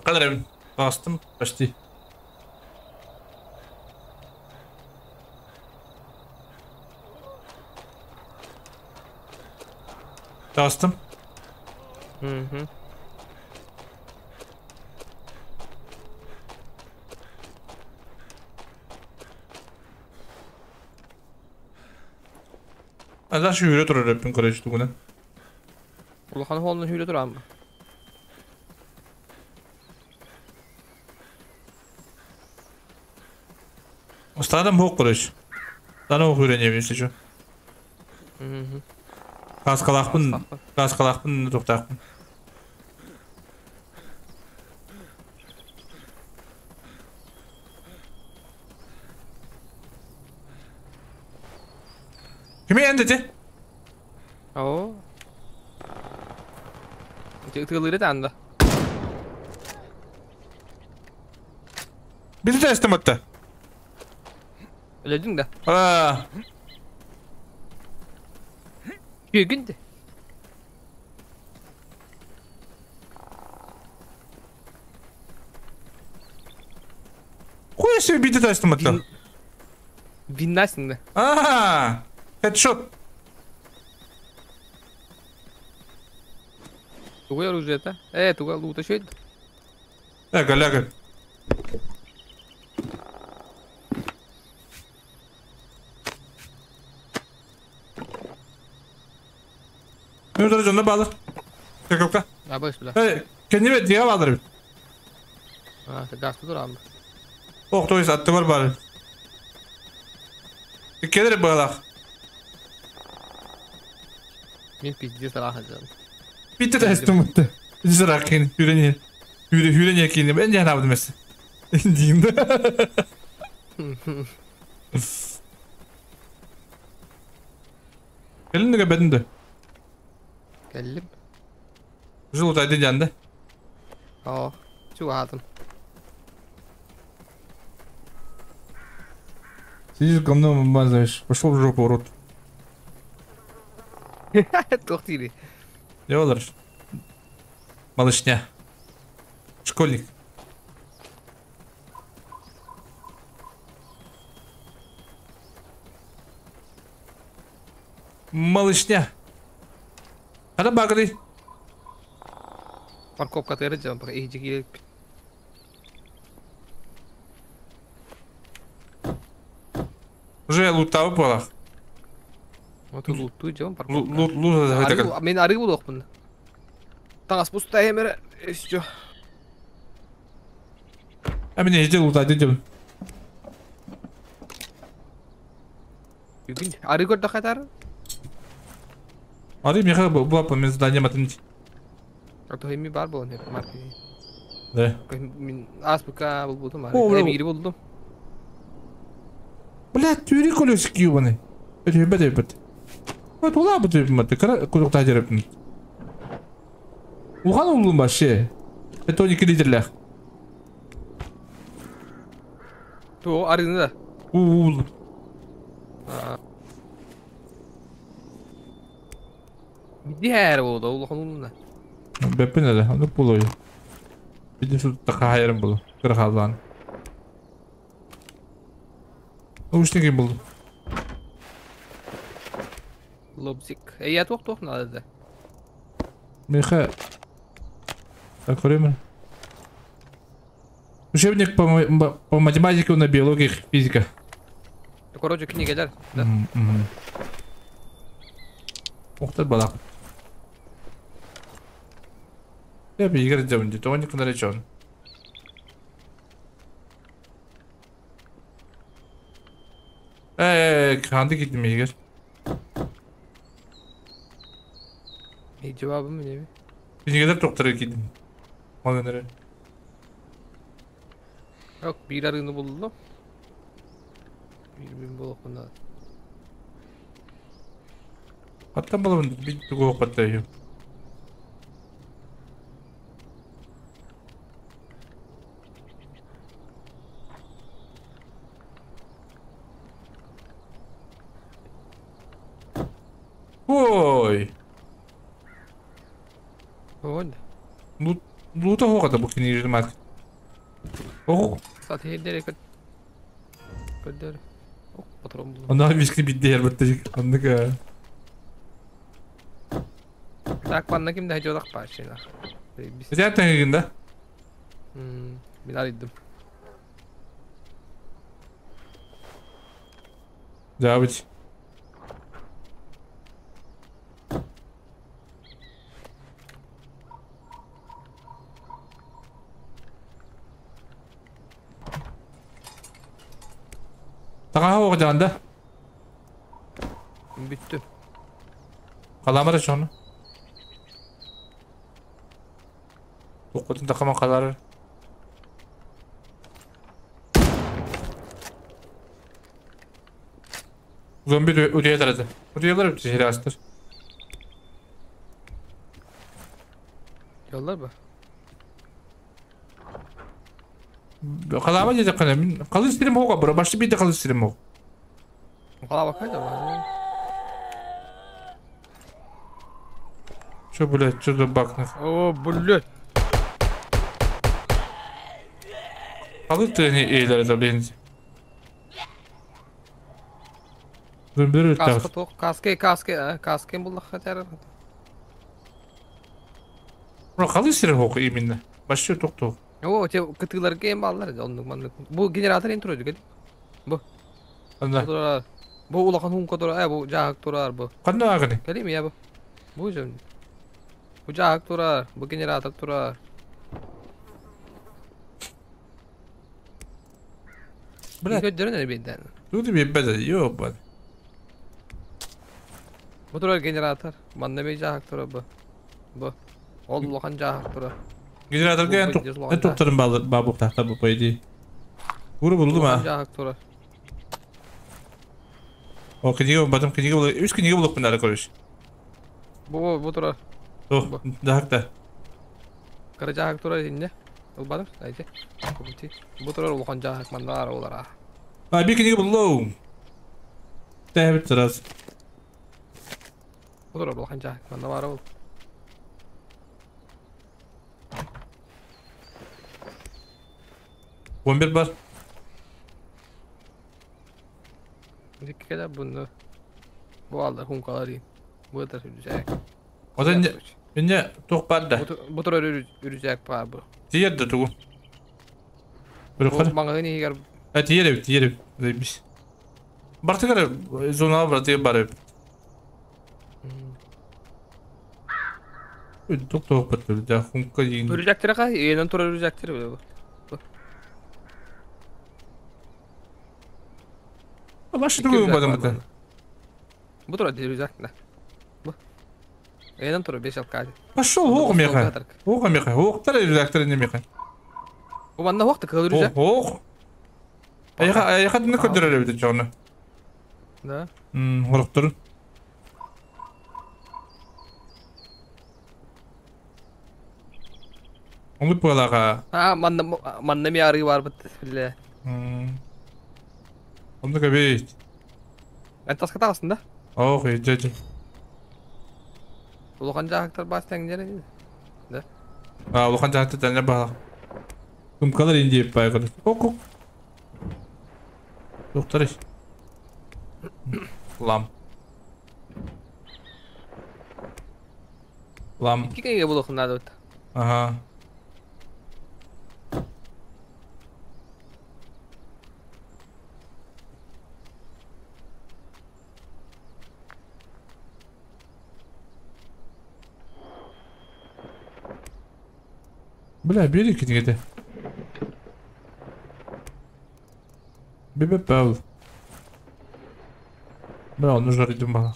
Kadar bastım почти. Bastım. Hı. Allah şu hüre durar hepin короче тугуна. Улахан холнун hüre durar mı? Стадом бог, короче. Стадом үйренемін, если что. Каскалақпын, каскалақпын, тоқтақпын. Кім енді те? О. Тылыры таңда. Бізді тәстім атты. Öldün de. Aa. Güldü. Хуя себе биде тастым атла. Виннасың да. Аа. Headshot. Тугай оружие это? Тугай лута шөйд. Ляга, ляга. Мені жонна bağlı. Каковка? А баш бля. Kendime diye bağlarım. А, ты газ тур ам. Ох, то есть атты бар бар. Келер bağlak. Мен пиздец рахат жан. Bitti testim bitti. Zırakın, hüreni. Hüre hüreni yakın. Ben de ne mesela. Diyeyim de. Gelin de bedin de. Келлим. Жыл утайды жанды. О, чугатым. Сидишь, говно мазаешь. Пошел в жопу, урод. Тохтили. Не олар. Малышня. Школьник. Малышня. Hadi bagri. Парковка тыры пока иди келіп. Уже лутау болақ. Вот луту жам парковка. Лут лут Мен ары болоқпын. Таңас пуста эмере еще. А меня иди лутать идем. Бүгін ары көрді қайтар? Ары меха буапа мен задание матын. А то эми бар болон марки. Да. Мин аспыка булбутум. Эмири булдум. Блядь, тюри колесики ебаный. Это ребят, Вот ула бы ты, ты кара кудук тажырып. Ухан улун вообще. Это 12 литрлях. То арыны да. Уул. Дихэр болду, улахан улун да. Беппин эле, аны булой. Бидин су такайырым булу. Кырхалан. Ушники булду. Лобзик. Я туох надо да. Миха. Так, время. Учебник по математике на биологии, физика. Короче, книга, да? Да. Ух ты, балак. Я бы играть делал, то он не наречен. Канды gittim Игорь. Cevabım ne? Книгелер токтор gittim. Магазинлere. Yok, bir arını buldum. Bir bin bulup Hatta bulalım bir tugu patlayıyor. Ой. Oldu. Лута хоқата бұл кенежі мат. Ох. Сат хеддер көддөр. Ох, патрон булдум. Онда мишки бидде ербетте. Ондыка. Так, панна кимде жолак башына. Zaten гында. Мен арыйдым. Забыть. Tağa оғжанда. Бүттү. Қаламыр şonu. Оқытын тақама қалар. Зомби өте тарады. Өте өте жері астыр. Yollar mı? Қалама деді қана. Мен қалы істерім оға бұра. Башты бейді қалы істерім оға. Қала бақайды ба? Чё, блядь, чё за баг нах? О, блядь. Қалы тіні ейлер это, блин. Зомби өте Каска тоқ, каска, каска, каска булдық хотя. Бұра қалы істерім оға именно. Башты тоқ-тоқ. О, те кытыыларга эм баллар оннук маннык. Бу генератор эн турады кел. Бу. Анда. Бу улахан хунка турар, бу жаак турар бу. Кандай агыны? Келим я бу. Бу жөн. Бу жаак турар, бу генератор турар. Бля. Көдөрөн эле бейден. Тут би беде, ёбан. Бу турар генератор. Манна бей жаак турар бу. Бу. Ол улахан жаак турар. Генераторга en тоқтарын бабук тахта бу по идее. Гуру булду ма? О, книга батым книга булды. Үч книга булып мында короче. Бу бу тура. О, дахта. Кара жаак тура инде. Ул бадым, айты. Бу тура улахан жаак мандар олар. А, бир книга булду. Тәбит сразу. Бу тура улахан жаак манда бар ул. Он бар. Dikkat bunu. Bu aldı hunkalar iyi. Bu da sürecek. O da ne toq бар да. Bu tür үрүзәк бар бу. Тиер да тугу. Бир Бу маңа не егер. А тиер тиер. Дейбиз. Бартыгар зона бар тиер бар. Тоқ тоқ бар да хунка дейин. Үрүзәктер ка, енен тура үрүзәктер бу. Башы тугу бадым бу. Бу тура үрүзәк да. Бу. Енен тура 5 алка. Пошел ох меха. Ох меха. Ох тар үрүзәктер не меха. Бу манна хуох кыһыл үрүзэ. Ох. Айха айха дына көдөрөр эбит чону. Да. Хорохторун. Ону пылаға. А, манна манна ми арыы бар бит биле. Онду кебит. Эн таска тағасың да? Ох, жа жа. Улахан жаактар бас тәңдері. Да. А, улахан жаактар тәңдер бала. Кумкалар инди байгыр. Ок, ок. Доктор. Лам. Лам. Кикеге булухун надо. Ага. Бля, бери книгите. Бебе Павел. Бля, он уже рядом был.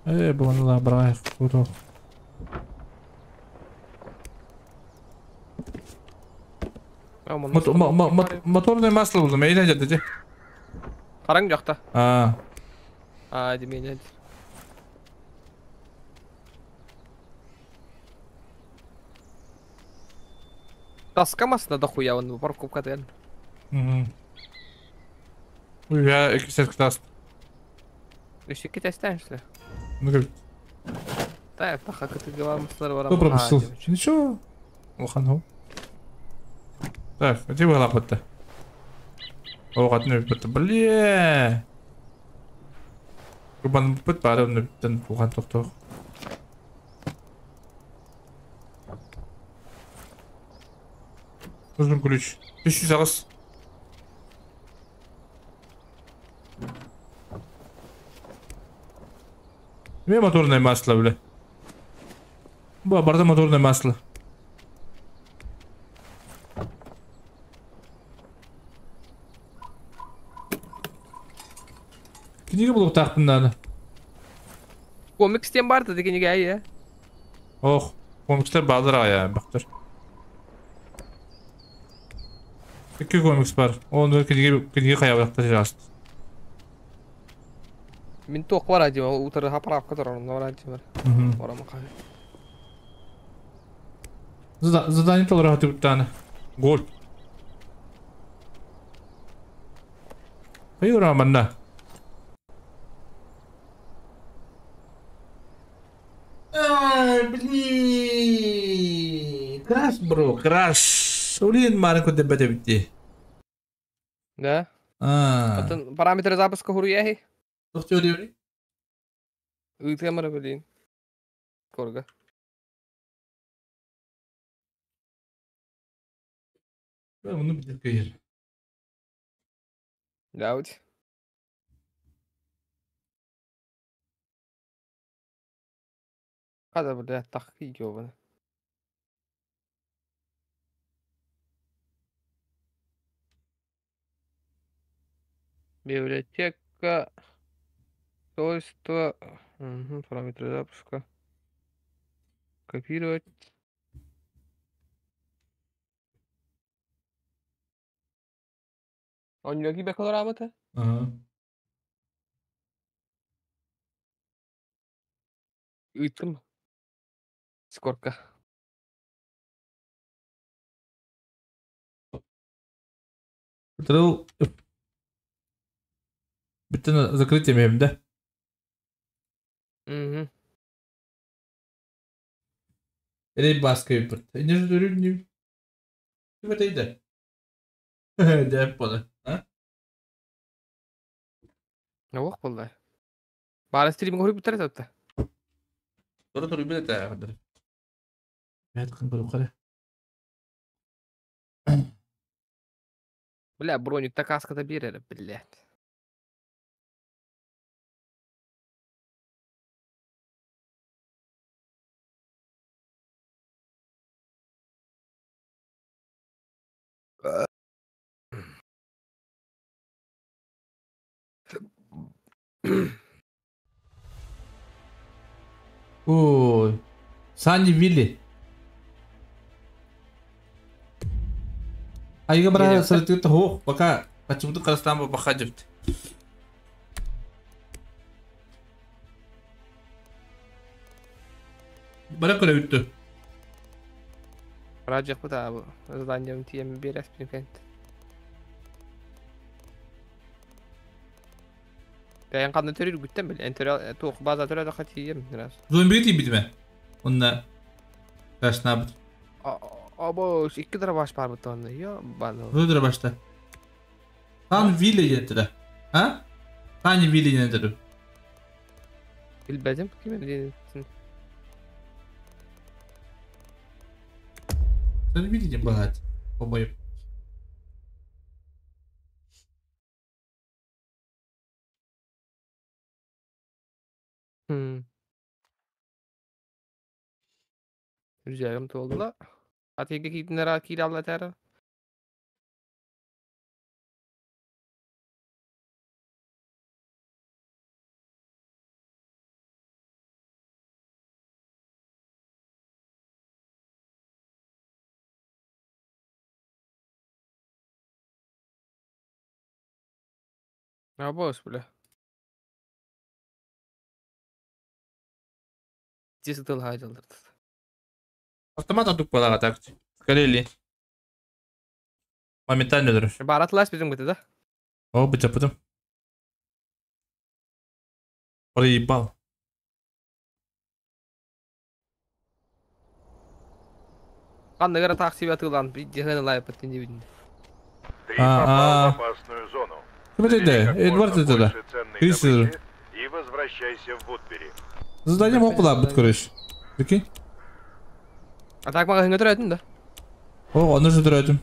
Эй, была надо брать, куда? Моторное масло было, меня не дадите. Қараң жақта. А. А, демене. Таска масына да хуя, он парковка тен. Угу. Я эксперт тас. Еще китайстан, что ли? Ну как? Да, таха катыгава маслар бар. Кто пропустил? Ничего. Улхан Так, где была лапа-то? О, одну бит, бля. Кубан бит бары биттен улхан тоқтоқ. Нужен ключ. 1000 ағыз. Мне моторное масло, бля. Ба, барда моторное масло. Книга было тақтым надо. Комикстен барды деген неге ай, Ох, комикстер бадыр ая, бақтыр. Iki комикс бар. Оны книга книга кая жазды. Мин тоқ бар адим, утыры хаправка тұр, онда бар адим бар. Барама қай. Задание толы рахат Гол. Хайыр манна. Ай, блин. Краш, бро, краш. Улин марку дебете битти. Да? А. Атын параметры запуска хуруяхи? Тохтёри. Ыйтемара, блин. Корга. Bunu bir dakika Да, вот. Хада, бля, тахи ёбана. Библиотека, свойства, угу, параметры запуска. Копировать. Он не бакалавра Ага. Ыйтым. Скорка. Трыл. Бүтін закрытие мем, да? Угу. Или баска випорт. Не же не. Это иде. Да, понял. А? Ох, болды. Бары стриминг көріп бітіреді атты. Doğru doğru bir de kadar. Evet, көріп қара. Бля, броник каскада береді, блядь. Ой. Санни Вилли. Айга бара сырытыыта хуох, пока почему-то Казахстан баха дебит. Бара көрө бүттү. Раджах бу та заданием тием берес пинкент. Бэйэн ханна төрүр күттэн бил. Эн төрө туох база төрө да хатием раз. Зомби тиийбитимэ. Онна Крашнабыт. Обо икки дробаш бар бут онно. Йо баны. Бу дробашта. Сан Вилли диэтилэр. А? Сани Вилли диэн этэ Билбэтим ким диэн. Сан Вилли диэн баһаат. Обойып. Рүзәгім туолла. Атыга киитиннэр киирэ алла этээр. Абос, бля. Десять тыл хайдалдыр. Автомат атук балаға так. Скорее. Моментально өлөрөр. Баратлас bizim быты да. О, быча потом. Проебал. Канныгара такси атылан бир лайып беттен дебин. Ты попал в опасную зону. Смотри, Забери как Эдвард можно это да. больше ценной Крисер. добычи И возвращайся в Вудбери. Задание мог куда быть, короче. Прикинь? А так магазинге төрөтүн да. О, оны же дөрөтүм.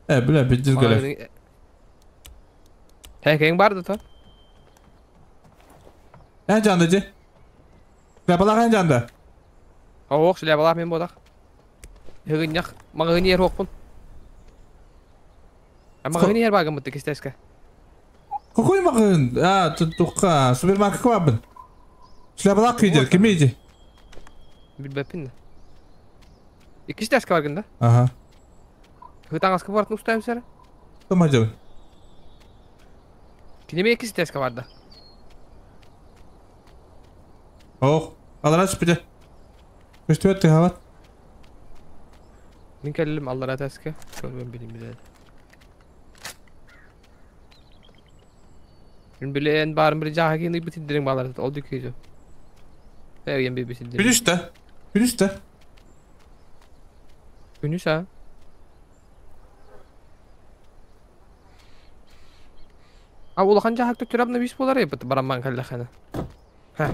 Бля, пиздец говорят. Тәкең барды та. Эн жанды же. Шляпалар эн жанды. Ох, шляпалар мен бодақ. Хыгыннях, магазин ер оқпын. А магазин ер багым бітті кестеске. Какой магазин? А, тут туққа, супермаркет бабын. Шляпалар күйдер, кім ейді? Билбеппин. Икки тәске бар да. Ага. Хытаңаскы бартын устайым сәрі. Кім ажабы? Кинеме икки тәске барды. Ох, алара түспіде. Көштү өтті хабат. Мен кәлілім аллара тәске. Көрмем білім біледі. Мен білен барым бір жаға кейін бітіндірің балар. Ол дүкейді. Әуен bir бітіндірің. Күнүс та. Күнүс та. Күнүс а? А улахан жаһак төттөрөбна бис болар ебит бараман каллахана. Ха.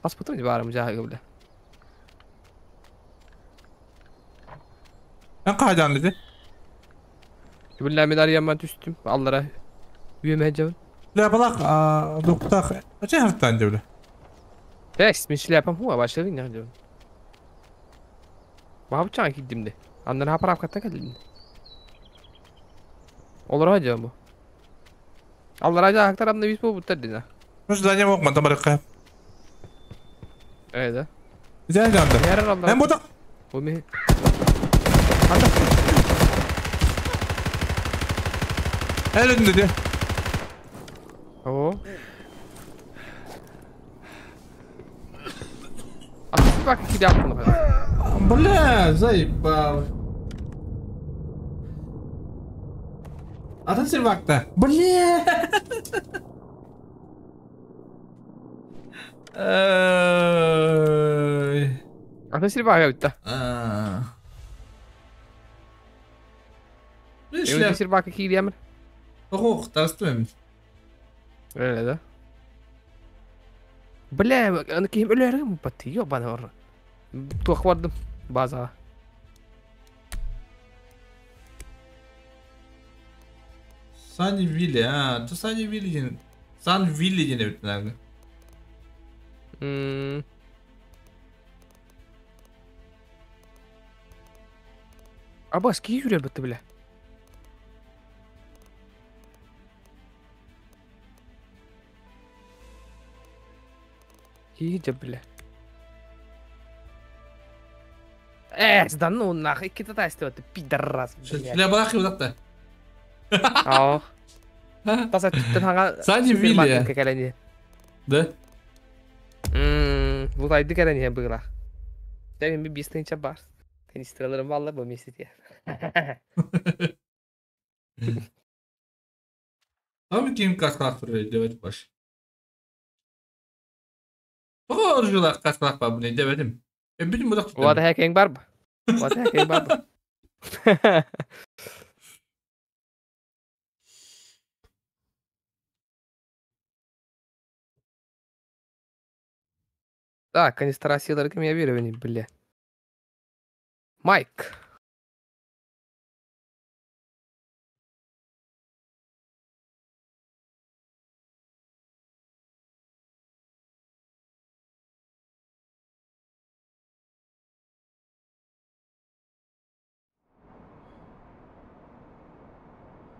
Паспортым барым жаһак биле. Эн қайдан dedi? Билла мен арыяман түстүм. Аллара үйөмө жабын. Шляпалар, доктор. Ача хартан деп. Бәс, мен шляпам хуа башлыгын не жабын. Бабы чаң киддимде. Андан хапарап катта келдим. Олар жабын бу. Аллара жаһак тарабына бис болуп буттар дина. Мыш здание мог мантам барыкка. Эйда. Зән жанды. Эн бодак. Бу мен. Әлі dedi. О. А ты как кидал Бля, заебал. Атын сервакта. Бля. Атын сервак өтті. Эми сервакка кийлемир. Ох, тастым. Öyle да. Бля, аны кийим өлөрүм баты, ёбаны ор. Туох бардым базаға. Сани Вилли, а, то Сани Вилли ден. Сан Вилли ден өтті нагы. Абас, кий жүрер бітті, бля. Кий бля. Да ну нахуй, китайцы ты пидорас. Шляпах и вот Аа. Таса түттен хага Сани Вилли. Да? Bu aydı keren ya bırak. Demin bir bir бар. Канистраларым валла bu месяце. Там ким каслах делать баш. Тоғыз каслах ба бұны demedim. Bütün bu da Вада хекең бар ба? Вада хекең бар ба? Так, канистра силар кем я верю, бля. Майк.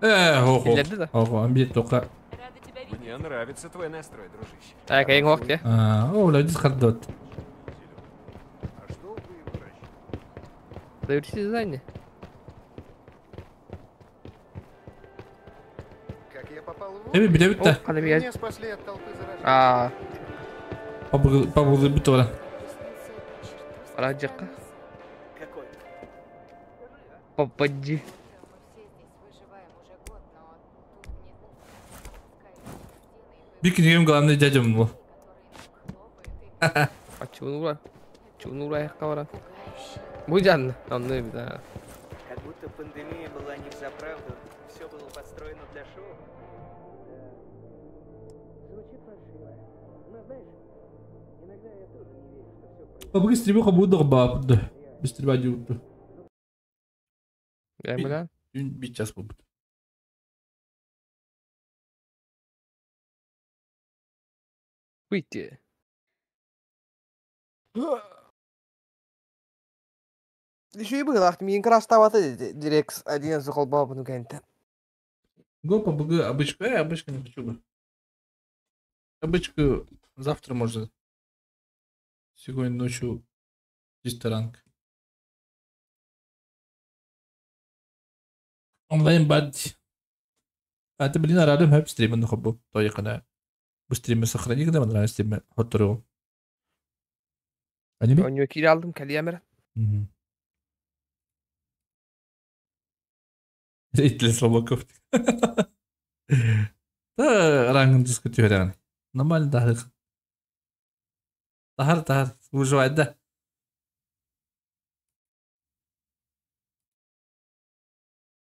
Хо-хо. Иллерdi да. Хо-хо, амбит тока. Мне нравится твой настрой, дружище. Так, ең оқ, де. А, о, ла дискардот. Завершить задание. Как я попал в Эми биле битте. Меня спасли от толпы зараженных. А, Пабы битте бара. Ара жаққа. Какой? Попади. Bir книгам главный дядям был. А чуну Чуну аяққа бара. Бу жанны. Анны да. Как будто пандемия была не взаправду, все было подстроено для шоу. Звучит фальшиво. Но знаешь, иногда я тоже не верю, что все происходит. Пабы стриме хабу догба. Бистрибе дюрду. Я бля. Bir час bu. Выйти. Еще и было, мен краставаты дирекс один захолбал ну кенте. Го пабы обычку, обычку не хочу бы. Обычку завтра можно. Сегодня ночью ресторанка. Онлайн бад. А ты блин радым хэп стримын хобу. Тоякана. Bu stream'i сохрани, когда мы стриме хоттору. Аниме? Онё кире алдым, калиямера. Рейтли слабаков. Да, рангын дискутируем. Нормально, да. Тахар, тахар, выживать, да.